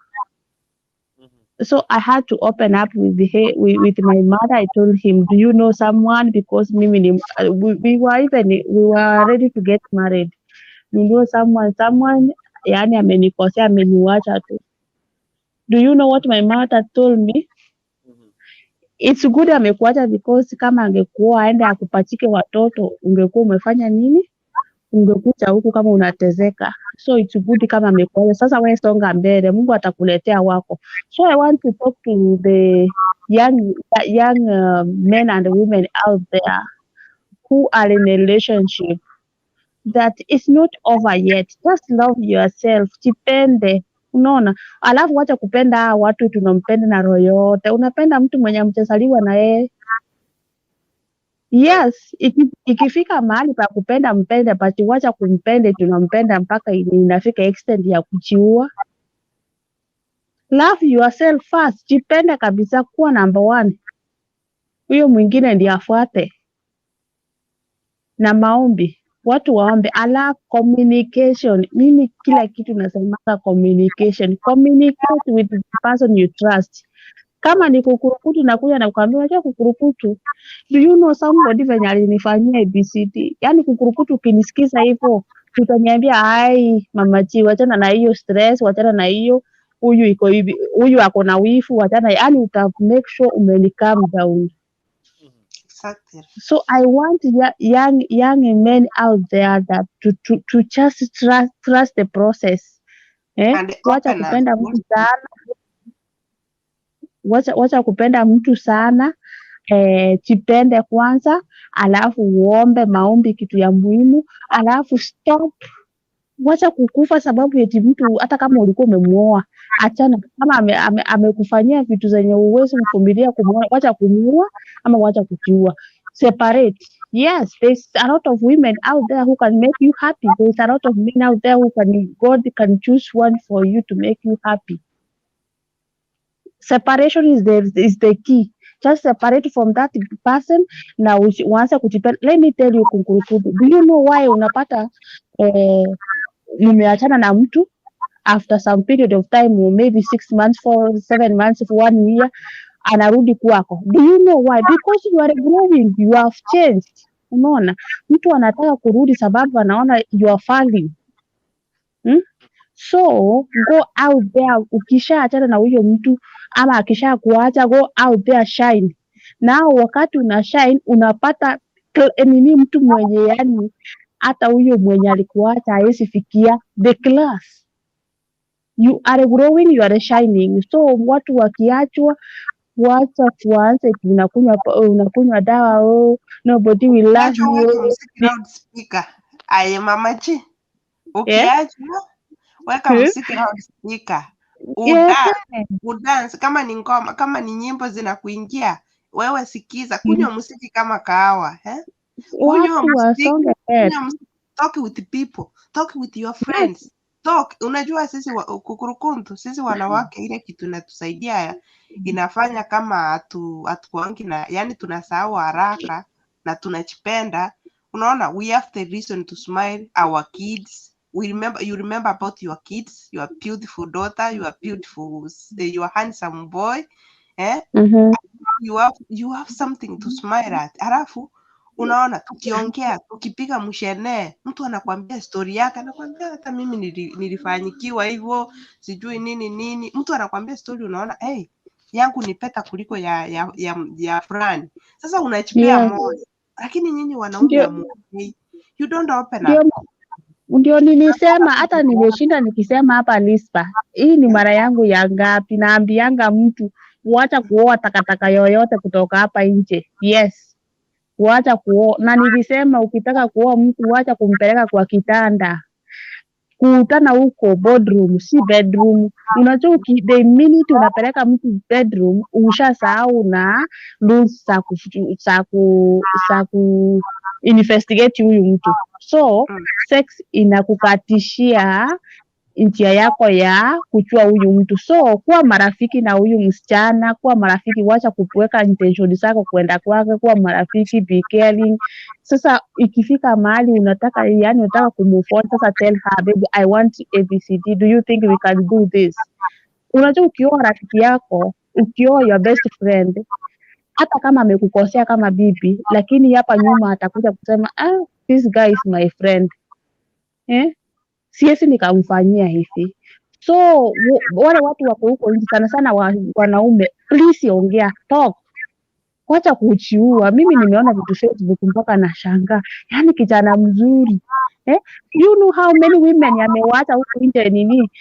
[SPEAKER 12] So I had to open up with my mother. I told him, "Do you know someone?" Because mimi we were even we were ready to get married. "Do you know someone? Someone yani amenikosea, ameniwacha tu." Do you know what my mother told me? "It's good amekuacha because kama angekuoa aende akupachike watoto, ungekuwa umefanya nini? Ungekuja huku kama unatezeka. So it's good kama amekuacha. Sasa wewe songa mbele, Mungu atakuletea wako." So I want to talk to the young men and women out there who are in a relationship that it's not over yet. Just love yourself, jipende. Unaona? Alafu wacha kupenda hawa watu tunampenda na roho yote. Unapenda mtu mwenye hamjazaliwa na yeye. Yes, ikifika mahali pa kupenda mpende, but wacha kumpende tunampenda mpaka inafika extent ya kujiua. Love yourself first, jipende kabisa, kuwa number one, huyo mwingine ndiye afuate. Na maombi, watu waombe. Alafu communication, mimi kila kitu nasemanga communication. Communicate with the person you trust. Kama ni kukurukutu, nakuja na kuambia, unajua kukurukutu, do you know somebody venye alinifanyia ABCD? Yani kukurukutu, ukinisikiza hivyo utaniambia, ai mama Chi, wachana na hiyo stress, wachana na hiyo, huyu iko hivi, huyu ako na wifu, wachana, yani uta make sure umeni calm down.
[SPEAKER 10] Exactly.
[SPEAKER 12] So I want young men out there that to just trust the process. Eh?
[SPEAKER 10] And
[SPEAKER 12] Wacha
[SPEAKER 10] open up.
[SPEAKER 12] kupenda mtu sana, wacha kupenda mtu sana. Jipende kwanza, alafu uombe maombi, kitu ya muhimu, alafu stop, wacha kukufa sababu eti mtu, hata kama ulikuwa umemuoa, achana. Kama amekufanyia vitu zenye uwezi mvumilia kumuoa, wacha kumuua ama wacha kujiua. Separate. Yes, there's a lot of women out there who can make you happy. There's a lot of men out there who can, God can choose one for you to make you happy. Separation is the key. Just separate from that person na uanze kujipenda. Let me tell you, Kunkurukudu, do you know why unapata mumeachana na mtu, after some period of time, maybe 6 months, 4, 7 months, one year, anarudi kwako? Do you know why? Because you are growing, you have changed. Unaona, mtu anataka kurudi sababu anaona you are falling. So go out there, ukishaachana na huyo mtu ama akisha kuacha, go out there, shine. Now wakati una shine unapata nini, mtu mwenye, yani hata huyo mwenye alikuacha hawezi fikia the class. You are growing, you are shining. So watu wakiachwa, wacha kuanza eti unakunywa dawa, oh, nobody will love
[SPEAKER 10] Ukiachwa
[SPEAKER 12] you.
[SPEAKER 10] weka muziki loudspeaker. Aye mama Chi. Ukiachwa weka muziki loudspeaker. Udance, udance kama ni ngoma, kama ni nyimbo zinakuingia, wewe sikiza, kunywa muziki kama kahawa, eh? Kunywa
[SPEAKER 12] Watu
[SPEAKER 10] muziki,
[SPEAKER 12] wasonge mbele.
[SPEAKER 10] Kunywa muziki, talk with people, talk with your friends. Talk. Unajua sisi kukurukuntu, sisi wanawake ile kitu inatusaidia, inafanya kama hatukuangi na, yani tunasahau haraka na tunajipenda. Unaona, we have the reason to smile, our kids. We remember, you remember about your kids, your beautiful daughter, your beautiful, your handsome boy, eh? You have something to smile at. Halafu unaona tukiongea, tukipiga mshene, mtu anakwambia story yake, anakwambia hata mimi nilifanyikiwa hivyo, sijui nini nini. Mtu anakwambia story, unaona, hey, yangu ni better kuliko ya fulani. Sasa unajipea moyo, lakini nyinyi wanaume hamuongei, you don't open up.
[SPEAKER 12] Ndio nilisema, hata nimeshinda nikisema hapa Lispa, hii ni mara yangu ya ngapi naambianga mtu wacha kuoa takataka yoyote kutoka hapa nje. Yes, wacha kuoa. Na nilisema ukitaka kuoa mtu, wacha kumpeleka kwa kitanda, kutana huko boardroom, si bedroom. Unajua the minute unapeleka mtu bedroom, ushasahau na rules za ku investigate huyu mtu. So sex inakukatishia njia yako ya kujua huyu mtu. So kuwa marafiki na huyu msichana, kuwa marafiki, wacha kuweka intention zako kwenda kwake, kuwa marafiki, be caring. Sasa ikifika mahali unataka, yani unataka kumove on, sasa tell her, "Baby, I want ABCD, do you think we can do this?" Unajua ukioa rafiki yako, ukioa your best friend, hata kama amekukosea kama bibi, lakini hapa nyuma atakuja kusema, "Ah, this guy is my friend. Eh? Siwezi nikamfanyia hivi." So wale watu wako huko nje, sana sana wanaume, please ongea, talk. Wacha kujiua. Mimi nimeona vitu Facebook mpaka nashangaa. Yaani kijana mzuri. Eh? You know how many women amewacha huko nje, nini,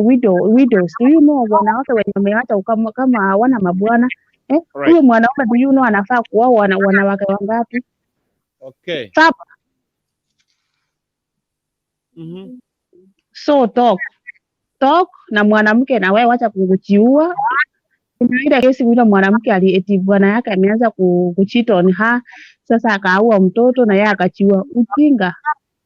[SPEAKER 12] widows. Do you know wanawake wenye wamewacha kama hawana mabwana? Eh? Huyo mwanaume, do you know anafaa kuoa wanawake wangapi? 7. So talk. Talk na mwanamke, na wewe wacha kujiua. Kuna ile kesi yule mwanamke eti bwana yake ameanza kucheat on her, sasa akaua mtoto na yeye akajiua. Ujinga.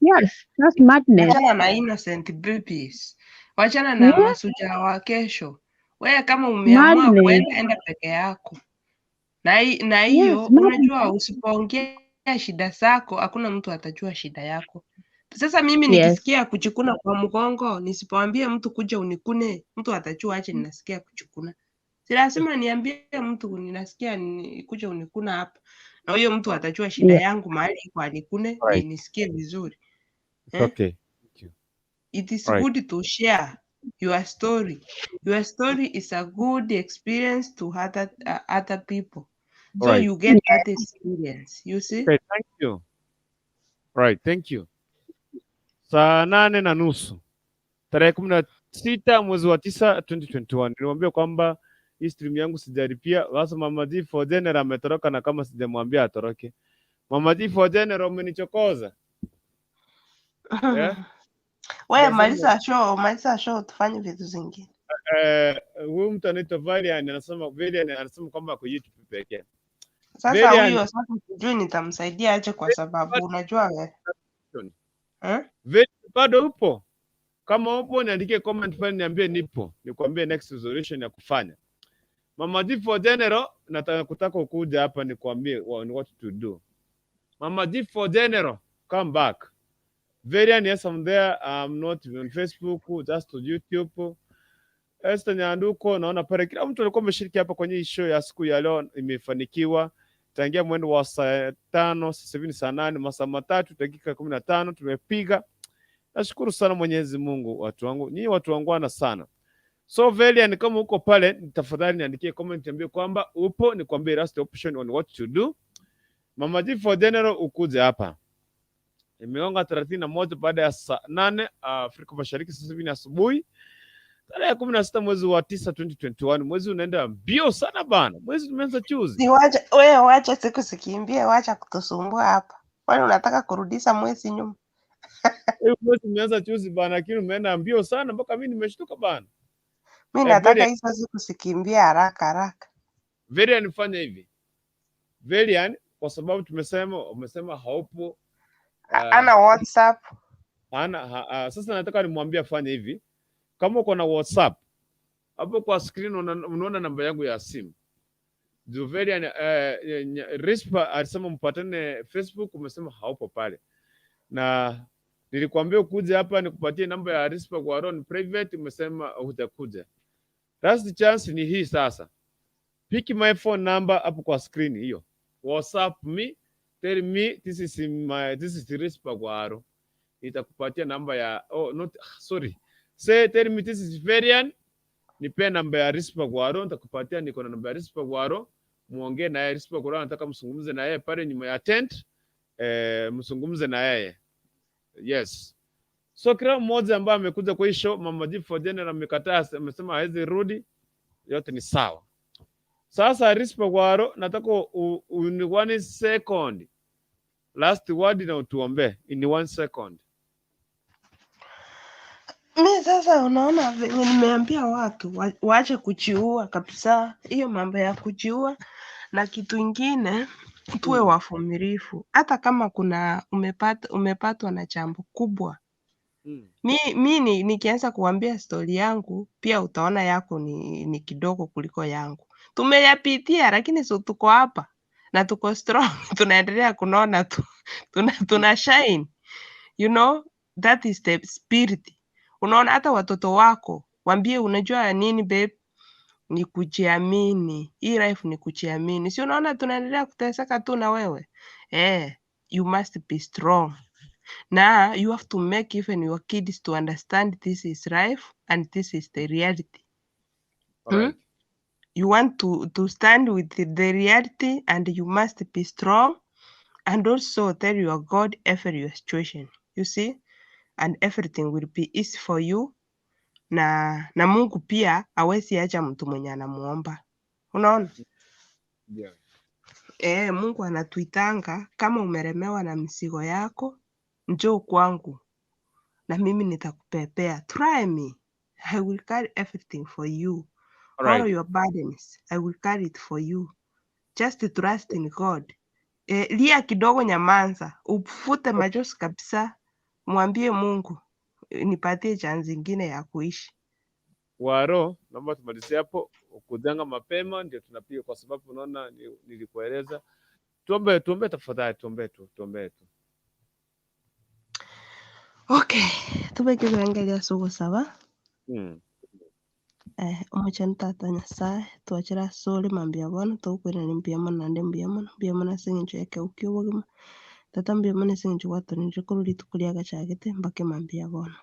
[SPEAKER 12] Yes, that's madness.
[SPEAKER 10] Wachana na innocent babies, wachana na mashujaa wa kesho. Wewe kama umeamua
[SPEAKER 12] Madness.
[SPEAKER 10] kuenda, enda peke yako. Na hiyo
[SPEAKER 12] Yes, madness.
[SPEAKER 10] unajua, usipoongea shida zako hakuna mtu atajua shida yako. Sasa mimi
[SPEAKER 12] Yes.
[SPEAKER 10] nikisikia kuchikuna kwa mgongo, nisipoambia mtu kuja unikune, mtu atajua aje ninasikia kuchikuna. Si lazima niambie mtu ninasikia kuja unikuna hapa, na huyo mtu atajua shida
[SPEAKER 12] Yeah.
[SPEAKER 10] yangu mahali iko anikune,
[SPEAKER 1] Right.
[SPEAKER 10] nisikie vizuri.
[SPEAKER 1] It's
[SPEAKER 10] Eh?
[SPEAKER 1] okay. Thank you.
[SPEAKER 10] It is
[SPEAKER 1] Right.
[SPEAKER 10] good to share your story. Your story is a good experience to other people. So
[SPEAKER 1] Right.
[SPEAKER 10] you get that experience, you see?
[SPEAKER 1] Okay, thank you. Right, thank you. Saa 8:30 tarehe 16 mwezi wa 9 2021, nilimwambia kwamba hii stream yangu sijalipia. Sasa Mama G for General ametoroka, na kama sijamwambia atoroke. Mama G for General umenichokoza. Yeah?
[SPEAKER 10] Wewe
[SPEAKER 1] Sijasema
[SPEAKER 10] maliza show tufanye vitu zingine.
[SPEAKER 1] Huyu mtu anaitwa Valian anasema, Valian anasema kwamba ako YouTube pekee.
[SPEAKER 10] Sasa
[SPEAKER 1] Valian
[SPEAKER 10] huyo sasa sijui nitamsaidia aje kwa sababu unajua we. Eh?
[SPEAKER 1] Valian bado upo? Kama upo niandikie comment pale niambie nipo, nikwambie next resolution ya kufanya. Mama G for General, nataka kutaka ukuja hapa nikwambie what to do. Mama G for General, come back. Varian, yes, I'm there. I'm not on Facebook, just on YouTube. Esther Nyanduko, naona pale kila mtu alikuwa ameshiriki hapa kwenye hii show ya siku ya leo, imefanikiwa tangia mwendo wa saa 5 sasa hivi ni saa 8, masaa 3 dakika 15 tumepiga. Nashukuru sana Mwenyezi Mungu, watu wangu, nyinyi watu wangwana sana. So Velian, kama uko pale, tafadhali niandikie comment, niambie kwamba upo, nikwambie last option on what to do. Mama G for General, ukuje hapa. Imeonga 31 baada ya saa 8 Afrika Mashariki, sasa hivi ni asubuhi tarehe 16 mwezi wa 9 2021. Mwezi unaenda mbio sana bana, mwezi tumeanza juzi.
[SPEAKER 10] Si wacha wewe, wacha siku zikimbie, wacha kutusumbua hapa. Kwani unataka kurudisha mwezi nyuma?
[SPEAKER 1] Mwezi umeanza juzi bana, lakini umeenda mbio sana mpaka mimi nimeshtuka bana.
[SPEAKER 10] Mi nataka
[SPEAKER 1] Velian,
[SPEAKER 10] hizo siku zikimbie haraka haraka.
[SPEAKER 1] Velian, fanya hivi Velian, kwa sababu umesema haupo
[SPEAKER 10] Ana WhatsApp.
[SPEAKER 1] Sasa nataka nimwambie afanye hivi. Kama uko na WhatsApp hapo kwa screen unaona namba yangu ya simu. Juvelian, Rispa alisema mpatane Facebook, umesema haupo pale. Na nilikwambia ukuje hapa nikupatie namba ya Rispa kwa Ron private, umesema hutakuja. Last chance ni hii sasa. Pick my phone number hapo kwa screen hiyo. WhatsApp me, tell me this is Rispa Gwaro. Nitakupatia namba ya sorry. Say tell me this is Verian. Nipe namba ya Rispa Gwaro, nitakupatia, niko na namba ya Rispa Gwaro. Muongee na yeye Rispa Gwaro, nataka msungumze na yeye pale nyuma ya tent. Msungumze na yeye. Yes. So kila mmoja ambaye amekuja kwa hii show, Mama G for General amekataa, amesema hawezi rudi, yote ni sawa. Sasa Rispa Gwaro, nataka in 1 second. Last word na utuombe in 1 second.
[SPEAKER 10] Mi sasa unaona venye nimeambia watu waache kujiua kabisa, hiyo mambo ya kujiua. Na kitu ingine, tuwe wavumilivu, hata kama kuna umepatwa na jambo kubwa. Mi nikianza kuambia story yangu pia utaona yako ni kidogo kuliko yangu. Tumeyapitia, lakini so tuko hapa na tuko strong, tunaendelea kunona tu, tuna shine. You know, that is the spirit. Unaona, hata watoto wako waambie, unajua nini babe, ni kujiamini. Hii life ni kujiamini. Si unaona tunaendelea kuteseka tu na wewe. You must be strong. Na you have to make even your kids to understand this is life and this is the reality.
[SPEAKER 1] Right.
[SPEAKER 10] You want to stand with the reality and you must be strong, and also tell your God every your situation. You see? And everything will be easy for you. Na Mungu pia hawezi acha mtu mwenye anamuomba. Unaona?
[SPEAKER 1] Yeah.
[SPEAKER 10] Mungu anatuitanga kama umelemewa na mizigo yako, njoo kwangu na mimi nitakupepea. Try me. I will carry everything for you.
[SPEAKER 1] All right.
[SPEAKER 10] All your burdens, I will carry it for you. Just trust in God. Lia kidogo, nyamanza, ufute machozi kabisa, mwambie Mungu nipatie chance nyingine ya kuishi.
[SPEAKER 1] Waro, naomba tumalizie hapo. Kujanga mapema ndio tunapiga, kwa sababu unaona nilikueleza. Tuombe, tuombe tafadhali, tuombe tu, tuombe tu.
[SPEAKER 10] Okay, tubeke kuangalia soko sawa. Omochani tata Nyasaye twachira ase ore mambia bono togokwerania mbuya mono naende mbuya mono, mbuya mono ase eng'encho ya ekegwa kia obogima, tata mbuya mono ase eng'encho gwatorendire korwa rituko riagachagete mpaka mambia bono.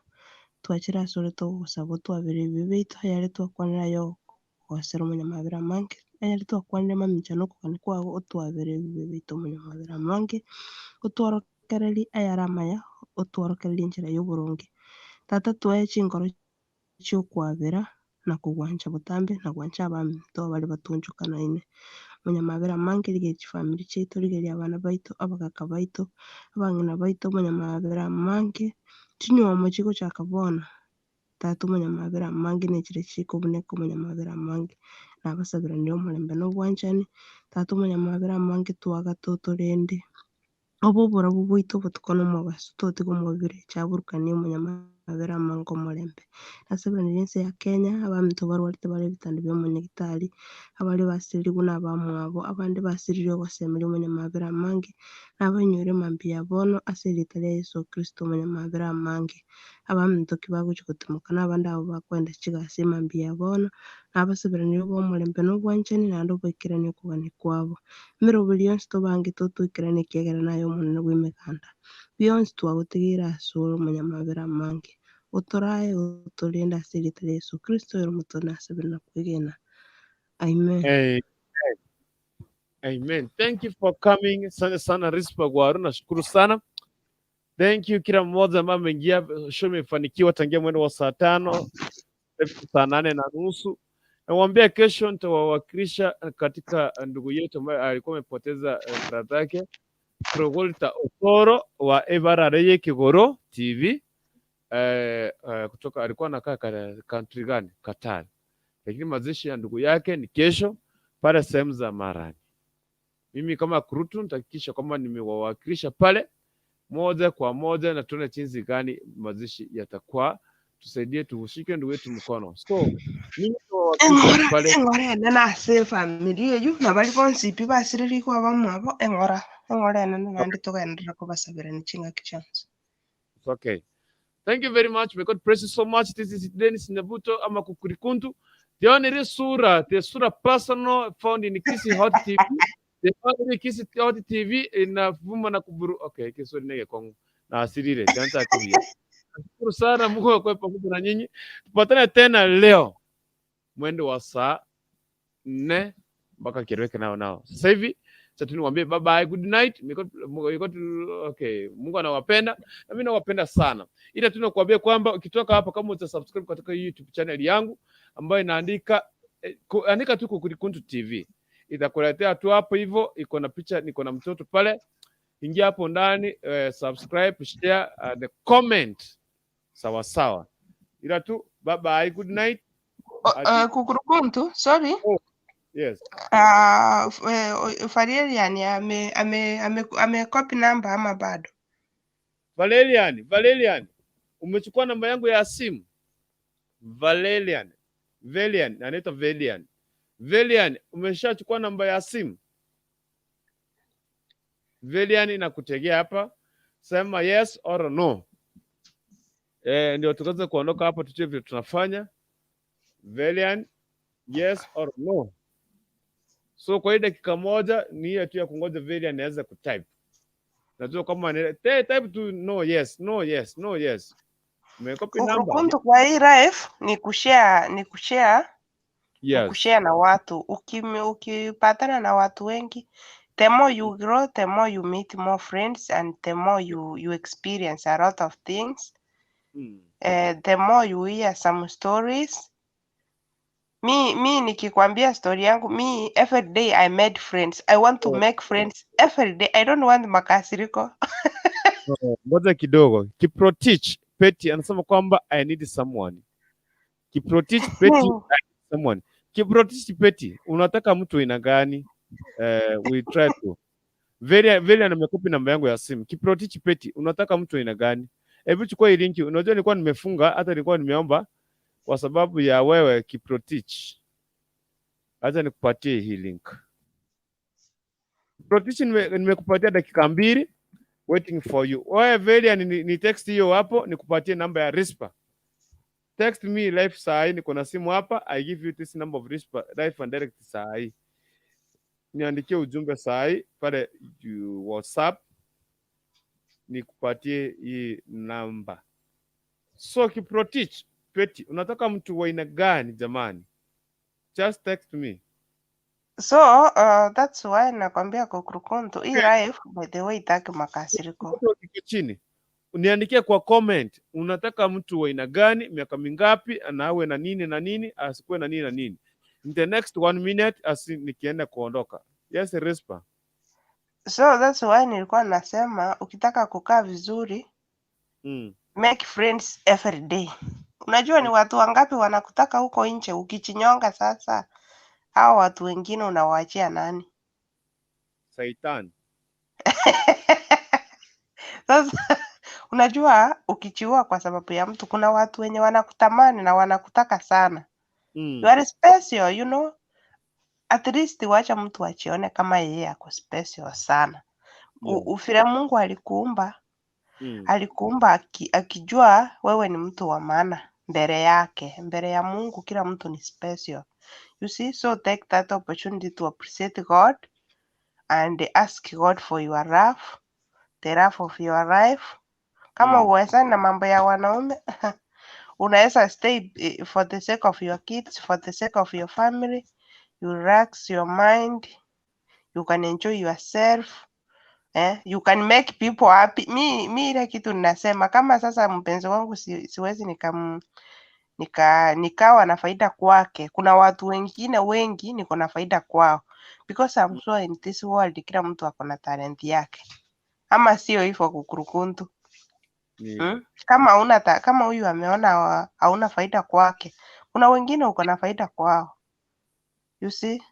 [SPEAKER 10] Twachire ase ore togogosaba otwabere ebibe biaito ayare twakwanire aye ogosera omonyamabera amange, ayare twakwanire mamincha na okogania kwago otwabere ebibe biaito omonyamabera amange, otworokererie ayare amaya, otworokererie enchera ya oboronge. Tata twae chinkoro chiokwabera na kogwancha botambe na gwancha abanto bare batunchokanaine. Omonyamabera amange rigeria chifamiri chiaito, rigeria abana baito, abagaka baito, abang'ina baito, omonyamabera amange, chinywomo chigochaka bono. Tata omonyamabera amange na echire chikobuneka omonyamabera amange, nabasaberanire omorembe na obwanchani. Tata omonyamabera amange twagate otorende, obe oborabu bwaito obotuko na omobaso, totiga omobere chaburukanie omonyamabera amange omorembe. Nasaberanire ense ya Kenya, abaminto barwarete bare ebitanda bia omonyagitari, abare basirigwe na abamwabo, abande basiririe ogosemeria omonyamabera amange, nabanyore mambia bono ase erieta ria Yeso Kristo omonyamabera amange. Abaminto ki bagochi gotimoka na abande abo bakwenda chigasi mambia bono, nabasaberanire obe omorembe na obwanchani naende oboikerania okogania kwabo. Emeroberi yonsi tobange totoikeranie ekiagera naye omonene bwa emeganda. Bionsi twagotegeire ase ore omonyamabera amange. Otorae otorende ase erieta ria Yeso Kristo ere omotone asabere na kwegena. Amen.
[SPEAKER 1] Amen. Amen. Thank you for coming. Asante sana Rispa Gwaru, nashukuru sana. Thank you kila mmoja ambaye ameingia. Show imefanikiwa tangia mwendo wa saa 5 saa 8:30. Namwambia kesho nitawawakilisha katika ndugu yetu ambaye alikuwa amepoteza brother yake Progolta Osoro wa Ebarareye Kigoro TV, kutoka alikuwa anakaa country gani? Qatar. Lakini mazishi ya ndugu yake ni kesho pale sehemu za Marani. Mimi kama Kurutu nitahakikisha kwamba nimewawakilisha pale moja kwa moja na tuone jinsi gani mazishi yatakuwa. Tusaidie, tuushike ndugu yetu mkono. So mimi nitawawakilisha
[SPEAKER 10] Eng'ora
[SPEAKER 1] pale.
[SPEAKER 10] Eng'ora enene ase efamiri eywo nabari bonsi pi basirerigwe abamwabo eng'ora eng'ora enene naende togenderera kobasaberania ching'aki chionsi.
[SPEAKER 1] It's okay. Thank you very much. May God bless you so much. This is Dennis Nyabuto ama Kukurikuntu. The only sura, the sura personal found in Kisi Hot TV. The only Kisi Hot TV inavuma na kuburu. Okay, Kiswahili nege kwangu. Na asirire, chanta kubia. Nashukuru sana, Mungu akuwe pamoja na nyinyi. Tupatane tena leo mwendo wa saa 4 mpaka kieleweke nao nao. Sasa hivi sasa tu niwaambie bye bye, good night. May God, okay, Mungu anawapenda na mimi nawapenda sana. Ila tu nakuambia kwamba ukitoka hapa kama uta subscribe katika YouTube channel yangu ambayo inaandika andika tu Kukurikuntu TV, itakuletea tu hapo hivyo, iko na picha, niko na mtoto pale. Ingia hapo ndani, subscribe, share and comment. Sawa sawa. Ila tu bye bye, good night. Ati,
[SPEAKER 10] Kukurukuntu, sorry.
[SPEAKER 1] Oh, yes.
[SPEAKER 10] Valerian ame copy number ama bado?
[SPEAKER 1] Valerian, Valerian, umechukua namba yangu ya simu? Valerian, Velian, anaitwa Velian. Velian, umeshachukua namba ya simu? Velian inakutegea hapa, sema yes or no. Ndio tukaweza kuondoka hapo tujue vile tunafanya. Velian, yes or no. So kwa hii dakika moja ni hiyo tu ya kungoja Velian aweze kutype. Najua kama type tu no yes, no yes, no yes. Umecopy number?
[SPEAKER 10] Kukurukuntu, kwa hii live ni kushare, ni kushare, ni kushare na watu. Ukipatana na watu wengi, the more you grow, the more you meet more friends and the more you experience a lot of things. The more you hear some stories. Mi nikikwambia story yangu, mi every day I made friends. I want to make friends every day. I don't want makasiriko.
[SPEAKER 1] Oh, ngoja kidogo. Kiprotich Peti anasema kwamba I need someone. Kiprotich Peti, I need someone. Kiprotich Peti, unataka mtu aina gani? We try to. Very very amecopy namba yangu ya simu. Kiprotich Peti, unataka mtu aina gani? Hebu chukua hii linki. Unajua nilikuwa nimefunga, hata nilikuwa nimeomba Kwa sababu ya wewe Kiprotich, acha nikupatie hii link. Kiprotich, nimekupatia dakika 2, waiting for you. Wewe Velian, ni text hiyo hapo, nikupatie namba ya Rispa. Text me live saa hii, niko na simu hapa, I give you this number of Rispa live and direct saa hii. Niandikie ujumbe saa hii pale WhatsApp, nikupatie hii namba. So Kiprotich, Peti, unataka mtu wa aina gani jamani? Just text me.
[SPEAKER 10] So that's why nakwambia Kukurukuntu, hii life by the way itaki makasiriko.
[SPEAKER 1] Watu iko chini, niandikie kwa comment, unataka mtu wa aina gani, miaka mingapi, na awe na nini na nini, asikuwe na nini na nini. In the next one minute asi nikienda kuondoka. Yes, Rispa.
[SPEAKER 10] So that's why nilikuwa nasema ukitaka kukaa vizuri, make friends every day. Unajua ni watu wangapi wanakutaka huko nje? Ukichinyonga sasa, hao watu wengine unawaachia nani?
[SPEAKER 1] Saitan.
[SPEAKER 10] Sasa unajua ukichiua kwa sababu ya mtu, kuna watu wenye wanakutamani na wanakutaka sana. You are special. At least wacha mtu achione kama yeye ako special sana. Ufire Mungu alikuumba, alikuumba akijua wewe ni mtu wa maana mbele yake, mbele ya Mungu kila mtu ni special. You see, so take that opportunity to appreciate God and ask God for your love, the love of your life. Kama uwezani na mambo ya wanaume, unaweza stay for the sake of your kids, for the sake of your family. You relax your mind, you can enjoy yourself. You can make people happy. Mi ile kitu ninasema, kama sasa mpenzi wangu siwezi nikawa na faida kwake, kuna watu wengine wengi niko na faida kwao, because I'm sure in this world kila mtu ako na talent yake, ama sio hivyo, Kukurukuntu?
[SPEAKER 1] Ni
[SPEAKER 10] Kama hauna kama huyu ameona hauna faida kwake, kuna wengine uko na faida kwao, you see.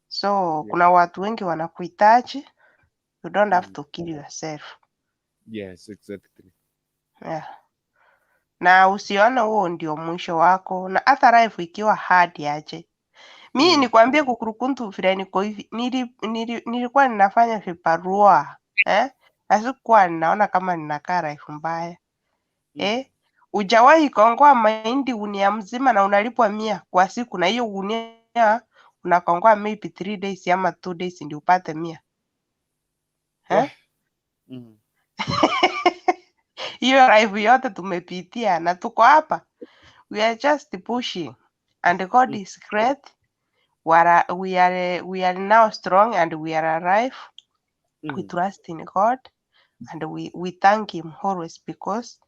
[SPEAKER 10] So kuna watu wengi wanakuhitaji. You don't have to kill yourself.
[SPEAKER 1] Yes, exactly.
[SPEAKER 10] Yeah. Na usione huo ndio mwisho wako, na hata life ikiwa hard aje, mi nikwambie Kukurukuntu, vile niko hivi, nilikuwa ninafanya vibarua, eh? Na sikuwa ninaona kama ninakaa life mbaya. Eh? Ujawahi kongoa mahindi gunia mzima na unalipwa 100 kwa siku, na hiyo gunia unakongoa maybe 3 days ama 2 days ndio upate 100, eh?
[SPEAKER 1] Wah.
[SPEAKER 10] Hiyo life yote tumepitia na tuko hapa, we are just pushing and God is great. We are now strong and we are alive. We trust in God and we thank him always because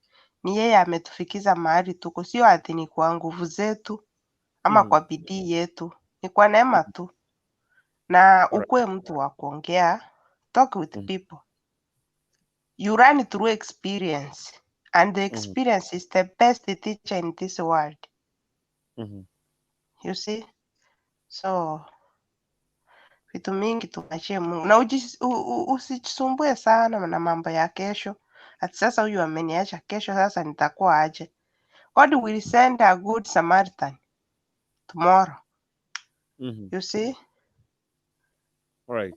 [SPEAKER 10] ni yeye ametufikiza mahali tuko, sio ati ni kwa nguvu zetu ama kwa bidii yetu, ni kwa neema tu. Na ukuwe mtu wa kuongea, talk with people. You learn through experience and the experience is the best teacher in this world. You see, so vitu mingi tuachie Mungu na usijisumbue sana na mambo ya kesho. Ati sasa huyu ameniacha, kesho sasa nitakuwa aje? God will send a good Samaritan tomorrow. You see?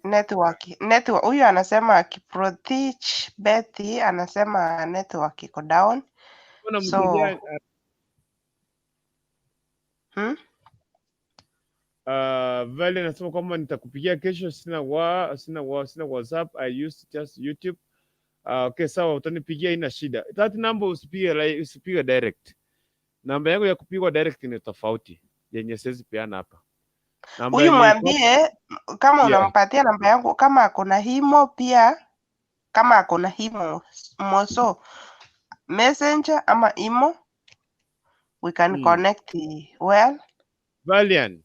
[SPEAKER 10] Network huyu anasema, Kiprotich Betty anasema network iko down.
[SPEAKER 1] Mbona
[SPEAKER 10] So
[SPEAKER 1] msaidia?
[SPEAKER 10] Hmm?
[SPEAKER 1] Vale anasema kwamba nitakupigia kesho, sina WhatsApp, I use just YouTube. Okay, sawa, utanipigia, ina shida. That number usipige usipige direct. Namba yangu ya kupigwa direct ni tofauti yenye siwezi peana hapa. Namba
[SPEAKER 10] Huyu
[SPEAKER 1] yenye iko
[SPEAKER 10] mwambie kama unampatia namba yangu, kama ako na Imo pia, kama ako na Imo moso Messenger ama Imo, we can connect well.
[SPEAKER 1] Valiant.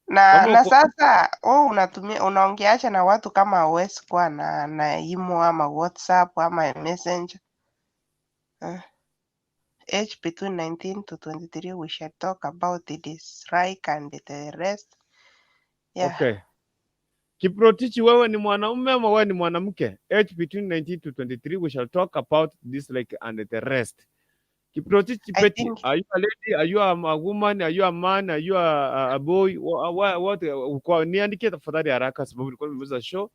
[SPEAKER 10] Na
[SPEAKER 1] Kama
[SPEAKER 10] na
[SPEAKER 1] uko
[SPEAKER 10] sasa wewe unatumia, unaongeacha na watu kama hauwezi kuwa na Imo ama WhatsApp ama Messenger. Age between 19 to 23, we shall talk about this like and the rest. Yeah.
[SPEAKER 1] Okay. Kiprotich, wewe ni mwanaume ama wewe ni mwanamke? Age between 19 to 23, we shall talk about this like and the rest. Kiprotich
[SPEAKER 10] I
[SPEAKER 1] Chepeti,
[SPEAKER 10] think
[SPEAKER 1] are you a lady? Are you a woman? Are you a man? Are you a boy? What, kwa niandikie tafadhali haraka sababu nilikuwa nimemaliza show.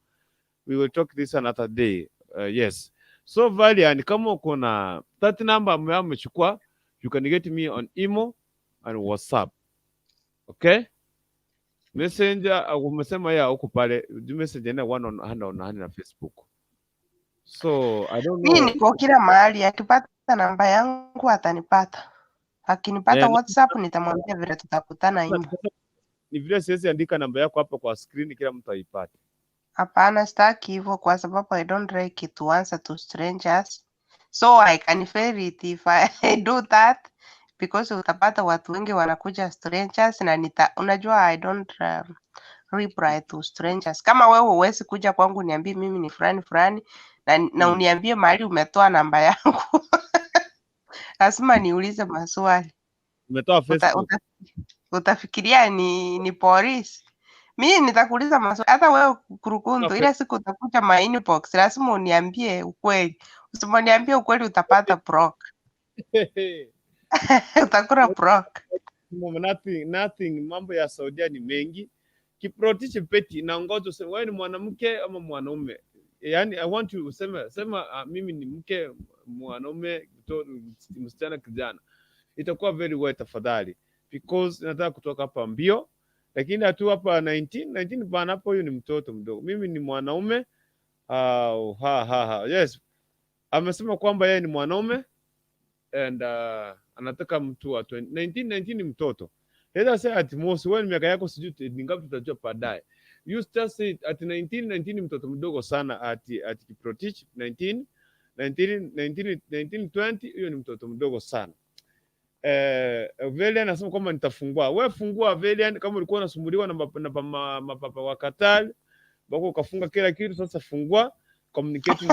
[SPEAKER 1] We will talk this another day. Yes. So Valiant, kama uko na that number ambayo amechukua, you can get me on Imo and WhatsApp. Okay? Messenger umesema ya huko pale, messenger na one on hand on hand na Facebook. So I don't
[SPEAKER 10] Mi
[SPEAKER 1] know.
[SPEAKER 10] niko kila mahali, akipata namba yangu atanipata. Akinipata WhatsApp nitamwambia vile tutakutana Imo.
[SPEAKER 1] Ni vile siwezi andika namba yako hapa kwa screen kila mtu aipate.
[SPEAKER 10] Hapana, sitaki hivyo kwa sababu I don't like to answer to strangers. So I can fail it if I do that because utapata watu wengi wanakuja strangers na unajua I don't reply to strangers. Kama wewe huwezi kuja kwangu niambie mimi ni fulani fulani na uniambie mahali umetoa namba yangu, lazima niulize maswali.
[SPEAKER 1] Umetoa Facebook.
[SPEAKER 10] Utafikiria ni polisi. Mi nitakuuliza maswali, hata wewe Kurukuntu, ile siku utakuja my inbox, lazima uniambie ukweli. Usiponiambia ukweli utapata block. Utakula block.
[SPEAKER 1] Nothing, nothing. Mambo ya Saudia ni mengi. Kiprotich Chepeti, na ngoja useme wewe ni mwanamke ama mwanaume. Yaani I want you useme sema mimi ni mke, mwanaume, msichana, kijana. Itakuwa very well tafadhali, because nataka kutoka hapa mbio, lakini hatu hapa 19 19 bana, hapo huyu ni mtoto mdogo. Mimi ni mwanaume. Ha, ha, ha. Yes, amesema kwamba yeye ni mwanaume and anataka mtu wa 20, 19 19 ni mtoto. Let us say at most wewe ni miaka yako sijui ni ngapi, tutajua baadaye. You just say at 19 19 ni mtoto mdogo sana at Kiprotich 19 19 19 19 20, hiyo ni mtoto mdogo sana. Velian anasema kwamba nitafungua. Wewe fungua Velian, kama ulikuwa unasumbuliwa na mapapa wa Qatar, bako ukafunga kila kitu, sasa fungua communicate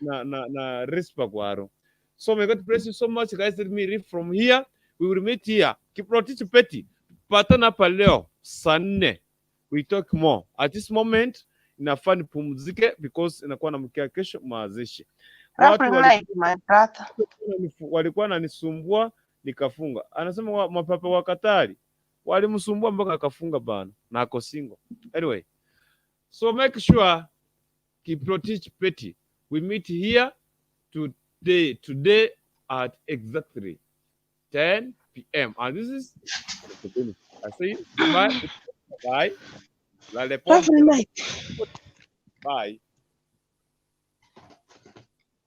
[SPEAKER 1] na Rispa Gwaro. So may God bless you so much guys. Let me read from here. We will meet here. Kiprotich Peti. Patana hapa leo saa 4. We talk more. At this moment inafaa nipumzike because inakuwa namkia kesho mazishi. Watu
[SPEAKER 10] Lovely night, my brother.
[SPEAKER 1] Walikuwa wananisumbua nikafunga. Anasema mapapa wa Katari walimsumbua mpaka akafunga bana, na ako single. Anyway, so make sure Kiprotich Petty, we meet here today at exactly 10 p.m. And this is I say bye. Bye. Lale poa.
[SPEAKER 10] Lovely night.
[SPEAKER 1] Bye.